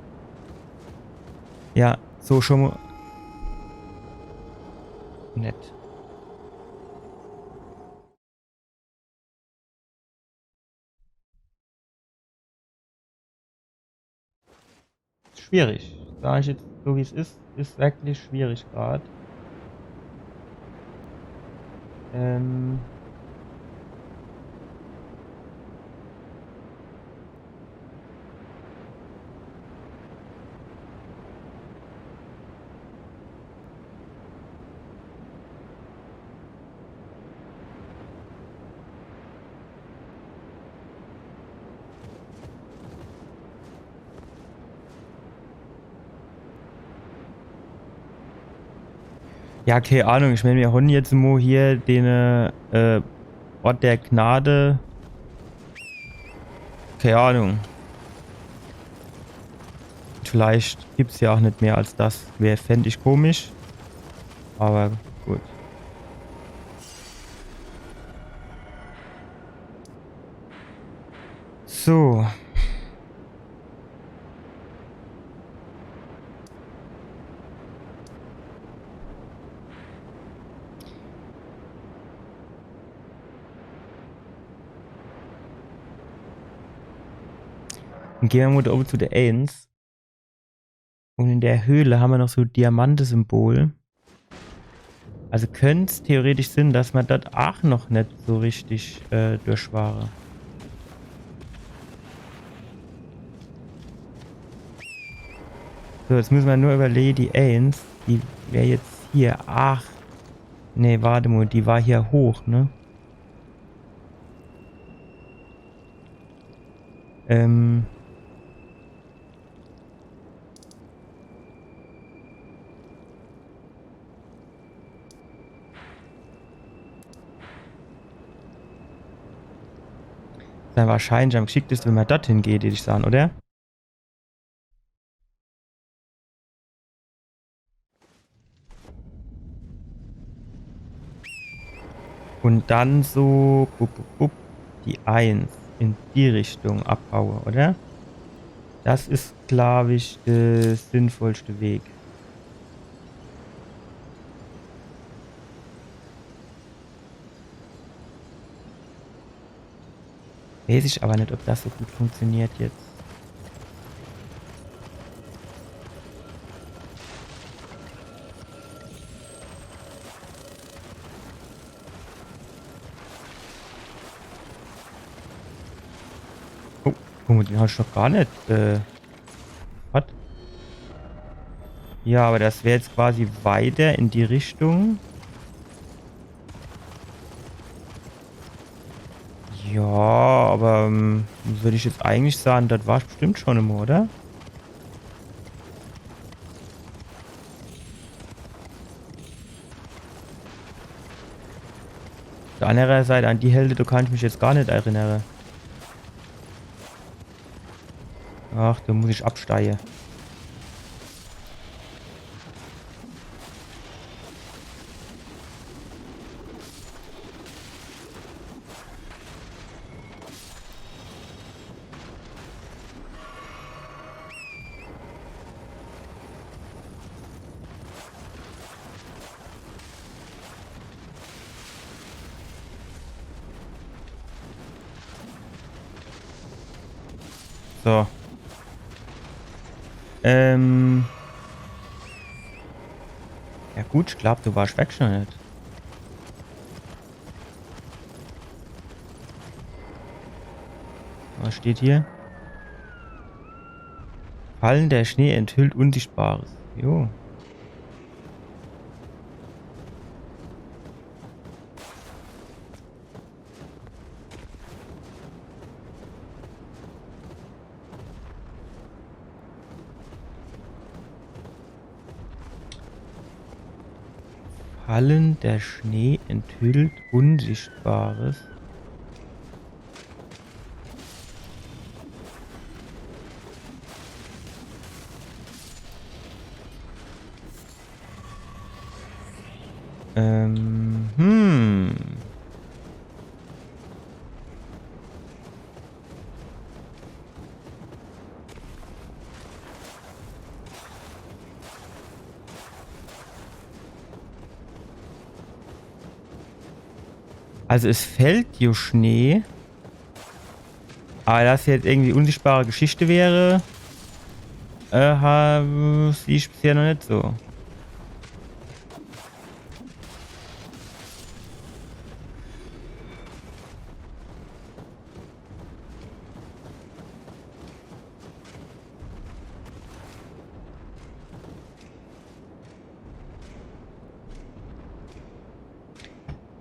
Ja, so schon mo-, net. Schwierig. Sag ich jetzt so, wie es is. Is wirklich schwierig grad. Ähm. Ja, kee Ahnung. Ich mein, mir hon jetzt mo hier den äh, Ort der Gnade. Kee Ahnung. Vielleicht gibt's ja aa net mehr als das. Wär, fänd ich komisch. Aber gut. So. Dann gehn mer mo do owwe zu der Eins. Un in der Höhle hammer noch so Diamante-Symbol. Also könnt's theoretisch sinn, dass mer dort aa noch net so richtig äh, durch ware. So, jetzt müsse mer nur überlege, die Eins, die wär jetzt hier. Ach. Nee, wart mo, die war hier hoch, ne? Ähm. Dann wahrscheinlich am g'schickteste, wenn mer dorthin geht, deet ich sage, oder? Un dann so bup, bup, bup, die Eins in die Richtung abhaue, oder? Das is, glaab ich, de sinnvollste Weg. Wees ich aber net, ob das so gut funktioniert jetzt. Oh, guck mo, den hab ich noch gar net. Äh, was? Ja, aber das wär jetzt quasi weiter in die Richtung. Ja, aber ähm, würd ich jetzt eigentlich sage, das war's bestimmt schon immer, oder? Uff der andere Seit, an die Hälfte, do kann ich mich jetzt gar net erinnere. Ach, do muss ich absteige. So. Ähm. Ja gut, ich glaab, do war ich weg schon net. Was steht hier? Fallender Schnee enthüllt Unsichtbares. Jo. Fallender Schnee enthüllt Unsichtbares. Ähm, hm. Also es fällt jo Schnee. Aber dass jetzt irgendwie unsichtbare Geschichte wäre, äh, ha, sieh ich bisher noch net so.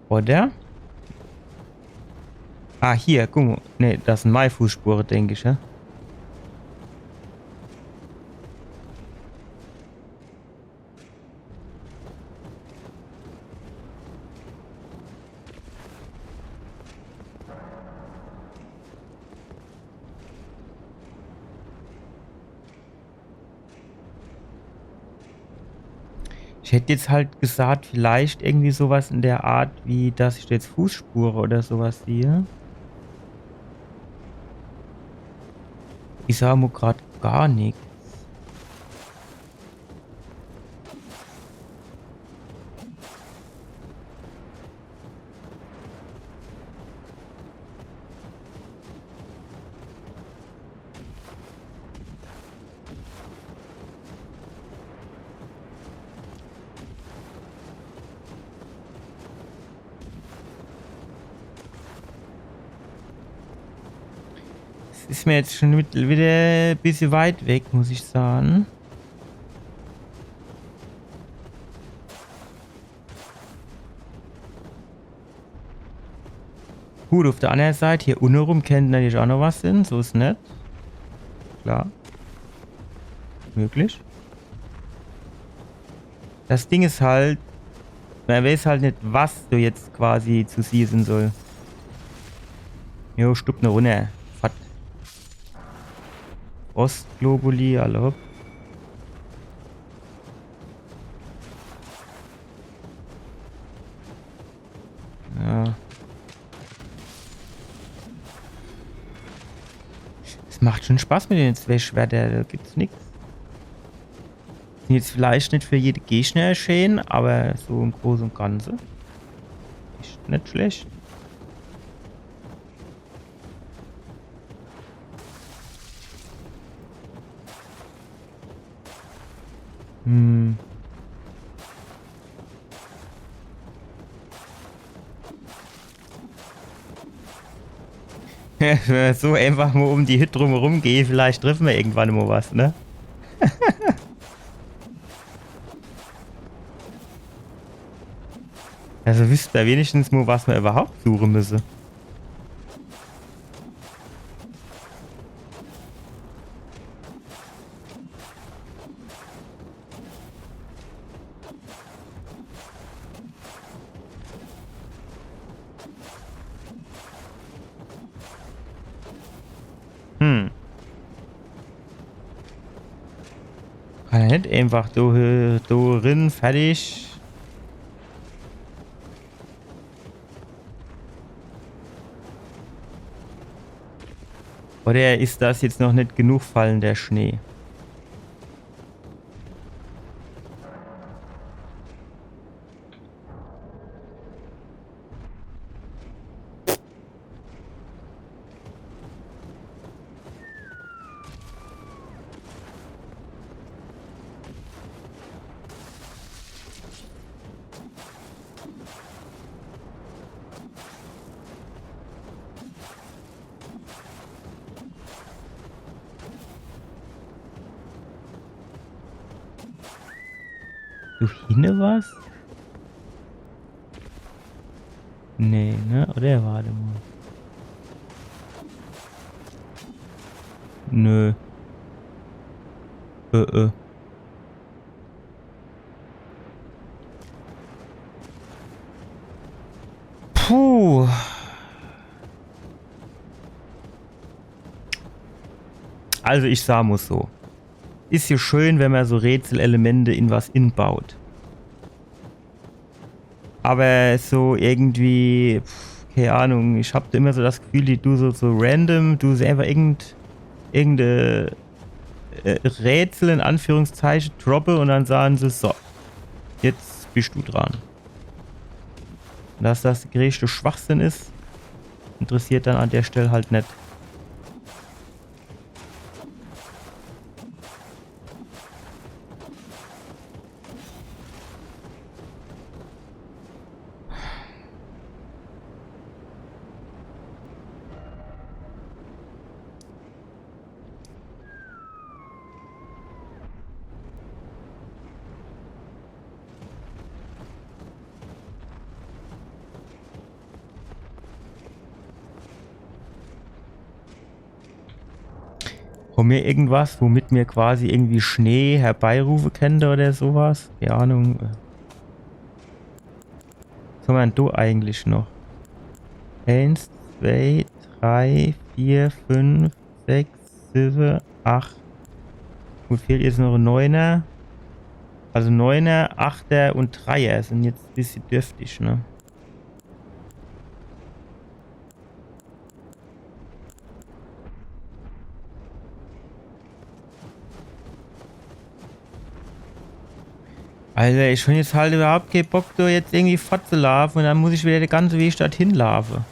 Oder? Ah, hier, guck mo. Ne, das sin mei Fußspure, denk ich, ja. Ich hätt jetzt halt gesagt, vielleicht irgendwie sowas in der Art, wie dass ich jetzt Fußspure oder sowas sehe. Ich sah mo grad gar nix. Es is mir jetzt schon mit, wieder e bissje weit weg, muss ich sagen. Gut, auf der andere Seite, hier unne rum kennt natürlich auch noch was sein, so is net. Klar. Möglich. Das Ding is halt, man weiß halt net, was do jetzt quasi zu siehe sein soll. Jo, stupp ne runner. Fort. Frostglobuli, alla hopp. Ja. Es macht schon Spaß mit den zwei Schwerter, da gibt's nix. Sin jetzt vielleicht net für jede Gegner schee, aber so im Große und Ganze is net schlecht. Hm. Wenn mer so einfach mo um die Hütt drumherum gehe, vielleicht treffe mer irgendwann mo was, ne? Also wüsste mer wenigstens mo, was mer überhaupt suche müsse. Hm. Kann er net einfach do, do rin, fertig? Oder is das jetzt noch net genug fallender Schnee? Do hinne was? Nee, ne? Oder wart mo. Nö. Äh, äh. Puh. Also ich sa mo so. Is jo schön, wenn mer so Rätselelemente in was inbaut. Aber so irgendwie, pf, keine Ahnung, ich hab do immer so das Gefühl, die du so, so random, du sie einfach irgend, irgendein äh, Rätsel in Anführungszeichen droppe und dann sagen sie, so, jetzt bist du dran. Und dass das der größte Schwachsinn ist, interessiert dann an der Stelle halt nicht. Hon mir irgendwas, womit mir quasi irgendwie Schnee herbeirufe könnte oder sowas? Keine Ahnung. Was hon mir denn do eigentlich noch? Eins, zwei, drei, vier, fünf, sechs, sieben, acht. Gut, fehlt jetzt noch ein Neuner. Also Neuner, Achter und Dreier sind jetzt ein bisschen dürftig, ne? Alter, ich hon jetzt halt überhaupt keinen Bock, do jetzt irgendwie fortzulaufen und dann muss ich wieder den ganzen Weg dorthin laufen.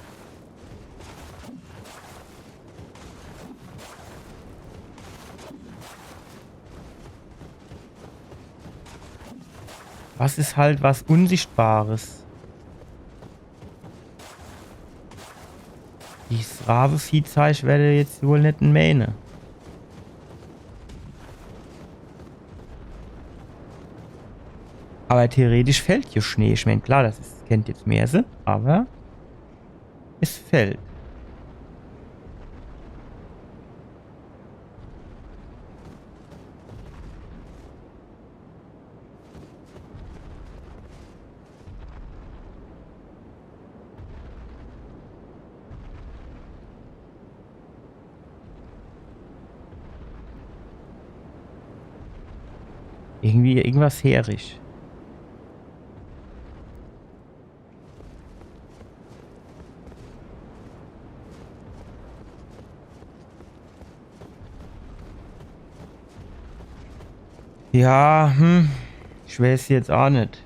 Was ist halt was Unsichtbares? Die Raveviehzeich werde jetzt wohl net in Mähne. Aber theoretisch fällt hier Schnee. Ich mein, klar, das ist, kennt jetzt mehr Sinn, aber es fällt. Irgendwie, irgendwas heer ich. Ja, hm. Ich weiß jetzt auch net.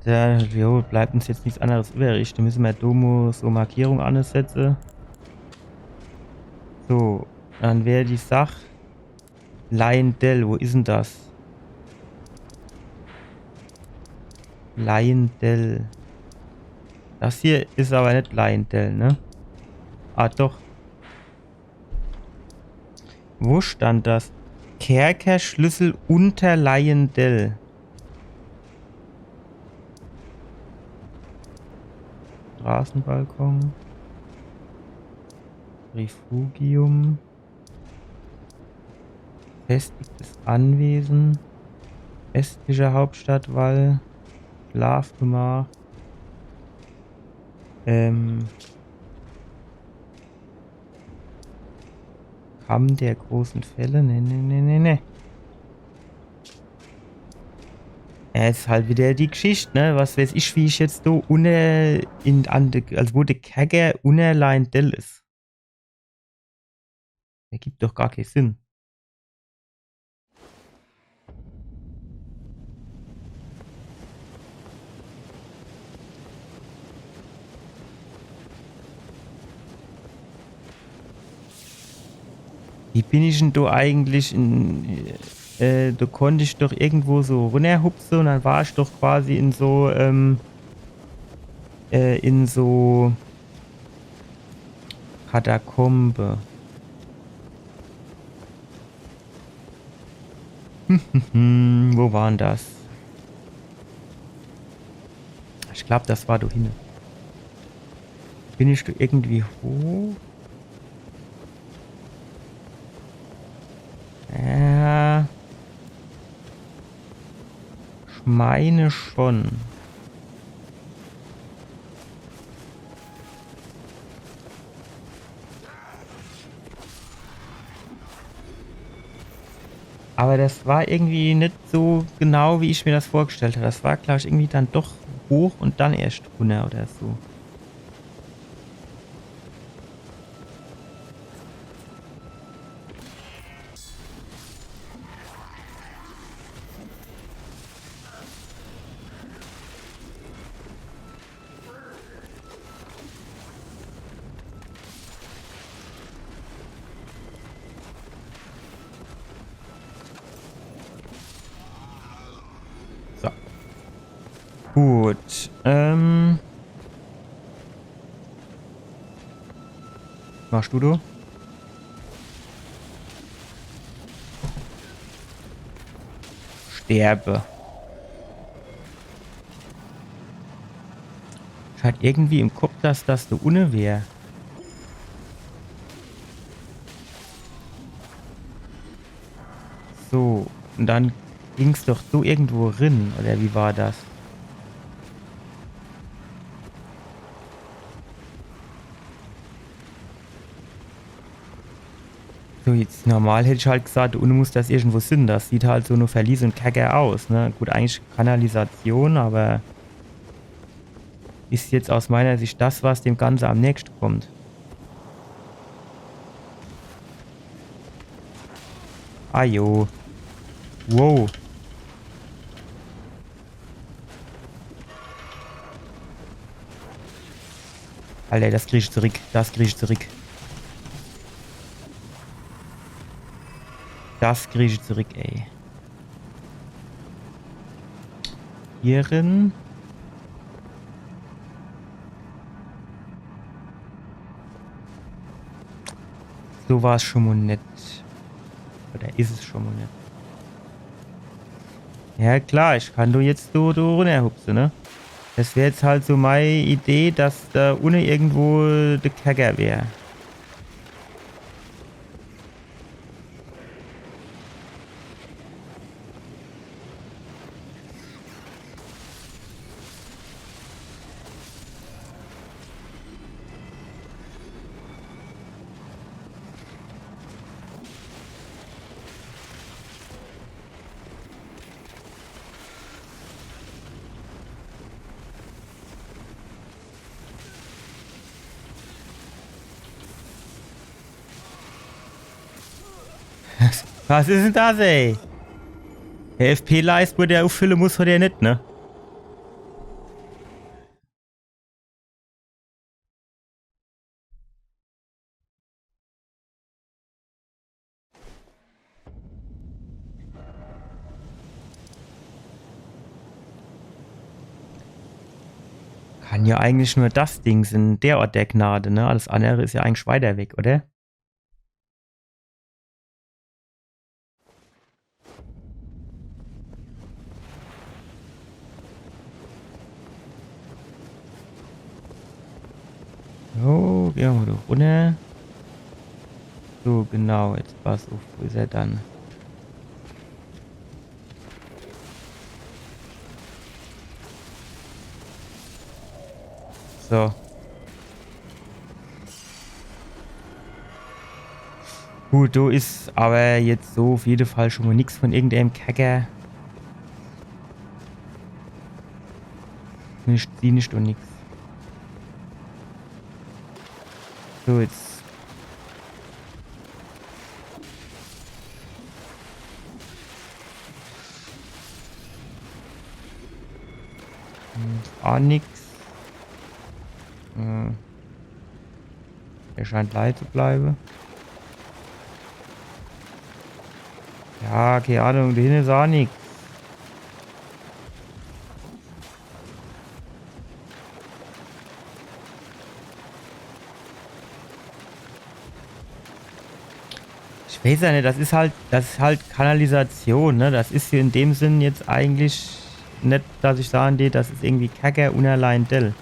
Da, jo, bleibt uns jetzt nichts anderes übrig. Da müssen wir do mo so Markierung ansetzen. So, dann wäre die Sach. Leyndell, wo is denn das? Leyndell. Das hier is aber net Leyndell, ne? Ah, doch. Wo stand das? Kerkerschlüssel unter Leyndell. Straßenbalkon. Refugium. Befestigtes Anwesen. Westlicher Hauptstadtwall. Schlafgemach. Ähm. Kamm der großen Fälle? Nee, nee, nee, nee, nee. Ja, is halt wieder die Geschichte, ne? Was weiß ich, wie ich jetzt do unner in, an de, also wo de Kerker unner Leyndell is. Ergibt doch gar kee Sinn. Wie bin ich denn do eigentlich in, äh, do konnt ich doch irgendwo so runnerhupse und dann war ich doch quasi in so, ähm, äh, in so Katakombe. Hm, wo war denn das? Ich glaub, das war do hinne. Bin ich do irgendwie hoch? Ja. Ich meine schon. Aber das war irgendwie net so genau, wie ich mir das vorgestellt hab. Das war, glaub ich, irgendwie dann doch hoch und dann erscht runner oder so. So. Gut. Ähm. Was machst du, du? Sterbe. Ich hat irgendwie im Kopf, dass das do unne wär. So, und dann ging's doch so irgendwo rin, oder wie war das? So, jetzt normal hätt ich halt gesagt, unne muss das irgendwo sin. Das sieht halt so no Verlies und Kerker aus, ne? Gut, eigentlich Kanalisation, aber is jetzt aus meiner Sicht das, was dem Ganze am nächsten kommt. Ajo. Wow. Alter, das krieg ich zurück. Das krieg ich zurück. Das krieg ich zurück, ey. Hier rin. So war's schon mo net. Oder is es schon mo net? Ja klar, ich kann do jetzt do, do runnerhupse, ne? Das wär jetzt halt so mei Idee, dass do unne irgendwo de Kerker wär. Was is denn das, ey? Der F P-Leist, wo der uffülle muss, hat er net, ne? Kann ja eigentlich nur das Ding sin, der Ort der Gnade, ne? Alles andere is ja eigentlich weiter weg, oder? So, gehn mer do runner. So, genau, jetzt pass uff, wo is er dann? So. Gut, do is aber jetzt so uff jede Fall schon mo nix von irgendeinem Kerker. Nix, sieh nix und nix. So, jetzt. Hm, ah, nix. Hm. Der scheint leer zu bleibe. Ja, keine Ahnung, do hinne is ah nix. Ich weiß ja net, das is halt, das is halt Kanalisation, ne? Das is hier in dem Sinn jetzt eigentlich net, dass ich sage, das is irgendwie Kacke und allein Dell.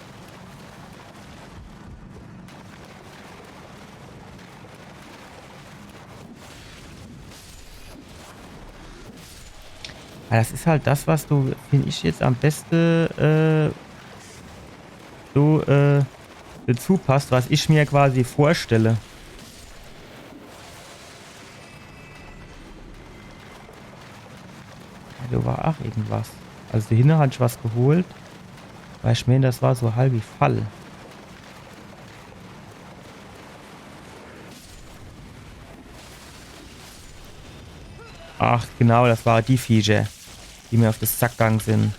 Aber das is halt das, was du, find ich, jetzt am beste, äh, so, äh, dazu passt, was ich mir quasi vorstelle. Irgendwas. Also do hinne hat ich was geholt. Weil ich meen, das war so halb wie Fall. Ach, genau, das ware die Viecher, die mir uff de Sack gang sin.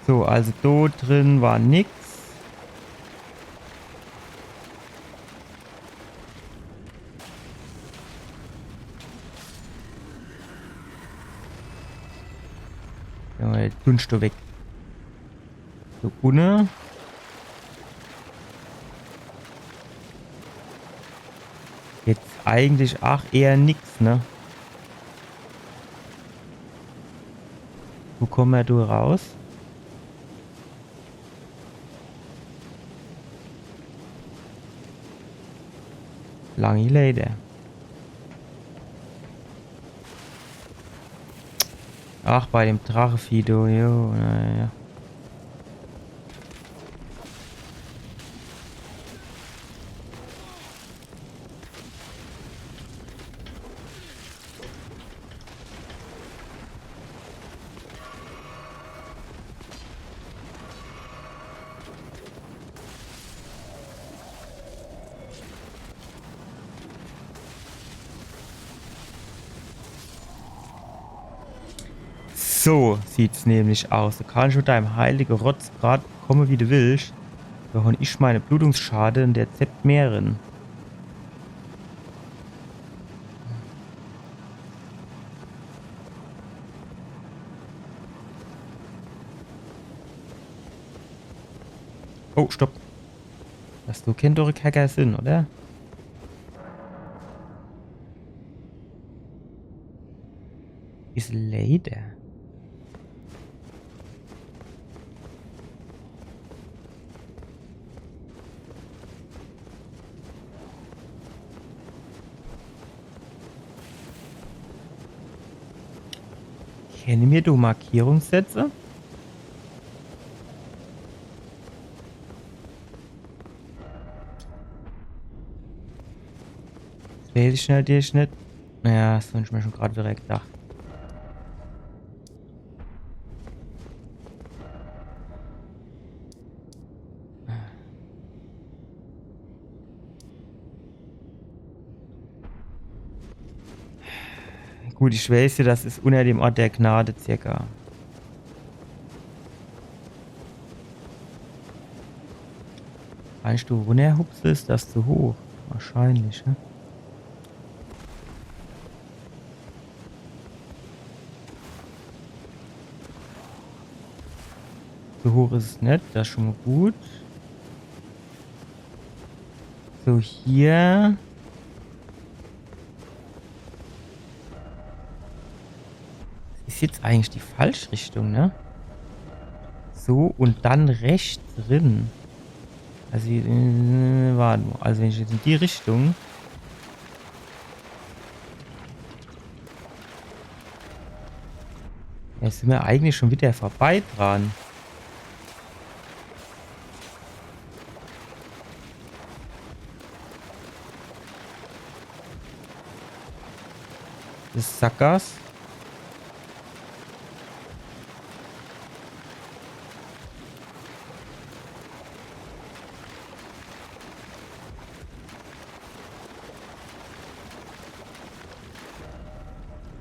So, also do drin war nix. Ja, jetzt dunst du weg. So, unne. Jetzt eigentlich ach eher nix, ne? Wo komme mer do raus? Lange Leiter. Ach, bei dem Drachevieh, du, jo, ja, ja, ja. So sieht's nämlich aus. Du kannst mit deinem heilige Rotz grad komme, wie du willst. Do hon ich meine Blutungsschade un der Zept mehr drin. Oh, stopp. Das do kennt doch e Kerker sin, oder? Is Leiter. Kenne mir do Markierung setze? Das weiß ich natürlich net. Naja, das hab ich mir schon grad direkt gedacht. Gut, ich weiß ja, das is unter dem Ort der Gnade circa. Kannst du runnerhupse, is das zu hoch? Wahrscheinlich, ne? So hoch is es net, das is schon mal gut. So, hier. Das is jetzt eigentlich die falsch Richtung, ne? So, un dann rechts drin. Also, äh, warte mal. Also, wenn ich jetzt in die Richtung. Jetzt sin mir eigentlich schon wieder vorbei dran. Das is Sackgass.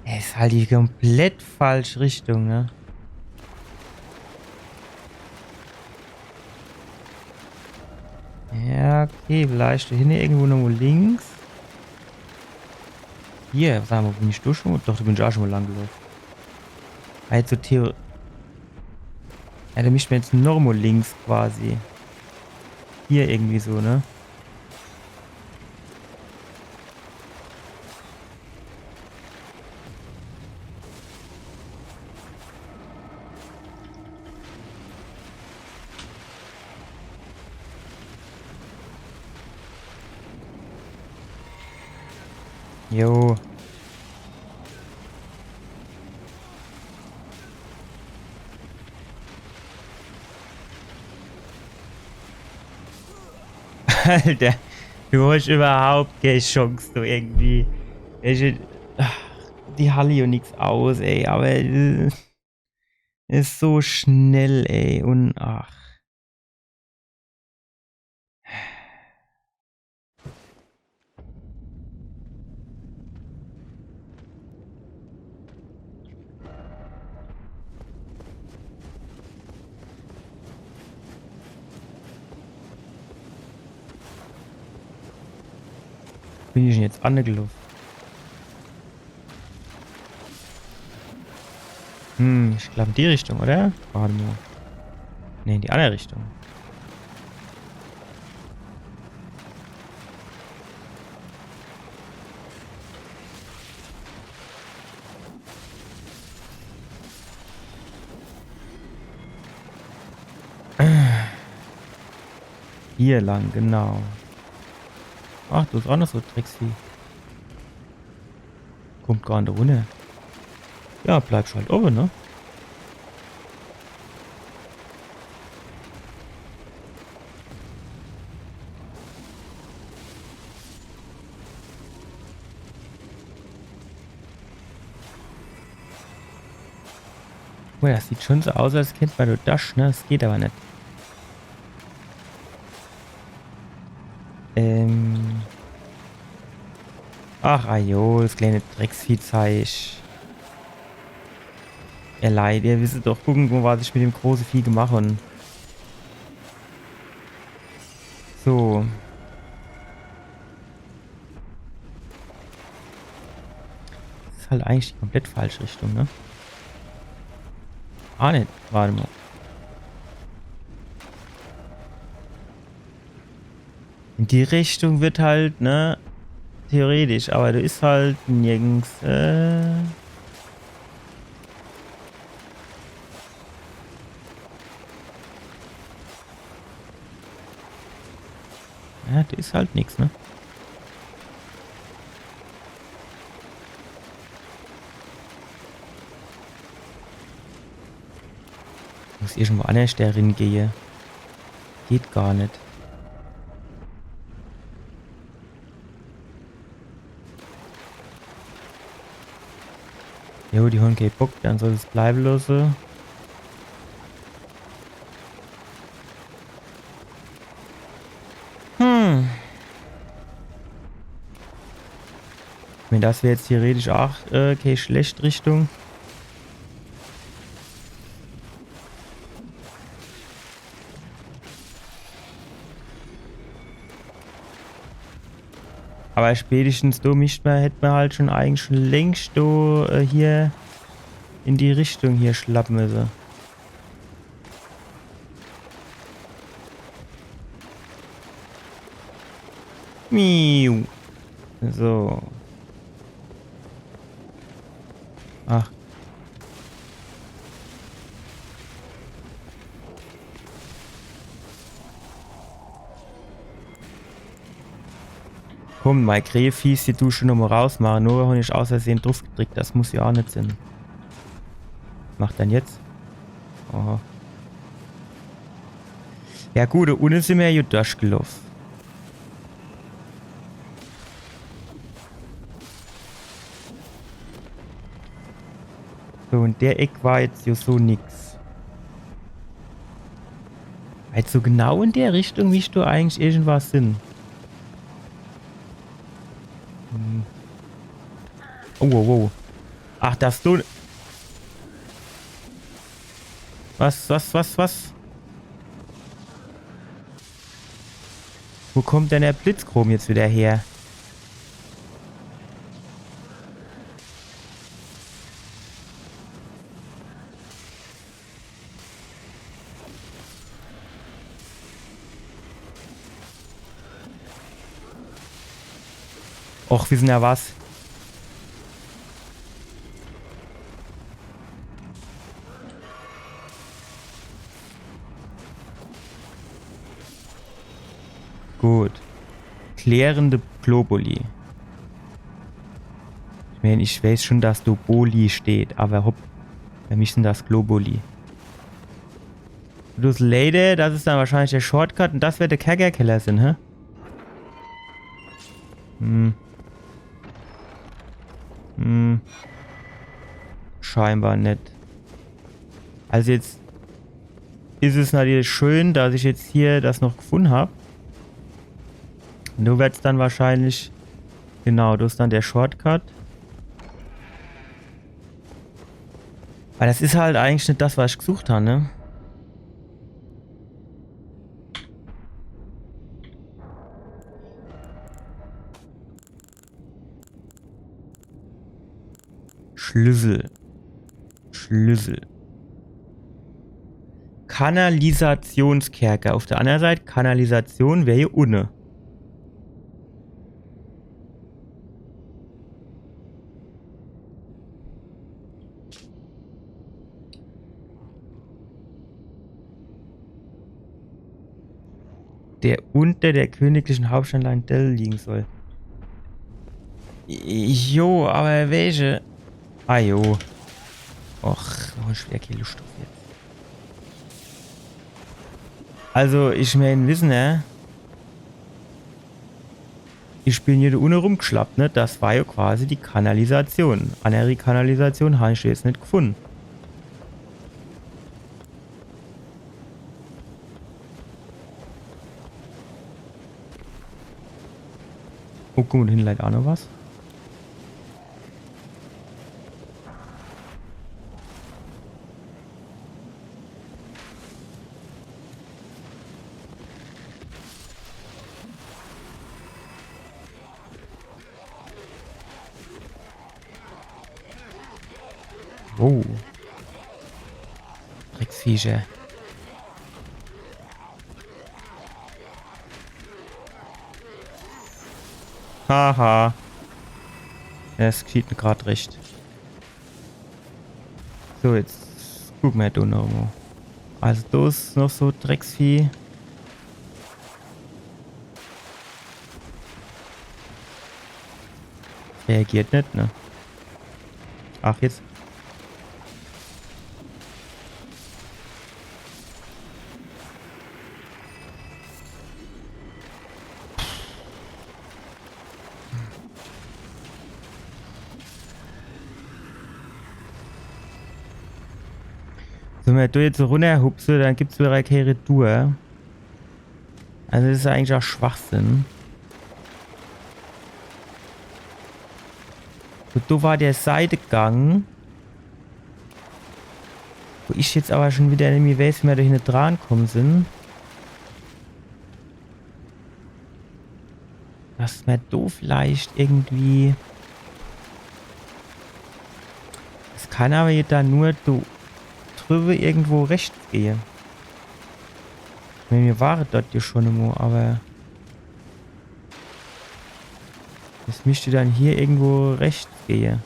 Ey, is halt die komplett falsch Richtung, ne? Ja, okay, vielleicht do hinne irgendwo noch links. Hier, sag mal, bin ich do schon? Doch, do bin ich auch schon mal lang gelaufen. Also Theo-, ja, do misst mer jetzt noch mal links quasi. Hier irgendwie so, ne? Jo. Alter, du hosch überhaupt kee Chance, du irgendwie. Ich, ach, die halle jo nix aus, ey, aber, äh, is so schnell, ey, un ach. Bin ich denn jetzt annegeloff? Hm, ich glaab, in die Richtung, oder? Wart emol. Nee, in die anner Richtung. Hier lang, genau. Ach, do is aa noch so Drecksvieh. Kummt gar net runner. Ja, bleibsch halt owwe, ne? Oh, das sieht schon so aus, als kennt ma do dorch, ne? Das geht aber net. Ähm. Ach, ajo, das kleine Drecksviehzeich. Ihr Leit, ihr wisst doch, gucke mol, was ich mit dem große Vieh gemacht hab. So. Das is halt eigentlich die komplett falsche Richtung, ne? Ah, ne, wart emol. In die Richtung wird halt, ne, theoretisch, aber do is halt nirgends, äh, Ja, do is halt nix, ne? Muss irgendwo annerschder rin gehe. Geht gar net. Jo, die hon kee Bock, dann soll es bleibe losse. Hm. Ich mein, das wär jetzt theoretisch ach, äh, kee schlecht Richtung. Aber spätestens do misst ma, hätt ma halt schon eigentlich schon längst do, äh, hier in die Richtung hier schlappe müsse. Miau. So. Ach. Komm, mei Krähefies, die du schon nochmal rausmache. Nur hon ich aus Versehe druffgedrickt. Das muss ja ach net sinn. Was macht dann jetzt? Oho. Ja gut, do unne sinn ma ja durchgeloff. So, in der Eck war jetzt hier so nix. Also genau in der Richtung misst do eigentlich irgendwas sinn. Hm. Oh, wow, wow. Ach, das do. Was, was, was, was? Wo kommt denn der Blitzchrom jetzt wieder her? Och, wissener was? Gut. Klärende Globuli. Ich mein, ich weiß schon, dass do Boli steht, aber hopp, für mich sinn das Globuli. Bloß leider, das is dann wahrscheinlich der Shortcut un das wird der Kerkerkeller sinn, hä? Hm. Hm. Scheinbar net. Also jetzt is es natürlich schön, dass ich jetzt hier das noch gefunden hab. Do werd's dann wahrscheinlich, genau, das is dann der Shortcut. Weil das is halt eigentlich net das, was ich gesucht hab, ne? Schlüssel. Schlüssel. Kanalisationskerker. Auf der anderen Seite, Kanalisation wär hier unne. Der unter der königlichen Hauptstadt Leyndell liegen soll. Jo, aber welche? Ah jo. Och, do hab ich wieder kee Luscht druff jetzt. Also, ich mein, wissen, ne? Ich bin hier do unne rumgeschlappt, ne? Das war jo quasi die Kanalisation. Annere Kanalisation hab ich jetzt net gefunden. Oh, guck mol, do hinne leit aa noch was. Oh. Drecksviecher. Haha. Ja, es geschieht mir grad recht. So, jetzt gucke mer do noch mol. Also, do is noch so Drecksvieh. Reagiert net, ne? Ach, jetzt. Wenn mer do jetzt so runnerhupse, dann gibt's wieder kee Retour. Also das is eigentlich aa Schwachsinn. So, do war der Seidegang, wo ich jetzt aber schon wieder nimmi weiß, wie mer do hinne dran komme sin. Dass mer do vielleicht irgendwie. Es kann aber jetzt do nur do driwwe irgendwo rechts gehe. Ich mein, mir ware dort jo schon emol, aber es misst dann hier irgendwo rechts gehe.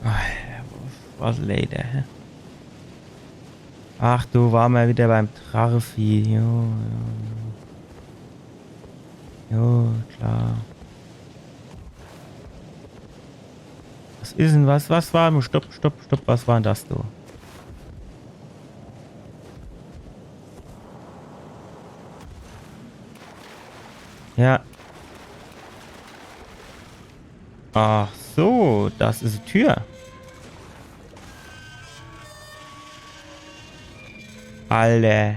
Ah, was leider, hä? Ach, do ware mer wieder beim Drachevieh. Jo, jo, jo. Jo, klar. Was is denn was? Was war? Stopp, stopp, stopp. Was war denn das do? Ja. Ach so, das is e Tür. Alter.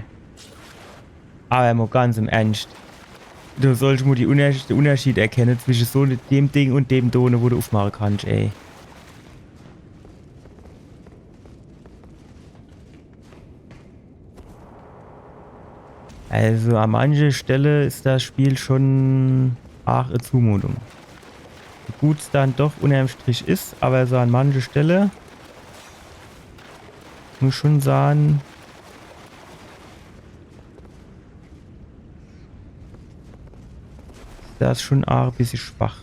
Aber mol ganz im Ernscht. Du sollscht mol die Unnersch-, de Unnerschied erkenne zwische so dem Ding un dem do, wo du uffmache kannsch, ey. Also an manche Stelle is das Spiel schon arg e Zumutung. So gut's dann doch unnerm Strich is, aber so an manche Stelle muss ich schon sage, das is schon arg e bissje schwach.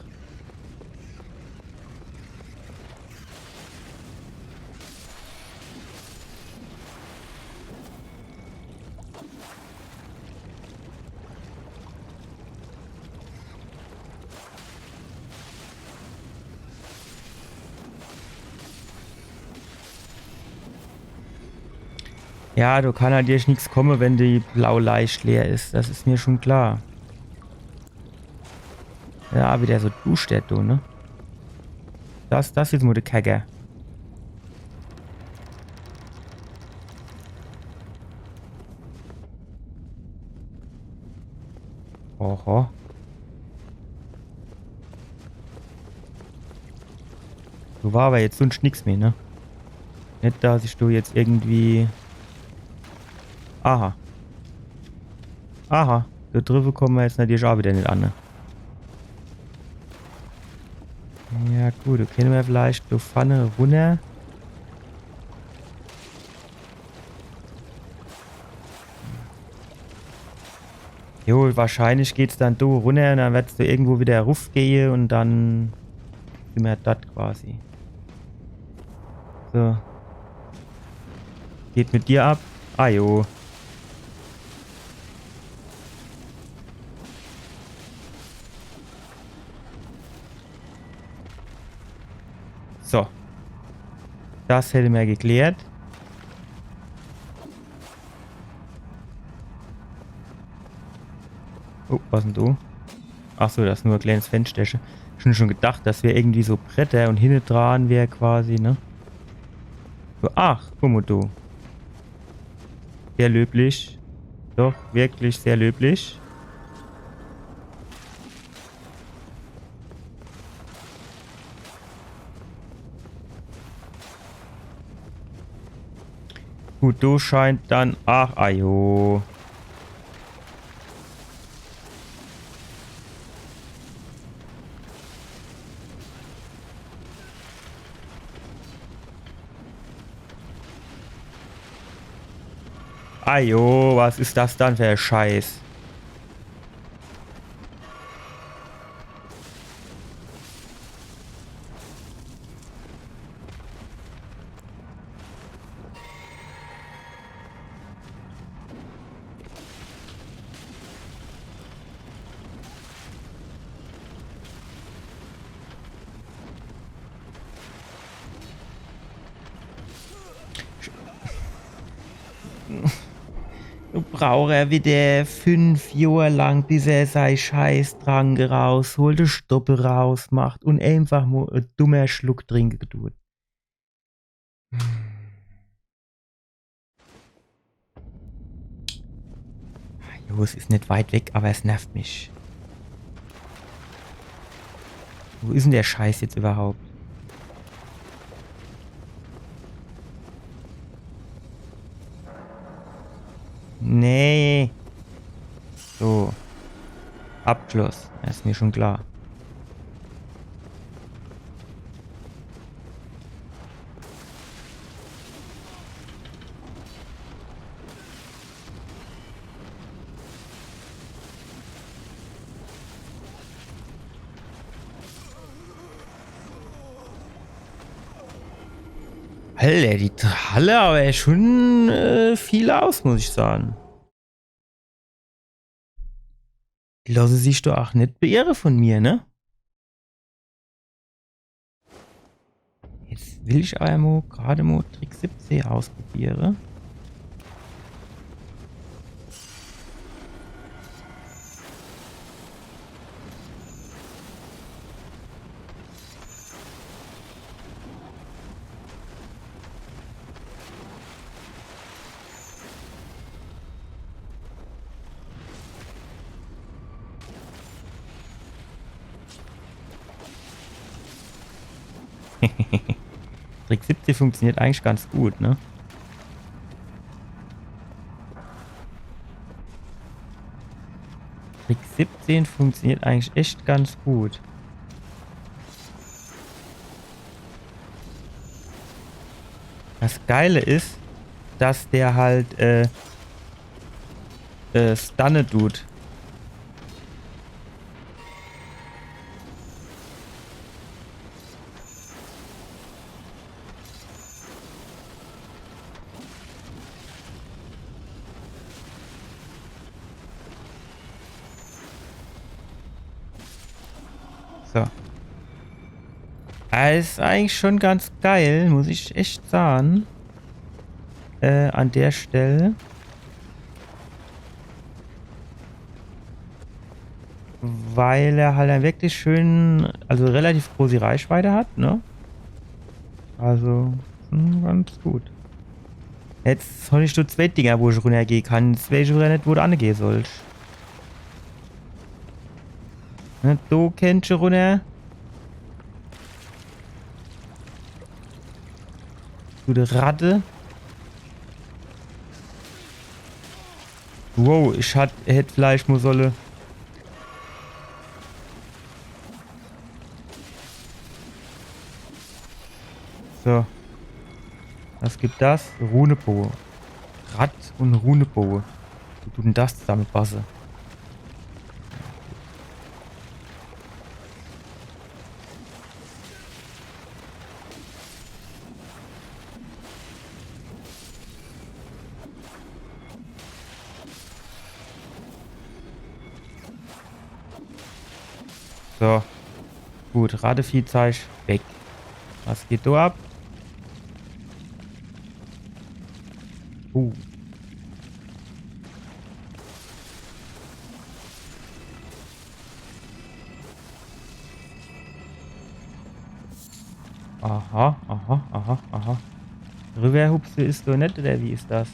Ja, do kann halt jetzt nix komme, wenn die blau Leischt leer is. Das is mir schon klar. Ja, wieder so Duschstätte, ne? Das, das is jetzt mo de Kacke. Oho. Do war awwer jetzt sunscht nix mehr, ne? Net, dass ich do jetzt irgendwie... Aha. Aha. Do driwwe komme mer jetzt natürlich aa wieder net an, ne? Ja gut, do kenne mer vielleicht do vorne runner. Jo, wahrscheinlich geht's dann do runner un dann werd's do irgendwo wieder ruffgehe un dann sin mer dort quasi. So. Geht mit dir ab. Ah jo. So. Das hätte mer geklärt. Oh, was denn do? Ach so, das is nur e kleines Fensterche. Schon, schon gedacht, das wär irgendwie so Bretter un hinne dran wär quasi, ne? So, ach, guck mo do. Sehr löblich. Doch, wirklich sehr löblich. Gut, do scheint dann... Ach, ajo. Ajo, was is das dann für e Scheiß? Do braucht er wieder fünf Johr lang, bis er sei Scheißtrank rausholt, de Stoppe rausmacht un einfach mo e dummer Schluck trinke dut. Jo, es is net weit weg, awwer es nervt mich. Wo is denn der Scheiß jetzt überhaupt? Nee. So. Abschluss. Das is mir schon klar. Alter, die halle awwer schon, äh, viel aus, muss ich sage. Die losse sich doch ach net beirre von mir, ne? Jetzt will ich awwer mo grad mo Trick siebzehn ausprobiere. Trick siebzehn funktioniert eigentlich ganz gut, ne? Trick siebzehn funktioniert eigentlich echt ganz gut. Das Geile is, dass der halt, äh, äh, stunne tut. So. Ja, is eigentlich schon ganz geil, muss ich echt sage. Äh, an der Stell. Weil er halt e wirklich schön, also relativ großi Reichweite hat, ne? Also, hm, ganz gut. Jetzt hab ich nur zwee Dinger, wo ich runnergehe kann. Jetzt weeß ich widder net, wo du angehe sollsch. Ne, do kennsche runner. Gute Ratte. Wow, ich hat, hätt vielleicht mo solle. So. Was gibt das? Runeboge. Rad und Runeboge. Wie tut denn das zusammenpasse? So. Gut, Rateviehzeich weg. Was geht do ab? Uh. Aha, aha, aha, aha. Riwwerhupse is do net, oder wie is das?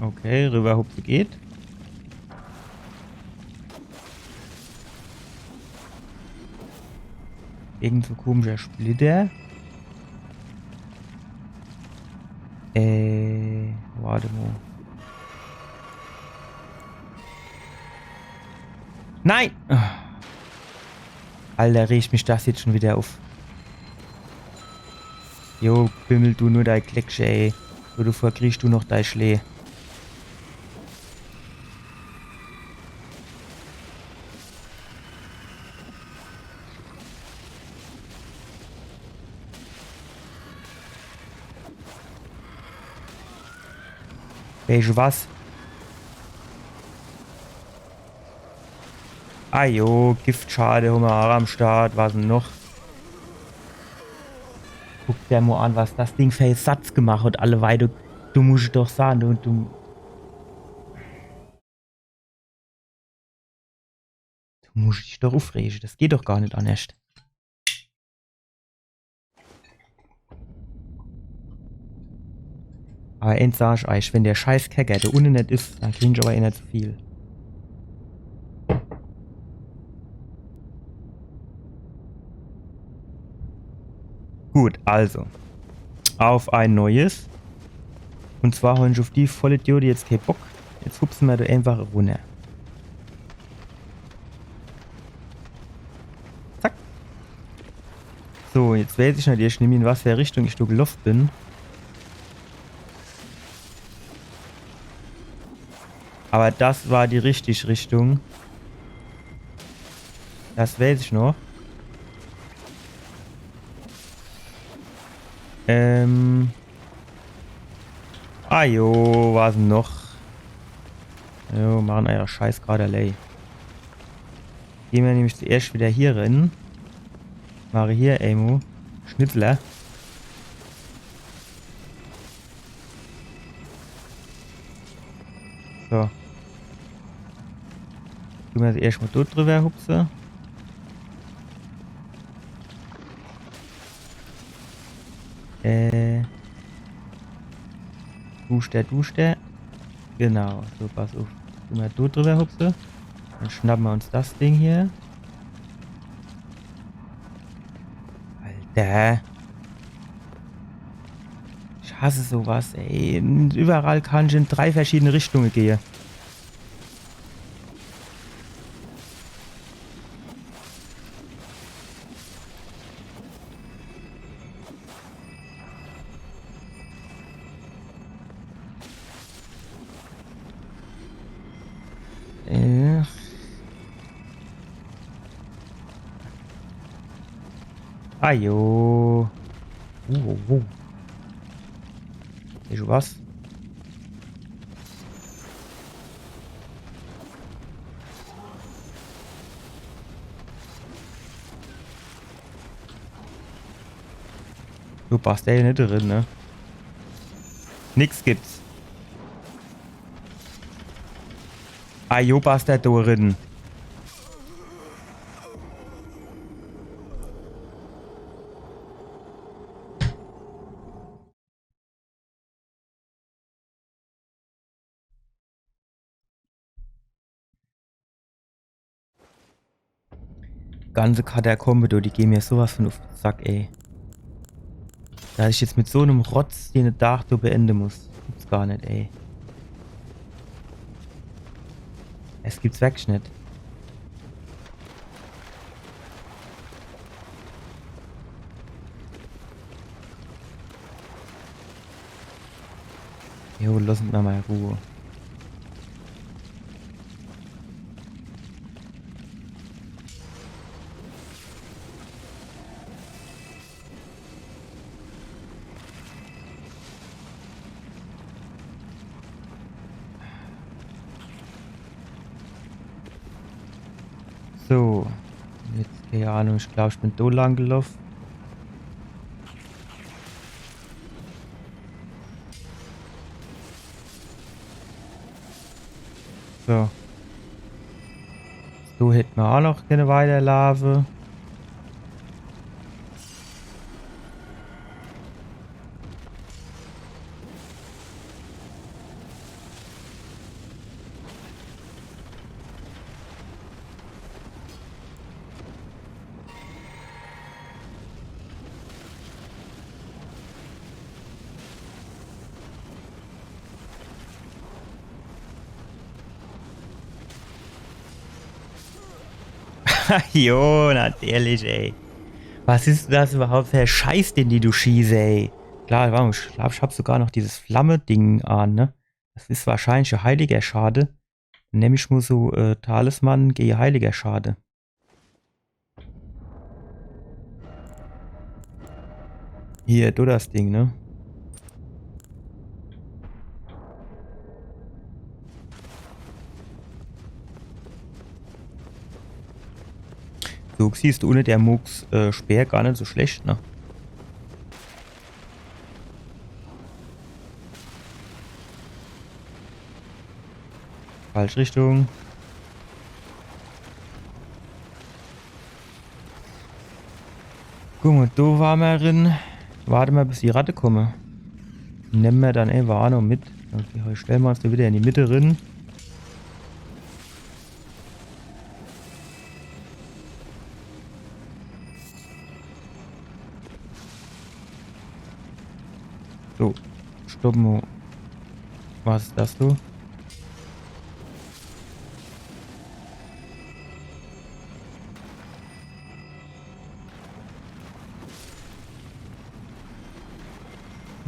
Okay, riwwerhupse geht. Irgend so komischer Splitter. Äh, wart mo. Nein! Alter, regt mich das jetzt schon widder uff. Jo, bimmel du nur dei Gleckche, ey. So, dovor kriegsch du noch dei Schlee. Weesche was? Ah jo, Giftschade hommer ach am Start. Was dann noch? Guck der mo an, was das Ding für e Satz gemacht hat, alleweil. Du, du musch doch sahn, du, du, du musch dich doch uffrege. Das geht doch gar net annerscht. Awwer eens sag ich eich, wenn der scheiß Käcker do unne net is, dann krie ich awwer eh net so viel. Gut, also. Auf ein Neues. Und zwar hon ich auf die Vollidiote jetzt kee Bock. Jetzt hupse mer do einfach runner. Zack. So, jetzt wees ich natürlich nimmi, in was für e Richtung ich do geloff bin. Awwer das war die richtig Richtung. Das wees ich noch. Ähm. Ah jo, was dann noch? Jo, machen eier Scheiß grad allää. Gehn mer nämlich zuerscht widder hier rin. Mache hier emol Schnitzler. So. Du mer erscht mo do driwwer hupse. Äh. Duschter, duschter. Genau, so, pass uff. Wenn mer do driwwer hupse, dann schnappe mer uns das Ding hier. Alter. Ich hasse so was, ey. Iwwerall kann ich in drei verschiedene Richtunge gehe. Äh. Ah jo. Uh, uh, uh. Weesche was? Du passt ja net drin, ne? Nix gibt's. Ah, jo, passt der do drin. Ganze Katakombe, du, die gehn mir sowas von uff de Sack, ey. Dass ich jetzt mit so nem Rotz de Dach do beende muss. Gibt's gar net, ey. Es gibt's wirklich net. Jo, lass mich mol Ruhe. So. Jetzt, keine Ahnung, ich glaub, ich bin do lang gelaufen. So. So hätt mer aa noch kenne weiterlaafe. Jo, natürlich, ey. Was is das überhaupt für Scheiß, den die du schießt, ey? Klar, warte, ich glaub, ich hab sogar noch dieses Flamme-Ding an, ne? Das is wahrscheinlich e heiliger Schade. Dann nemm ich mol so, äh, Talisman gege heiliger Schade. Hier, du das Ding, ne? So, siehst du, ohne der Murks, äh, Speer gar net so schlecht, ne? Falsch Richtung. Guck mol, do war mer drin. Warte mol, bis die Ratte komme. Nemme mer dann einfach aa noch mit. Okay, stelle mer uns do wieder in die Mitte drin. So, stopp mol. Was is das, du?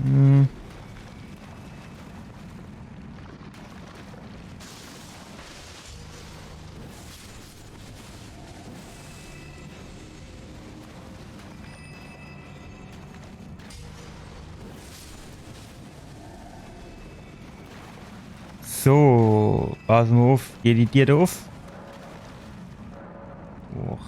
Hm. So, pass mol uff. Geht die Dier do uff? Och.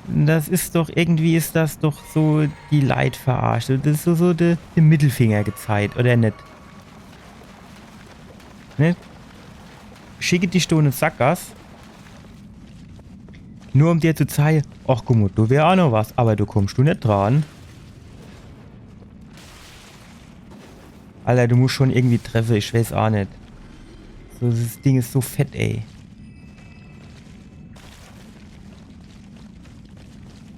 Das is doch, irgendwie is das doch so die Leit verarscht. Das is so, so de, de Mittelfinger gezeigt, oder net? Ne? Schicke dich do in e Sackgass. Nur um dir zu zeige, ach guck mol, do wär aa noch was, aber do kommst du net dran. Alter, du musst schon irgendwie treffe, ich weiß aa net. So, das Ding is so fett, ey.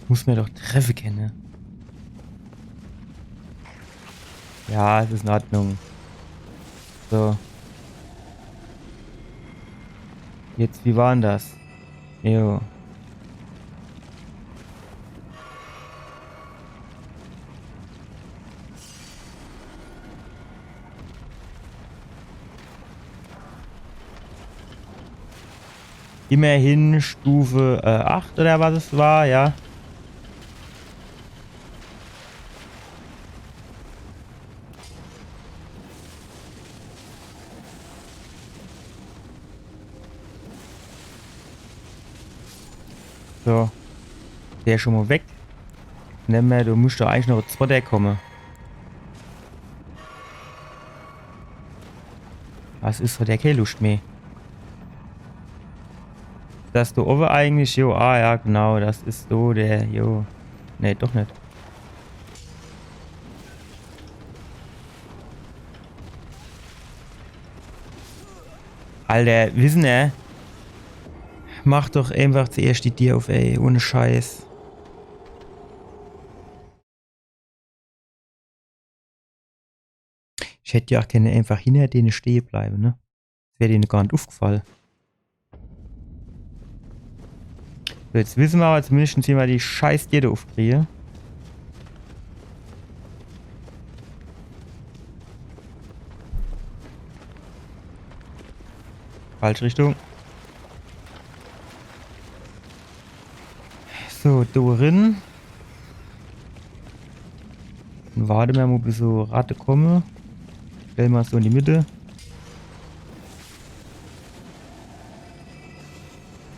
Muss mer doch treffe kenne. Ja, es is in Ordnung. So. Jetzt, wie war dann das? Jo. Immerhin Stufe, äh, acht oder was es war, ja. So. Der is schon mo weg. Nemme, do muss doch eigentlich noch e zwetter komme. Was is, hat der kee Luscht meh? Das do owwe eigentlich? Jo, ah ja, genau, das is so der, jo. Nee, doch net. Alter, Wissner. Mach doch einfach zuerscht die Dier uff, ey. Ohne Scheiß. Ich hätt jo ach kenne einfach hinner dene stehe bleibe, ne? Das wär dene gar net uffgefall. So, jetzt wisse mer awwer zumindescht, wie mer die scheiß Dier do uffkrien. Falsch Richtung. So, do rin. Dann warte mer mo, bis so Ratte komme. Stelle mer so in die Mitte.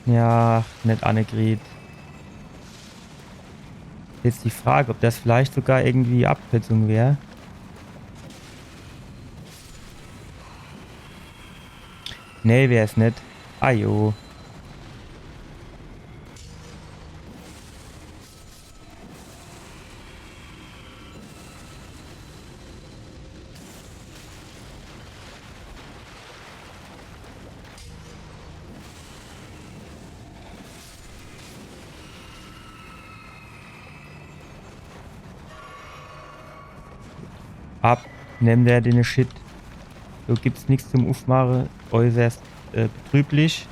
Ja, net annekriet. Jetzt die Frage, ob das vielleicht sogar irgendwie Abkürzung wär. Nee, wär's net. Ajo. Ab, nemm der den Shit. Do gibt's nix zum Uffmache, äußerst äh, betrüblich.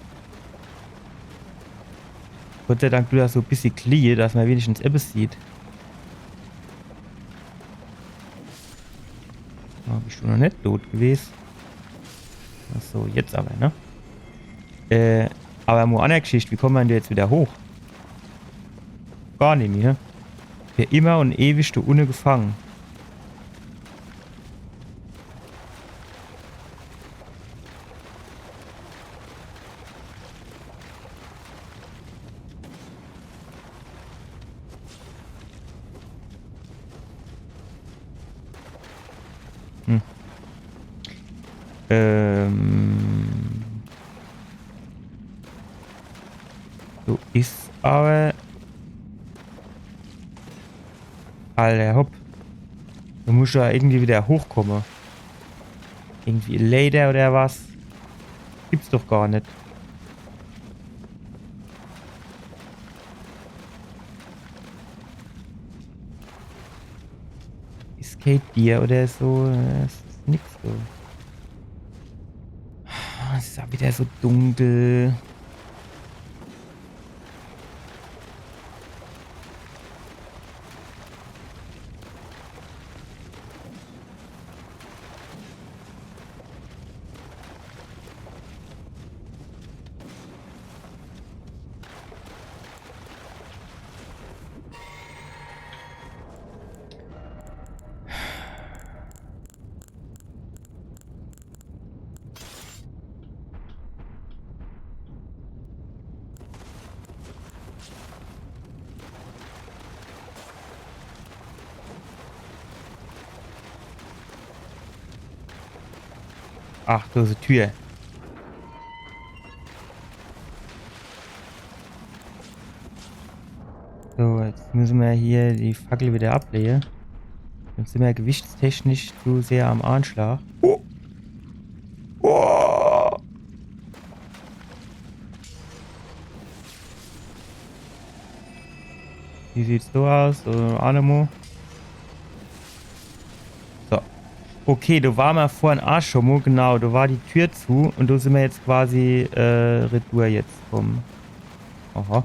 Gott sei Dank tut das so bissje gliehe, dass mer wenigstens ebbes sieht. Oh, bist du noch net tot gewes? Ach so, jetzt awwer, ne? Äh, awwer mo anner Geschicht, wie komme mer dann do jetzt widder hoch? Gar nimmi, ne? Für immer un ewig do unne gefange. Hm. Ähm. So is awwer. Alter, hopp. Do muss ich jo irgendwie widder hochkomme. Irgendwie Leiter oder was? Gibt's doch gar net. Is kee Dier oder so, äh, es is nix so. Es is ach widder so dunkel. Ach, do is e Tür. So, jetzt misse mer hier die Fackel widder ableje. Jetzt sin mer gewichtstechnisch zu sehr am Anschlag. Oh. Oh. Wie sieht's so aus? Äh, Anemo? So. Okay, do ware mer vorhin ach schon mo. Genau, do war die Tür zu un do sin mer jetzt quasi, äh, retour jetzt kumme. Aha.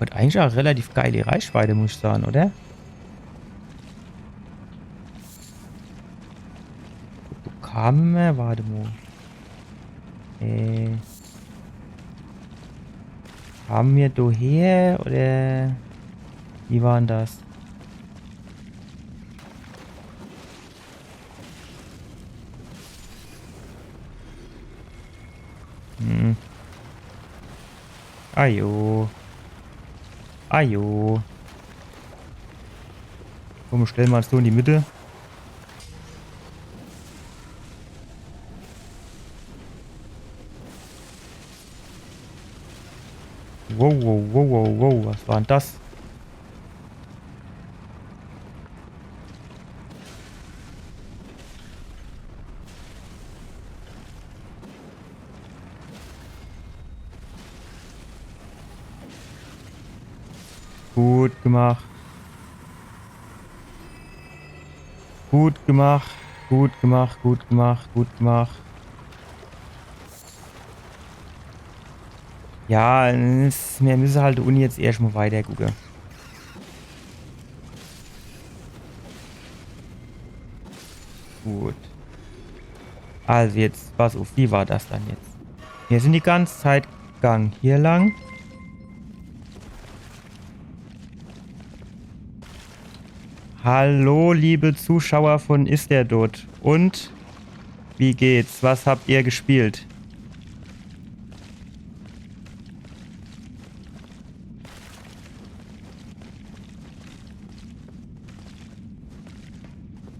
Hat eigentlich ach relativ geile Reichweite, muss ich sage, oder? Wo kame mer? Wart mo. Äh. Kame mer do her, oder wie war dann das? Hm. Ajo. Ajo. Komm, stell mal so in die Mitte. Wow, wow, wow, wow, wow, was war denn das? Gut gemacht. Gut gemacht. Gut gemacht, gut gemacht, gut gemacht. Ja, es, mir müsse halt die Uni jetzt erscht mal weiter gucke. Gut. Also jetzt, pass auf, wie war das dann jetzt? Wir sind die ganze Zeit gegangen. Hier lang. Hallo, liebe Zuschauer von Is der Dot. Und wie geht's? Was habt ihr gespielt?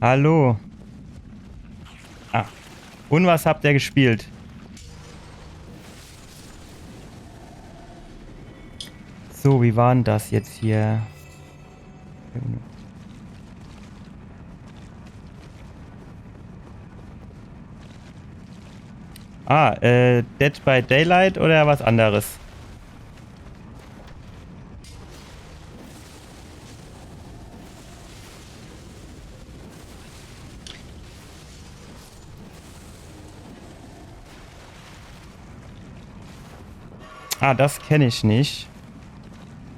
Hallo. Ah. Und was habt ihr gespielt? So, wie war denn das jetzt hier? Ah, äh, Dead by Daylight oder was anderes? Ah, das kenn ich nicht.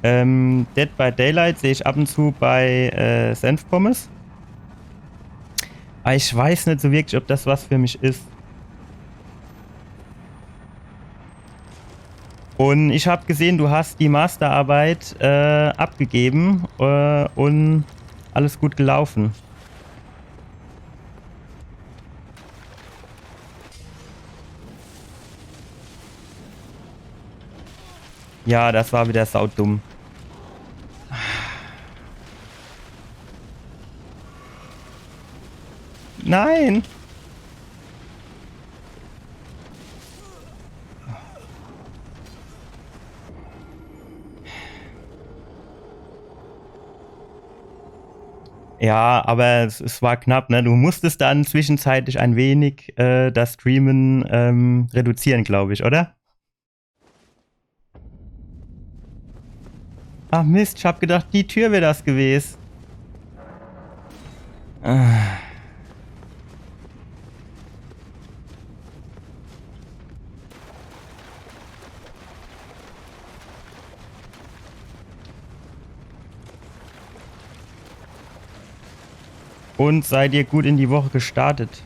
Ähm, Dead by Daylight sehe ich ab und zu bei, äh, Senfpommes. Aber ich weiß nicht so wirklich, ob das was für mich ist. Und ich hab gesehen, du hast die Masterarbeit, äh, abgegeben, äh, und alles gut gelaufen. Ja, das war wieder saudumm. Nein! Ja, aber es, es war knapp, ne? Du musstest dann zwischenzeitlich ein wenig, äh, das Streamen, ähm, reduzieren, glaub ich, oder? Ach Mist, ich hab gedacht, die Tür wär das gewesen. Ah. Und seid ihr gut in die Woche gestartet?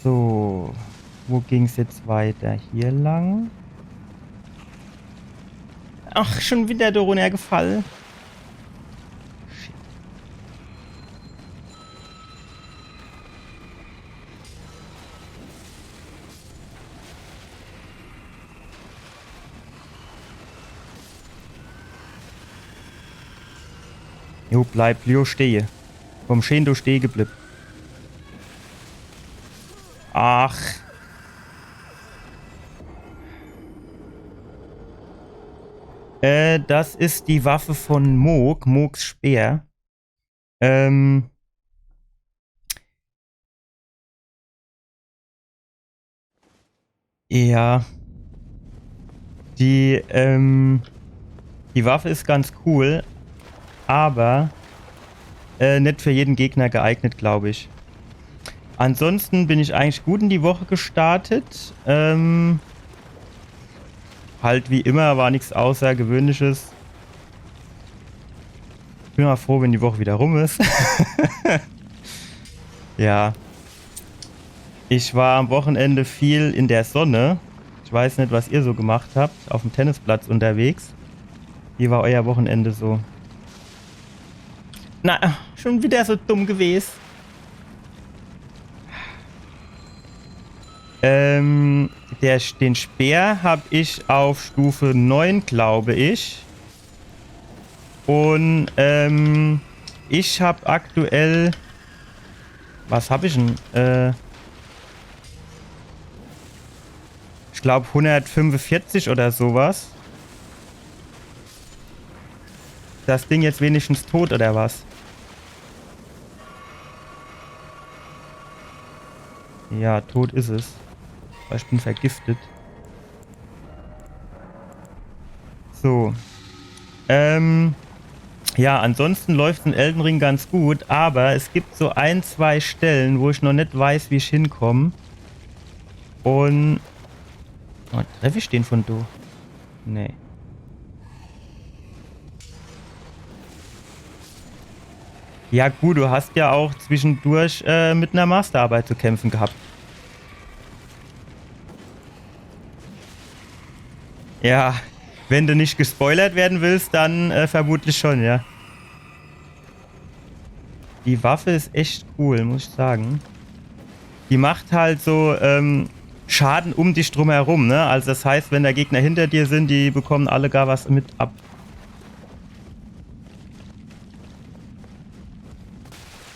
So, wo ging's jetzt weiter? Hier lang? Ach, schon wieder da runtergefallen. Shit. Jo, bleib jo stehe. Komm, schön do stehe geblieb. Ach. Äh, das ist die Waffe von Mohg, Mohgs Speer. Ähm. Ja. Die, ähm, die Waffe ist ganz cool, aber, äh, nicht für jeden Gegner geeignet, glaub ich. Ansonsten bin ich eigentlich gut in die Woche gestartet. Ähm, halt wie immer, war nichts Außergewöhnliches. Bin mal froh, wenn die Woche wieder rum ist. Ja. Ich war am Wochenende viel in der Sonne. Ich weiß nicht, was ihr so gemacht habt, auf dem Tennisplatz unterwegs. Wie war euer Wochenende so? Na, schon wieder so dumm gewesen. Ähm, der, den Speer hab ich auf Stufe neun, glaube ich. Und, ähm, ich hab aktuell, was hab ich denn? Äh, ich glaub, hundertfünfundvierzig oder sowas. Das Ding jetzt wenigstens tot, oder was? Ja, tot is es. Weil ich bin vergiftet. So. Ähm, ja, ansonsten läuft's in Elden Ring ganz gut, aber es gibt so ein, zwei Stellen, wo ich noch net weiß, wie ich hinkomm. Und, oh, treff ich den von do? Nee. Ja gut, du hast ja auch zwischendurch, äh, mit ner Masterarbeit zu kämpfen gehabt. Ja, wenn du nicht gespoilert werden willst, dann, äh, vermutlich schon, ja. Die Waffe is echt cool, muss ich sagen. Die macht halt so, ähm, Schaden um dich drumherum, ne? Also das heißt, wenn da Gegner hinter dir sind, die bekommen alle gar was mit ab.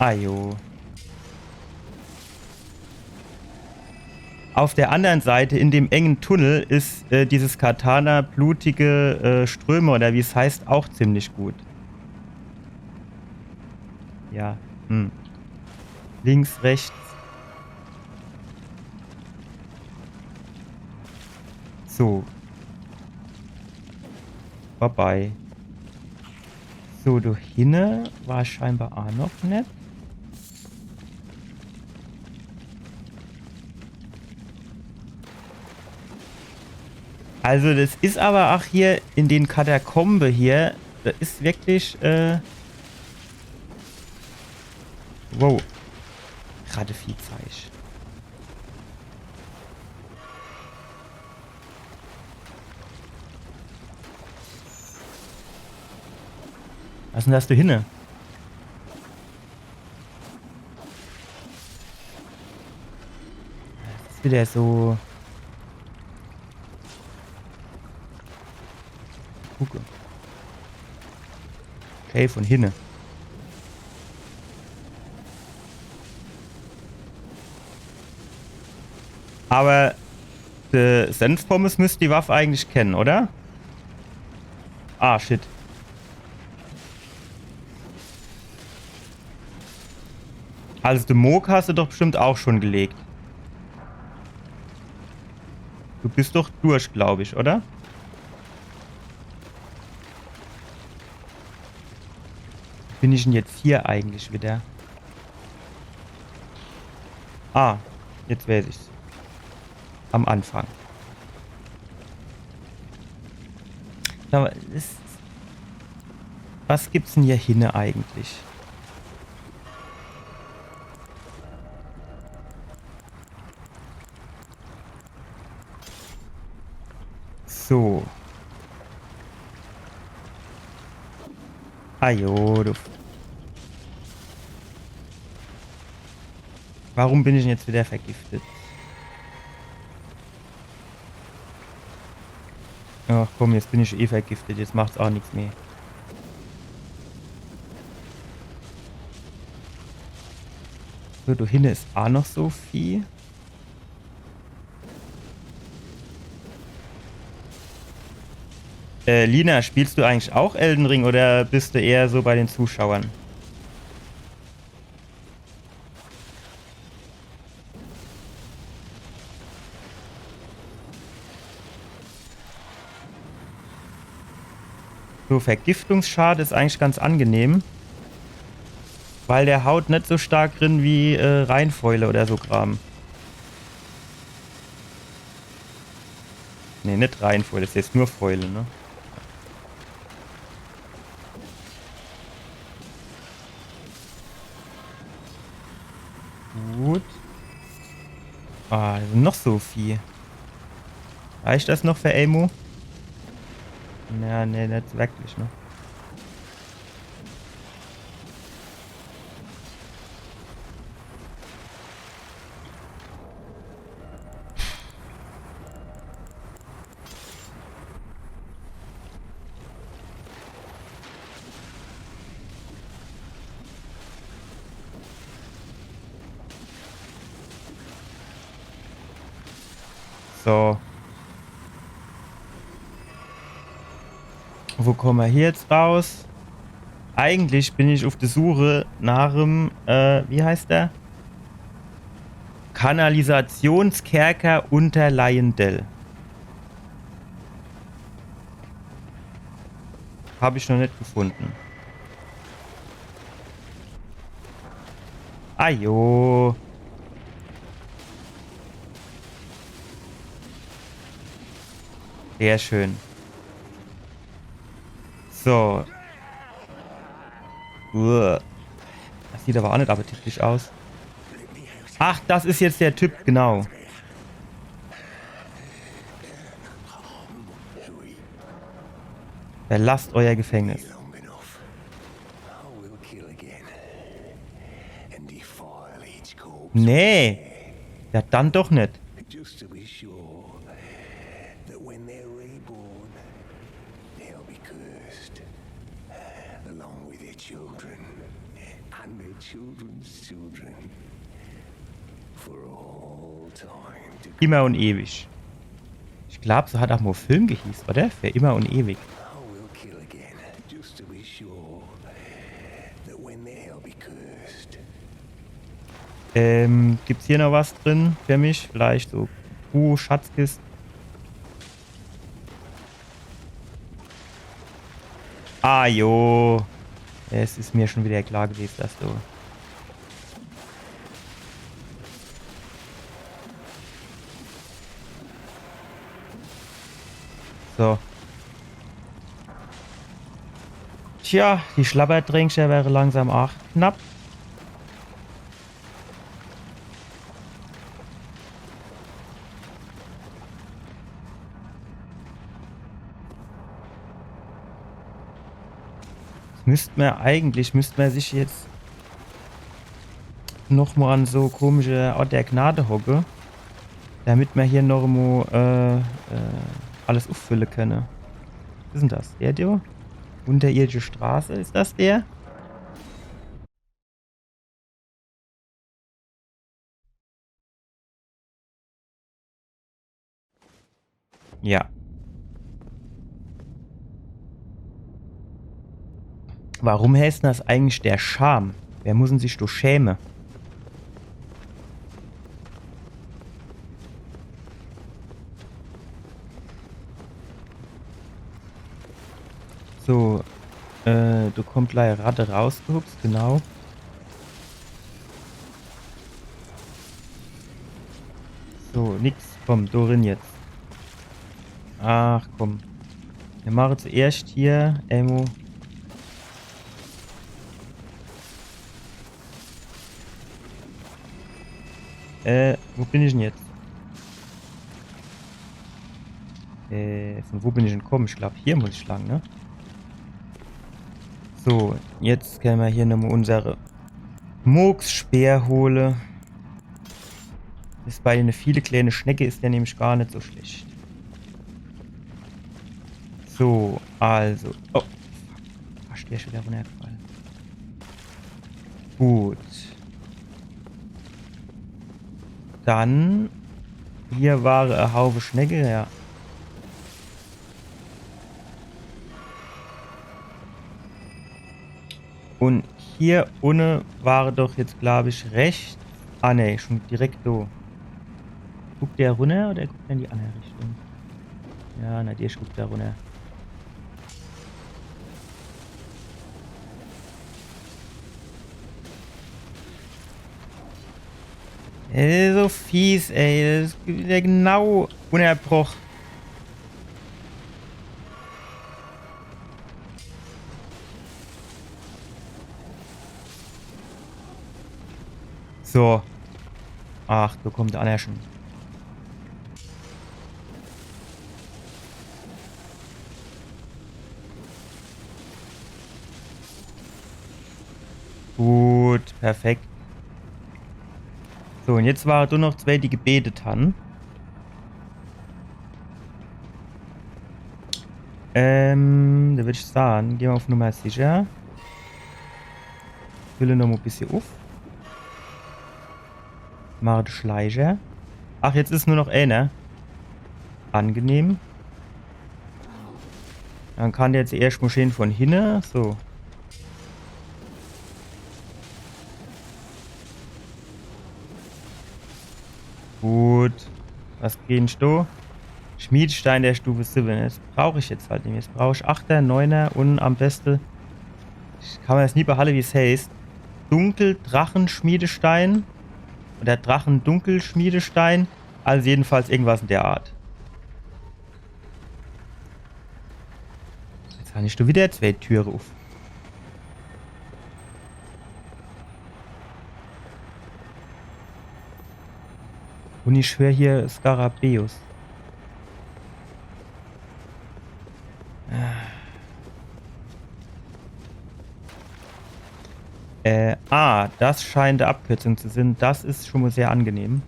Ajo. Auf der anderen Seite in dem engen Tunnel is, äh, dieses Katana blutige, äh, Ströme oder wie es heißt, auch ziemlich gut. Ja, hm. Links, rechts. So. Bye bye. So, do hinne war scheinbar a noch net. Also das is aber ach hier in den Katakombe hier, das is wirklich, äh, wow. Grad Viehzeich. Was is denn das do hinne? Das is wieder so. Gucke. Okay, von hinne. Aber de Senfpommes müsst die Waffe eigentlich kenne, oder? Ah, shit. Also, de Mohg hast du doch bestimmt auch schon gelegt. Du bist doch durch, glaub ich, oder? Bin ich denn jetzt hier eigentlich wieder? Ah, jetzt weiß ich's. Am Anfang. Sag mal, is, was gibt's denn hier hinne eigentlich? So. Ajo, du. Warum bin ich denn jetzt wieder vergiftet? Ach komm, jetzt bin ich eh vergiftet, jetzt macht's auch nix mehr. So, do hinne is auch noch so viel. Äh, Lina, spielst du eigentlich auch Elden Ring oder bist du eher so bei den Zuschauern? So, Vergiftungsschade is eigentlich ganz angenehm. Weil der haut net so stark rin wie, äh, Reinfäule oder so Kram. Nee, net Reinfäule, das is jetzt nur Fäule, ne? Gut. Ah, noch so viel. Reicht das noch für Elmo? Ja, nee, net wirklich, ne? So. Wo komme mer hier jetzt raus? Eigentlich bin ich uf de Suche nach em, äh, wie heißt der? Kanalisationskerker unter Leyndell. Hab ich noch net gefunde. Ajo. Sehr schön. So. Uah. Das sieht aber auch nicht appetitlich aus. Ach, das ist jetzt der Typ, genau. Verlasst euer Gefängnis. Long enough. I will kill again and defile each corpse. Nee. Ja, dann doch nicht. Just to be sure that when they're reborn, they'll be cursed, along with their children and their children's children, for all time to. Immer und ewig. Ich glaub, so hat auch mal ein Film gehieß, oder? Für immer und ewig. I will kill again, just to be sure that when they'll be cursed. Ähm, gibt's hier noch was drin für mich? Vielleicht so Truhe, Schatzkiste. Ah, jo. Es ist mir schon wieder klar gewesen, dass du. So. Tja, die Schlabbertränkcher wäre langsam auch knapp. Müsst mer eigentlich, müsst mer sich jetzt noch mal an so komische Ort der Gnade hocke, damit mer hier noch mal, äh, äh, alles uffülle könne. Was is denn das? Der do? Unterirdische Straße, is das der? Ja. Warum heißt denn das eigentlich der Scham? Wer muss denn sich do schäme? So, äh, do kommt gleich e Ratte rausgehupst, genau. So, nix, komm, do rin jetzt. Ach, komm. Mir mache zuerscht hier, Ammo. Äh, wo bin ich denn jetzt? Äh, von wo bin ich denn gekommen? Ich glaub, hier muss ich lang, ne? So, jetzt könne mer hier nochmal unsere Mohgs-Speer hole. Is bei ene viele kleine Schnecke is der nämlich gar net so schlecht. So, also. Oh. Ach, der is schon wieder runtergefallen. Gut. Dann. Hier war e Haufe Schnecke, ja. Und hier unne war doch jetzt, glaub ich, rechts. Ah, ne, schon direkt do. Guckt der runter oder guckt er in die andere Richtung? Ja, na, der guckt da runter. Ey, so fies, ey. Das is wieder genau unnerbroch. So. Ach, do kommt der anner schon. Perfekt. So, un jetzt ware do noch zwee, die gebetet han. Ähm, do würd ich sage, gehn mer uff Nummer sicher. Fülle noch mol e bissje uff. Mache de Schleicher. Ach, jetzt is nur noch eener. Angenehm. Dann kann der jetzt erscht mol schee vun hinne. So. Gut. Was kriehn ich do? Schmiedestein der Stufe siwwe. Des brauch ich jetzt halt net mehr. Jetzt brauch ich Achter, Neuner un am beste, ich kann mer des nie behalle, wie's heißt. Dunkeldrachenschmiedestein. Oder Drachendunkelschmiedestein. Also jedenfalls irgendwas in der Art. Jetzt han ich do wieder zwee Türe uff. Un ich hör hier Skarabäus. Äh, ah, des scheint e Abkürzung zu sinn. Des is schun mol sehr angenehm.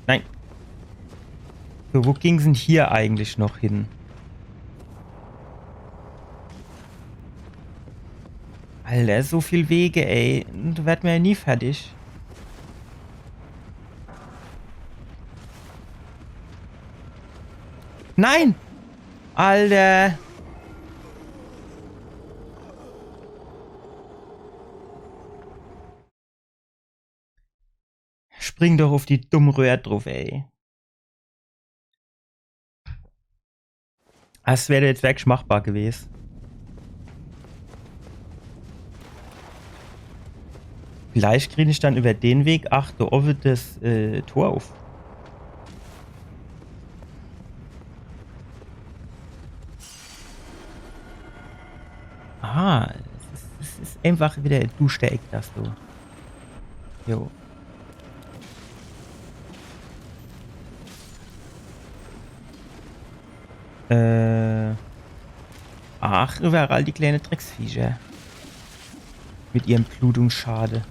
Nein. So, wo ging's dann hier eigentlich noch hin? Alter, so viel Wege, ey. Do werd mer jo nie fertig. Nein! Alter! Spring doch uff die dumm Röhr druff, ey. Des wär jetzt wirklich machbar gewes. Vielleicht krien ich dann iwwer den Weg, ach, do owwe des, äh, Tor uff. Ah, es is, es is einfach wieder e duschter Eck, des do. Jo. Äh. Ach, iwwerall die kleine Drecksviecher. Mit ihrem Blutungsschade.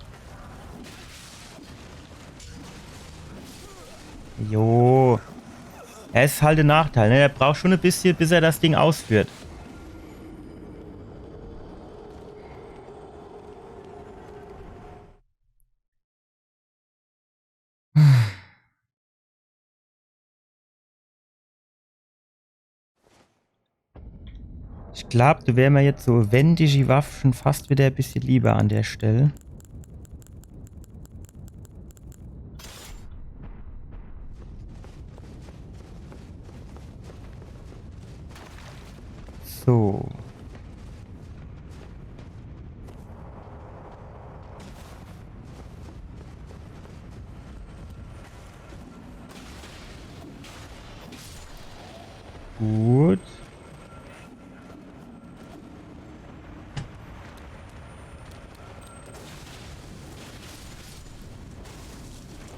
Jo. Er is halt de Nachteil, ne? Er braucht schon e bissje, bis er des Ding ausführt. Ich glaab, do wär mer jetzt so wendige Waff schon fast wieder e bissje lieber an der Stell. So. Gut.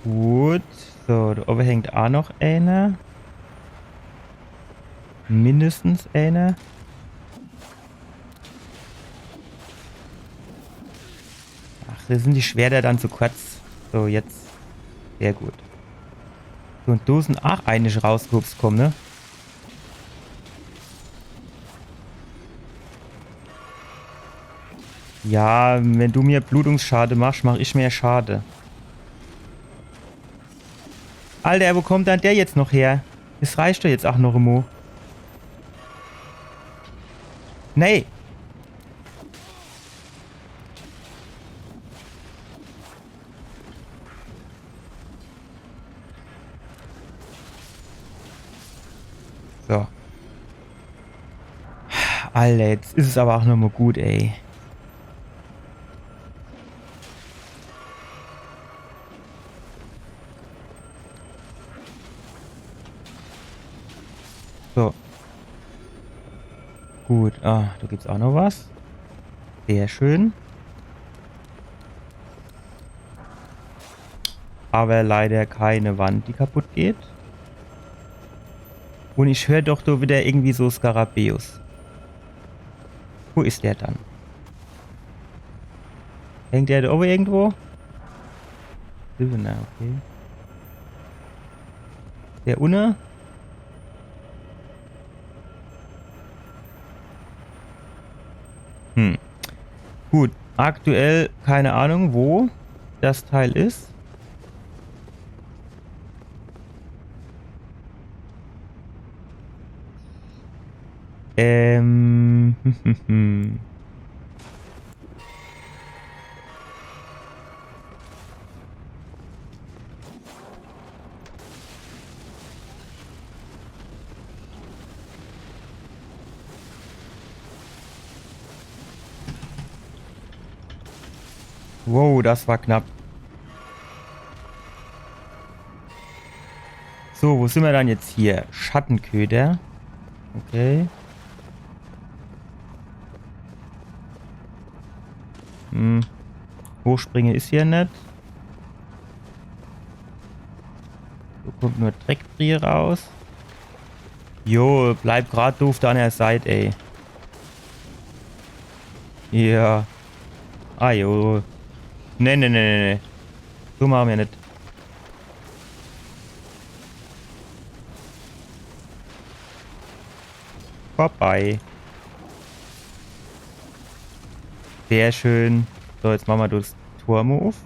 Gut. So, do owwe hängt aa noch eener. Mindestens eener. Ach, do sin die Schwerter dann zu korz. So, jetzt. Sehr gut. So, un do sin aa einige rausgehupst kumme, ne? Ja, wenn du mir Blutungsschade machsch, mach ich mehr Schade. Alter, wo kommt dann der jetzt noch her? Es reicht doch jetzt aa noch emol. Nee. So. Alter, jetzt is es awwer aa nochmol gut, ey. So. Gut, ah, do gibt's aa noch was. Sehr schön. Awwer leider keine Wand, die kaputt geht. Un ich hör doch do wieder irgendwie so Skarabäus. Wo is der dann? Hängt der do owwe irgendwo? Silberner, okay. Der unne? Hm. Gut, aktuell keine Ahnung, wo das Teil is. Ähm. Wow, das war knapp. So, wo sin mer dann jetzt hier? Schattenköder. Okay. Hm. Hochspringe is hier net. So, kommt nur Dreckbrie raus. Jo, bleib grad do uff deiner Seit, ey. Ja. Ah, jo. Nee, nee, nee, nee, nee. So mache mer net. Vorbei. Sehr schön. So, jetzt mache mer das Tor mo uff.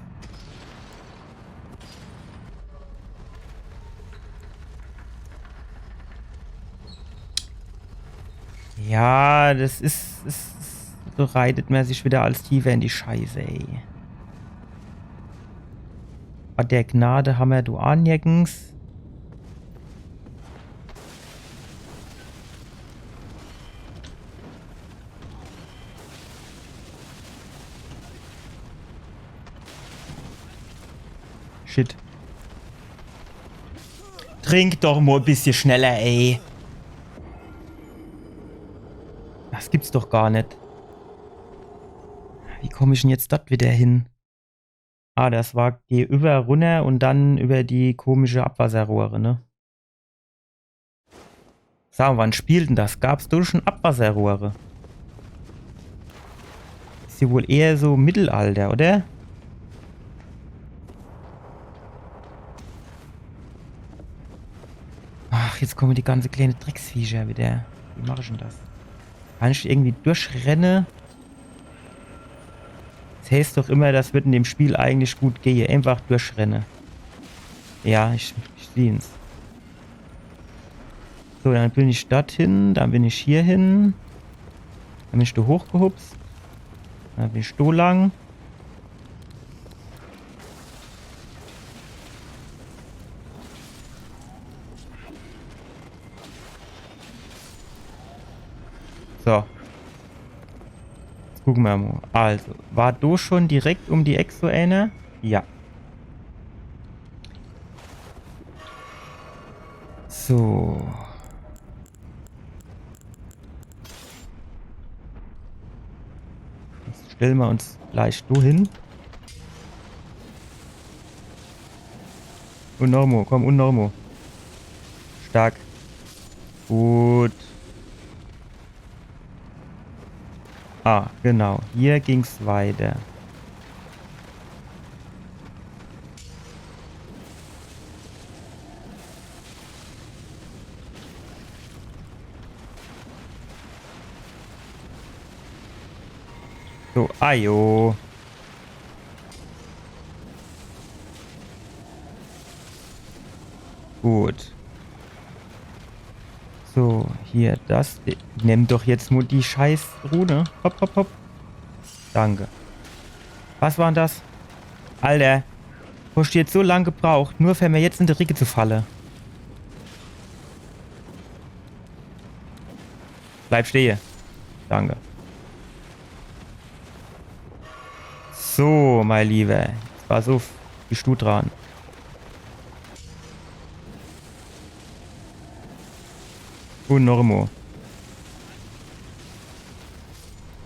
Ja, das is, is, is, so reitet mer sich wieder als tiefer in die Scheiße, ey. Ort der Gnade hammer do aa nirgends. Shit. Trink doch mo e bissje schneller, ey. Das gibt's doch gar net. Wie komm ich denn jetzt dort wieder hin? Ah, das war, geh über, runner und dann über die komische Abwasserrohre, ne? Sag mo, wann spielt denn das? Gab's do schon Abwasserrohre? Is jo wohl eher so Mittelalter, oder? Ach, jetzt komme die ganze kleine Drecksviecher wieder. Wie mach ich denn das? Kann ich irgendwie durchrenne? Das heißt doch immer, das wird in dem Spiel eigentlich gut gehe. Einfach durchrenne. Ja, ich, ich seh's. So, dann bin ich dorthin, dann bin ich hierhin. Dann bin ich do hochgehupst. Dann bin ich do lang. So. Jetzt gucke mer mo. Also, war do schon direkt um die Eck so einer? Ja. So. Jetzt stelle mer uns gleich do hin. Und noch mo, komm, und noch mo. Stark. Gut. Ah, genau. Hier ging's weiter. So, ajo. Gut. So, hier, das. Nimm doch jetzt mo die Scheißrune. Hopp, hopp, hopp. Danke. Was war denn das? Alter. Hoscht jetzt so lang gebraucht, nur für mir jetzt in die Ricke zu falle. Bleib stehe. Danke. So, mein Lieber. Jetzt pass uff. Bist du dran. Und noch emo.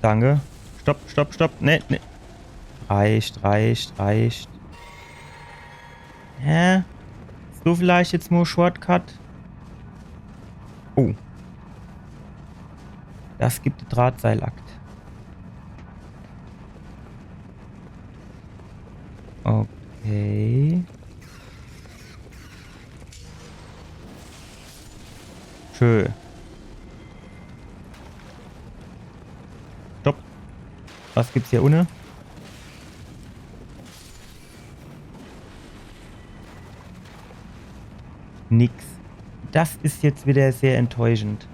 Danke. Stopp, stopp, stopp. Nee, nee. Reicht, reicht, reicht. Hä? Is do vielleicht jetzt mo Shortcut? Oh. Das gibt Drahtseilakt. Was gibt's hier unne? Nix. Das is jetzt wieder sehr enttäuschend.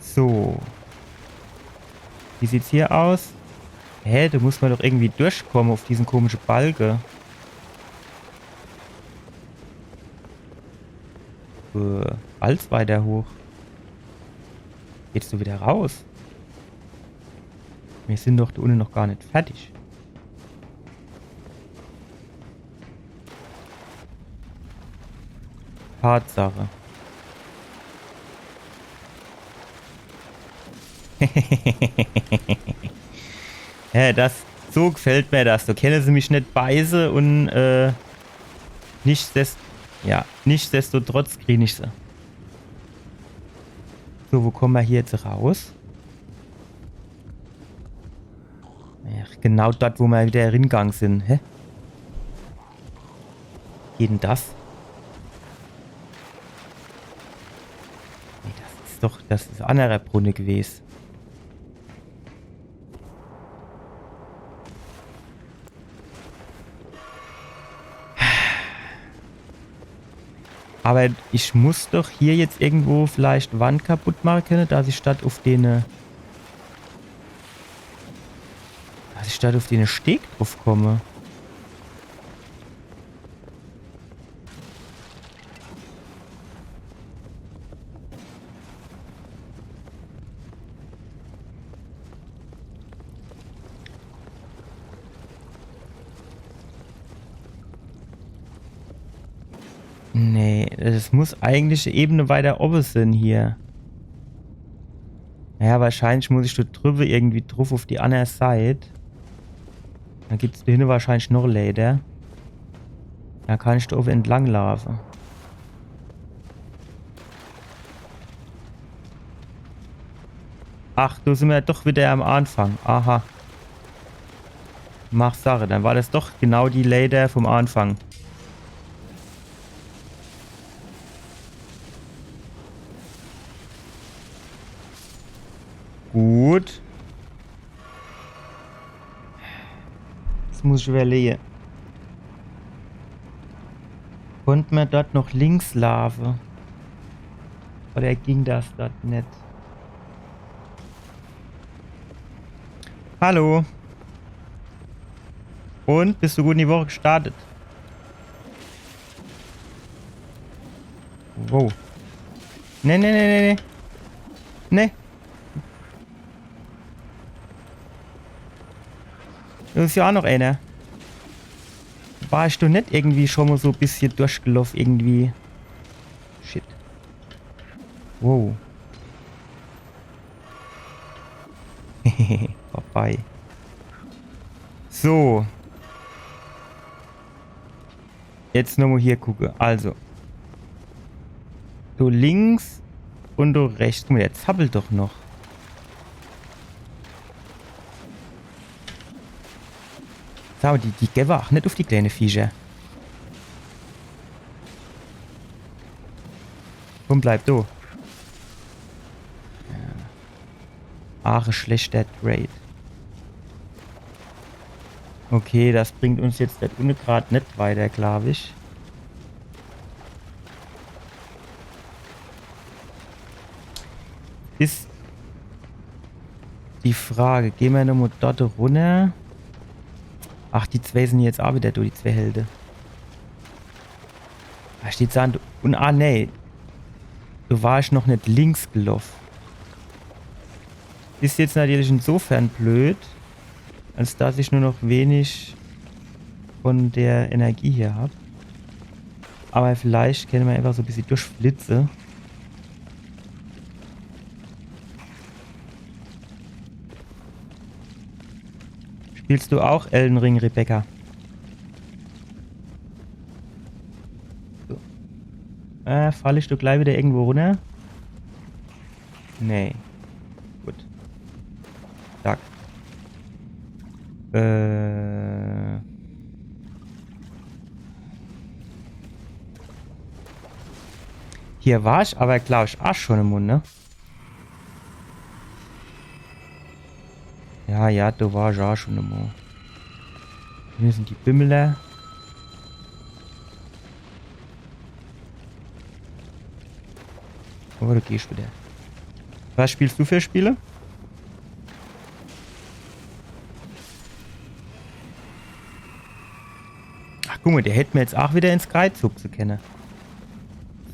So. Wie sieht's hier aus? Hä, do muss ma doch irgendwie durchkomme uff diesen komische Balke. Äh, als weiter hoch. Geht's do wieder raus? Mir sin doch do unne noch gar net fertig. Tatsache. Ja, das, so gefällt mir das. Do kenne se mich net beiße un, äh, nichtsdest-, ja, nichtsdestotrotz krien ich se. So, wo komme ma hier jetzt raus? Ach, genau dort, wo ma wieder ringang sin. Hä? Geht denn das? Nee, das is doch, das is annerer Brunne gewes. Aber ich muss doch hier jetzt irgendwo vielleicht Wand kaputt mache kenne, dass ich statt uff dene, dass ich statt uff dene Steg druff komme. Nee, das muss eigentlich e Ebene weiter owwe sin hier. Ja, wahrscheinlich muss ich do driwwe irgendwie druff uff die anner Seit. Do gibt's do hinne wahrscheinlich noch Läder. Do kann ich do owwe entlang laafe. Ach, do sin ma doch wieder am Anfang. Aha. Mach Sache, dann war das doch genau die Läder vom Anfang. Gut. Jetzt muss ich überlege. Konnt ma dort noch links laafe? Oder ging das dort net? Hallo. Und, bist du gut in die Woche gestartet? Wow. Nee, nee, nee, nee, nee. Nee. Do is ja ach noch einer. War ich do net irgendwie schon mol so e bissje durchgeloff irgendwie? Shit. Wow. Vorbei. So. Jetzt nochmol hier gucke. Also. Do links und do rechts. Guck mol, der zappelt doch noch. Sag mol, die, die gewwe ach net uff die kleine Viecher. Komm, bleib do. Ja. Ach, schlechter Trade. Okay, das bringt uns jetzt dort unne grad net weiter, glaub ich. Is die Frage, gehn mer nochmol dort runner? Ach, die zwee sin jetzt ach wieder do, die zwee Helde. Do steht Sand. Und, ah, nee. Do war ich noch net links geloff. Is jetzt natürlich insofern blöd, als dass ich nur noch wenig von der Energie hier hab. Aber vielleicht kenne mer einfach so e bissje durchflitze. Spielst du auch Elden Ring, Rebecca? So. Äh, fall ich do gleich wieder irgendwo runner? Nee. Gut. Zack. Äh. Hier war ich aber, glaub ich, ach schon emol, ne? Ja, ja, do war ich aa schun emol. Hier sin die Bimmeler. Awwer du gehsch widder. Was spielsch du für Spiele? Ach, guck mol, der hätt mer jetzt aa widder ins Kreiz hupse kenne.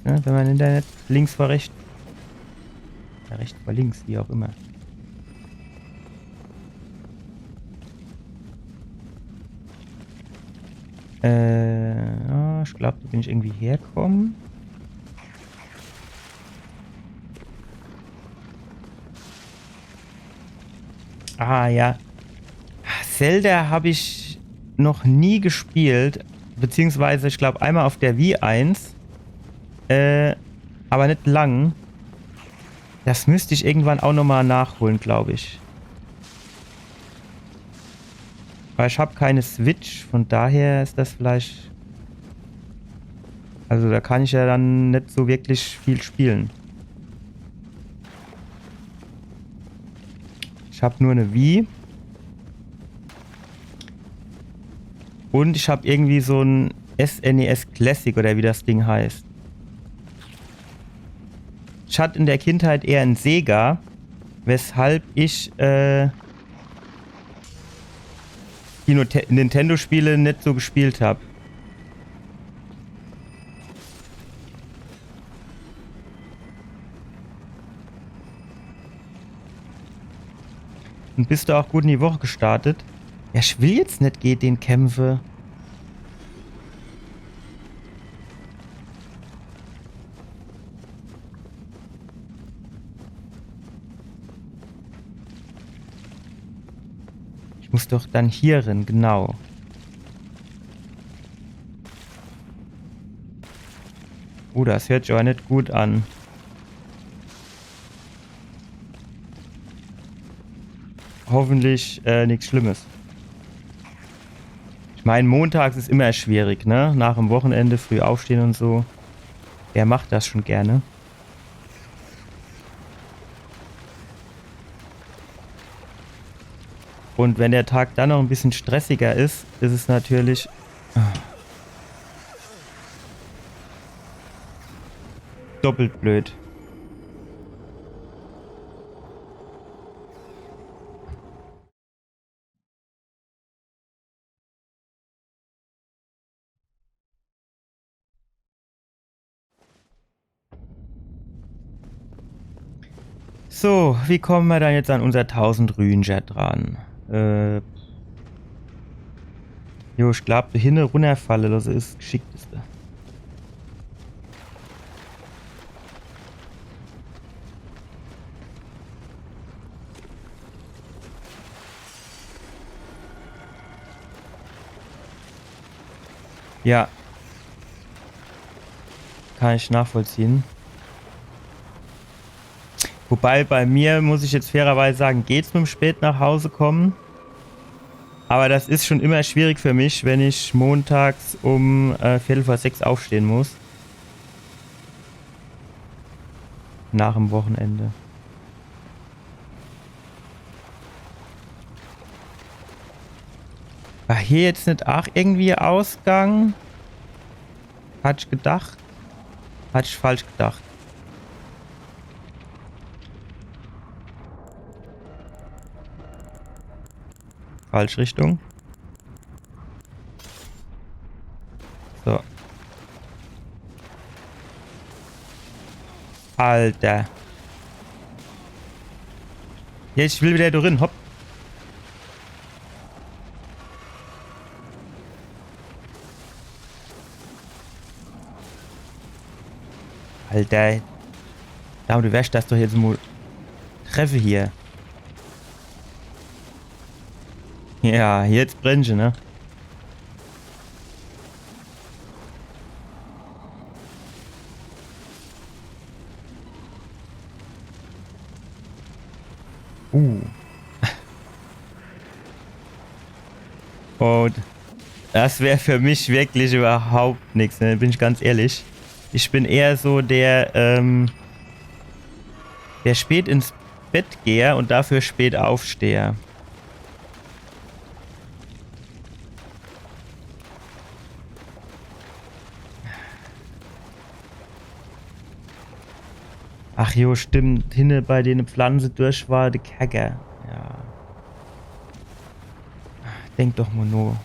Ja, wenn mer net links vor rechts. Ja, rechts vor links, wie aa immer. Äh, ja, ich glaab, do bin ich irgendwie herkomm. Ah, ja. Zelda hab ich noch nie gespielt, beziehungsweise ich glaab einmal uff der Wii eins, äh, awwer net lang. Das müsst ich irgendwann aa nochmal nachhole, glaab ich. Weil ich hab kee Switch, vun daher is das vielleicht, also do kann ich jo dann net so wirklich viel spiele. Ich hab nur e Wii. Un ich hab irgendwie so e SNES Classic oder wie das Ding heißt. Ich hatt in der Kindheit eher e Sega, weshalb ich, äh, die Note- Nintendo-Spiele net so gespielt hab. Un bist du aa gut in die Woch gestartet? Ja, ich will jetzt net gege den kämpfe. Ich muss doch dann hier rin, genau. Oh, das hört sich awwer net gut an. Hoffentlich, äh, nix Schlimmes. Ich mein, montags is immer schwierig, ne? Nach em Wochenende früh aufstehen un so. Wer macht das schun gerne? Un wenn der Tag dann noch e bissel stressiger is, is es natürlich, ah, doppelt blöd. So, wie komme mer dann jetzt an unser tausend Rünscher dran? Äh, jo, ich glaab, do hinne runnerfalle losse is das Geschickteste. Ja. Kann ich nachvollziehen. Wobei, bei mir, muss ich jetzt fairerweise sage, geht's mit em spät nach Hause komme. Awwer das is schun immer schwierig für mich, wenn ich montags um, äh, Viertel vor sechs aufstehe muss. Nach em Wochenende. War hier jetzt net aach irgendwie Ausgang? Hatt ich gedacht. Hatt ich falsch gedacht. Falsch Richtung. So. Alter. Ja, ich will widder do rin. Hopp. Alter. Sag mol, du wersch das doch jetzt mol treffe hier. Ja, jetzt brennt se, ne? Uh. Un das wär für mich wirklich überhaupt nix, ne? Bin ich ganz ehrlich. Ich bin eher so der, ähm, der spät ins Bett gehe un dafür spät aufstehe. Ach jo, stimmt. Hinne bei dene Pflanze durch war de Kerker. Ja. Denk doch mo no.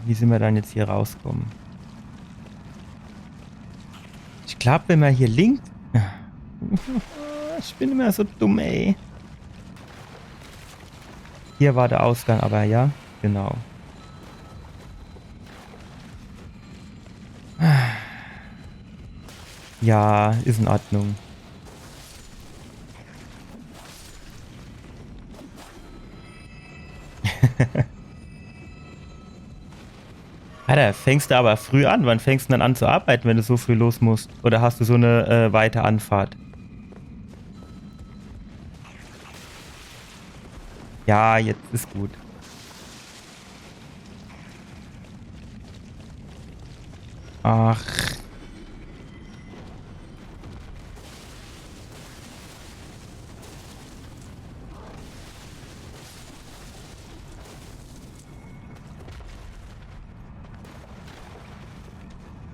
Wie sin mer dann jetzt hier rauskomme? Ich glaub, wenn mer hier links... Ich bin immer so dumm, ey. Hier war de Ausgang, awwer ja, genau. Ja, is in Ordnung. Alter, fängst du awwer früh an? Wann fängst du dann an zu arbeite, wenn du so früh los musst? Oder hast du so e, äh, weite Anfahrt? Ja, jetzt is gut. Ach.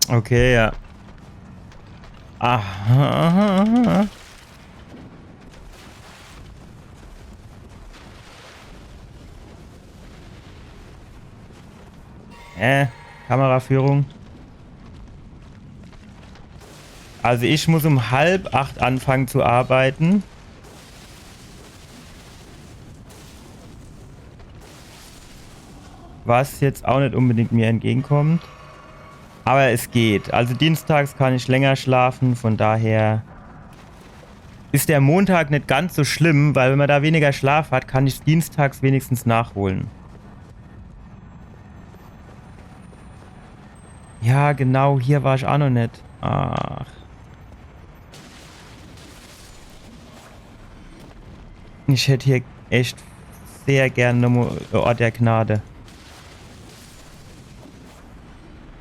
Okay, ja. Aha, aha, aha. Äh, Kameraführung. Also ich muss um halb acht anfange zu arbeite. Was jetzt auch net unbedingt mir entgegenkommt. Awwer es geht. Also dienstags kann ich länger schlafe, von daher is de Montag net ganz so schlimm, weil wenn mer do weniger Schlaf hat, kann ich's dienstags wenigstens nachhole. Ja, genau, hier war ich auch noch net. Ach. Ich hätt hier echt sehr gern nochmo e Ort der Gnade.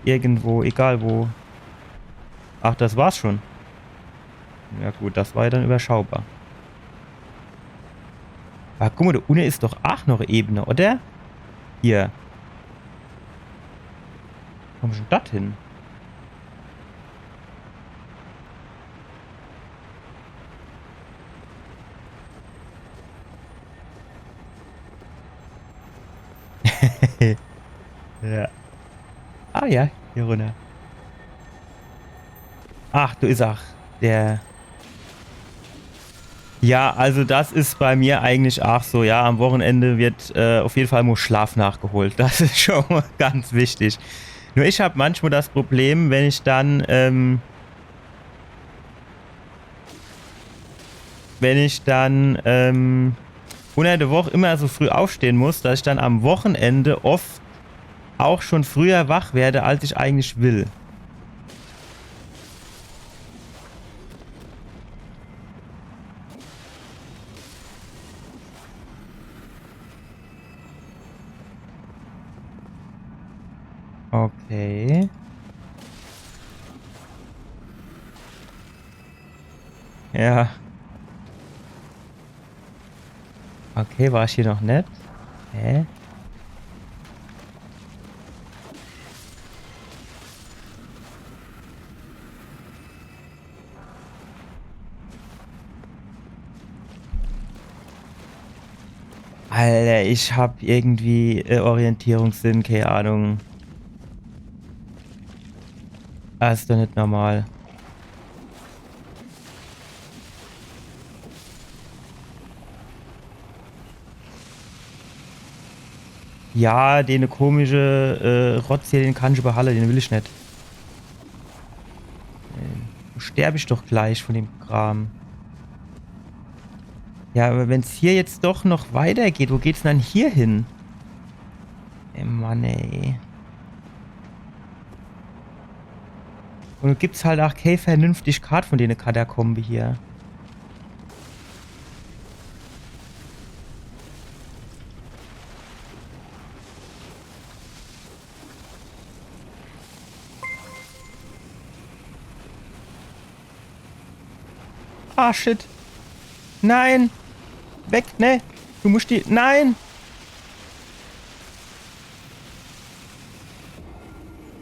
Irgendwo, egal wo. Ach, das war's schon. Ja gut, das war ja dann überschaubar. Awwer guck mo, do unne is doch auch noch e Ebene, oder? Hier. Wo kommt dann das hin? Ja. Ah ja, hier runner. Ach, do is er. Der... Ja, also das is bei mir eigentlich auch so, ja, am Wochenende wird äh, auf jeden Fall mo Schlaf nachgeholt. Das is schon mo ganz wichtig. Nur ich hab manchmal das Problem, wenn ich dann, ähm, wenn ich dann, ähm, unter der Woche immer so früh aufstehen muss, dass ich dann am Wochenende oft auch schon früher wach werde, als ich eigentlich will. Okay. Ja. Okay, war ich hier noch net? Hä? Alter, ich hab irgendwie äh, Orientierungssinn, keine Ahnung. Das is doch net normal. Ja, den komische äh, Rotz hier, den kann ich behalle, den will ich net. Äh, sterb ich doch gleich von dem Kram. Ja, aber wenn's hier jetzt doch noch weitergeht, wo geht's denn dann hier hin? Ey, Mann, ey. Und do gibt's halt auch keine vernünftig Kart von dene Katakombe hier. Ah, shit. Nein. Weg, ne? Du musst die... Nein.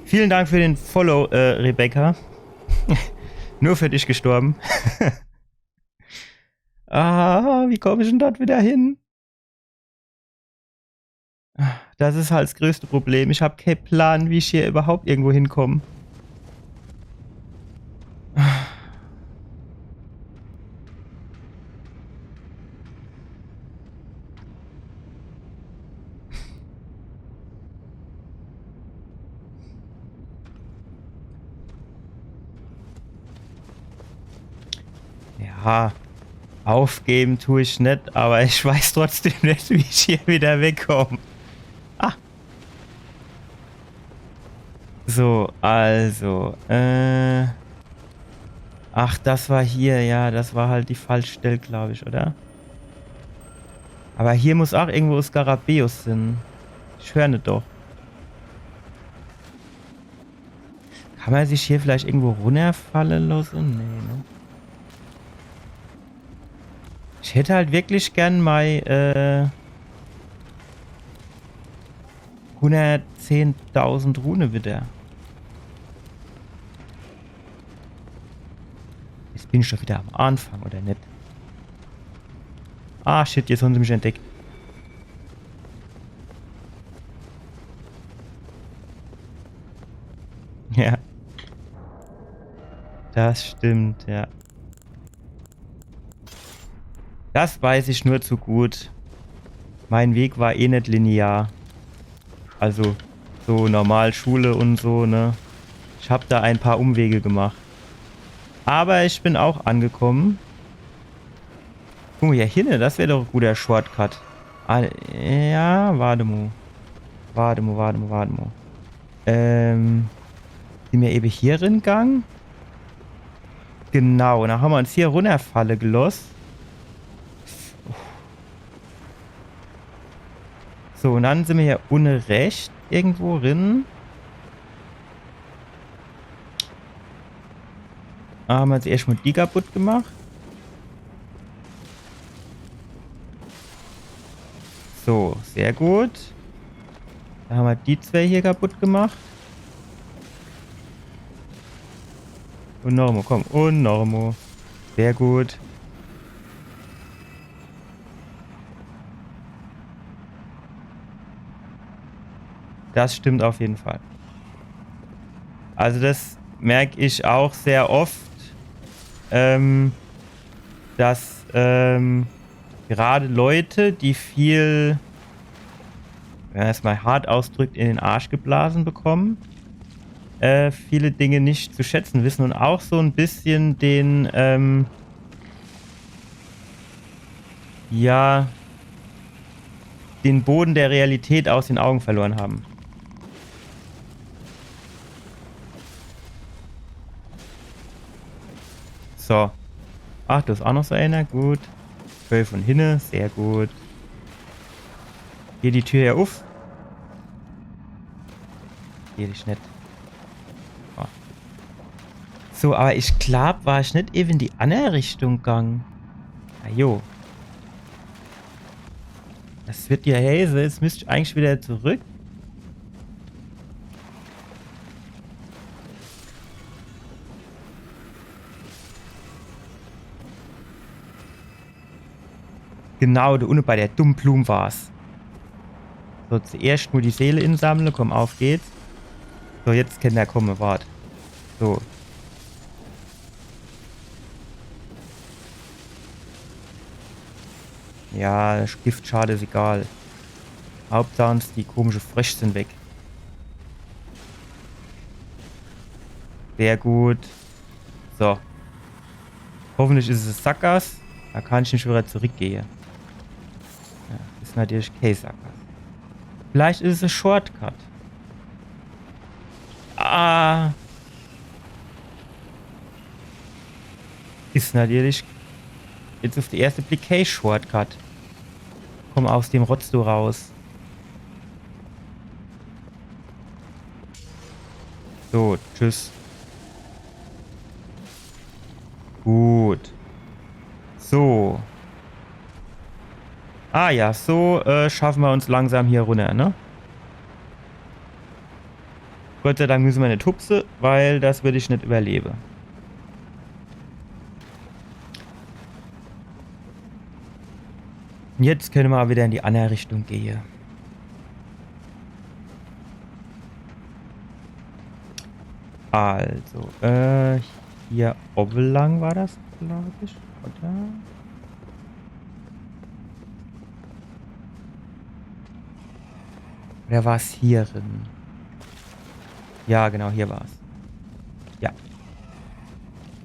Vielen Dank für den Follow, äh, Rebecca. Nur für dich gestorben. Ah, wie komm ich denn dort wieder hin? Das is halt das größte Problem. Ich hab kee Plan, wie ich hier überhaupt irgendwo hinkomm. Ja, aufgeben tu ich net, aber ich weiß trotzdem net, wie ich hier wieder wegkomm. Ah. So, also, äh. Ach, das war hier, ja, das war halt die falsche Stell, glaub ich, oder? Aber hier muss auch irgendwo Skarabäus sin. Ich hör ne doch. Kann man sich hier vielleicht irgendwo runnerfalle losse? Nee, ne? Ich hätt halt wirklich gern mei, äh, hundertzehntausend Rune wieder. Jetzt bin ich doch wieder am Anfang, oder net? Ah, shit, jetzt hon se mich entdeckt. Ja. Das stimmt, ja. Das weiß ich nur zu gut. Mein Weg war eh net linear. Also, so normal Schule und so, ne? Ich hab da ein paar Umwege gemacht. Aber ich bin auch angekommen. Guck mal, hier hinne, das wär doch ein guter Shortcut. Ah, ja, warte mal. Warte mal, warte mal, warte mal. Ähm, sin mir eben hier ringang? Genau, und dann haben wir uns hier runnerfalle geloss. So, und dann sin mir hier unne rechts irgendwo rin. Ah, haben wir jetzt erstmal die kaputt gemacht. So, sehr gut. Da haben wir die zwei hier kaputt gemacht. Und noch einmal, komm. Und noch einmal. Sehr gut. Das stimmt auf jeden Fall. Also das merk ich auch sehr oft, ähm, dass, ähm, gerade Leute, die viel, wenn man es mal hart ausdrückt, in den Arsch geblasen bekommen, äh, viele Dinge nicht zu schätzen wissen und auch so ein bisschen den, ähm, ja, den Boden der Realität aus den Augen verloren haben. So. Ach, da is auch noch so einer. Gut. Zwölf von hinne. Sehr gut. Geht die Tür hier uff? Geht ich net. Ah. So, aber ich glaub, war ich net eben in die andere Richtung gegangen? Ah, jo. Das wird ja hell, jetzt müsst ich eigentlich wieder zurück. Genau, da unne bei der Dummblum war's. So, zuerscht nur die Seele insammle. Komm, auf geht's. So, jetzt kann der komme, wart. So. Ja, Giftschade is egal. Hauptsache, die komische Frösch sin weg. Sehr gut. So. Hoffentlich is es e Sackgass. Da kann ich net wieder zurückgehe. Ja, is natürlich kee Sackgass. Vielleicht is es e Shortcut. Ah. Is natürlich jetzt uff de erschte Blick kee Shortcut. Komm aus dem Rotz do raus. So, tschüss. Gut. So. Ah ja, so äh, schaffe mer uns langsam hier runner, ne? Gott sei Dank müsse mer net hupse, weil das würd ich net überlebe. Un jetzt könne mer wieder in die anner Richtung gehe. Also, äh, hier owwe lang war das, glaub ich, oder? Oder war's hier drin? Ja, genau, hier war's. Ja.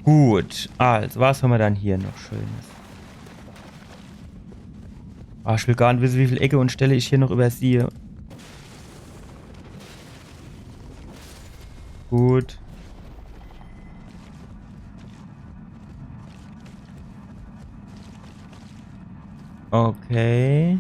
Gut, also, was hammer dann hier noch Schönes? Ah, ich will gar net wisse, wie viel Ecke un Stelle ich hier noch übersehe. Gut. Okay.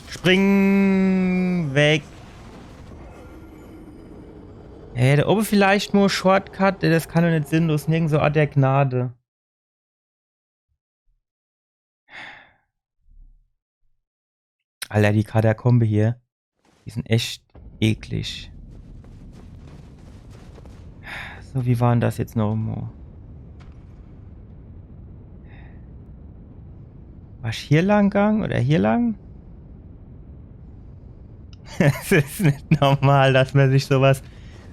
Spring weg. Ey, do owwe vielleicht nur Shortcut, das kann doch net sinnlos nirgends so Ort der Gnade. Alter, die Katakombe hier, die sin echt eklig. So, wie war dann das jetzt noch emol? War ich hier lang gang oder hier lang? Es is net normal, dass mer sich sowas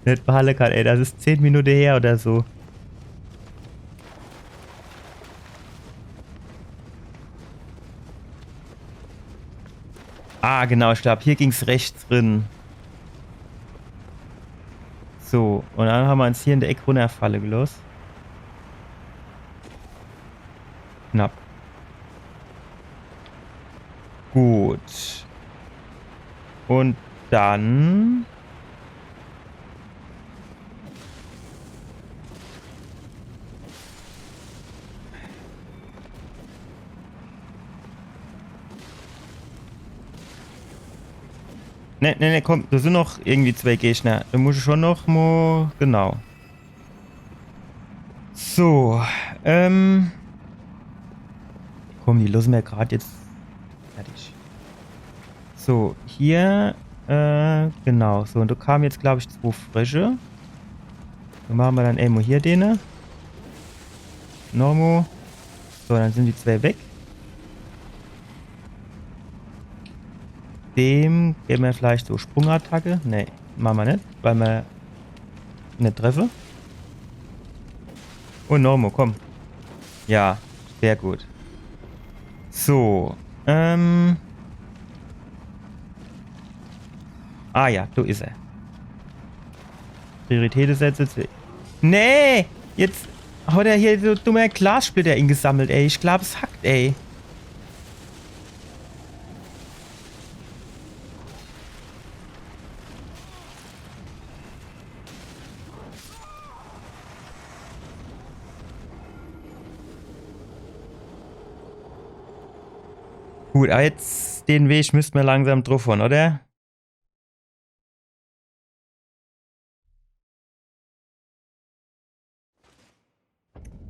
net behalle kann. Ey, das is zehn Minute her oder so. Ah, genau, ich glaub, hier ging's rechts drin. So, un dann hammer uns hier in de Eck runnerfalle geloss. Knapp. Gut. Un dann Ne, ne, ne, komm, do sin noch irgendwie zwee Gegner. Do muss ich schon noch mo, genau. So, ähm. Komm, die losse mer grad jetzt fertig. So, hier, äh, genau. So, un do kamen jetzt, glaub ich, zwee Frösche. Dann mache mer dann emol hier dene. Nochmo. So, dann sin die zwee weg. Dem gebe mer vielleicht so Sprungattacke. Nee, mache mer net, weil mer net treffe. Un nochmo, komm. Ja, sehr gut. So, ähm. Ah ja, do is er. Prioritäte setze. Zwe- Nee! Jetzt hat er hier so dumme Glassplitter ingesammelt, ey. Ich glaub, es hackt, ey. Gut, aber jetzt den Weg müsste mer langsam druff hon, oder?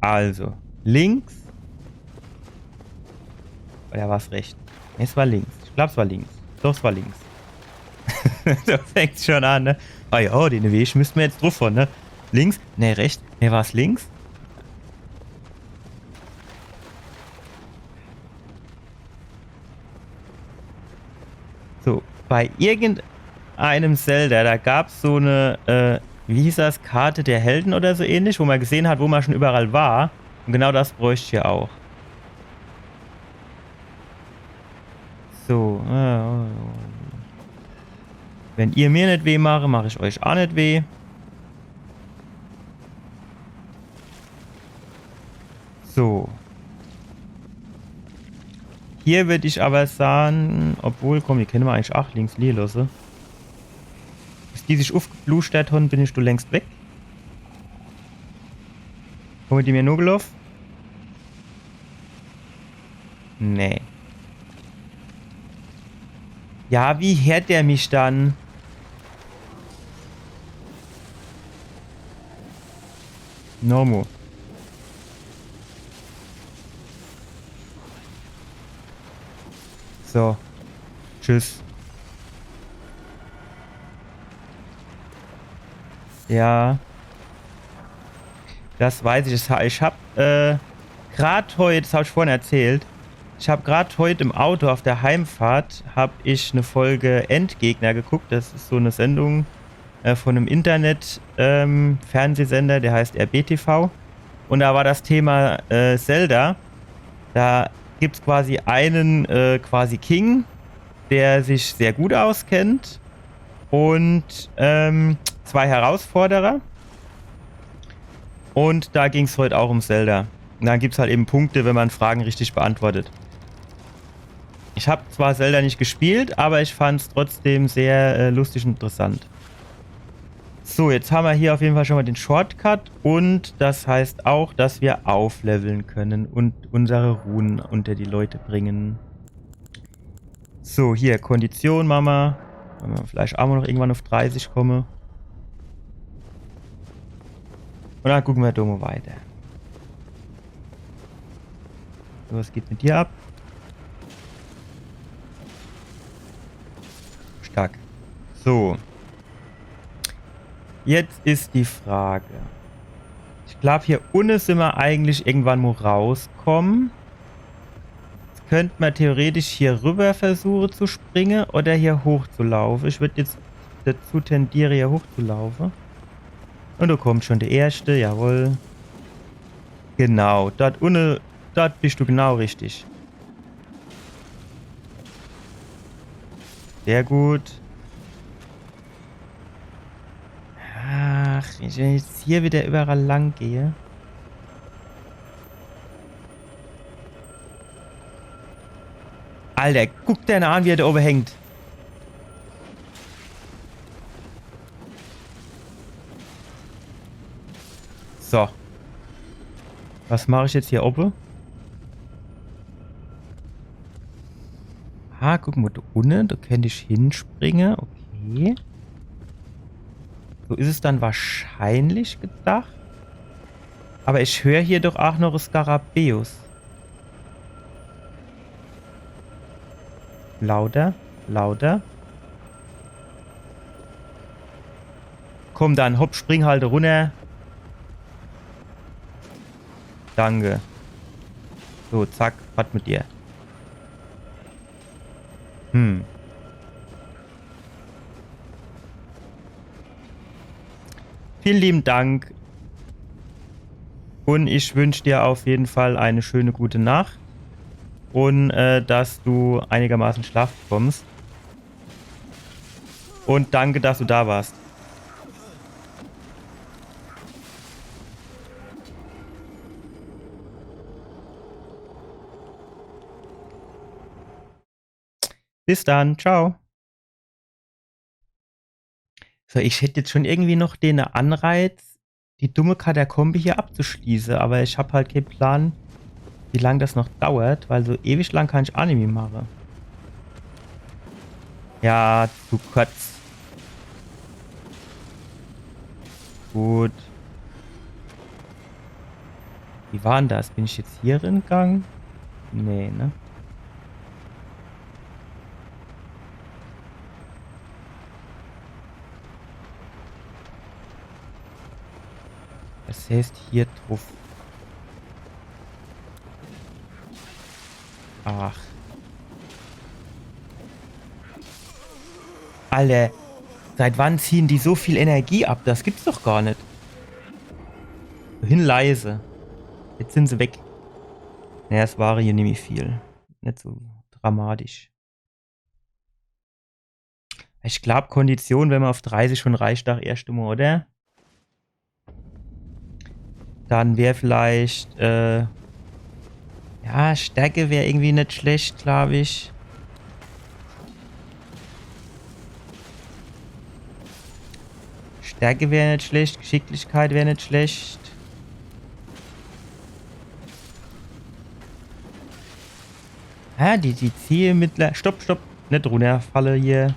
Also, links. Oder war's rechts? Nee, es war links. Ich glaub, es war links. Doch, es war links. Do fängt's schon an, ne? Ah ja, den Weg müsste mer jetzt druff hon, ne? Links? Nee, rechts? Nee, war's links? So, bei irgendeinem Zelda, da gab's so ne, äh, wie hieß das, Karte der Helden oder so ähnlich, wo mer gesehen hat, wo mer schon überall war. Un genau das bräucht ich hier auch. So, äh, wenn ihr mir net weh mache, mach ich euch auch net weh. So. Hier würd ich aber sage, obwohl, komm, die kenne mer eigentlich auch links liehe losse. Bis die sich ufgeblustert hon, bin ich do längst weg. Komme die mir nogeloff? Nee. Ja, wie heert der mich dann? Nomo. So. Tschüss. Ja. Das weiß ich. Das ha-, ich hab, äh, grad heut, das hab ich vorhin erzählt, ich hab grad heut im Auto auf der Heimfahrt, hab ich ne Folge Endgegner geguckt. Das is so ne Sendung, äh, von nem Internet, ähm, Fernsehsender, der heißt R B T V. Und da war das Thema, äh, Zelda. Da gibt's quasi einen, äh, quasi King, der sich sehr gut auskennt. Und, ähm, zwei Herausforderer. Und da ging's heut auch um Zelda. Und dann gibt's halt eben Punkte, wenn man Fragen richtig beantwortet. Ich hab zwar Zelda nicht gespielt, aber ich fand's trotzdem sehr, äh, lustig und interessant. So, jetzt haben wir hier auf jeden Fall schon mal den Shortcut und das heißt auch, dass wir aufleveln können und unsere Runen unter die Leute bringen. So, hier, Kondition, Mama. Wenn wir vielleicht auch mal noch irgendwann auf dreißig kommen. Und dann gucken wir da mal weiter. So, was geht mit dir ab? Stark. So. Jetzt is die Frage. Ich glaub, hier unne sin wir eigentlich irgendwann mal rauskomme. Jetzt könnt man theoretisch hier rüber versuche zu springe oder hier hochzulaufe. Ich würd jetzt dazu tendiere, hier hochzulaufe. Und da kommt schon der erste, jawohl. Genau, dort unne, dort bist du genau richtig. Sehr gut. Ach, wenn ich jetzt hier wieder überall lang gehe. Alter, guck der an, wie er da oben hängt. So. Was mach ich jetzt hier oben? Ah, guck mal, da unne, da könnt ich hinspringe. Okay. So is es dann wahrscheinlich gedacht. Aber ich hör hier doch auch noch Skarabäus. Lauter, lauter. Komm dann, hopp, spring halt runner. Danke. So, zack, was mit dir? Hm. Vielen lieben Dank. Und ich wünsch dir auf jeden Fall eine schöne gute Nacht. Und, äh, dass du einigermaßen Schlaf bekommst. Und danke, dass du da warst. Bis dann, ciao. So, ich hätt jetzt schon irgendwie noch den Anreiz, die dumme Katakombe hier abzuschließe, aber ich hab halt kein Plan, wie lang das noch dauert, weil so ewig lang kann ich Anime mache. Ja, zu kurz. Gut. Wie war denn das? Bin ich jetzt hier ringang? Nee, ne? Was heißt hier drauf? Ach. Alter, seit wann ziehen die so viel Energie ab? Das gibt's doch gar net. Wohin leise? Jetzt sind se weg. Naja, es war hier nämlich viel. Net so dramatisch. Ich glaub, Kondition, wenn man auf dreißig schon reicht, doch erscht immer, oder? Dann wär vielleicht, äh, ja, Stärke wär irgendwie net schlecht, glaub ich. Stärke wär net schlecht, Geschicklichkeit wär net schlecht. Ja, die, die ziehe mittler-, stopp, stopp, net runnerfalle hier.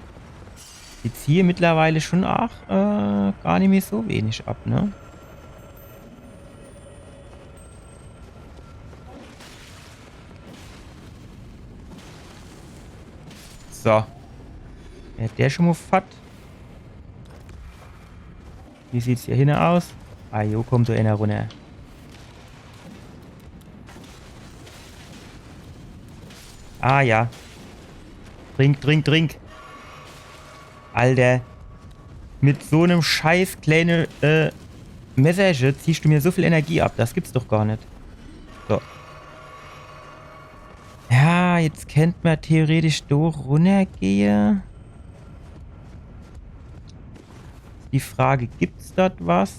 Die ziehe mittlerweile schon aach, äh, gar nimmi so wenig ab, ne? So. Wär der schon mo fort? Wie sieht's hier hinne aus? Ah jo, kommt do ener runner. Ah ja. Trink, trink, trink. Alter. Mit so nem scheiß kleine, äh, Messerche ziehst du mir so viel Energie ab. Das gibt's doch gar net. So. Ja, jetzt kennt mer theoretisch do runnergehe. Die Frage, gibt's dort was?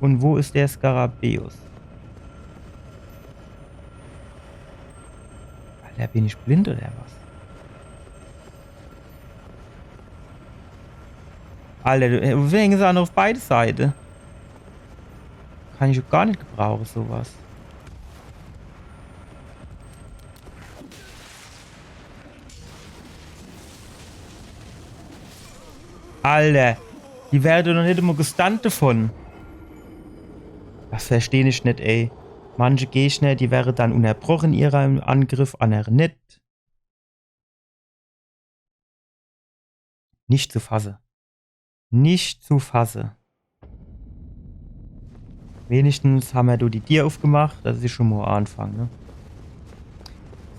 Und wo is der Skarabäus? Alter, bin ich blind oder was? Alter, du, äh, wegen is er noch auf beide Seite. Kann ich gar net gebrauche, so was. Alter, die werre doch noch net emol gestunt davon. Das versteh ich net, ey. Manche Gegner, die werre dann unnerbroche in ihrem Angriff, annere net. Nicht zu fasse. Nicht zu fasse. Wenigstens hammer do die Dier aufgemacht. Das is schon mo Anfang, ne?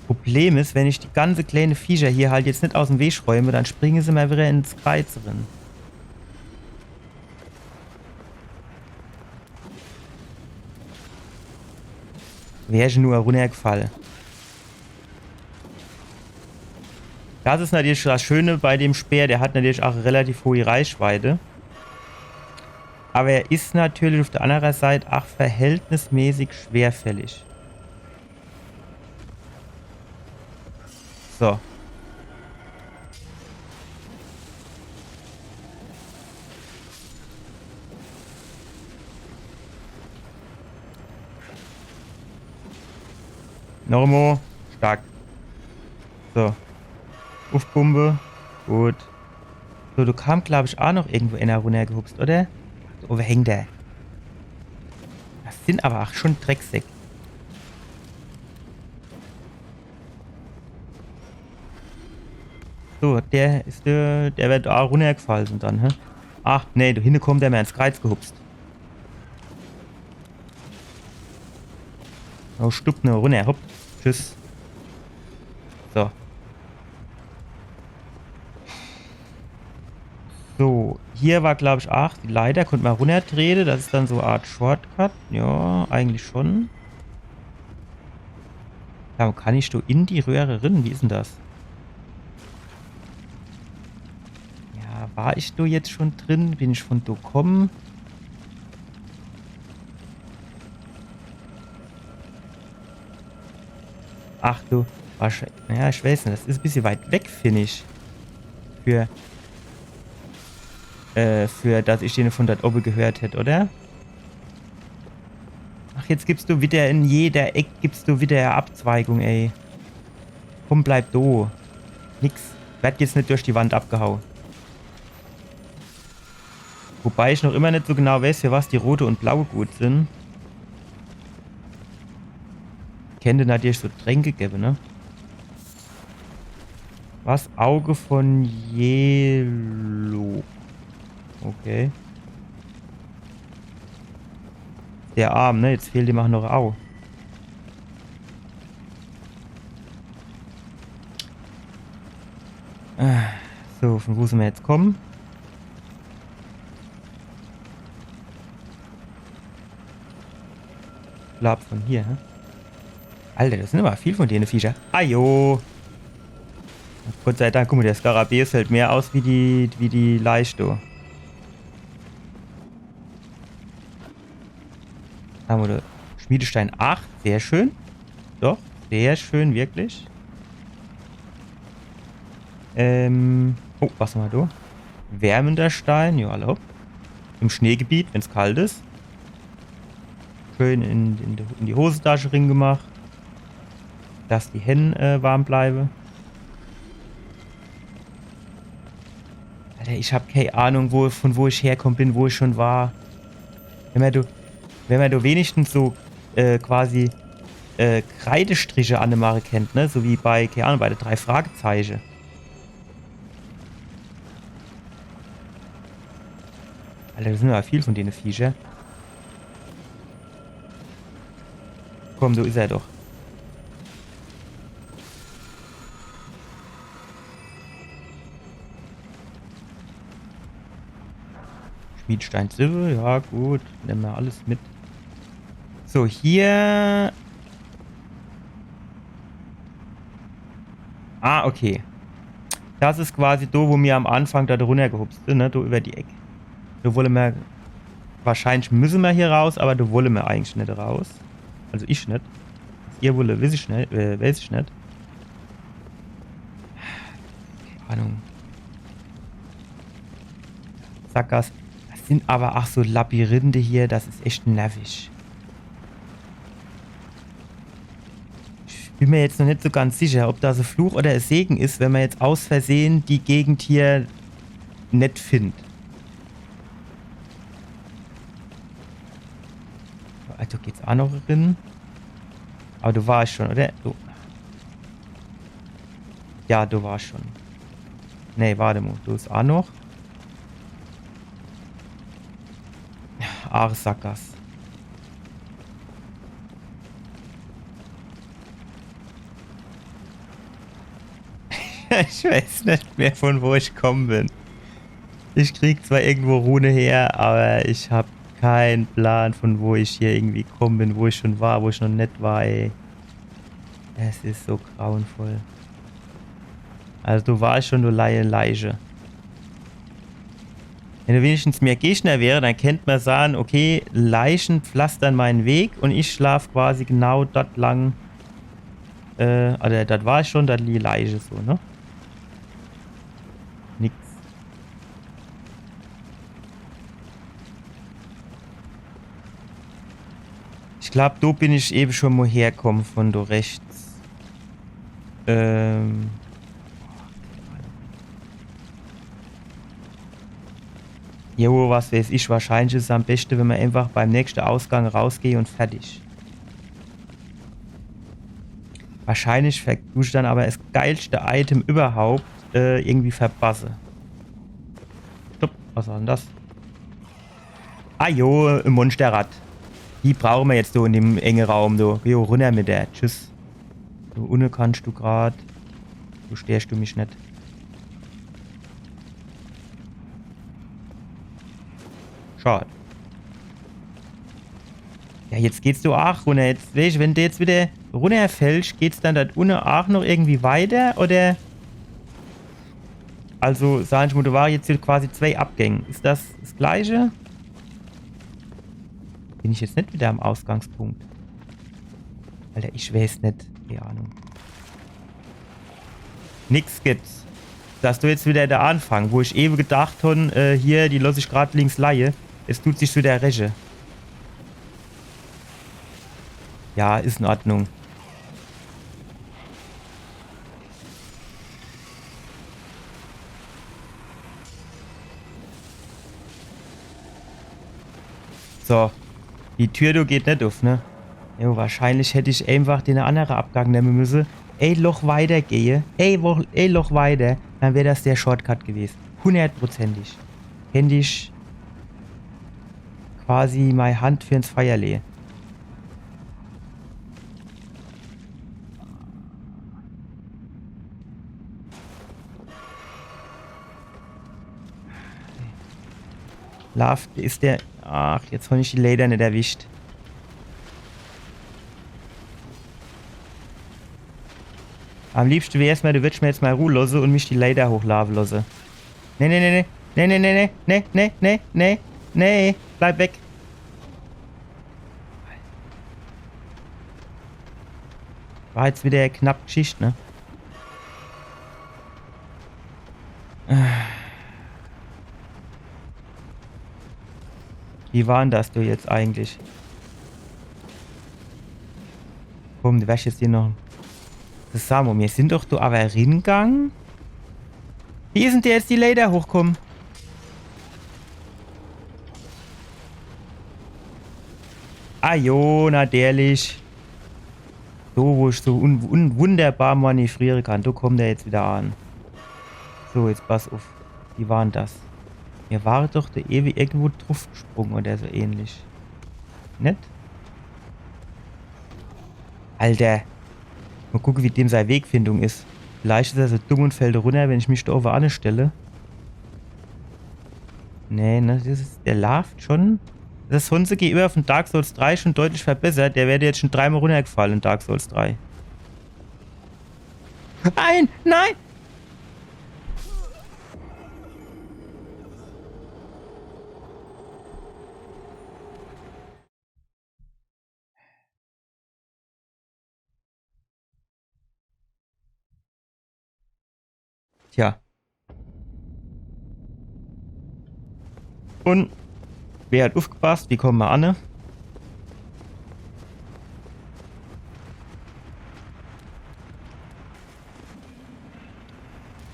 Problem is, wenn ich die ganze kleine Viecher hier halt jetzt net aus'm Weg räume, dann springe se mer wieder ins Kreiz rin. Wär ich nur runnergefall. Das is natürlich das Schöne bei dem Speer, der hat natürlich auch relativ hohe Reichweite. Aber er is natürlich auf der anderen Seite auch verhältnismäßig schwerfällig. So. Nochmo. Stark. So. Uff, Bombe. Gut. So, do kam, glaub ich, auch noch irgendwo ener runnergehupst, oder? Do owwe hängt er. Das sin aber auch schon Drecksäck. So, der is, der, der wird auch runnergefallen dann, hä? Ach, nee, do hinne kommt der mir ins Kreiz gehupst. Oh, stupp nur runner, hopp. Tschüss. So. So, hier war, glaub ich, ach, die Leiter, konnt mer runnertrete. Das is dann so e Art Shortcut. Ja, eigentlich schon. Ja, kann ich do in die Röhre rin? Wie is denn das? Ja, war ich do jetzt schon drin? Bin ich von do komme? Ach du, wahrscheinlich. Ja, ich weiß net, das is e bissje weit weg, find ich. Für, äh, für dass ich den von dort owwe gehört hätt, oder? Ach, jetzt gibst du wieder in jeder Eck, gibst du wieder e Abzweigung, ey. Komm, bleib do. Nix. Werd jetzt net durch die Wand abgehau. Wobei ich noch immer net so genau weiß, für was die rote und blaue gut sin. Kennt natürlich so Tränke gewwe, ne? Was? Auge von Yellow. Okay. Der Arm, ne? Jetzt fehlt ihm auch noch e Au. Äh, so, von wo sin mer jetzt komme? Glaub von hier, hä? Alter, das sin aber viel von dene Viecher. Ajo! Gott sei Dank, guck mo, der Skarabäus hält mehr aus wie die, wie die Leich do. Hammer do. Schmiedestein acht, sehr schön. Doch, sehr schön, wirklich. Ähm, oh, was hammer do? Wärmender Stein, ja, hallo. Im Schneegebiet, wenn's kalt is. Schön in, in, die, in die Hosetasche ringemacht. dass die Hänn, äh, warm bleibe. Alter, ich hab kei Ahnung, wo, von wo ich herkomme bin, wo ich schon war. Wenn mer do, wenn mer do wenigstens so, äh, quasi, äh, Kreidestriche anemache kennt, ne? So wie bei, kei Ahnung, bei de drei Fragezeiche. Alter, do sin awwer viel von dene Viecher. Komm, do is er doch. Schmiedstein, Silber, ja gut, nemme mer alles mit. So, hier. Ah, okay. Das is quasi do, wo mir am Anfang do runnergehupst sin, ne? Do über die Eck. Do wolle mer, wahrscheinlich müsse mer hier raus, awwer do wolle mer eigentlich net raus. Also ich net. Was ihr wolle, weeß ich net, äh, weeß ich net. Kei Ahnung. Sackgass. Das sin awwer ach so Labyrinthe hier, das is echt nervig. Ich bin mir jetzt noch net so ganz sicher, ob das e Fluch oder e Segen is, wenn mer jetzt aus Versehen die Gegend hier net findt. Also geht's ach noch rin. Awwer do war ich schon, oder? Do. Ja, do war ich schon. Nee, wart emol. Do is ach noch. Ach, Sackgass. Ich weeß net mehr, von wo ich komme bin. Ich krieg zwar irgendwo Rune her, awwer ich hab kei Plan, von wo ich hier irgendwie komme bin, wo ich schon war, wo ich noch net war, ey. Es is so grauenvoll. Also do war ich schon, do leie Leiche. Wenn do wenigstens mehr Gegner wäre, dann kennt mer sage, okay, Leiche pflastern mein Weg un ich schlaf quasi genau dort lang. Äh, also dort war ich schon, dort lie Leiche so, ne? Nix. Ich glaub, do bin ich ewe schon mol herkomme von do rechts. Ähm. Jo, was weeß ich, wahrscheinlich is es am beschte, wenn mer einfach beim nächschte Ausgang rausgehe un fertig. Wahrscheinlich ver-, du ich dann awwer es geilschte Item überhaupt, äh, irgendwie verpasse. Stopp, was war denn das? Ah jo, e Monsterratt. Die brauche mer jetzt so in dem enge Raum, du. Jo, runner mit der. Tschüss. Do unne kannst du grad. Do störst du mich net. Schad. Ja, jetzt geht's do aach runner. Jetzt, weescht, wenn de jetzt wieder runnerfällscht, geht's dann dort unne aach noch irgendwie weiter, oder? Also, sag ich mol, do war jetzt hier quasi zwei Abgänge. Is das das Gleiche? Bin ich jetzt net wieder am Ausgangspunkt? Alter, ich weeß net. Kei Ahnung. Nix gibt's. Das is doch jetzt wieder de Anfang, wo ich ewe gedacht hon, äh, hier, die loss ich grad links leie. Es tut sich wieder räche. Ja, is in Ordnung. So. Die Tür do geht net uff, ne? Jo, wahrscheinlich hätt ich einfach den annere Abgang nemme müsse. Ey Loch weiter gehe. Ey, wo, ey Loch weiter. Dann wär das der Shortcut gewese. Hundertprozentig. Hätt ich quasi mei Hand für ins Feier lehe. Laaft, is der. Ach, jetzt hon ich die Leiter net erwischt. Am liebschte wär's mer, du würdsch mer jetzt mol Ruh losse un mich die Leiter hochlaafe losse. Nee, nee, nee, nee. Nee, nee, nee, nee. Nee, nee, nee, nee. Nee, bleib weg. War jetzt wieder knapp Gschicht, ne? Wie war denn das do jetzt eigentlich? Komm, du wärsch jetzt hier noch. Sag mo, mir sin doch do awwer ringang. Wie is dann der jetzt die Leiter hochkomm? Ah jo, natürlich. So, wo ich so un un wunderbar manövriere kann. Do kommt er jetzt wieder an. So, jetzt pass uff. Wie war dann das? Mir ware doch do ewig irgendwo druffgesprung oder so ähnlich. Net? Alter. Mo gucke, wie dem sei Wegfindung is. Vielleicht is er so dumm un fällt runner, wenn ich mich do owwe anstelle. Nee, ne, das is, der laaft schon. Das hon se gegenüber von Dark Souls drei schon deutlich verbessert. Der wär jetzt schon dreimal runnergefall in Dark Souls drei. Nein, nein! Tja. Un wer hat uffgepasst? Wie komme mer anne?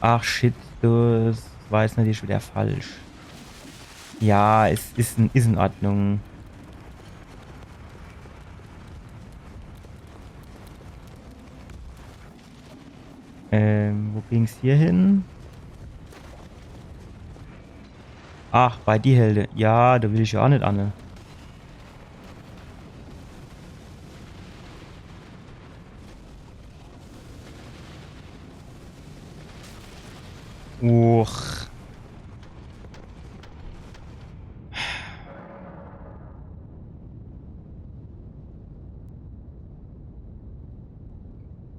Ach shit, das war jetzt natürlich wieder falsch. Ja, es is in, is in Ordnung. Ähm, wo ging's hier hin? Ach, bei die Helde. Ja, do will ich ja ach net anne. Uch.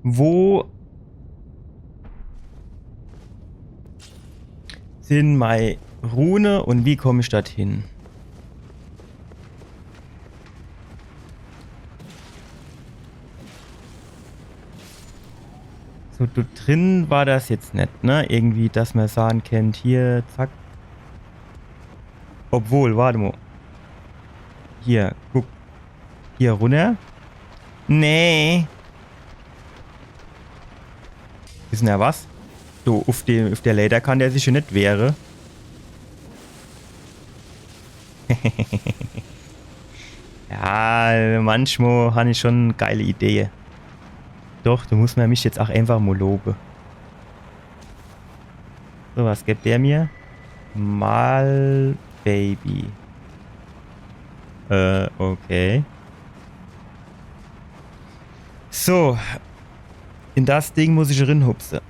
Wo sin mei Rune un wie komm ich dorthin? So, do drin war das jetzt net, ne? Irgendwie, dass mer sahn kennt, hier, zack. Obwohl, wart mo. Hier, guck. Hier runner. Nee. Is dann do was? Du, uff de, uff der Leiter kann der sich jo net wehre. Ja, manchmal han ich schon geile Idee. Doch, do muss mer mich jetzt ach einfach mo lobe. So, was gibt der mir? Malbaby. Äh, okay. So. In das Ding muss ich rinhupse.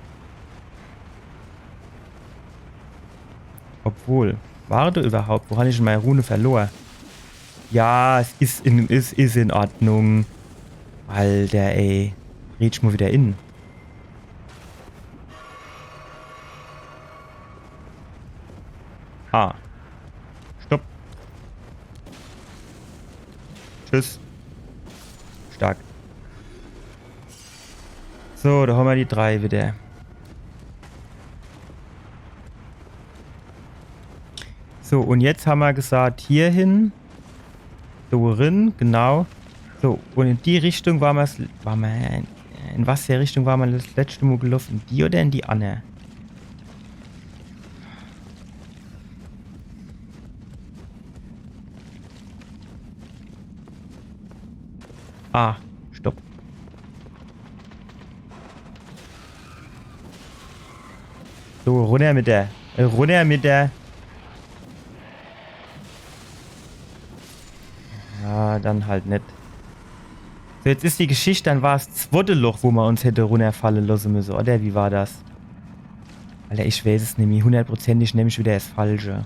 Obwohl, wart mo überhaupt? Wo han ich dann mei Rune verlor? Ja, es is in, es is in Ordnung. Alter, ey. Red ich mo wieder in. Ah. Stopp. Tschüss. Stark. So, do han mer die drei wieder. So, un jetzt han mer gesagt, hier hin. Do rin, genau. So, un in die Richtung war mer, war mer, in was für Richtung war mer das letzte Mo geloffe? In die oder in die anner? Ah, stopp. So, runner mit der. Äh, runner mit der. Ja, dann halt net. So, jetzt is die Geschicht, dann war's zwotte Loch, wo mer uns hätte runnerfalle losse müsse, oder? Wie war das? Alter, ich weiß es nimmi. Hundertprozentig nemm ich wieder das Falsche.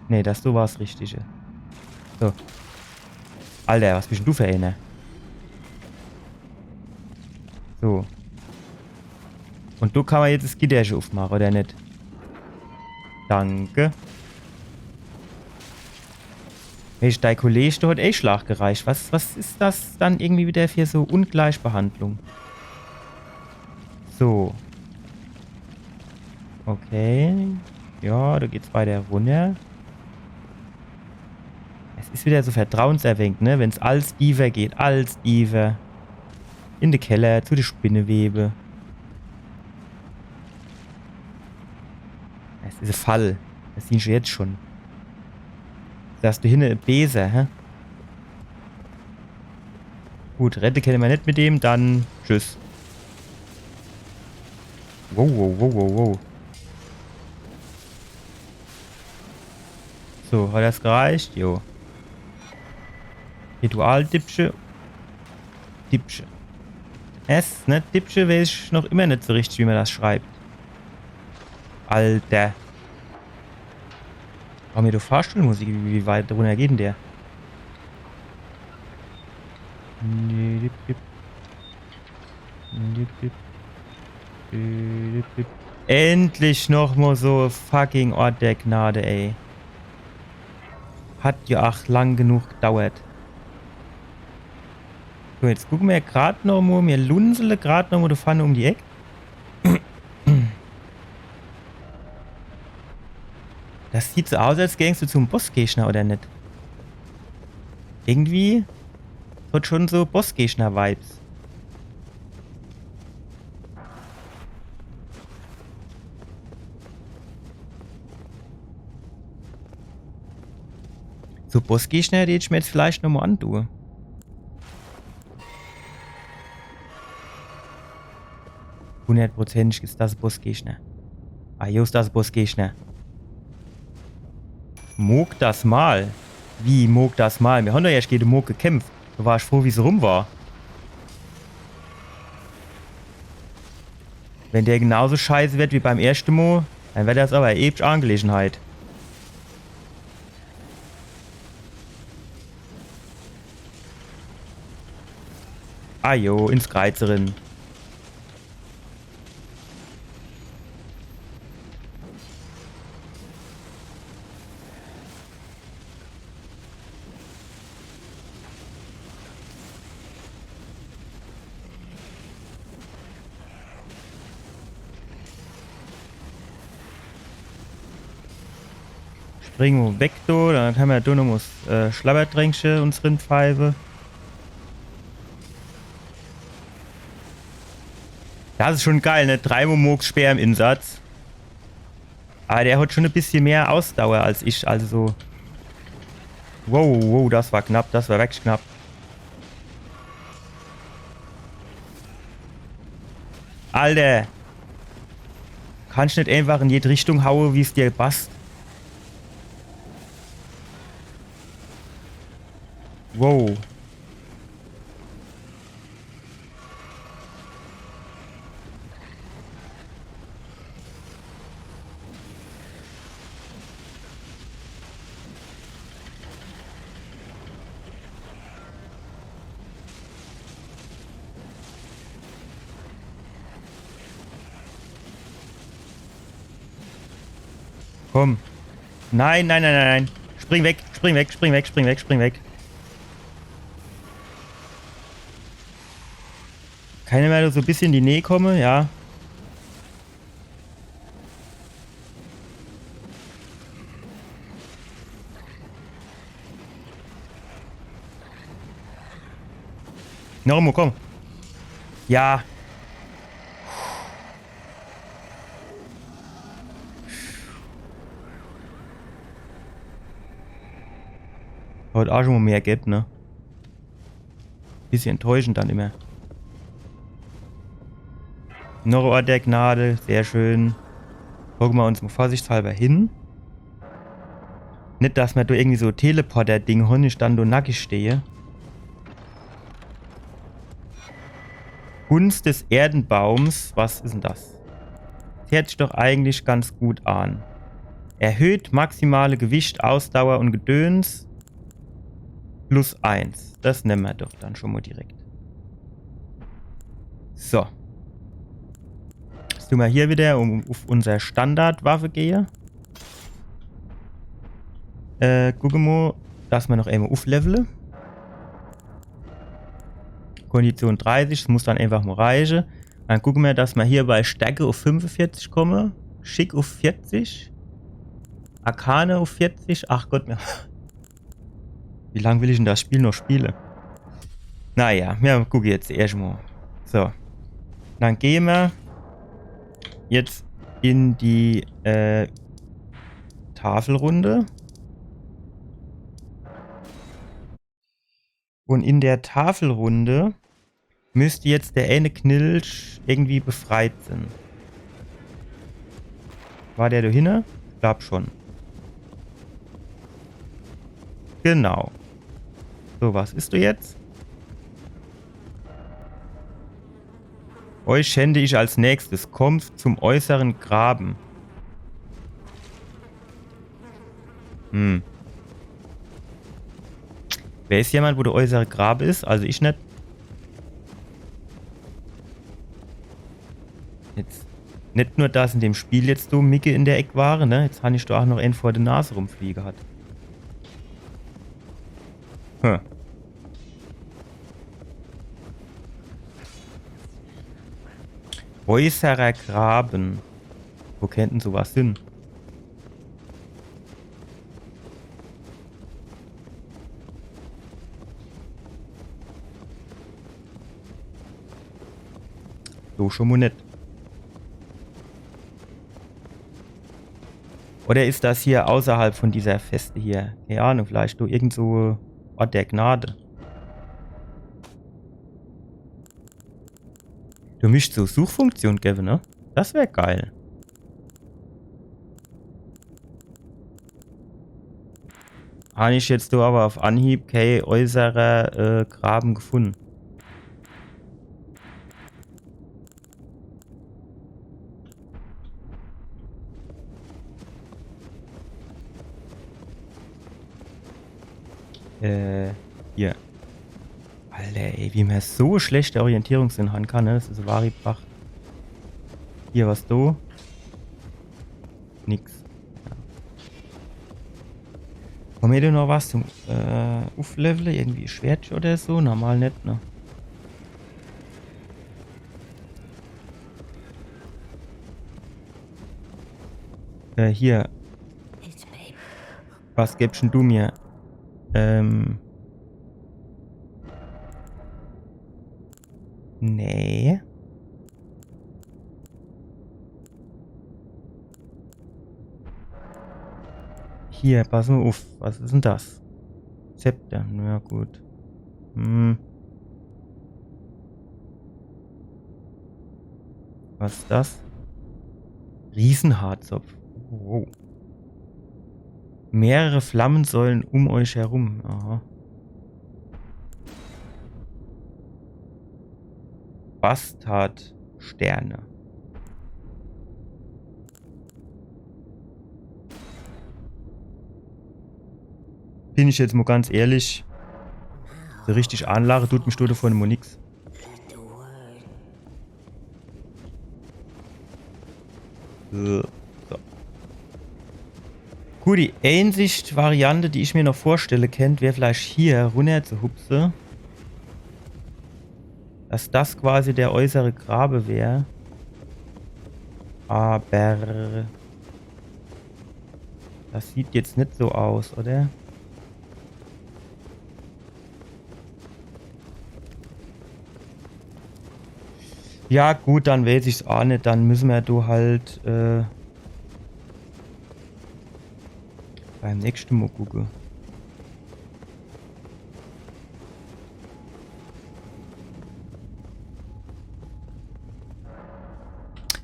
Nee, das do war's Richtige. So. Alter, was bist dann du für eener? So. Un do kann mer jetzt das Gitterche uffmache, oder net? Danke. Mensch, dei Kollege, der hat eh Schlag gereicht. Was, was is das dann irgendwie wieder für so Ungleichbehandlung? So. Okay. Ja, do geht's weiter runner. Es is wieder so vertrauenserweckend, ne? Wenn's als diefer geht, als diefer. In de Keller, zu de Spinnewebe. Es is e Fall. Das siehn ich jetzt schon. Hast du hinne e Bese, hä? Gut, rette kenne mer net mit dem, dann tschüss. Wow, wow, wow, wow, wow. So, hat das gereicht? Jo. Ritual-Dippche. Dippche. S, ne? Dippche weiß ich noch immer net so richtig, wie man das schreibt. Alter. Warum hier do Fahrstuhlmusik? Wie, wie weit runner geht denn der? Endlich noch mo so e fucking Ort der Gnade, ey. Hat ja ach lang genug gedauert. So, jetzt gucke mer grad noch mo, mir lunsele grad noch mo do vorne um die Eck. Das sieht so aus, als gängst du zum Bossgegner, oder net? Irgendwie hat schon so Bossgegner-Vibes. So Bossgegner, die ich mir jetzt vielleicht noch mo antue. Hundertprozentig is das Bossgegner. Ah, jo, is das Bossgegner. Mog das mal. Wie, mog das mal? Mir han doch erscht gege de Mog gekämpft. Do war ich froh, wie's rum war. Wenn der genauso scheiße werd wie beim erschte Mo, dann werd das awwer e epische Angelegenheit. Ah jo, ins Kreiz rin. Springe mer weg do, dann kann mer do noch mo, äh, Schlabbertränkche uns rinpfeife. Das is schon geil, ne? Drei Mo Mohg-Speer im Insatz. Awwer der hat schon e bissje mehr Ausdauer als ich, also so. Wow, wow, das war knapp, das war wirklich knapp. Alter. Kannsch net einfach in jede Richtung haue, wie's dir passt? Wow. Komm. Nein, nein, nein, nein, nein. Spring weg, spring weg, spring weg, spring weg, spring weg. Kann ich mo so e bissje in die Näh komme? Ja. Noch emo, komm. Ja. Hat ach schon mo mehr gebb, ne? Bissje enttäuschend dann immer. Noch e Ort der Gnade, sehr schön. Gucke mer uns mo vorsichtshalber hin. Net, dass mer do irgendwie so Teleporter-Ding hon, ich dann do nackig stehe. Gunst des Erdenbaums, was is denn das? Das hört sich doch eigentlich ganz gut an. Erhöht maximale Gewicht, Ausdauer und Gedöns. Plus eins. Das nemme mer doch dann schon mo direkt. So. Jetzt tun mer hier wieder um, uff unser Standardwaffe gehe. Äh, gucke mo, dass mer noch emo ufflevele. Kondition dreißig, das muss dann einfach mo reiche. Dann gucke mer, dass mer hier bei Stärke uff fünfevierzig komme, Schick uff vierzig, Arkane uff vierzig. Ach Gott, mir Wie lang will ich denn das Spiel noch spiele? Naja, mir gucke jetzt erscht mo. So. Dann gehn mer jetzt in die äh, Tafelrunde. Und in der Tafelrunde müsst jetzt der eine Knilch irgendwie befreit sein. War der do hinne? Ich glaub schon. Genau. So, was is do jetzt? Euch schände ich als nächstes. Kommt zum äußeren Graben. Hm. Weiß jemand, wo der äußere Grabe is? Also ich net. Jetzt. Net nur, dass in dem Spiel jetzt so Micke in der Eck ware, ne? Jetzt han ich do ach noch en vor der Nase rumfliege hat. Hm. Äußerer Graben. Wo kennt dann so was hin? So schon mo net. Oder is das hier außerhalb von dieser Feste hier? Keine Ahnung, vielleicht do irgend so Ort der Gnade. Do misst so Suchfunktion gewwe, ne? Das wär geil. Han ich jetzt do aber auf Anhieb kee äußerer äh, Graben gefunne. Äh, hier. Alter, ey, wie mer so schlechte Orientierungssinn han kann, ne? Das is so wahri Pracht. Hier was do. Nix. Ja. Ham mer dann noch was zum äh, Uflevele? Irgendwie Schwert oder so? Normal net, ne? Äh, hier. Was gebst denn du mir? Ähm. Nee. Hier, pass mo uff. Was is denn das? Zepter. Na ja, gut. Hm. Was is das? Riesenhaarzopf. Oh. Mehrere Flammensäulen um euch herum. Aha. Bastardsterne. Bin ich jetzt mo ganz ehrlich, so richtig anlache tut mich do davon mo nix. Äh, so. Gut, die einzig Variante, die ich mir noch vorstelle kennt, wär vielleicht hier runner zu hupse. Dass das quasi der äußere Grabe wär. Aber das sieht jetzt net so aus, oder? Ja, gut, dann weiß ich's aa net. Dann müsse mer do halt äh, beim nächste Mo gucke.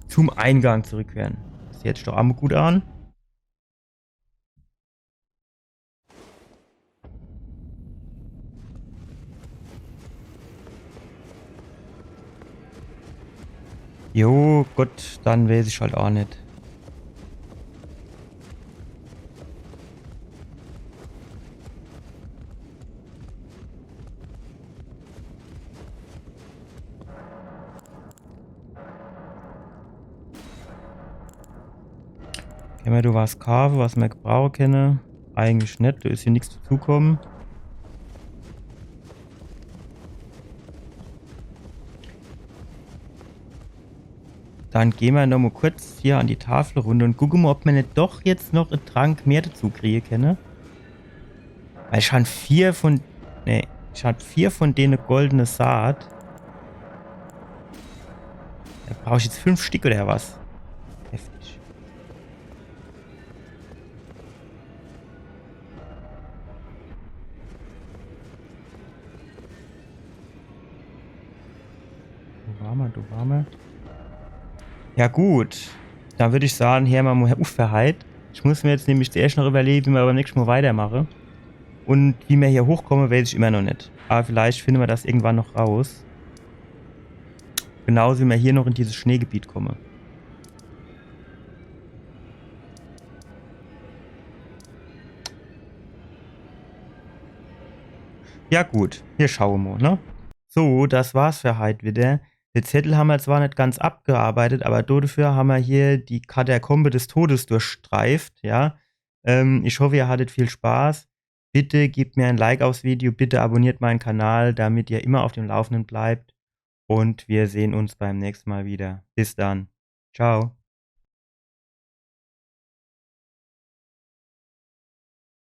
Zum Eingang zurückkehren. Das hört sich doch aa mo gut an. Jo, gut, dann weiß ich halt aa net. Kenne mer do was kaafe, was mer gebrauche kenne? Eigentlich net, do is hier nix dazukomme. Dann gehn mer noch mo kurz hier an die Tafelrunde und gucke mo, ob mer net doch jetzt noch en Trank mehr dazu kriege kenne. Weil ich han vier von, nee, ich han vier von dene goldene Saat. Do brauch ich jetzt fünf Stick oder was? Heftig. Wo ware mer, do ware mer. Ja gut, dann würd ich sage, her mer mo uff fer heit. Ich muss mer jetzt nämlich zuerscht noch überlewe, wie mer beim nächschte Mo weitermache. Un wie mer hier hochkomme, weiß ich immer noch net. Aber vielleicht finde mer das irgendwann noch raus. Genauso wie mer hier noch in dieses Schneegebiet komme. Ja gut, hier schaue mer mo, ne? So, das war's für heit wieder. De Zettel hammer zwar net ganz abgearbeitet, aber dodefür hammer hier die Katakombe des Todes durchstreift, ja. Ähm, ich hoffe, ihr hattet viel Spaß. Bitte gebt mir ein Like aufs Video, bitte abonniert meinen Kanal, damit ihr immer auf dem Laufenden bleibt. Und wir sehen uns beim nächsten Mal wieder. Bis dann. Ciao.